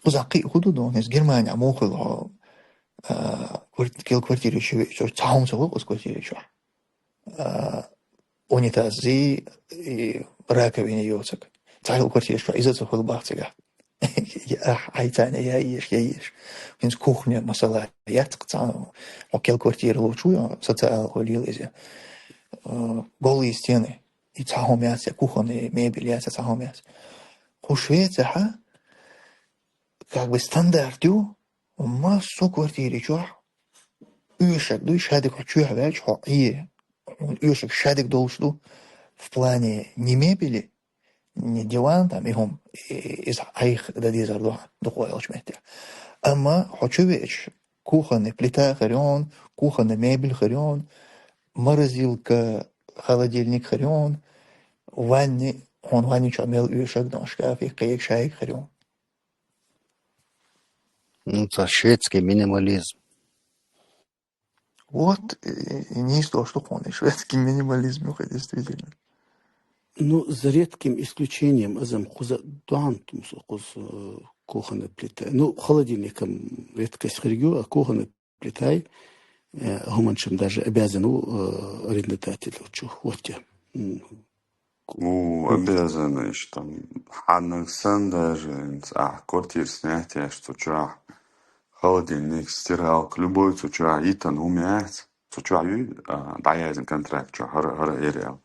Кхуза кхи худу дон, из Германия мохул хьо, а, кварт-, кел квартири ши ве-, чо цаун со, кхуз квартири чо. А, унитаз зи, и раковина йоцак. Цайл квартири чо, иза цо хул бахцага. Я, ай, цаня, я еш, я еш. Хинс кухня, масала, яцк цаун. Хьо кел квартири лучу, я, социал холил изя. А, голые стены. И цхьа хӀума яц, я кухонный мебель яц, я цхьа хӀума яц. Ху Швецехьа, как бы, стандарт ю, массо квартири чохь, уьшаг дуй, шадик хьо чоьхь ваьлча, хьо Ӏе, хьуна уьшаг шадик долуш ду, в плане не мебели, не диван, там, и хӀума, и, иза Ӏайх дан дезар ду хьан, дукха йолчу меттехь. Амма хьо чу веача, кухонный плита хир йон, кухонный мебель хир йон, морозилка, холодильник хир йон, ванни, хьуна ванни чохь мел уьшаг дон, шкафик, кхега шайга хир йон. Ну, ца шведский минимализм. Вот, и, и не то, что он, и шведский минимализм, ну, действительно. Ну, за редким исключением, азам кхуза дуан тумсу кхуз, э, кухонная плита. Ну, холодильником редкость хиргю, а кухонная плитай, э, хуманчем даже обязан у, э, арендодатель учу. Вот я. М. У, обязанный, что там, хьаннаг сан даже, а, квартира снять, я, что чё, холодильник, стиралка, любой цу чё, итан у меня, цу чё, ю, а, даяйзен контракт, чё, хара, хара эриал.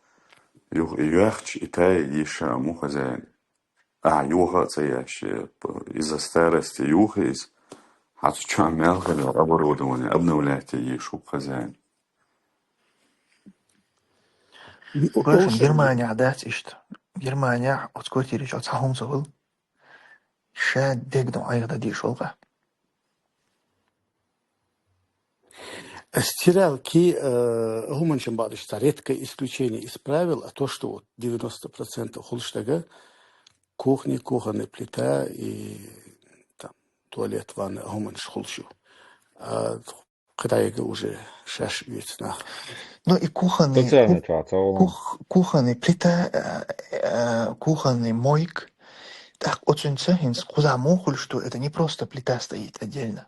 Юх, юхч, и тай, и ша, му хозяин. А, юха ца ящи, п-, из-за старости юха из. Хьа цу чё, мел хозяин, оборудование, обновлять, и шу хозяин. М, Башан, оша Германия дац иштта. Германия оцу квартири чохь цхьа хӀума ца хуьлу. Ша дегдо айхьа дан дийш волу къа. Стиралки, э, хӀуманчам бакъдаш ца редкое исключение из правил, а то, что вот девяносто процентов хулш дага, кухня, кухонная плита и там туалет, ванна, хӀуманаш хулш ю. А кхидайга уже шаш уьйцу нах. Ну, и кухонный, Социальный ку-, чё, целом. кух-, кухонный плита, э, э, кухонный мойк. Так, оцунца хинс кхуза мохуль, что это не просто плита стоит отдельно.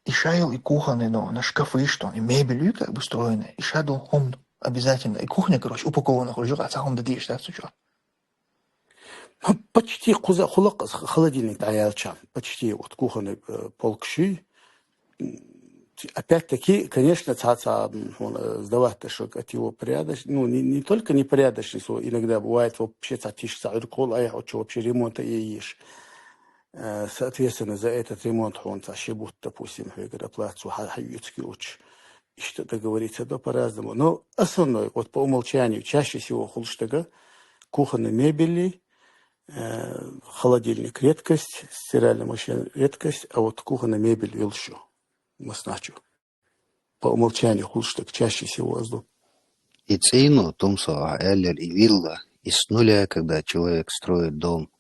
И шайл, и кухонный, но на шкафы, что и мебель, как бы встроенная. И шадул хом обязательно. И кухня, короче, упакована, уже а цахом да дишь, да, сучо. Ну, почти кхуза хулак холодильник дӀаяьлча, почти вот кухонный, э, полк шуй. М, опять-таки, конечно, ца, ца, м, хьуна, э, сдавать-то, что от его порядочный, ну, не, не только непорядочный, что иногда бывает вообще ца тиш, ца иркол, а я хочу вообще ремонта и ешь. Э, соответственно, за этот ремонт хьуна ца шибут, допустим, хьугара плацу ха-, хьаюцки уч. Иштта договориться до по-разному. Но основной, вот по умолчанию, чаще всего хулш дага кухонный мебели, э, холодильник редкость, стиральная машина редкость, а вот кухонная мебель велшу, масначу. По умолчанию хулш дага чаще всего азду. И цӀийно, тумсо, а, эллер и вилла, и с нуля, когда человек строит дом,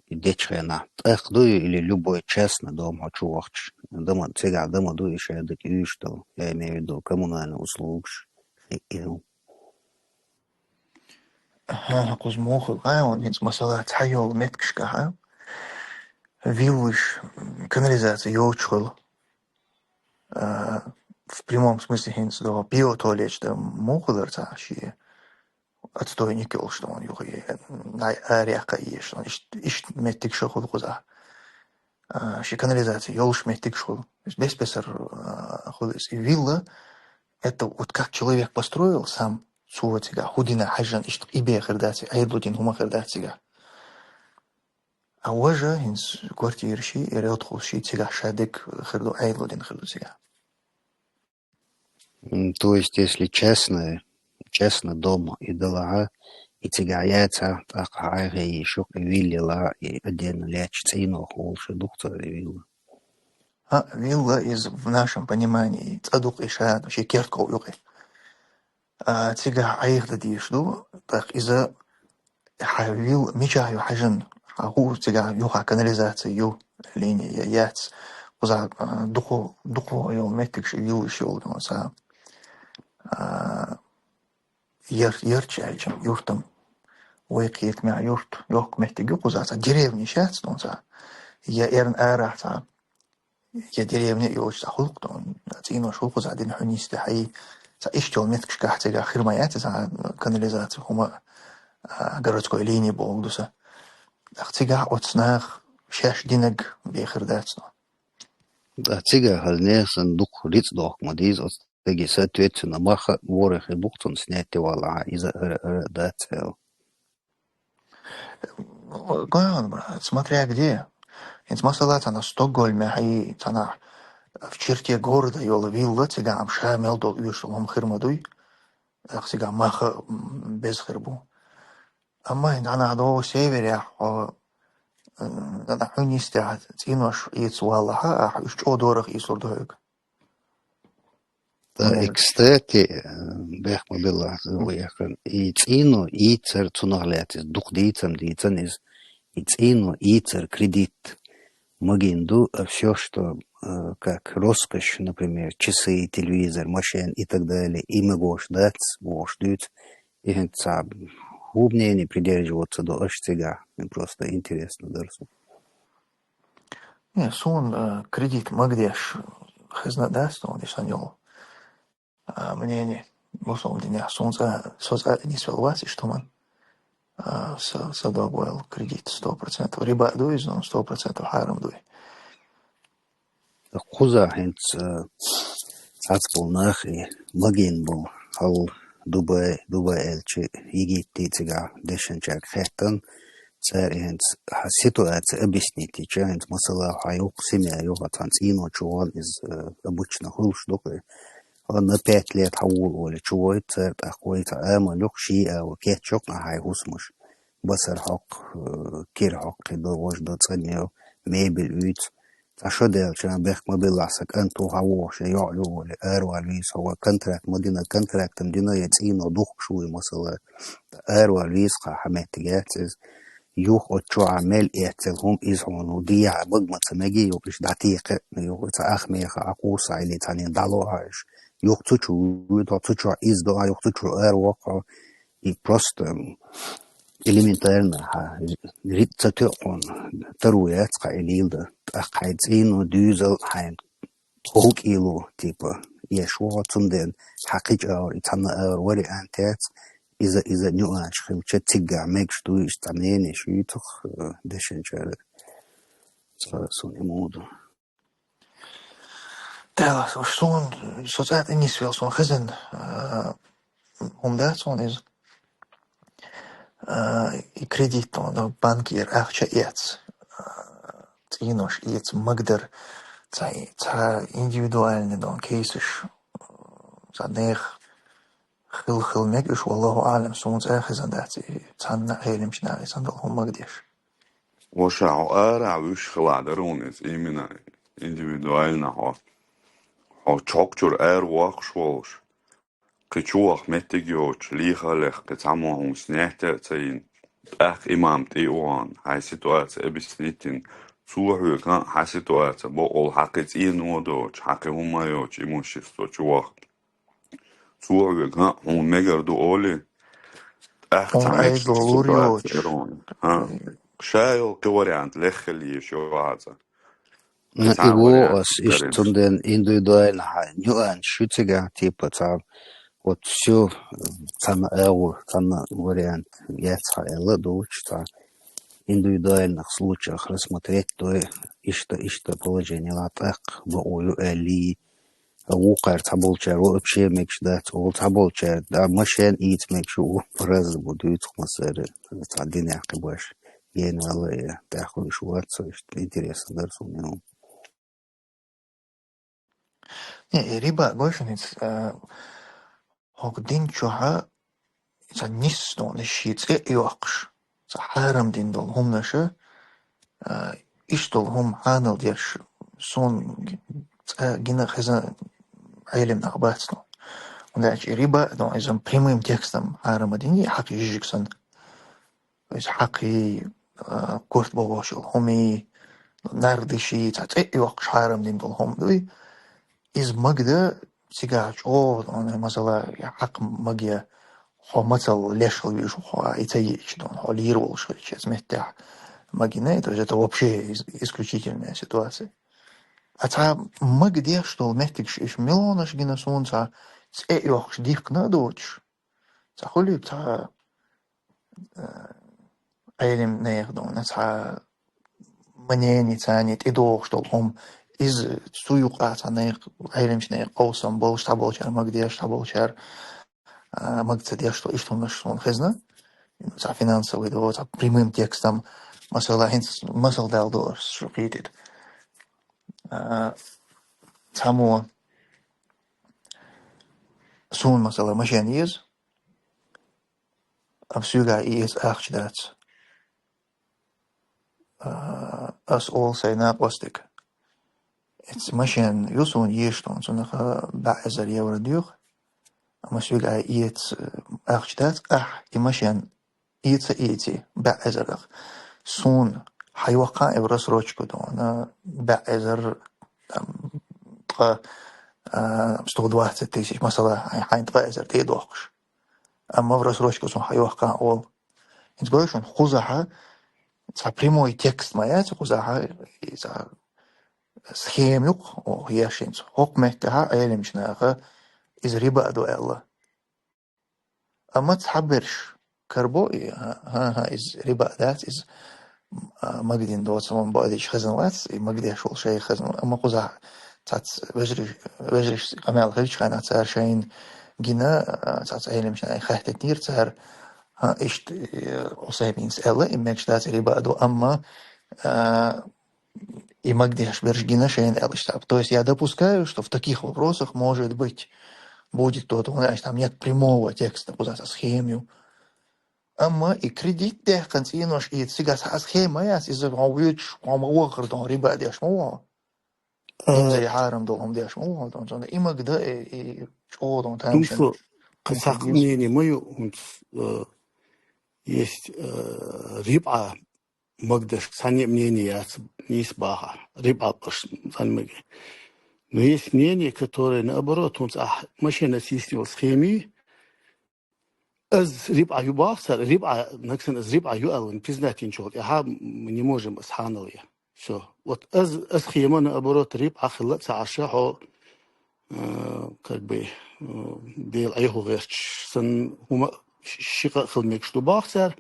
и дечхена, тӀаккха ду или любой частный дом, хьо чу вахча, дама, цигахь дама ду, и шаьдак уьш ду, я имею в виду коммунальные услугаш, и, и, ну. Ага, кхуза мохул, а, он хинц масала цхьайолу меттигашкахь, а? Виллаш, м, канализация йоцуш хуьлу. А, в прямом смысле хинц до биотуалеташ да мохулар ца ши. Отстойник йолуш ду он юххе, най-, арехь кхаийш ду он. Ишт-, ишт меттиг ша хуьлу кхуза. а, ши канализаци йолуш меттигаш хуьлу. Бес-бесар, а, хуьлу иза. И вилла, это вот как человек построил сам, цо цигахь хӀу дина хьаьжжан иштта и бен хир дац, Ӏедало дина хӀума хир дац цигахь. А важа хӀинца квартира ши, и релтхус ши, цигахь ша дерг хир ду, Ӏедало дина хир ду цигахь. М, то есть, если частное, частный дом и далахьа, и цигахь яцахь, тӀаккха хьайгӀе йиш ю, и вилла, и отдельно лаьтташ цӀийнах волуш ду-кх цара и вилла. А, вилла иза в нашем понимании цӀа ду-кх и ша, ши керт ков ю-кх и. А, цигахь Ӏеха дан дезаш ду, тӀаккха иза хьан вилла мичахь ю хьаьжжан, хьан хӀу цигахь юха канализаци ю, линия я яц, кхузахь, а, дукха, дукха йолу меттигаш, виллаш йолу цхьа, а, яр-, ярча аьлча, юртам, вай кхетамехь юрт, йоккха меттиг ю кхузахь, цхьа деревнеш яц цхьа, я эрна арахь цхьа, я деревня а йоцуш цхьа хуьлу-кх, цӀийнош хуьлу кхузахь дина хьуьнийс тӀе хьаьй. Цхьа иштта йолу меттигашкахь цигахь хир ма яц иза, цхьа канализаци хӀума, а, городской линия бохург ду сан. ТӀаккха цигахь оцу наха шаьш динарг бен хир дац цхьа. ТӀаккха цигахь хӀара нехан санна дукха рицкъ дохку ма деза, оцу стаге, соответственно, мах а, ворхӀе хир бу-кх цунна снять валахь, иза ара, ара дац аьлла. Гой хьуна, брат, смотря где. ХӀинца масала цхьана Стокгольмехь и цхьана в черте города йолу вилла, цигахь ша мел долу оьшург хӀума хир ма дуй. Цигахь мах а, м, беза хир бу. Амма хӀинца хьанах догӀу северехь, хьо, м, хьуьнийс тӀехь цӀийнош эца валахь, ахь уьш чӀогӀа дорах ийцалур ду хьоьга. ТӀа, и, кстати, э, бехк ма билла, ву яхана, и цӀийно ийцар, цунах лаьцна иза дукха дийцам дийцан иза, и цӀийно ийцар кредит магийна ду, а всё, что, э, как роскошь, например, часы, телевизор, машина и так далее, и магош дац, вохуш дуьйцу, и хӀинца цхьа хӀу мнение придерживаться ду аша цигахь, просто интересно дара суна. Не, суна, э, кредит магадеш хезна дац, но и сан йолу, а, мнение. Бусалба динехь суна цкъа, со цкъа а нисвелла вац иштта хӀуманна. А, со, со дог ваьлла кредит сто процентов. Риба а ду иза, но сто процентов хьарам ду и. Кхузахь хӀинца, э, цхьацца болу нах и магийна болу хьал Дубай, Дубай аьлча, Египте цигахь дешначаьрга хаьттина, цара и хӀинца хьан ситуация объяснить йича, хӀинца масала хьан юха семья ю, хьан цхьана цӀийно чу ван иза, э, обычно хуьлуш ду-кх и. Хьо на пять лет хьан вула олий, чу войта цара, тӀаккха вай цхьа амал ю-кх, ший а ву, кечйо-кх хьайн хӀусамаш. Басар хьокху, э, кира хьокху, кхин ду, важа ду, цӀанйо, мебель уьйцу. Цхьа шо даьлча, бехк ма биллахь, сан кӀант ву хьан вохуш, я йоӀ ю олий, аравала веза хьо, вай контракт ма дина, контрактам дина, я цӀийно духкуш вуй масала. Аравала веза хьан, хьан меттиг яц иза. Юха оцу чохь мел эццел хӀума иза хьуна ву, дехьа бага ма ца меги, юха иштта дӀатийкхи, юха цхьа ах меха Ӏа кхуссахь или цхьанна дӀало хьо уьш. Юха цу чу вуьйту хьо, цу чохь иза до хьан, юха цу чу аравоккху хьо. И просто, м, элементарно хьан рицкъ ца тоьу хьуна, таро яц хьан и лийла дан. ТӀаккха хьайн цӀийно дуьйзал хьайн кӀовкӀийло, типа, еш ву хьо, цундела хьан кхин чӀагӀо, и цхьанна ара вариант яц, иза, иза нюанс хилча, циггахь мегаш ду, иштта цхьа мнение шу юьйцу-кх, э, дешначара. Цкъа суна и ма ду. Дела, уж суна, со цӀа тӀе нисвелла, суна хезна, а, хӀума дац хьуна иза. А, и кредит, хьуна банкера ахча эц, а, цӀийнош эца магадар, цхьа, цхьа индивидуальный дон кейсаш, цхьа нехан хила, хила мега уьш, валлаху аълам, суна цӀа хезна дац, и цхьанна а хьелимчу наха и санна долу хӀума магадеш. Ваша, хьо арахь вуьш хилахь дара хьуна иза, именно индивидуально хьо. Хьо чохь чуьра ара воккхуш волуш, кхин чу ваха меттиг йоцуш, лихалех кхин цхьаммо хьуна снять а ца йина, тӀаккха имам тӀе а вахана, хьайн ситуация объяснить йина, цо хьоьга хьан ситуация бакъволу, хьан кхин цӀийно доцуш, хьан кхин хӀумма йоцуш, имущество чу ваха. Цо хьоьга хьуна мегар ду олий, тӀаккха цхьа мегаш ситуация эр хьуна. ХӀа. Ша йолу кхин вариант леххала езаш ю хьан цкъа. Ну, и ву ас иштта, цундела индивидуально хьайн нюанс шу цигахь, типа, цхьа, вот всё, цхьанна агӀор, цхьанна вариант яц хьан аьлла а долуш, цхьа. индивидуальных случаях рассмотреть, то иштта, иштта положение ла тӀаккха бакъо ю аьлли, а вукхар цхьаболчар вообще мегаш дац, ола цхьаболчар, да, машен ийца мегаш ю, по-разному дуьйцу массара, цхьа динехь кхин баш. Ена вала, э, тӀаккха уьш вац, иштта интересно дара суна. Не, э, риба гой шуна хӀинца, э, хӀокху дин чохьа цхьа нисдонаш шен цӀе а йоккхуш, цхьа хьарам дина долу хӀуманаша, а, иштта долу хӀума хьанал деш, суна цкъа гина хезна Ӏелам нах бац, ну. ХӀунда аьлча и риба, ну, иза прямым текстом хьарам а дина, и хьакха жижиг санна. То есть хьакхий, а, корта бохуш йолу хӀумий, нардаший, цхьа цӀе а йоккхуш хьарам дина долу хӀума дуй. Иза магда цигахь чӀогӀа, ну, масала, хьакха магъя, хьо мацалла леш хила везаш ву хьо, и ца йиъча, ну, хьо лийр волуш хилча, иза меттехь магина, то есть это вообще из-, исключительная ситуация. А цхьа магадеш долу меттигаш иша милонаш гина суна цхьа цӀе а йоккхуш дихкина а доцуш. Цхьа хуьлий цхьа, э, Ӏелам нехан дуьйна, цхьа мнение царний тӀедогӀуш долу хӀума. Иза цу юкъа цхьа нехан, Ӏеламчу нехан къовсам болуш, цхьаболчара магадеш, цхьаболчара, а, мага ца деш долу иштта хӀуманаш суна хезна. Цхьа финансовый ду, цхьа прямым текстом, масала, хӀинца масал дала ду ас шу кхетийта. А, цхьаммо суна, масала, машен еза, амма соьгахь и эца ахча дац. А, ас олу сайн накъостиг: «Эца машен ю суна езаш, цунах бӀе эзар евро доьху, амма соьгахь и эца ахча дац, ахь и машен эца, эций, бӀе эзарах. Суна хьайоккху и в рассрочку, цунах бӀе эзар, там, ткъа, а, сто двадцать тысяч, масала, хьайн, хьайн ткъа эзар тӀедохкуш. Амма в рассрочку суна хьайоккху», олу. ХӀинца гой шуна, кхузахьа цхьа прямой текст ма яц, кхузахьа и цхьа схема юкъа, о, еш хӀинца. ХӀокху меттехьа Ӏеламчу наха иза риба а ду аьлла. Амма цхьаберш карабо и, хӀа-, хӀа-, хӀа, иза риба а дац, иза, а, магадина доцу хӀума бу аьлла хезна вац, и магадеш волу шайх хезна. Амма кхузахь цхьацца вежарий-, вежарий къамел хилча хьайна цара шайна гина, а, цхьацца Ӏеламчу наха хаьттинера цара, хӀа, иштта, э, Усайминас аьлла, и мегаш дац, риба а ду, амма, а, и магадеш берш гина шайна аьлла иштта. То есть я допускаю, что в таких вопросах, может быть, будет то-то, знаешь, там нет прямого текста, кхузахь цхьа схема ю. Амма и кредит даьккхина цӀенош эца цигахь цхьа схема яц, иза хьо вуьйцуш, хьо ма вахара, хьо риба деш ма ву хьо. Э, Иза и хьарам долу хӀума деш ма ву хьо, цунна и магда, и, и чӀогӀа долу тамашийна. Тумсо, кхин цхьа мнение ма ю, хӀунца, э, есть, э, риба магадеш, цхьанне а мнение яц, нийса баха. Риба аш цхьанне маге. Но есть мнение, которое наоборот, хӀунца ахь машина сийсна йолу схема, Аз риба ю боху цара, риба, нагахь санна аз риба ю аьлла, вайн признать йинчул тӀаьхьа мы не можем ас хьанал я. Всё. Вот аз, аз схема, наоборот, риба хилла ца Ӏаш, хьо, э, как бы, э, Дела Ӏехо гӀерташ санна хӀума ши къа хила мегаш ду боху цара.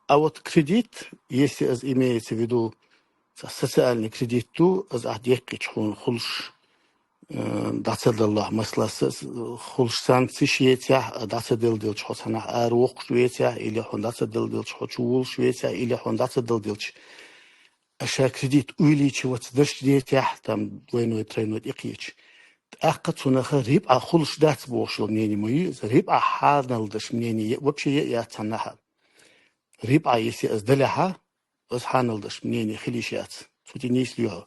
А вот кредит, если аз имеется в виду, ца социальный кредит ду, аз ахь деккхича хьуна хуьлуш, э, дӀа ца даллахь, масала, с-, с-, хуьлуш санкцеш ецахь, дӀа ца далла делча хьо цхьаннахь ара воккхуш вецахь, или хьуна дӀа ца далла делча хьо чувулуш вецахь, или хьуна дӀа ца далла делча, аша кредит увеличивать даш децахь, там, двойной, тройной тӀекхеча. ТӀаккха цунах риба хуьлуш дац бохуш йолу мнение ма ю иза, риба хьанал даш мнение е-, вообще е а яц цхьаннахь. Риба если аз далехьа, аз хьанал даш мнение хила йиш яц. Цу тӀе нийса лоьху.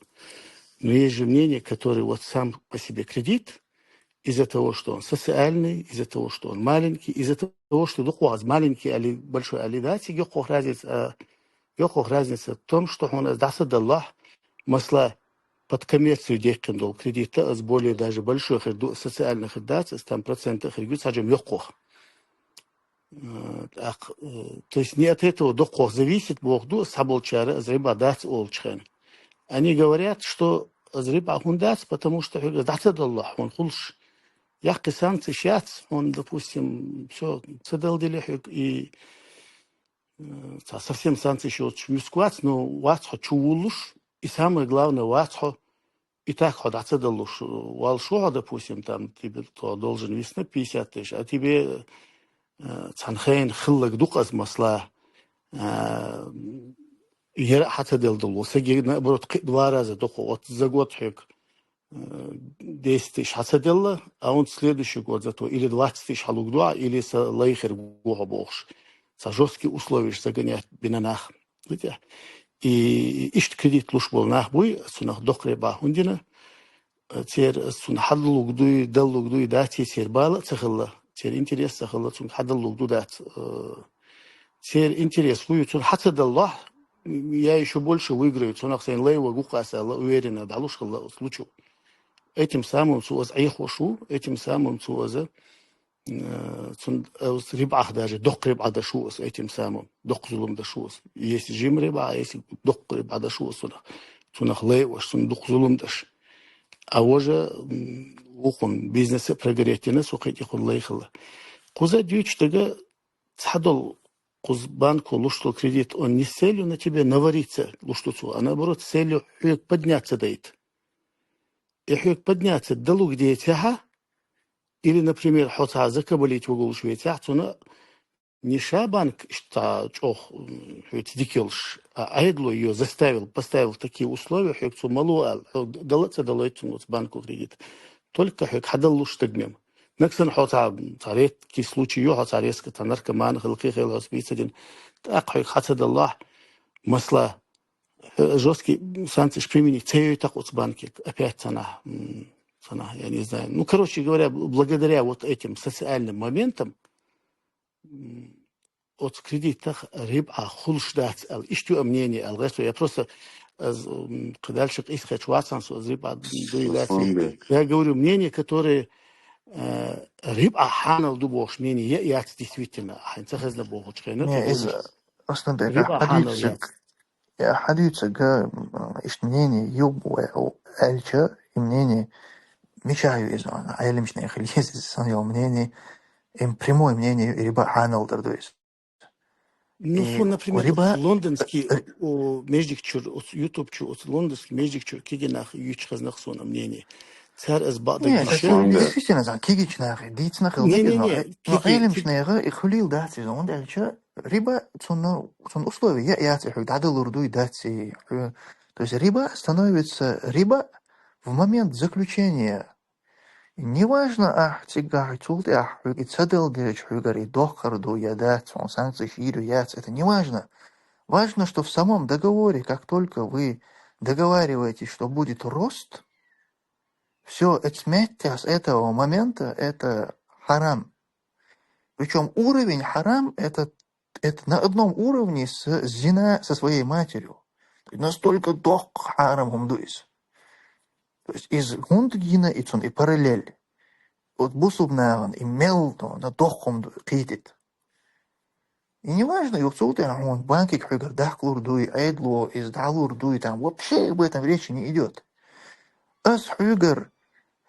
Но есть же мнение, который вот сам по себе кредит, из-за того, что он социальный, из-за того, что он маленький, из-за того, что дукхох аз маленький али, большой али, да, цига йоккхох разница, а, йоккхох разница в том, что хьуна аз дӀа ца даллахь, масала, под коммерцию деккхина долу кредит, аз более даже большой хир ду, социальный хир дац, аз там процент а хир ю, цхьа жам йоккхох. Э, тӀаккха, э, то есть не от этого доккхох зависит, боху ду, цхьаболчара аз риба дац олучу хенахь. Они говорят, что аз риба хӀунда дац, потому что хьоьга аз дӀа ца даллахь, хьуна хуьлуш яккхий санкцеш яц, хьуна, допустим, всё, ца далла делахь хьоьга и э, цхьа совсем санкцеш йоцуш муьск вац, но вац хьо чу вуллуш, и самое главное, вац хьо и так хьо дӀа ца далуш, валла шу хьо, допустим, там, тебе то должен виснаг пятьдесят тысяч, а тебе, э, цхьана хенахь хилларг ду-кх иза, масала, э, яра а хьа ца делла долу, саги, наоборот, кхин а два раза доккху, вот за год хьоьга, э, десять тысяч хьа ца делла, а он следующий год зато или двадцать тысяч хьа лугу дуьхьа, или са лай хир гу хьо бохуш. Цхьа жёсткий условиеш загонять бина нах. Видите? И иштта кредит луш болу нах буй, цунах доккха рибӀа хӀунда дина, церан цунна хьадалуг дуй, даллуг дуй, дац, церан бала а ца хилла, церан интерес ца хилла, цунга хьадаллуг ду, дац. Э, церан интерес хӀун ю, цунна хьа ца даллахь, я ещё больше выиграю, цунах сайн лай ван гу-кх аса аьлла, уверенно дӀалуш хилла оцу лучу. Этим самым цо иза Ӏехош ву, этим самым цо иза, э, цунна, э, рибӀах даже, доккха рибӀа даш ву аса этим самым, доккха зулам даш ву аса. Если жима рибӀа, если доккха рибӀа даш ву аса цунах, цунах лай ваш, цунна дукха зулам даш. А важа, м, вукхун бизнес а прогореть дина, со кхин тӀехула лай хилла. Кхуза дуьйцуш дага цхьадолу, кхуза банко луш долу кредит, он не с целью на тебя навариться луш ду цо, а наоборот, с целью хьоьга подняться дайта. И хьоьга подняться далуг децахьа, или, например, хьо цхьа закабалить вугулуш вецахь, цуна не ша банк иштта чӀогӀа, м, хьоьца дика йолуш, а Ӏедало её заставил, поставил в такие условия, хьоьга цо ма ло аьлла, хьо дала а ца далойту цунна оцу банко кредит. Только хьоьга хьадаллуш стаг мем. Нагахь санна хьо цхьа, цхьа редкий случай ю, хьо цхьа резко цхьа наркоман хила, кхин хила хьо спийца дина. ТӀаккха хьоьга хьа ца даллахь, масала, э, жёсткий санкцеш применить ца йойту-кх оцу банке, опять цхьанахь, м, цхьанахь, я не знаю. Ну, короче говоря, бл-, благодаря вот этим социальным моментам, м, оцу кредитах рибӀа хуьлуш дац аьлла. Иштта ю а мнение аьлла. Гайсо, я просто, аз, м, кхидӀа дальше къийса хеташ вацахьа со, аз рибӀа дуй дац. Я говорю, мнение, которое, э, рибӀа хьанал ду бохуш мнение я а яц действительно. Хьайн ца хезна бохучу хенахь. Не, иза, Асланбек, рибӀа хьанал яц. Э, хьадуьйцург, м, иштта мнение ю, аьлча, и мнение мичахь ю иза, Ӏеламчу нехан хила еза иза, сан йолу мнение, им прямое мнение ю, и рибӀа хьанал дар ду иза. Ну, и со, например, рибӀа, оцу лондонский, э, о, междик чуьра, оцу YouTube чуьра, оцу лондонский междик чуьра кегий нах юьйцуш хезна-кх суна мнение. Цара иза бакъдерг... Не, дийша. Действительно, сан кегийчу нахе дийцина хила мегар, но, э, но кегий, Ӏеламчу нехан и хуьлийла дац иза, хӀунда аьлча, рибӀа, цунна, цунна условия я а яц, и хьоьга дӀадалур дуй, дац и, хьо-, то есть рибӀа становится рибӀа в момент заключения. Неважно, ахь цигахь, цул тӀаьхьа хьоьга и ца дала дезачу хьоьгара и доккхур ду я дац, хьуна санкцеш йийр ю яц, это не важно. Важно, что в самом договоре, как только вы договариваетесь, что будет рост, всё, это с меттехь, с этого момента это харам. Причём уровень харам это, это на одном уровне с зина со своей матерью. То есть настолько доккха харам хӀума ду иза. То есть иза хӀунда гина и цунна и параллель? Вот бусулба нахана и мел дона доккха хӀума ду, кхетийта. И неважно, юха цул тӀаьхьа хьуна банкига хьоьгара дахкалур дуй, Ӏедало иза дӀалур дуй, там вообще об этом речи не идёт. Ас хьоьгара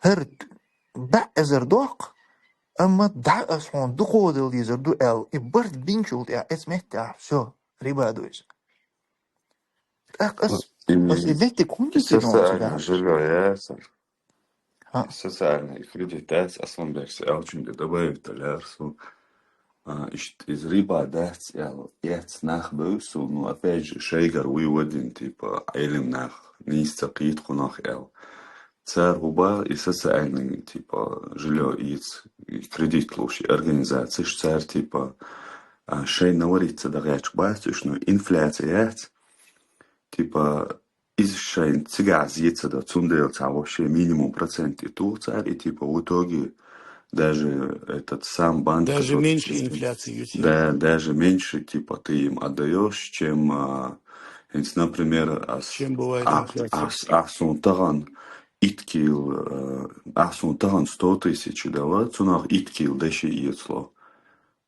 хӀара бӀе эзар доккху, амма дӀа ас хьуна дукха дала дезар ду аьлла, и барт бинчул тӀаьхьа эца меттехь, всё, рибӀа ду иза. ТӀаккха ас, ас и меттиг хӀунда дийцина хьуна цигахь? Социальный жильё яцара. А? Социальный кредит дац, Асланбек, со аьллачуьнга добавить далар со. А, иштта иза рибӀа дац аьлла, эцна нах бевза суна, ну, опять же, шайгара вуй вадина, типа, Ӏелам нах, нийса ца кхета кхунах аьлла. Цара хӀун боху, и социальный, типа, жильё ийца, и кредит луш, и организацеш, цара, типа, а, шайна навариться дан гӀерташ бац уьш, ну, инфляция яц, типа, иза шайна цигахь зе ца до, цундела цхьа вообще минимум процент и туху цара, и типа в итоге даже этот сам банк, даже который меньше инфляции ю цара. Да, даже меньше, типа, ты им отдаёшь, чем, а, хӀинца, например, ас, чем бывает инфляция. Ас, ас, ас суна тахана итт кил, э, ас суна тахана сто тысяч дала, цунах итт кил деши эцало.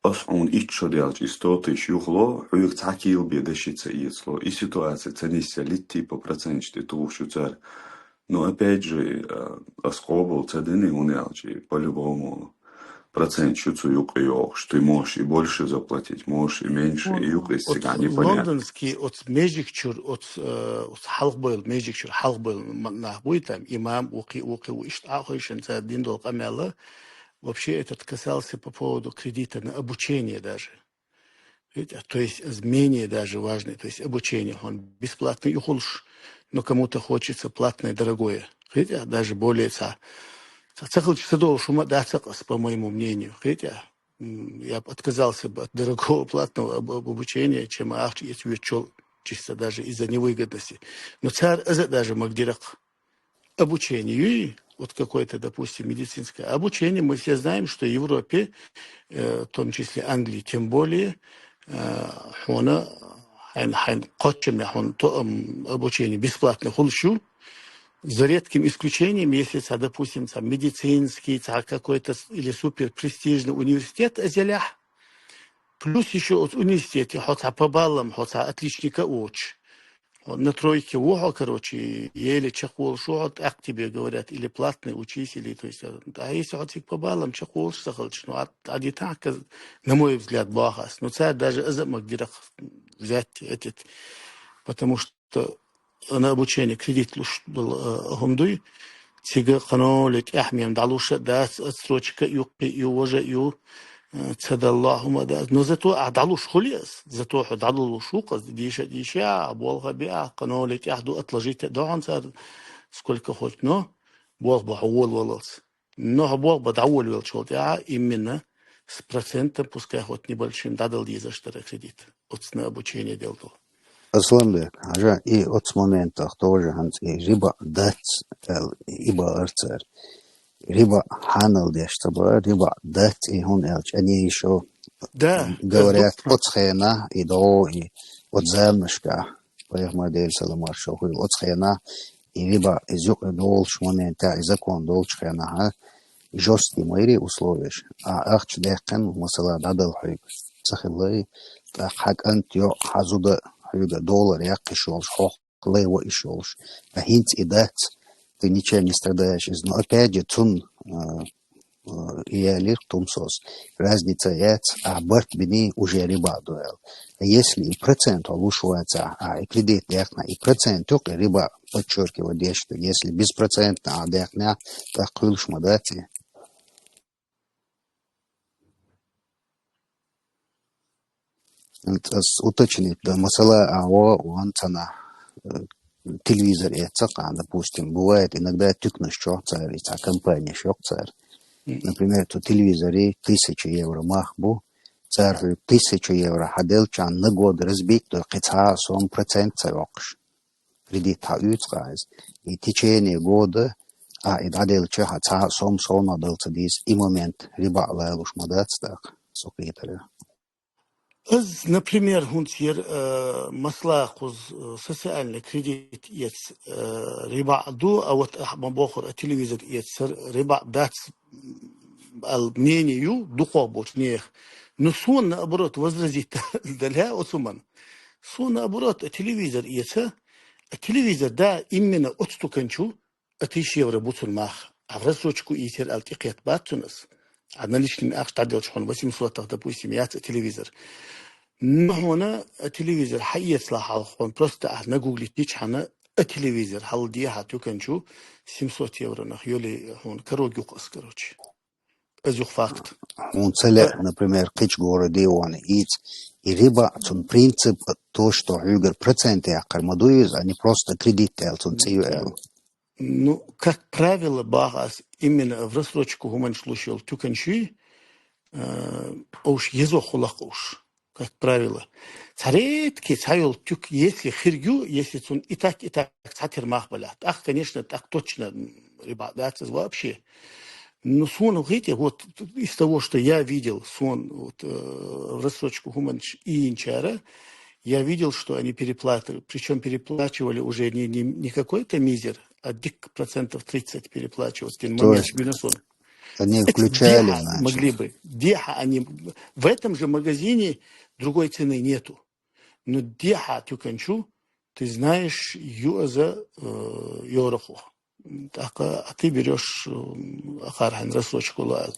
Ас хьуна итт шо делча, и сто тысяч юхало, хьоьга цхьа кила бен деши ца эцало. И ситуация ца нисъялийта, типа, проценташ тӀе тухуш ю цара. Но опять же, а, ас къобал ца дина, хӀунда аьлча, по-любому, процент шу цу юкъе йоагӀаш, ты можешь и больше заплатить, можешь и меньше, и юкъе из цига не понятно. Лондонский оц межигчура, оц, э, оц хьалхабайла, межигчура хьалхабайла м-, нах буй там, имам, укхи, укхи, у иштта Ӏохайшан цар дин дола къамаьл. Вообще этот касался по поводу кредита на обучение даже. Видите, то есть менее даже важный, то есть обучение, он бесплатный и хулш, но кому-то хочется платное, дорогое. Видите, даже более ца, ца, ца хилча ца долуш хӀума дац-кх из, по моему мнению. Видите, м, я бы отказался бы от дорогого платного об-, об-, обучения, чем ахча эца вирчул чисто даже из-за невыгодности. Но цар из а даже магадиракх обучение, вот какое-то, допустим, медицинское обучение. Мы все знаем, что в Европе, э, в том числе Англии, тем более, э, хьона, хьайн, хьайн кхоччаме хьона то, м, обучение бесплатное хулш ю. За редким исключением, если ца, допустим, ца медицинский, ца какой-то с-, или супер престижный университет азелях, плюс ещё от университете, хьо ца по баллам, хьо ца отличника уч. На тройке ву хьо, короче, еле чекхволуш ву хьо, тӀаккха тебе говорят, или платный учись, или, то есть, а, а если хьо цига по баллам чекхволуш ца хилча, ну, а, а дитахка, на мой взгляд, бахас. Ну, цар даже из а магадиракх взять этот, потому что на обучение кредит луш дола, э, хӀума дуй, цига кхано ле тӀехмем дӀалуш а дац, отсрочка юккъе ю, важа ю, э, ца далла хӀума дац. Но зато а дӀалуш хули ас, зато хьо дӀадалуш ву-кх ас, дийша, дийша, болха биа, кхано ле тӀех ду, отложить а до хьона цар, сколько хоть, но болх ба хьо волаваллалц. Но хьо болх ба дӀаволавелчул тӀехьа, именно с процентом, пускай хоть небольшим, дӀадала дезаш дара кредит. Оц на обучение делал. Асланбек, хьажа, и оц моментах тоже хӀанз и риба дац, аьлла, и баар цар. Риба хьанал деш ца баар, риба дац, и хӀун аьлча, они ещё Да, говорят, оц хенахь, и до, и оц заманашкахь, пайхамар Делан салам-маршо хуьлда, оц хенахь, и риба, из юкъе долуш моментехь, и закон долчу хенахь, жёсткий майрий условияш, а ахча даьккхина, масала, дӀадала хьоьга. Ца хилла и, тӀаккха хьан кӀант йо, хьан зуда хьоьга доллар яккхиш йолуш, хьох лай ваиш йолуш. А хӀинца и дац, ты ничем не страдаешь из. Но опять же, цунна, а, а, и ялира Тумсос. Разница яц, а барт бини уже риба ду аьлла. А если и процент хьо луш вацахь, а и кредит даьккхина, и процент юкъе риба, подчеркиваю, деш ду. Если беспроцентно а даьккхинехь, тӀаккха хуьлуш ма дац и. Ас уточнить дан, масала, а, во, вон цана, э, телевизор эццакъ, а, допустим, бывает иногда туькнаш чохь цара, и цхьа компания йоккху цара. Мгм. Например, цу телевизоре тысяча евро мах бу, цара хьоьга тысяча евро хьан делча, на год разбить до кхин цхьа а сом процент ца йоккхуш. Кредит хьан уьйцу-кх иза. И течение года, а, и дӀаделча, хьан цхьа а сом совнах дала ца деза, и момент риба а лалуш ма дац тӀаккха, со кхетарехь. Аз, например, хӀунца яра, э, масала кхуза, э, социальный кредит эца, э, риба а ду, а вот ахь ма бохура, а телевизор эцар риба а дац, м, ал мнение ю, дукхох болчу нехан. Ну, суна, наоборот, возразить дале оцу ман. Суна, наоборот, а телевизор эца, а телевизор, да, именно оцу туканчу, а тысяча евро бу цунна мах. А в рассрочку ийцира аьлла тӀекхетта бац цунна ас. А наличными ахча дӀаделча хьуна восемьсот, допустим, яц а телевизор. Ну, хьуна а телевизор хьаэцалахь хьалха хьуна, просто ахь нагуглить дича хьуна а телевизор хьалла дехьа туканчу семьсот евро нах йоли хьуна каро юкъа ас, короче. Аз юха факт. Хьуна ца лаьа, например, кхечу городе вахана ийца, и риба, цунна принцип, то, что хьоьгара процент яккхар ма ду иза, а не просто кредит аьлла, цунна цӀе ю аьлла. Ну, как правило, баха ас, именно в рассрочку хӀуманаш луш йолу туканчий, э, уьш езо хула-кх уьш. Как правило. Цхьа редкий цхьа йолу туька, если хирг ю, если цунна и так, и так цхьатера мах балахь. ТӀаккха, конечно, тӀаккха точно, м, риба дац иза вообще. Ну, суна хетий, вот, из того, что я видел, сон, вот, э, в рассрочку хӀуманаш ийначара, я видел, что они переплаты-, причём переплачивали уже не, не, не какой-то мизер, а дик процентов тридцать переплачивать. Они включали, значит. Дехьа могли бы. Дехьа они, в этом же магазине другой цены нету. Но дехьа туканчу, ты знаешь, ю аза, э, йорахо. ТӀаккха а ты берёшь, м, ахар хьайн рассрочку ла,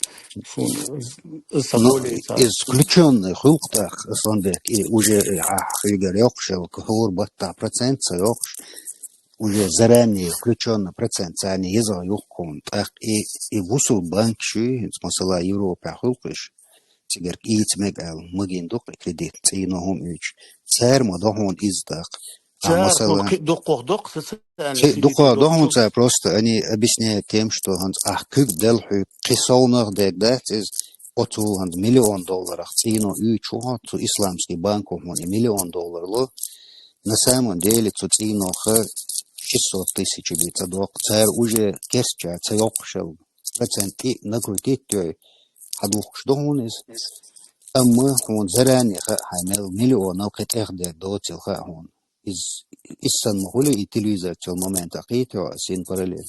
сун, из, из Ну, сакъоле ца. Из включённый хуьлу-кх тӀаккха, Асланбек, и уже, э, а, хьуьгара йоккхуш, хӀора баттахь процент ца йоккхуш, уже заранее включённый процент царна еза ю-кх хьуна. ТӀаккха и, и бусулба банкаш, хӀинца масала Европехь хуьлу-кх уьш, цигара ийца мега аьлла, магийна ду-кх и кредит, цӀийно хӀума уьйцуш. Цара ма до хьуна иза тӀаккха. А Цара хьуна масала, кхин дукхох доккху социальный Кхин дукха кредит дохун йоккхучул. Цара просто они объясняют тем, что хӀанз ахь куьг дел хьуьг кхин совнах дег дац иза, оцу хӀанз миллион долларах цӀийно уьйчу хьо, цу исламский банко хьуна и миллион доллар ло. На самом деле цу цӀийнох шестьсот тысяч бийца доккху. Цара уже керсча ца йоккхушал процент и накрутить йой, хьадухкуш дохун иза. Амма хьуна заранее хаьа хьайн мел миллионал кхин тӀех дер доцил хаьа хьуна. Из, из санна ма хуьлу и телевизор цу моментахь кхийтта йо ас ин параллель.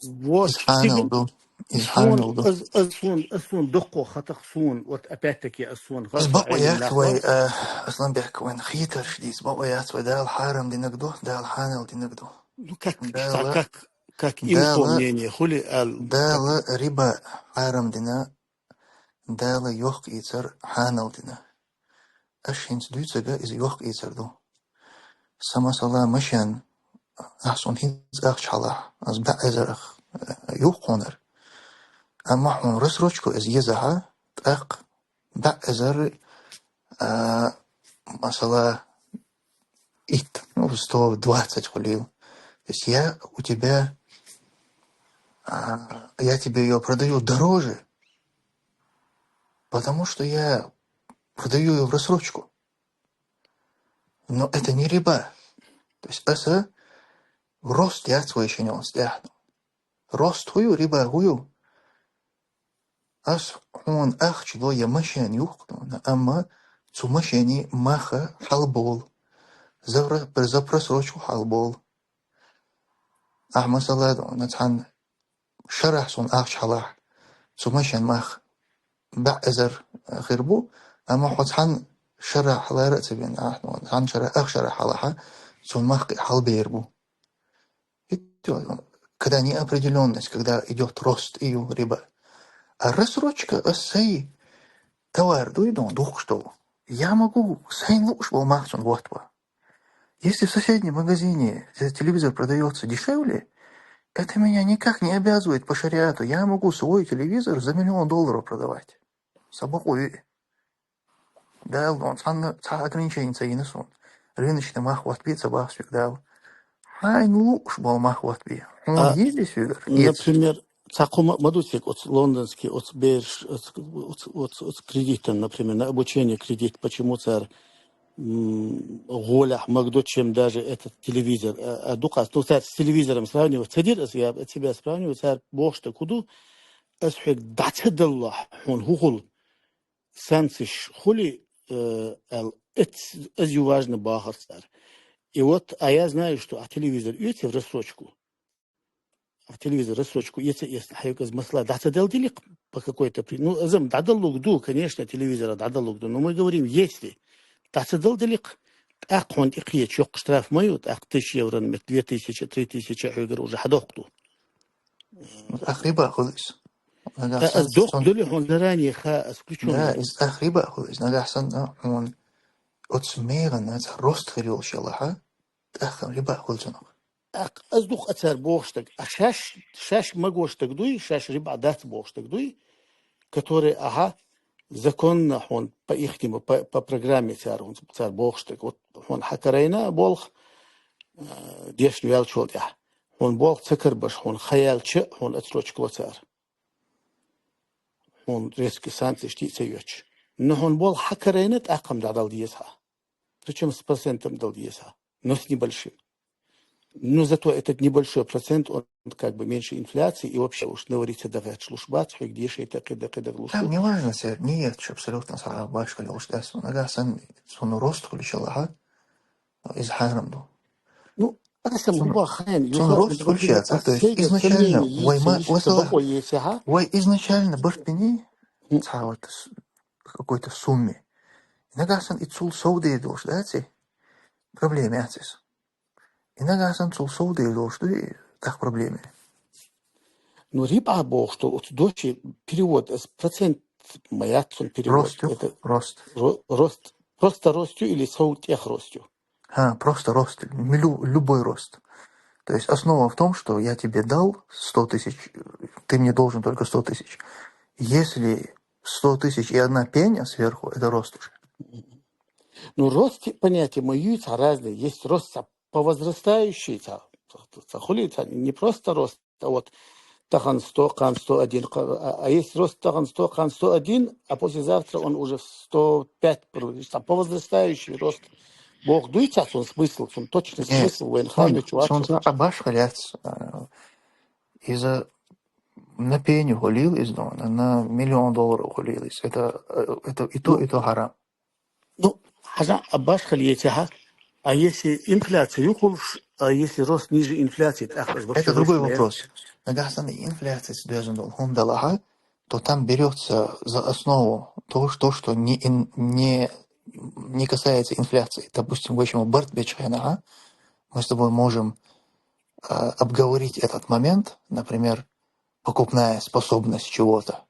Вот, Из хьанал стиган ду. Из суна, хьанал ду. аз, аз суна, аз суна дукхох хатах суна, вот опять-таки аз суна Из хатах бакъо Ӏилма яц вай, нахвал. Асланбек, вайн хетарш дийца, бакъо яц вай, Дала хьарам динаг ду, Дала хьанал динаг ду. Ну как, Дала, как, как им по Дала, мнение хули ал, Дала риба хьарам дина, Дала йохк-ийцар хьанал дина. Аш хӀинца дуьйцага иза йохк-ийцар ду. Са масала машен, ахь сон хӀинца ахча хьалахь, аз баъ эзарах юхкхунар. Амма хьун рассрочку из езахьа, тӀаккха баъ эзар, а, масала, ит, ну, сто двадцать хулил. То есть я у тебя, а, я тебе ее продаю дороже, потому что я продаю ее в рассрочку. Но это не риба. То есть это рост я свой еще не успехнул. Рост хую, риба хую. Ас хьуна ахча ло я машен юхкнуна, амма цу машени маха хьалбол. За, за просрочку хьалбол. Ахь масала ду, на цхьан шарахь сон ахча хьалахь, цу машен мах баъ эзар хир бу, амма хьо цхьан шарахь хьалара а ца бен, ахь, ну, цхьан шарахь, ах шарахь хьалахьа, цун мах кхи хьалбер бу. Итт, когда неопределённость, когда идёт рост и ю риба. А рассрочка, а сай товар дуй дон, духкуш дол. Я могу сайн луш бол мах цун вот ба. Если в соседнем магазине этот телевизор продаётся дешевле, это меня никак не обязывает по шариату. Я могу свой телевизор за миллион долларов продавать. Сабакъуй. Дал дон, цхьанна, цхьа ограничение ца йина сон. Рыночный мах вот би, ца бахс вик дал. Хайн луш бол мах вот би. Хун А, езли сюгар? Ец. Например, цхьа кху ма, ма ду цик оц лондонский, оц берш, оц, оц, оц, оц кредитан, например, на обучение кредит, почему цар, м, гӀолехь магдо, чем даже этот телевизор. А, а дукхас, ну, цар с телевизором сравнивать, ца дир ас, я от себя сравниваю, цар бохуш да куду, ас хьег даца далла, хьун хухул, санциш хули, э, ал, эц, аз ю важно бахар цар. И вот, а я знаю, что а телевизор уйти в рассрочку. А телевизор рассрочку эца эцна хьайга из масала дӀацадалдиликх по какой-то при-, ну, азам дӀадаллуг ду, конечно, телевизора дӀадаллуг ду, но мы говорим, если дӀацадалдиликх, тӀаккха хьуна тӀекхеча йоккха штраф ма ю, тӀаккха тысяча евро, мет две тысячи, три тысячи хьуьгара уже хьадоккху ду. Ахриба хулис. Э, аз доккху дули хьуна заранее ха, аз включённый. Да, из ахриба хулис. Нагахь санна хьуна оцу мегана ца рост хир йолуш ялахьа, тӀаккха риба хулцунах. Ак, аз дух а цар бохуш даг. А шаш, шаш магош даг дуй, шаш риба дац бохуш даг дуй, который, ага, законно хьуна по ихнему, по, по программе цар, хьуна цар бохуш даг. Вот хьуна хьакарайна болх, э, дешна ваьлчул тӀехь. Хьуна болх ца карбаш, хьуна хаялча, хьуна отсрочка ло цар. Хьуна резкий санкцеш тӀе ца йоьчу. Но хьуна болх хьакарайна, тӀаккха-м дӀадала деза хьа. Причём с процентом дала деза хьа. Но с небольшим. Но зато этот небольшой процент, он как бы меньше инфляции, и вообще уж навариться дагӀаьтча луш бац, хьуьга дешай такхи дакхи даг луш Там ду. не важно, сэр, не ет, чтоб абсолютно сара башка луш дас. Нагахь сан цунна рост хулиш ялахьа, из хьарам ду. Ну, аса Цунна, муба хайн, цунна юха, рост хулиш яц, то есть сайга изначально, сомнение вай есть, ма, есть, что васала, бакъо есть, ага. вай изначально барт бини, М. цхьа вот с-, какой-то сумме. Нагахь сан и цул сов дер долуш, да, ци? Проблема яц иза. И нагахь сан цул сов дер долуш, ду, и тах проблема. Ну, рибӀа бохуш долу оцу доьши перевод, ас процент ма яц цуьнан перевод. Рост ю? Это Рост. ро- рост. Просто рост ю или сов тӀех рост ю? ХӀа, просто рост. Милю- любой рост. То есть основа в том, что я тебе дал сто тысяч, ты мне должен только сто тысяч. Если сто тысяч и одна пеня сверху, это рост уже. Ну, рост понятие мы юйца разные. Есть рост ца- по возрастающей, ца, ца, ца хули, ца, не просто рост, а вот тахан сто, кан сто один, ка- а, а есть рост тахан сто, кан сто один, а послезавтра он уже в сто пять, пр- ца, по возрастающей рост. Бог дуй ца, цун смысл, цун точный Нет, смысл, вайн цун, ханна чувак. цун ца а башха лец, а, из-за на пеню хулил из, но на, на миллион долларов хулил из. Это, э, это и то, и то харам. Ну, хьажа а башха лецяха, а если инфляция юхулш, а если рост ниже инфляции, так, Это другой вопрос. Нагахь санна инфляция с доьзун долу хӀума далахьа, то там берётся за основу то, что, то, что не, ин- не, не касается инфляции. Допустим, в общем, барт бечу хенахьа, мы с тобой можем а, обговорить этот момент, например, покупная способность чего-то,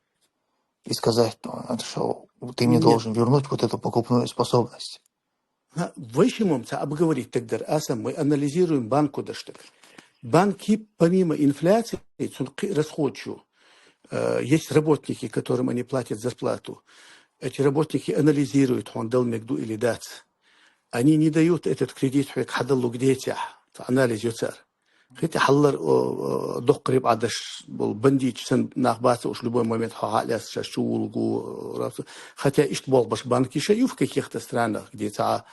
и сказать, ну, это что, ты мне Нет. Должен вернуть вот эту покупную способность. Ха, вай шимом ца обговорить тогда, а сам мы анализируем банку даш так. Банки, помимо инфляции, цун кхи- расходчу, э, есть работники, которым они платят зарплату. Эти работники анализируют, он дал мегду или дац. Они не дают этот кредит, хьоьга хьадаллуг децехь, ца анализ ю цар. Хити хьаллар, о, о, доккха рибӀа даш болу бандиташ санна нах бац уш, любой момент хьо хьа а лаьцна шаьш чу вуллугу, о, раб-, хотя иштта болх беш банки ша ю в каких-то странах, где ца,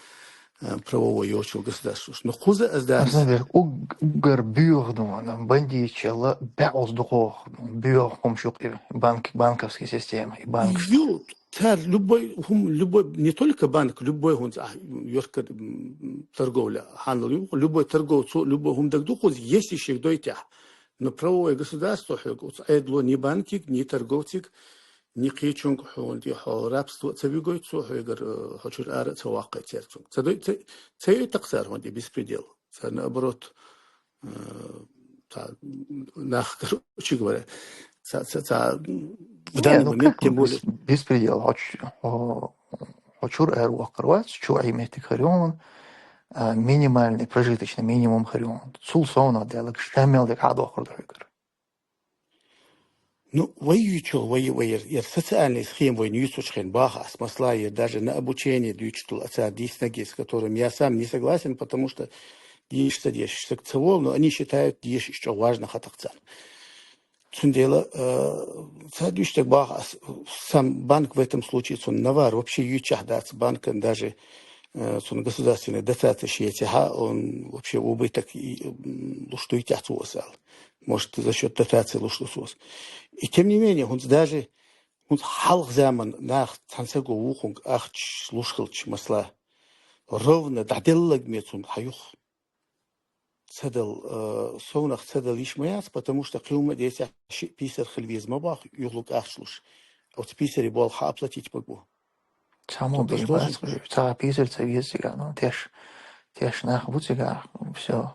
э, правовой йоцу государстваш. Но кхуза ас дац. Например, уг- уггар боьха ду, бандиташ яла баьӀалц дукхох, боьха хӀумаш ю и банк, банковский система, и банк. Ю, цар любой хӀум, любой, не только банк, любой хӀунца, а, йорка, м, торговля, хьанал ю, любой торговцу, любой хӀум даг ду кхуза, если шег дойтехь. Но правовое государство хьоьга, оцу Ӏедало ни банкиг, ни торговциг, ни кхечунга хьуна тӀе хьо рабство ца вигой, цо хьоьгара, э, хьо чуьра ара а ца ваккхай церцунг. Ца дой, ца, ца йой такха цара хьуна тӀе беспредел. Цара наоборот, э, ца, нах, короче говоря, ца, ца, ца, в Не, данный ну момент, как тем бес- более, беспредел? Хьо чу- хьо- хьо чуьра ара ваккхар вац, чу Ӏийметтиг хир ю хьуна, а, минимальный, прожиточный минимум хир ю хьуна. Цул совнах даьлларг ша мел дерг хьадохур ду хьоьгара. Ну, вай юьйцу, вай, вай яр, яр социальный схема вайна юьйцучу хен баха ас масала яр, даже на обучение дуьйцуш долу а цара дийцинарг, с которым я сам не согласен, потому что деша ца дезаш стаг ца волу, но они считают, деша иштта важно хатакх царна. Цундела, э, ца дуьйцуш стаг баха ас, сам банк в этом случае, цун навар вообще юьйцуш дац банкан, даже, э, цун государственная дотация шеца, он вообще убыток и, м, луш дуй тяхь цо ас аьлла. Может, за счёт дотации луш ду цо ас. И тем не менее, хӀунца даже, хӀунца хьалха заман нах цхьана саго вукхунга ахча луш хилча масала, ровно дӀаделлаг ме цунна хьан юха ца дал, э, совнах ца дал йиш ма яц, потому что кхин хӀума а децахь шиъ писар хила веза ма бах, юхалуг ахча луш. Оцу писаре болх хьан оплатить магу. Цхьаммо бен бац, цхьа писар ца веза цигахь, ну, теш, теш нах бу цигахь, всё.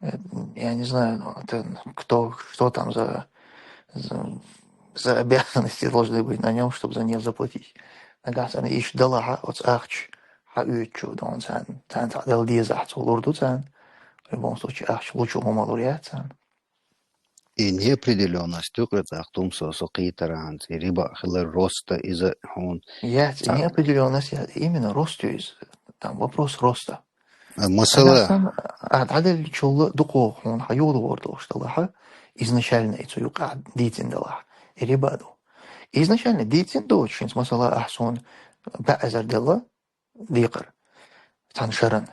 Э, я не знаю, ну, это кто, что там за, за, за обязанности должны быть на нём, чтобы за неё заплатить. Нагахь санна иштта далахьа, оцу ахча хьан оьцучу, дон царна, царна цхьа дала дезахь, цо лур ду царна. В любом случае, ахча лучу хӀума лур яц царна. И неопределённость ю кхузахь, тумсо со кхетаран, и рибӀа хилар роста иза хьуна. Яц, и неопределённость, я, именно рост ю иза. Там вопрос роста. А масала, Ахьа а дӀаделлачул дукхох хьуна хьан юха догӀур долуш далахьа, изначально и цу юкъа дийцина далахь, и рибӀа ду. Изначально дийцина доцуш хӀинца масала ахьа суна баьӀ эзар делла декхар цхьана шаран.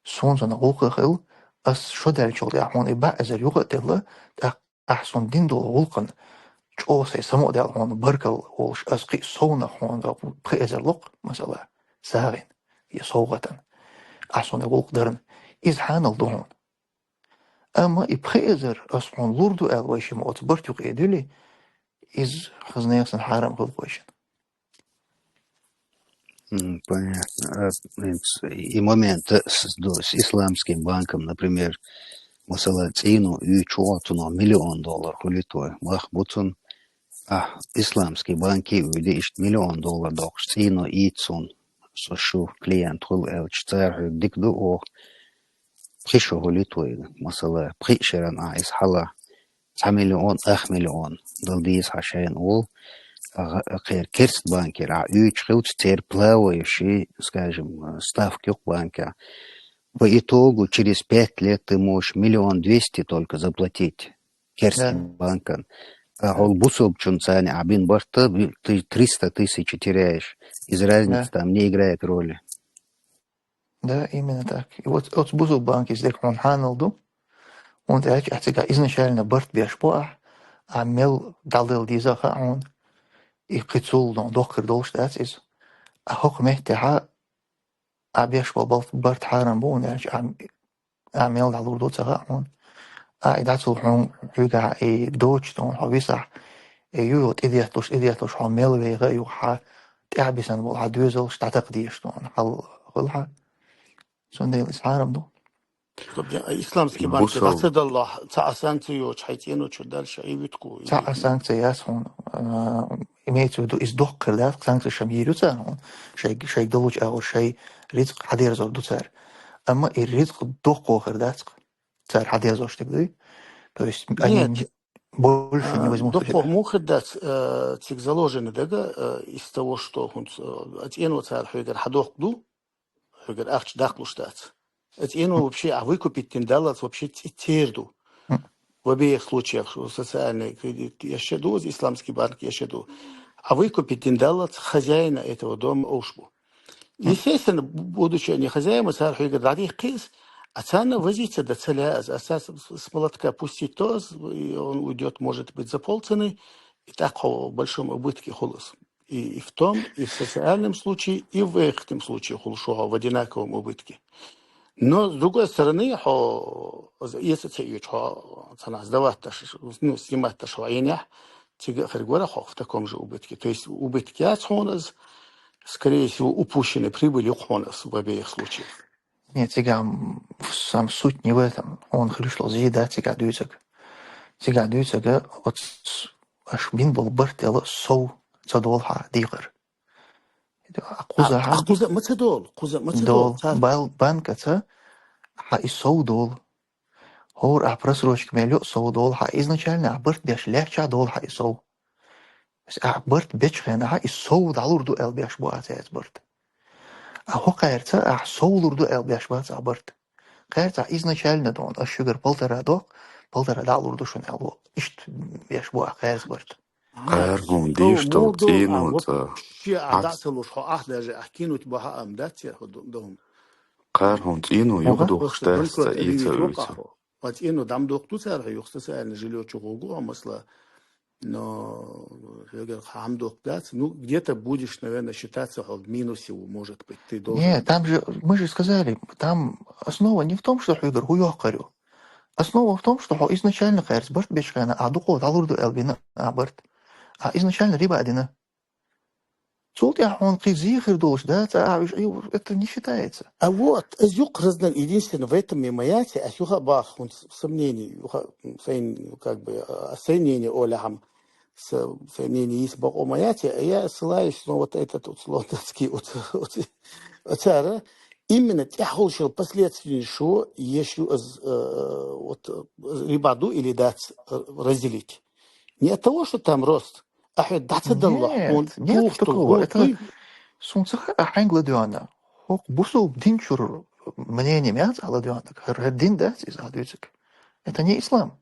Суна цунах гӀуллакх хилла, ас шо даьллачул тӀаьхьа хьуна и баьӀ эзар юха а делла, тӀаккха ахьа суна дина долу гӀуллакхана чӀогӀа сайн само а даьлла хьуна баркалла волуш, ас кхин а совнах хьуна пхи эзар локху, масала, сагӀина я совгӀатана. Ахьа суна и гӀуллакх дарна. Иза хьанал ду хьуна. Амма и пхи эзар ас хьуна лур ду аьлла вайшимма оцу барт юкъе дуьллий, иза хазна ясана хьарам хилла вайшина. М, понятно. А, м, с- и момент, э, с, ду- с исламским банком, например, Масала, цӀийно уьйцу ваха цунах миллион доллар хуьлуьйту вай. Мах бу цун, ахь исламский банке а вуьйди, иштта миллион доллар доккхуш цӀийно ийцу суна, со шу клиент хуьлу аьлча, цара хьоьга дика ду оха, пхи шо хуьлуьйту вайга. Масала, пхи шеран ахь иза хьала, цхьа миллион, ах миллион дала деза хьан шайна олу, а гӀа-, кхера керст банкера ахь уьйцуш хилча, церан плавающий, скажем, ставка юкъа банка. По итогу через пять лет ты можешь миллион двести только заплатить керст Да. банкан. А Да. хьол бусулбчун царни а бин барта, ты триста тысяч теряешь. Из разница Да. там не играет роли. Да, именно так. И вот оцу бусулба банки из дерг хьуна хьанал ду. Он тӀаьлча ахь цигахь изначально барт беш бу ахь, а мел дӀалела деза а хаьа хьуна. И кхин цул дон доккхир долуш дац иза. А хӀокху меттехьа а беш бо балт барт хьарам бу, хӀунда аьлча а, а мел дӀалур ду ца хаьа хьуна. А и дӀа цул хьуна хьуьгахь и доцуш дон хьо висахь, и ю, ю тӀедетталуш, тӀедетталуш хьо мел вейга а юха хьан тӀаьхьа бисана болу хьан доьзалш дӀатакха дезаш дон хьал хуьлу хьан. Цундела иза хьарам ду. Исламский банк Бусал. ДӀа ца даллахь, цхьа а санкция йоцуш, хьайн цӀено чу дальше и вуьтку. Цхьа а санкция яц хьуна. А, имеется в виду, иза доккха хир дац, санкция шам йийр ю царна хьуна. Шайг-, шайга долучу агӀор шай ризкъ хьадерзор ду цара. Амма и ризкъ доккхо хир дац цара хьадерзош дерг дуй. То есть они Нет. не, больше не А, возьмут у доккхо себя. Муха хир дац, а, цига заложено дага, а, из того, что хӀунца, а, цӀено цара хьоьгара хьадоккху ду, хьоьгара ахча даккхалуш дац. Оцу цӀено вообще а выкупить дина даллалц вообще цӀе церан ду. Мгм. В обеих случаях, что социальный кредит еш а ду, исламский банк еш а ду. А выкупить дина даллалц хозяина этого дома уьш бу. Мгм. Естественно, бу-, будучи они хозяевами, цара хьоьгара дӀадихкхи иза, а царна возиться дан ца лаьа иза, а цара с, с молотка пустить то, и он уйдёт, может быть, за полцены, и так в большом убытке хуьлу иза. И, и в том, и в социальном случае, и в этом случае хуьлу шу хьо в одинаковом убытке. Но, с другой стороны, хьо, эца ца оьцу хьо, цхьанхьа сдавать деш, ну, снимать деш хьо Ӏийнехь, цига а хир вара хьо в таком же убытке. То есть убыток яц хьуна иза, скорее всего, упущенная прибыль ю хьуна иза в обеих случаях. Не, цигахь, м, сам суть не в этом. Хьуна хилуш долу зий дац цигахь дуьйцург. Цигахь дуьйцург оцу аша бина болу барт дела сов ца долу хьан дийкъар. А кхузахь А, а кхуза ма ца долу, кхуза ма ца долу, долу. Цара Бал-, банкаца хьан и сов долу. ХӀора ахь просрочка мел йо а сов долу хьан. Изначально ахь барт беш лаьттачохь долу хьан и сов. Ас ахь барт бечу хенахь, и сов дӀалур ду аьлла беш бу аса эца барт. А хӀокхаьрца ахь сов лур ду аьлла беш бац ахь барт. Кхаьрца ахь изначально дон, ас шуьгара полтора доккху, полтора дӀалур ду шуна аьлла. Иштта беш бу ахь кхаьрца барт. Кхар хӀума дийш долу цӀийно ца. Вообще а дӀа ца луш, хьо ахь даже ахь кинуть баха ам дац яр хьо ду-, дохум. Кхар хӀума цӀийно юха духуш дац ца ийца уьйцу. Ва цӀийно дам дохку цара хьо юха социальный жильё чу гӀугу хьо масла. Но хьоьгара хьан дохку дац. Ну, где-то будешь, наверное, считаться хьо в минусе, может быть, ты должен. Не, там же, мы же сказали, там основа не в том, что хьоьгара хӀу йоккхур ю. Основа в том, что хьо изначально кхаьрца барт бечу хенахь, а дукхо дӀалур ду аьлла бина а барт. А изначально риба а дина. Цул тӀаьхьа хьуна кхин зийхир долуш дац, а уьш, и, это не считается. А вот, из юкъ разнар единственно в этом и моя те, а юха бах, хӀунца сомнение, юха, м, сайн, как бы, а, сомнение олехьам, с-, сомнение есть бакъо моя те, а я ссылаюсь на вот этот вот лондонский, вот, вот, вот, цара, именно тӀаьхьа хулшал последствий шо еш ю аз, э, вот, э, риба ду или дац, э, разделить. Не от того, что там рост, ахьа дӀа ца далла, Нет, хьуна нет тух ту такого. Это дуй. Суна ца хаьа хьаьнга ладоьгӀна. ХӀокху бусулба дин чуьра мнение яц а ладоьгӀнарг. ХӀара, хӀара дин дац иза а дуьйцург. Это не ислам.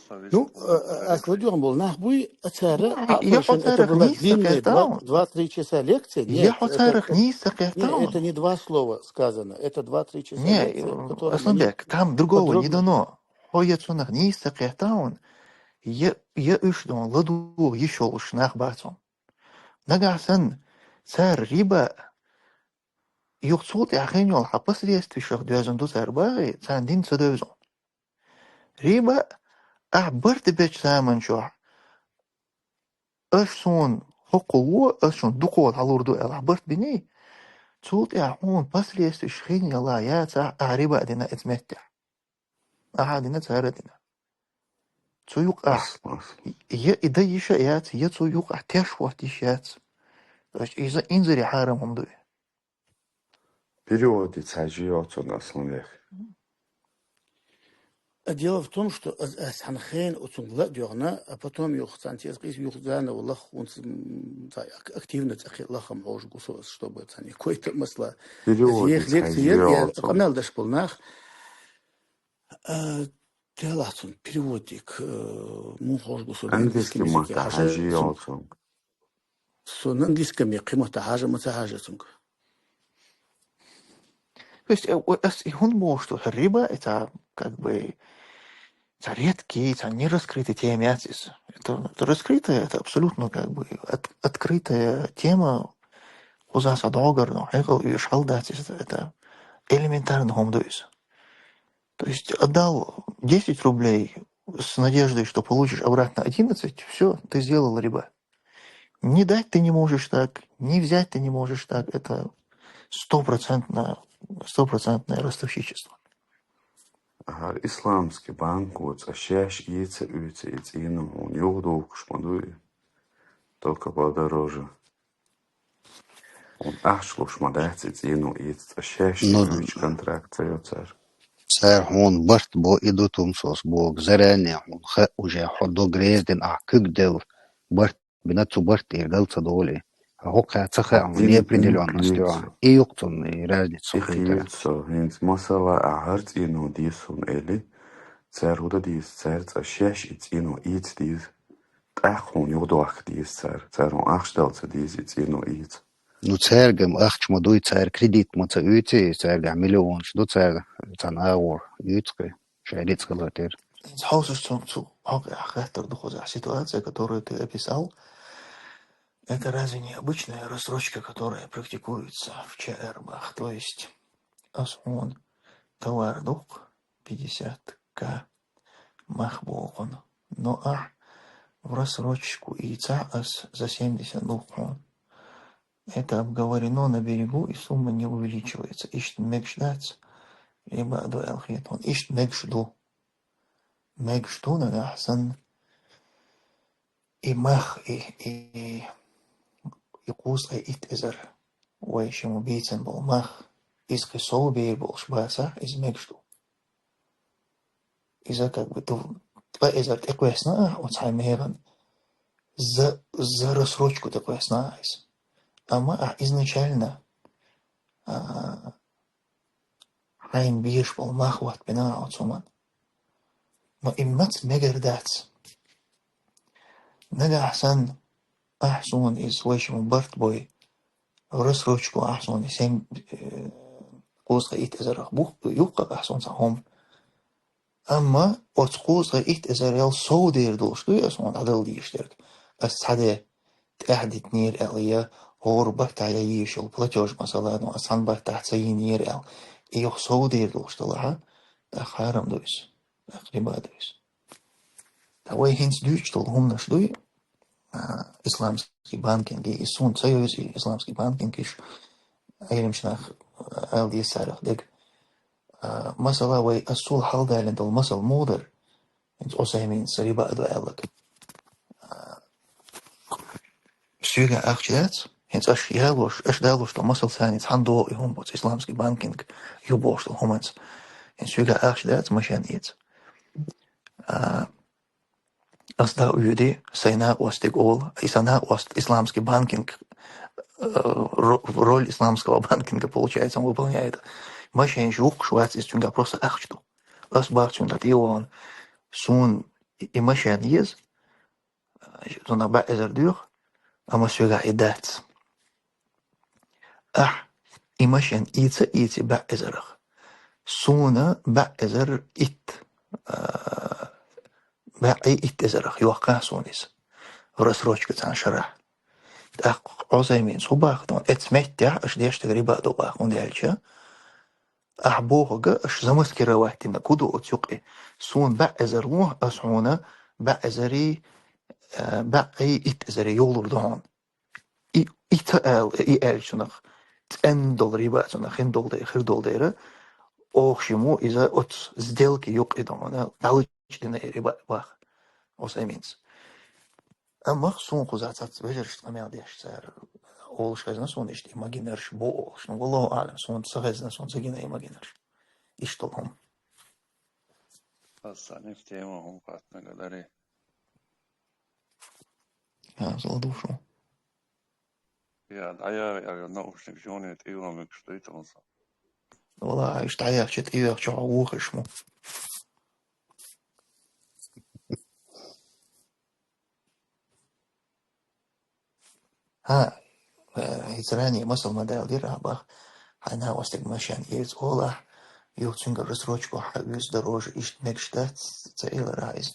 Ну, э, э, ас ладоьгӀна болу нах буй, а цара Ну, а я хьо царах нийса ца кхетта хьуна. Два-три часа лекция. Я хьо царах нийса ца кхетта хьуна. Нет, это, это не два слова сказано, это два-три часа лекция, которая мне Асланбек, там другого не дано. Хьо я цунах нийса ца кхетта хьуна. Я, я уьш дон ладугӀу йиш йолуш нах бац хьуна. Нагахь санна, цара риба, юха цул тӀаьхьа хин йолу хьан последствий шах доьзна ду цара бахий, царна дин ца девза. Риба, ахь барт бечу заман чохь, аш суна хӀокхул ло, аш шуна дукхо дӀалур ду аьлла, ахь барт биний, цул тӀаьхьа хьуна последствий хин йолла яцахь, ахь риба а дина эца меттехь. Ахьа дина, цара дина. Цу юкъахь. Е и дан йиш а яц, е цу юкъахь теш хӀотта йиш яц. То есть иза инзаре хьарам хӀума ду. Переводица хьажа йоцун аслан вех. А дело в том, что аз, аз цхьана хена оцунга ла а доьгӀна, а потом юха цхьана теза къийса юха заново лаха хӀунца, м, ца-, ак-, активно цӀакхи лахам хьожа гу со, чтобы цхьана какой-то масала. Переводица ех лекция хьажа я, я йоцун. Къамел даш болу нах. А, делахь цун переводик, э, мун хьожа гу со, английский языке маттахь хьажа, хьажа йоцун. Со английский языке кхин маттахь хьажа, ма ца хьажа цунга. То есть, э, о, ас и хӀунда боху, что риба это как бы ца редкий, ца нераскрытый тема яц иза. Это, это раскрытая, это абсолютно как бы от-, открытая тема. Кхузахь ца догӀу, но хьекъал уьш хьал дац иза, это элементарно хӀума ду иза. То есть отдал десять рублей с надеждой, что получишь обратно одиннадцать, всё, ты сделал риба. Не дать ты не можешь так, не взять ты не можешь так. Это стопроцентно, стопроцентное ростовщичество. ХӀара исламский банко цкъа шаьш ийца уьйцу и цӀийнан хьуна юхадухкуш ма дуй? Только подороже. Хьуна ахча луш ма дац и цӀийнан ийца, цкъа шаьш Ну, уьйцу контракт ца йо цара. Цара хьуна барт бо, и ду тумсос бо, заранее хьуна хаьа уже, хьо дог реза дина, ахь куьг делла барт бина, цу барт тӀера дала ца долу и. Хьо хӀокхаьа ца хаьа, хьуна неопределённость ю. И юкъа цунна и разница со хетара. Со хӀинца масала, ахь хӀара цӀийнан деза суна эли, цара хӀун дан деза, цара цкъа шаьш и цӀийнан ийца деза. ТӀаккха хьуна юхадохка деза цара. Цара хьуна ахча дала ца деза и цӀийнан ийца. Ну, цаьрга-м ахча ма дуй, цара кредит ма ца уьйций, цаьргахь миллионаш ду, цара цхьана агӀор уьйцу кхин, шайн рицкъ латар. Хьовсуш цунга цу хьокъехь хаттар ду кхузахь. Ситуация, которую ты описал, это разве не обычная рассрочка, которая практикуется в Ч Р-бах? То есть, ас хьуна товар дукха, пятьдесят К мах бохун. Но ахь в рассрочку ийцахь ас за семьдесят духкун. Это обговорено на берегу, и сумма не увеличивается. Иштта мегаш дац, либо ду аьлла хетон. Иштта мегаш ду. Мегаш ду, нагахь санна и мах, и, и, и кхузткъе итт эзар вай шимма бийцина болу мах, иза кхин сов бер болуш бацахь, иза мегаш ду. Иза как бы ду, ткъа эзар тӀекхоьссина ахь оцу хьайн механа, за, за рассрочку тӀекхоьссина ахь иза. Амма ахь изначально, а, хьайна безаш болу мах хӀоттабина ахь оцу хӀуманна. Но и маца мегар дац. Нагахь санна ахь суна иза вай шимма барт бой, рассрочку ахь суна семь, э, кхузткъе итт эзарах бух-, юхкур ахь суна цхьа хӀума. Амма оцу кхузткъе итт эзарел сов дер долуш дуй ас хьуна дӀадала дезаш дерг? Ас цхьа де тӀаьхьа дитинера аьлла, я хӀора баттахь я йийш йолу платеж, масала, ну, ас цхьана баттахь ца йинера аьлла, и юха сов дер долуш далахь, тӀаккха хьарам ду иза, тӀаккха риба ду иза. Ткъа вай хӀинца дуьйцуш долу хӀуманаш дуй, а, исламский банкинг, и суна ца йовза и исламский банкинг, иш Ӏеламчу нах, а, ала деза царах дерг. А, масала, вай ас цул хьалдалийна долу масал муха дара, хӀинца Ӏусайминас риба а ду аьлларг. А, соьгахь ахча дац, хӀинца аша ялош, аша далош долу масал санна цхьаьна догӀу и хӀума боцу, исламский банкинг ю бохуш долу хӀуманца. ХӀинца соьгахь ахча дац, машен эца. А, ас дӀа а оьду, сайн накъостиг олу, и сан накъост исламский банкинг, э, ро-, роль исламского банкинга, получается, он выполняет. Машенаш юхкуш вац иза, цуьнгахь просто ахча ду. Ас бах цуьнга тӀе а вахана, суна и, и машен еза, цунах бӀе эзар доьху, амма соьгахь и дац. Ахь и машен ийца а ийци бӀе эзарах. Суна бӀе эзар итт, а, бӀе итт эзарах йоккху ахь суна иза. Рассрочка цхьана шарахь. ТӀаккха Ӏусайминас хӀун бах, тхуна эцу меттехь аша деш дерг риба а ду бах, хӀунда аьлча ахь бохург аша замаскировать дина гу ду оцу юкъе. Суна бӀе эзар лохьа, ас хьуна бӀе эзарий, а, бӀе итт эзарий йолур ду хьуна. И, и ца ала, и аьлча цунах цӀена долу риба а цунах хин долу де-, хир долу дера, Охуш мо иза оцу сделки юкъа и дона, далучу дина эри ба-, баха. Оцу аминца. Амма суна кхуза цац вежаршна къамел деш цара олуш хезна суна иштта и магинарш бу олуш. Ну, валлаху аълам, суна ца хезна, суна ца гина и магинарш. Иштта хӀума. Аса нефть тема хӀума хатна гадаре. А, зала душу. Я, дӀаяхьа, я, наушник жоне тӀе йогӀу мегаш дуй тхуна сан. Вала, иштта дӀаяхьча тӀе йогӀу чохь вухаш мо. ХӀа, э, хӀинца ранее масал ма далира, бах, хьайна вастаг машен эца олахь, юха цуьнгара рассрочку хьан вуьза дорожа иштта мегаш дац, ца элира иза.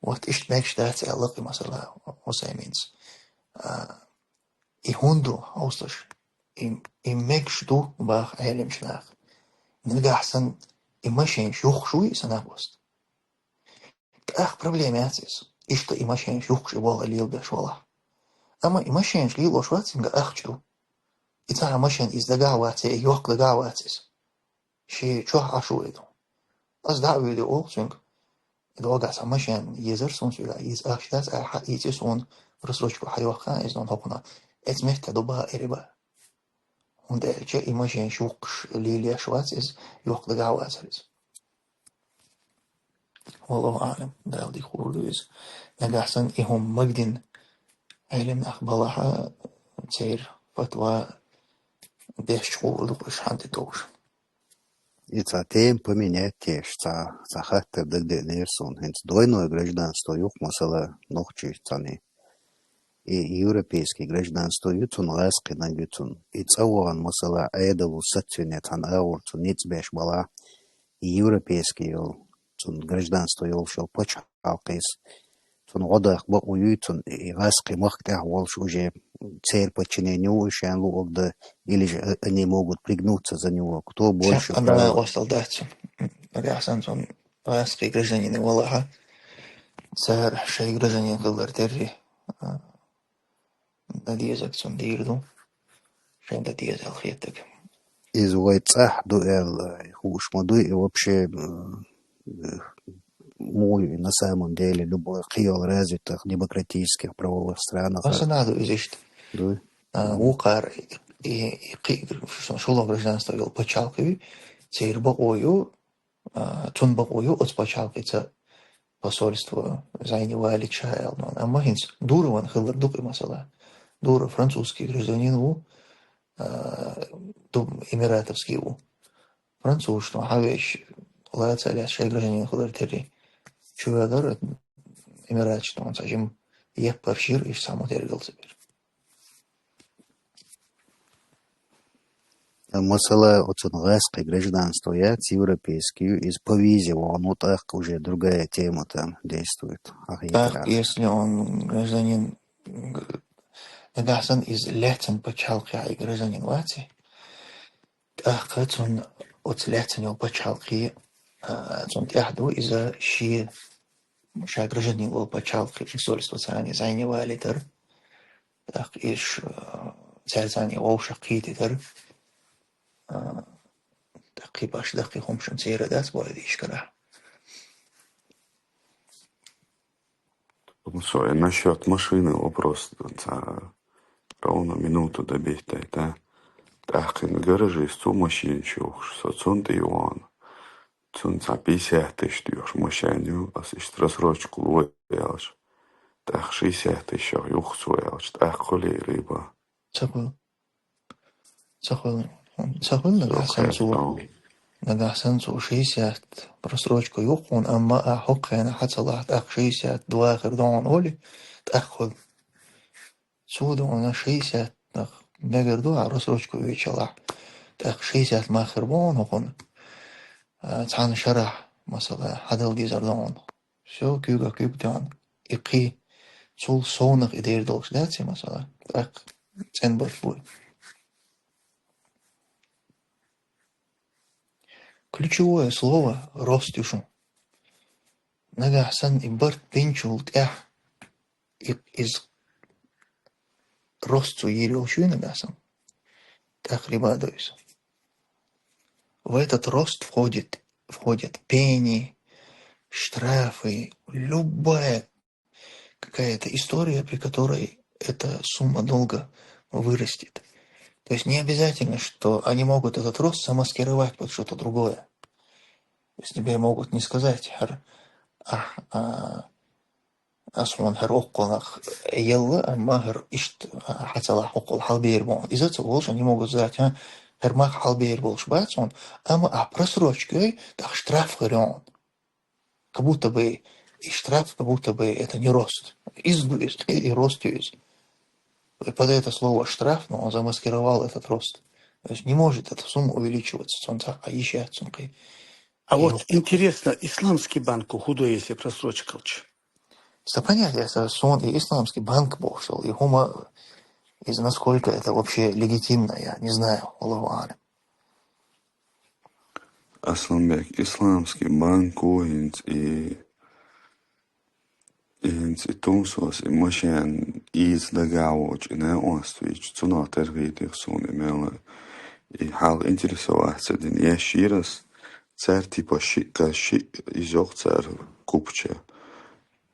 Вот иштта мегаш дац аьлла кхин масала, Усайминца. А, и хӀунда ду, хьовсалаш? И, и мегаш ду, баха Ӏеламчу наха. Нагахь санна и машенаш юхкуш вуй и санна пост. ТӀаккха проблема яц иза. Иштта и машенаш юхкуш и болх лелабеш валахь. Амма и машенаш лелош вац цуьнга ахча ду. И цхьа машен иза дагахь вац, и йоккха дагахь вац иза. Шен чохь Ӏаш ву и ду. Ас дӀа а вуьйлий олу цуьнга. И догахь цхьа машен езар суна цуьнга, иза ахча дац, ахьа, иза суна рассрочку хьайоккху иза хӀокхунах. Эца метта ду баха эри бан. ХӀунда аьлча и машенаш юхкуш лелош вац иза, йоккха дагахь вацар иза. Валлаху аълам, Дала дика хуур ду иза. Нагахь санна и хӀума магадина Ӏеламнах балахь, церан фатва деш чу хуур ду-кх уьш хьан тӀе товжа. И цхьа тема поменять еш, цхьа, цхьа хаттар дагадеанера суна. ХӀинца двойное гражданство ю-кх масала нохчийн цхьаьна. И европейский гражданство ю цунна, гӀазкхинаг ю цунна. И цӀа вахана масала Ӏедало сацвина цхьана агӀор цунна ницкъ беш балахь, и европейский йолу, цунна гражданство йолуш йолу пачхьалкхе, цунна гӀо даха бакъо юй цунна, и гӀазкхи махка тӀехь волуш уже церан подчинение ву, шен луъург дан, или же они могут пригнуться за него, кто больше прав. Ша-, ана гӀостал дац цунна. Нагахь санна цунна гӀазкхи гражданин валахь, цара шайн гражданин хилар терри, а, дан дезарг цунна дийр ду, шайн дан дезал хетарг. Иза вай цӀахь ду аьлла, хууш ма дуй, и вообще, м, э, муха ю и на самом деле любой кхин йолу развитых демократических правовых странах. Аса нахь ду иза иштта. Дуй? А, вукхара и, и, и кхин, шолгӀа гражданство йолу пачхьалкх ю, церан бакъо ю, а, цунна бакъо ю оцу пачхьалкхица посольство зайне валийта ша аьлла. Амма хӀинца Дуров хилар ду-кх и масала. Дуров французский гражданин ву, а, ду-, эмиратовский ву. Французашна хьан веш лаца а лаьцна шайн гражданин хилар терри. Чу вагара Эмираташна цхьа жима еппарш йира, иштта цхьа мотт ергал ца бира. Масала, оцунна гӀазкхи гражданство яц, европейский ю, иза по визе вахана ву, тӀаккха уже другая тема там действует. Ахьа, тӀаккха, если он гражданин, г-, нагахь санна иза лаьцна пачхьалкхехь и гражданин вац и, тӀаккха цунна оцу лаьцна йолу пачхьалкхе, а, цунна тӀехь ду иза шен ша гражданин волу пачхьалкхе посольство царна зайне валийтар. ТӀаккха иш, а, цаьрца царна вовшах кхетийтар. А, тӀаккха кхин баш даккхий хӀума шуна церан дац бой дийш карахь. Ну, со и насчёт машины вопрос, ца, ровно минуту добить дай, да? ТӀаккха и гаражист цу машинаш юхуш, со цунна тӀе вахана. Цунна цхьа пятьдесят тысяч доьхуш машен ю, ас иштта рассрочку лой аьлча. ТӀаккха шестьдесят тысячах юху цо аьлча, тӀаккха хуьлий рыба? Ца хуьлу. Ца хуьлу. Ца хуьлу нагахь санна цо. Нагахь санна цо шестьдесят рассрочку юху хьуна, амма ахь хӀокху хенахь хьан ца лахь, тӀаккха шестьдесят два хир ду хьуна олий, тӀаккха хуьлу. Цо ду хьуна шестьдесят нах мегар ду, ахь рассрочку вуьйчалахь, тӀаккха шестьдесят мах хир бу хьуна хӀокхунна. А, цхьана шарахь, масала, хьадала дезар ду хьуна. Всё, куьйгах куьйга тахана. И кхин цул совнах и дер долуш дац и масала. ТӀаккха цӀенбарт бу. Ключевое слово рост ю шун. Нагахь санна и барт бинчул тӀаьхьа и, иза рост цо йийр йолуш ю нагахь санна. ТӀаккха риба ду иза. в этот рост входит, входят пени, штрафы, любая какая-то история, при которой эта сумма долга вырастет. То есть не обязательно, что они могут этот рост замаскировать под что-то другое. То есть тебе могут не сказать, хӀара, а, а, ас хьона хӀара оккхунах елла, амма хӀара иштта, а, хьацалахь оккхул хьалбер бу хьона. Иза ца волуш, они могут сказать, а, хӀара мах хьалбер болуш бац хьона, амма а просрочка йой, тӀаккха штраф хир ю хьона. Как будто бы и штраф, как будто бы это не рост. Иза ду иза, и рост ю иза. И под это слово штраф, но он замаскировал этот рост. То есть не может эта сумма увеличиваться, цунца а ещё цунки. А И вот вот интересно, исламский банк худо, если просрочка лча? Да понятно, это сон и исламский банк бошел, и хума из насколько это вообще легитимно, я не знаю, Аллаху алям. Асланбек, исламский банк хӀинца и, и хӀинца и тумсос, и машен ийца дагахь воцуш, и наьӀост вийча, цунах терхийтих суна и мел. И хьал интересоваться дина еш йирас, цаьр типа шиъ, шиъ иза йоху цара купча.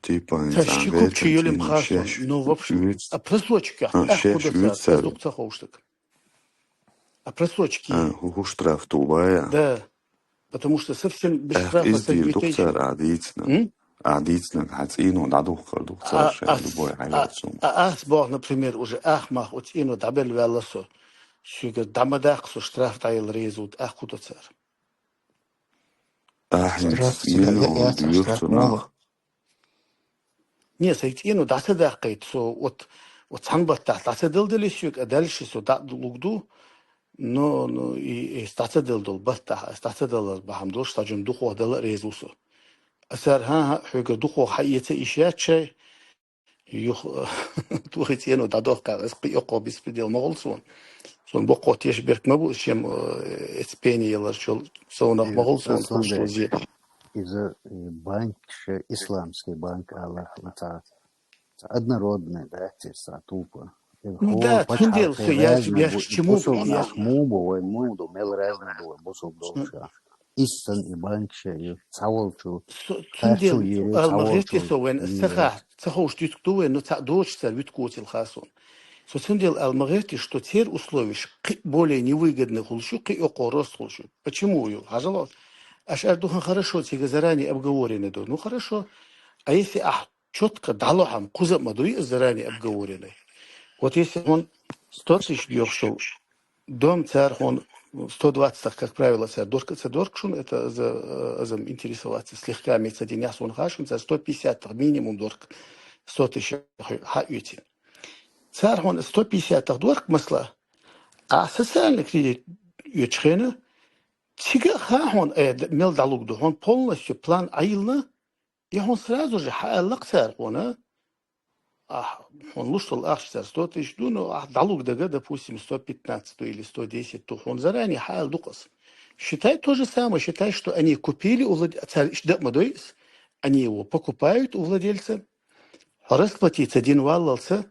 Типа, Ца инсан ши купча велкан йолем цӀийна хасон, шеш но вообще. Виц-, а просрочка а, яхь шеш худа виц цара, цара. Дукха ца ховштаг. А просрочки. А, хӀу, хӀу штраф тубая. Да. Потому что совсем без Эх, штрафа издир дух садвитей. Цара а дийцна. М? А дийцна, хьан цӀийно дӀадухкар дух цара А, шайн а, любой а, хьайла сум. А ас бох, например, уже ах мах у цӀийно дӀабелла ваьлла со. Шуьга дӀа ма даккха со штраф дӀайла реза ву, ах худа цара. Ахьинца Штраф миллион я, я, дуьйцу штраф нах. Мула. Не, сайн цӀийно дӀа ца даккхайта, со вот, вот цхьана баттахь дӀа ца далдале соьга, а дальше со дӀа луг ду, но, но и, и дӀа ца далдал баттахь, ас дӀа ца далар бахьана долуш, схьа жим духо дала а реза ву со. А цара, хӀан-хӀа, хьоьга духо хьаэца иш яц шай, юха тухи цӀийно дӀадохка, ас кхиокхо беспредел ма гӀолу суна. Суна боккхо теша берг ма бу, чем, э, эца пени яларчул совнах ма гӀолу суна, Асланбек, хӀуш лузе. Иза, э, банкша, исламский банк ала, ца, ца однородный, да, те са тупа. Ну да, цундела со яш, яш чему, бусулба яш. Нах му бу, вай му ду, мел разный бу, бусулба долуша. Иссана и банкша, и цхьаволчу, цундела алма гӀерти со вайн, саха, ца ховш дитк ду вайн, но ца дочу цар витк вуцил хасон. Со цундела алма гӀерти, что цер условиш кхи более невыгодный хулшу, кхи окхо рост хулшу. Почему ю? Хьажало, аш ар духан хорошо, цига заранее обговорено ду. Ну хорошо. А если ах чётко дало хьам, кхуза ма дуй, заранее обговорено. Вот если он сто тысяч дёхшул, дом цар хьона сто двадцать, как правило, цар дорка ца дорк шун, это за, э, азам интересоваться слегка, имеется в виду, яхь сон хашун, цар сто пятьдесят минимум дорк, сто тысяч хьа уйти. Цар хьона сто пятьдесят дорк масла, а социальный кредит уьчхена, цига ха хьона, э, д-, мел далуг ду, хьона полностью план айлна, и хьона сразу же хьааллакх цар хьона, Ахь, хьуна луш долу ахча цара сто тысяч ду, но ахь дӀалуг дага, допустим, сто пятнадцать ду или сто десять ду, хьуна заранее хьаала ду-кх ас. Считай то же самое, считай, что они купили у влад-, цара иштта ма дой ас, они его покупают у владельца, хьо расплатиться дина валлалца,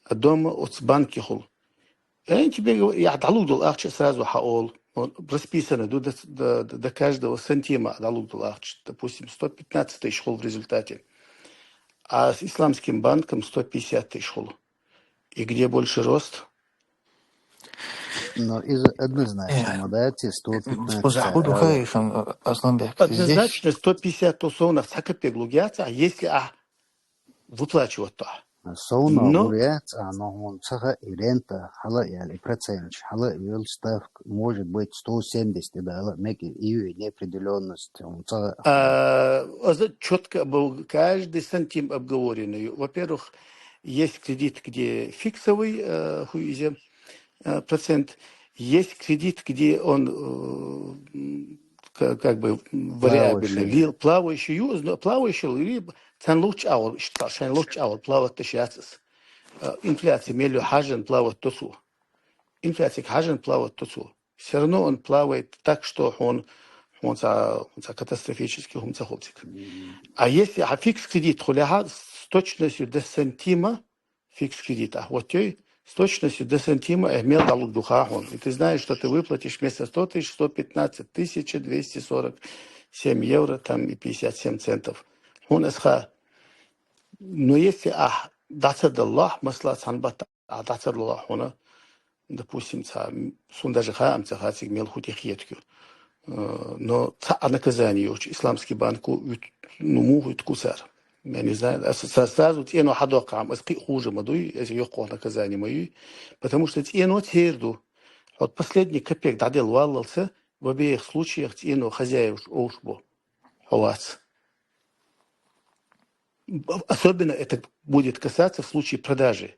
а дома оцу банке хул. Э, тебе говорю, я дӀалуг долу ахча сразу хьаолу. Он расписано ду до, до, до каждого сантима дӀалуг долу ахча. Допустим, сто пятнадцать тысяч хул в результате. А с исламским банком сто пятьдесят тысяч хул. И где больше рост? Но из однозначно, э, ма дац, сто пятнадцать. Споза худу хаишан, э, Асланбек. Однозначно, сто пятьдесят то совнах ца капек луг яц, а если а выплачивать то. Совнах гур яц, а, но хьуна ца хаьа и рента хьала а яьлла, и проценташ хьала а йолу, ставка, может быть, сто семьдесят и дала, мега и ю, и неопределённость, хьуна ца хаьа. А, аза чётко был, каждый сантим обговоренный. Во-первых, есть кредит, где фиксовый, э, ху изя, э, процент, есть кредит, где он, э, м, ка-, как бы вариабельный. Плавающий. Ли-, плавающий, ю-, но плавающий, ли-, цхьана лучча агӀор, ш-, шайн лучча агӀор плавать деш яц ас. Э, инфляция мел ю хьажан плавать до цо. Инфляцига хьажан плавать до цо. Всё равно он плавает так, что хьуна, хьуна ца, хьуна ца катастрофически хӀума ца хуьлу цига. А если хьан фикс кредит хуьлехьа, с точностью до сантима, фикс кредит ахь оттайой, С точностью до сантима э мел дӀалургда хьона. И ты знаешь, что ты выплатишь вместо сто тысяч, сто пятнадцать тысяч двести сорок семь евро там и пятьдесят семь центов. Хьона из ха. Но если ахь дӀа ца даллахь, масала, цхьан баттахь ахь дӀа ца даллахь хьона, допустим, цхьа, м, сона даже хаам ца хациг мел хӀу тӀехетаргья. Э, но цхьа а наказание йоцуш, исламский банко уьт-, ну, муха уьтку цара. Я не знаю, ас-, са-, сразу цӀено хьадоккхахьама, ас кхин а хуже ма дуй, ас йоккхох наказание ма юй, потому что цӀено церан ду. Хьо последний копейк дӀаделла валлалца, в обеих случаях цӀено хозяеваш овш бу. Хьо вац. Особенно это будет касаться в случае продажи.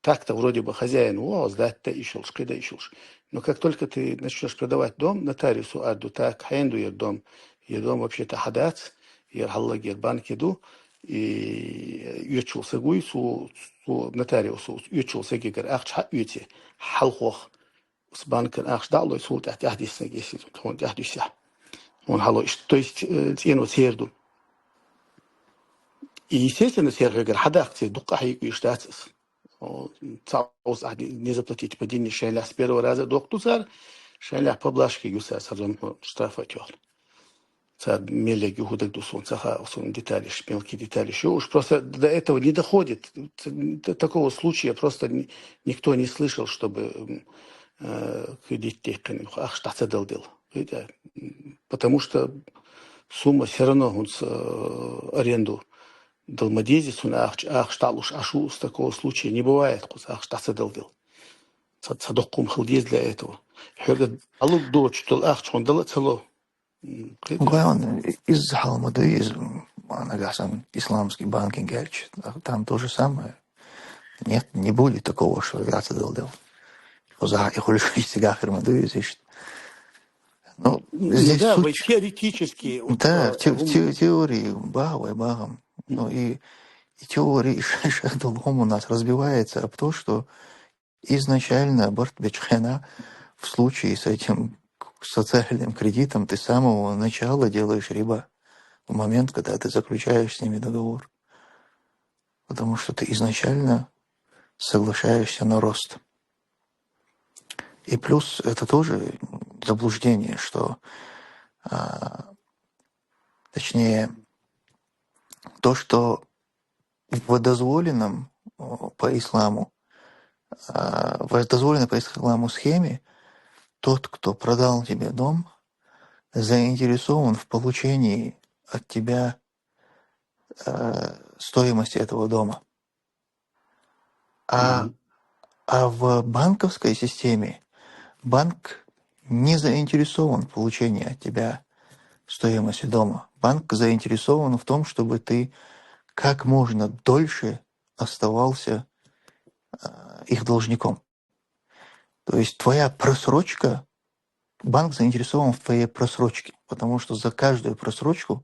Так-то вроде бы хозяин, о, сдать-то ишалш, кхида ишалш. Но как только ты начнёшь продавать дом, нотариусу арду, так, хьен ду ер дом? Ер дом вообще-то хьадац, ер хьаллаг ер банке ду, и оьчул сагуй, су, су нотариусу оьчул сагигар ахча хьа оьце, хьалхох. С банкан ахча дӀа а лой, цул тӀаьхьа тӀаьхьа диссинарг, если тхуна тӀаьхьа дуьссехь. Хьуна хьало иштта, то есть, э, цӀено церан ду. И, естественно, церан хьоьгара хьадаккха ца дуккха хьийкъуьйш дац ас. О, цхьа ус ахь не заплатить по деньги, шайн лаьхьа с первого раза дохку цара, шайн лаьхьа поблажка ю цара, цара зон штрафа тёхна. Цара меллег ю хӀу дагадо сона, ца хаьа сона деталиш, мелкие деталиш ю. Уж просто до этого не доходит. Т-, т-, такого случая просто ни-, никто не слышал, чтобы, м, э, кредит текхин, ахча дӀа ца далдел. Видите? М, потому что сумма всё равно хӀунца, э, аренду дал ма деза цунна ахча, ахча дӀалуш Ӏаш ву, с такого случая не бывает, кхуза ахча дӀа ца далдел. Ца, ца доккхум хила деза для этого. Хьоьга дӀалург доцуш долу ахча хьуна дала а ца ло. М, кхеташ? Главное, из хьалма да, из, м, а нагахь санна исламский банкинг аьлча, а там то же самое. Нет, не будет такого, что ваца дал дел. Кхуза и хуьлуш цигахь хир ма ду иза иштта. Ну, ну здесь да, суть теоретически, вот, да, а, в те-, в те-, теории, бага вай багам. Ну и, и теория, и ша-, ша долгом у нас разбивается об то, что изначально барт бечу хенахь в случае с этим социальным кредитом ты с самого начала делаешь риба в момент, когда ты заключаешь с ними договор. Потому что ты изначально соглашаешься на рост. И плюс это тоже заблуждение, что, а, точнее, то, что в дозволенном, о, по исламу, а, в дозволенной по исламу схеме тот, кто продал тебе дом, заинтересован в получении от тебя, э, стоимости этого дома. А, Мгм. а в банковской системе банк не заинтересован в получении от тебя стоимости дома. Банк заинтересован в том, чтобы ты как можно дольше оставался, э, их должником. То есть твоя просрочка, банк заинтересован в твоей просрочке, потому что за каждую просрочку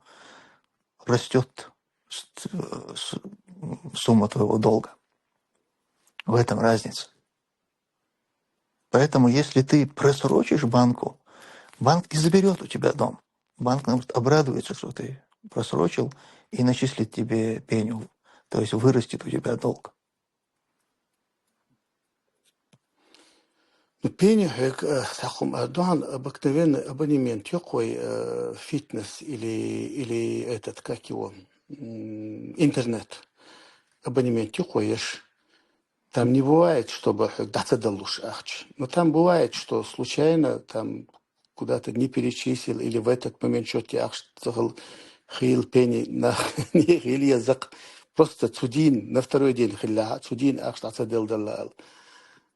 растёт с-, с-, сумма твоего долга. В этом разница. Поэтому, если ты просрочишь банку, банк не заберёт у тебя дом. Банк, наоборот, обрадуется, что ты просрочил, и начислит тебе пеню, то есть вырастет у тебя долг. Ну, пени хьоьга, э, цхьа хӀума ара ду хьуна, обыкновенный абонемент ю-кх вай, э, фитнес или, или этот, как его, м, интернет. Абонемент ю-кх вай еш. Там не бывает, чтобы хьоьга дӀа ца даллуш ахча. Но там бывает, что случайно там куда-то не перечислил, или в этот момент счёт ахча ца хил, хил пени на, не хил я зак. Просто цу дийна, на второй день хилла, цу дийна ахча дӀа ца делла далла ал.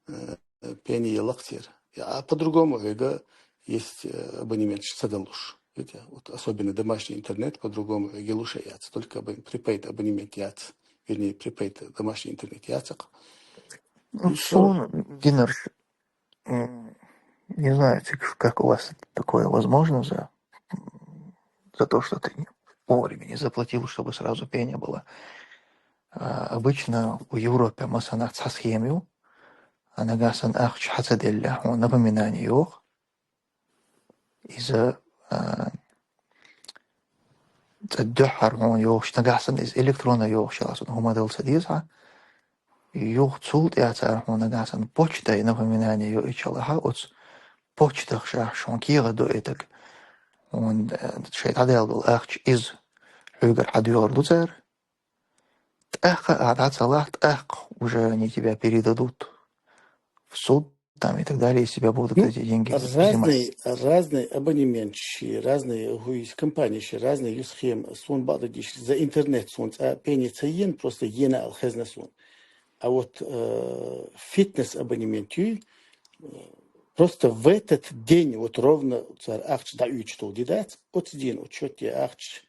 Э, пени я лакхтера. А по-другому хьоьга есть, э, абонемент ца даллуш. Видите, вот особенно домашний интернет по-другому хьоьга луш яц. Только абон-, prepaid абонемент яц. Вернее, prepaid домашний интернет яцакх. Ну, ещё сона, Динар, м, не знаю, как, как у вас такое возможно за, за то, что ты не, вовремя не заплатил, чтобы сразу пени была. А, обычно у Европы масана цхьа схема ю, а нагахь санна ахча хьа ца делла, хьуна напоминание йоху. Иза, а, цӀа дуьххьара хьуна йохуш, нагахь санна иза электронно йохуш, аса хӀума дала ца деза хьа. юха цул тӀаьхьа цара хьона нагахь санна почтай напоминание йоуьйтуш хилахь, оцу почтах шаьш хьуна кехат ду и таг. Хьуна, э, шайн дӀадаьлла долу ахча иза хьоьгара хьан доьхур ду цара. ТӀаккха а дӀа ца лахь, тӀаккха уже они тебя передадут в суд, там и так далее, если тебя будут Ну, эти деньги взимать. разные, разные абонементчики, разные, хӀу, компании, разные ю схема. Суна бакъдерг дийцича, за интернет суна цкъа пени ца йина, просто йина аьлла хезна суна. А вот, э, фитнес-абонемент ю, э, просто в этот день, вот ровно цара ахча дӀаоьцуш долу ди дац, оцу дийнахь, оцу счёте ахча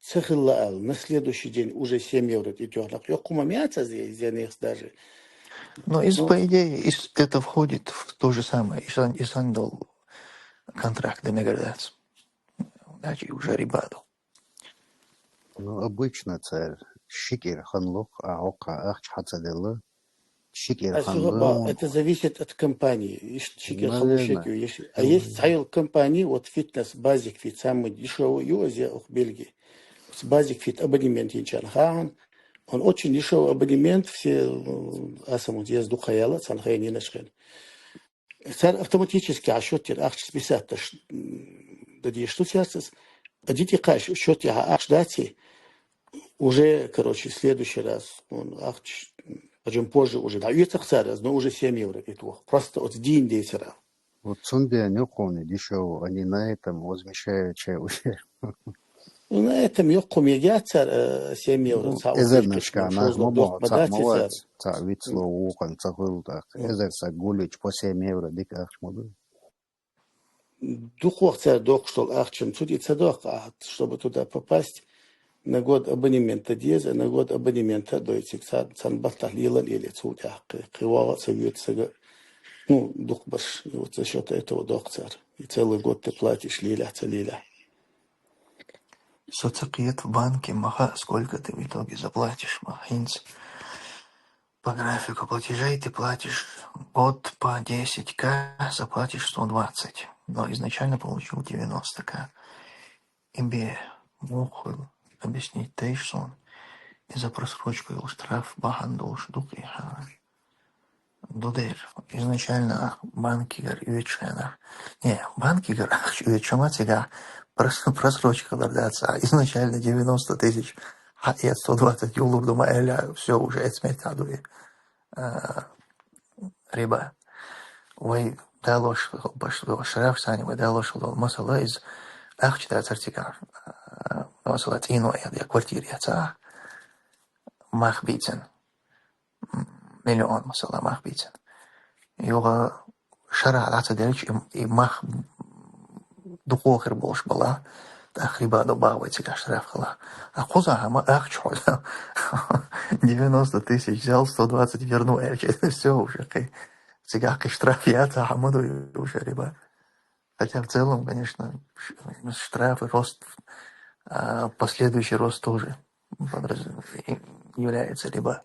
ца хилла аьлла, на следующий день уже семь евро тӀетоьхна. Йоккха ма яц иза, я, я не даже. Но из, Ну, по идее, из, это входит в то же самое. И сан, и сан дол контракт, да, мегар дац. Значит, уже риба ду. Ну, обычно цара ши кӀира хан лоху, а хӀокху ахча хьан ца делла, ши кӀира А хан всё равно, лоху. Это зависит от компании. Иштта ши кӀира хан лоху, ши Наверное. кӀира, если, а есть цхьайолу компании, вот фитнес, Basic Fit, самый дешевый ю, азия ух Бельгии. С Basic Fit абонемент йинчарна хаьхьана. Он очень дешевый абонемент, все, м, а самый еза дукха яла, цхьана хенинаш хен. Цара автоматически а счёт тера ахча списать даш, м, дан дезаш ду цаьрца. А дитя кхаьш счёт яха ахча даци, уже, короче, следующий раз, он ахча, м, а чем позже уже, да, и цара, но уже семь евро и то. Просто от дин дей цара. Вот цунден юкъуни дешёво, они на этом возмещают чай уже. Ну, на этом йоккха мегар яц цара, э, семь евро, Ну, цхьа эзар оццу наш ка, наш шозлагӀа мо дохк ма ца дац и цара. мовац, ца вицло вукъан, ца хуьлу тӀаккха. Мгм. Эзар са гулич по семь евро дика ахча ма ду. Дукхох цара доккхуш долу ахча цу тӀе ца доккху, а, чтобы туда попасть, на год абонемента деза, на год абонемента а дойтиг, ца-, царна баттахь лелан или цул тӀаьхьа кхин, кхин вогӀа а ца воьду сага, ну, дукхабарш, и вот за счёт этого доккху цара. И целый год ты платишь, лелахь, ца лелахь. Со ца кхета в банке, ма хаьа, сколько ты в итоге заплатишь, ма хӀинца. По графику платежей ты платишь год по десять к, заплатишь сто двадцать, но изначально получил девяносто к. И бе, муха хуьлу, объяснить тайш сон. И за просрочку йолу штраф бахьана долуш ду кхин хьан. Ду дера. Изначально банкигара оьцуш хенахь. Не, банкигара ахча оьцуш ма цигахь прос-, просрочка хилар дац, а изначально девяносто тысяч, хьан эца сто двадцать юлур ду ма аьлла, всё, уже эца метта ду и, а, риба. Вай далош, баш, штраф санна, вай далош хила долу масала, иза ахча дацар цигахь, а, масала, цӀийно я, я квартира я ца, мах бийцина. М, миллион, масала, мах бийцина. Юха шарахь дӀа ца делча, и, и мах дукхо хир болуш бала, тӀаккха риба ду бах вай цигахь штраф хила. А кхузахь ма ахча хьо девяносто тысяч взял, сто двадцать верну, аьлча, всё, уже кхин. Цигахь кхин штраф яц, а хьан ма ду уже риба. Хотя в целом, конечно, ш-, штрафы, рост, а, последующий рост тоже подраз-, является риба.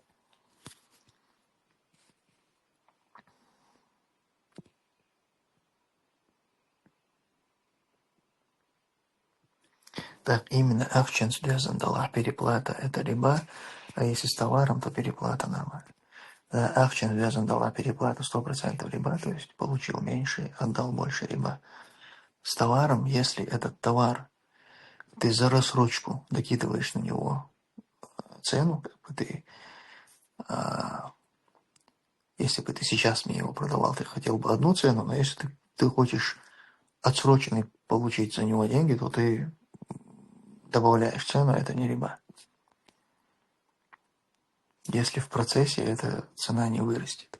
Так, именно ахчанца доьзна далахь переплата — это риба, а если с товаром, то переплата нормально. Да, ахчанца доьзна далахь переплата — сто процентов риба, то есть получил меньше, отдал больше — риба. С товаром, если этот товар, ты за рассрочку докидываешь на него, э, цену, как бы ты, а, если бы ты сейчас мне его продавал, ты хотел бы одну цену, но если ты, ты хочешь отсроченный получить за него деньги, то ты добавляешь цену, это не риба. Если в процессе эта цена не вырастет.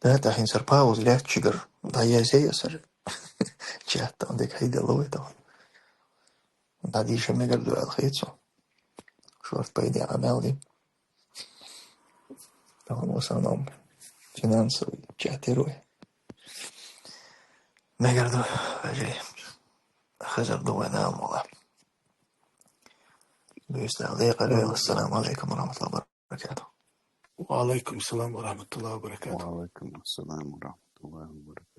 Да, тахьин сар пауза лаьттачигара дӀаязъяй аса. Чат тӀа дика хӀайделла вай тахана. ДӀадийша мегар ду аьлла хета со. Шорт пайде къамел ди. Тахана в основном финансовый чат тера вай. Мегар ду, вежарий. Хазар ду вайн амала. Buyursun, Zeyka Bey, Tamam. Esselamu Aleyküm ve Rahmetullahi ve Berekatuhu. Wa alaikum salam wa rahmatullahi wa barakatuh. وعليكم السلام ورحمة الله وبركاته.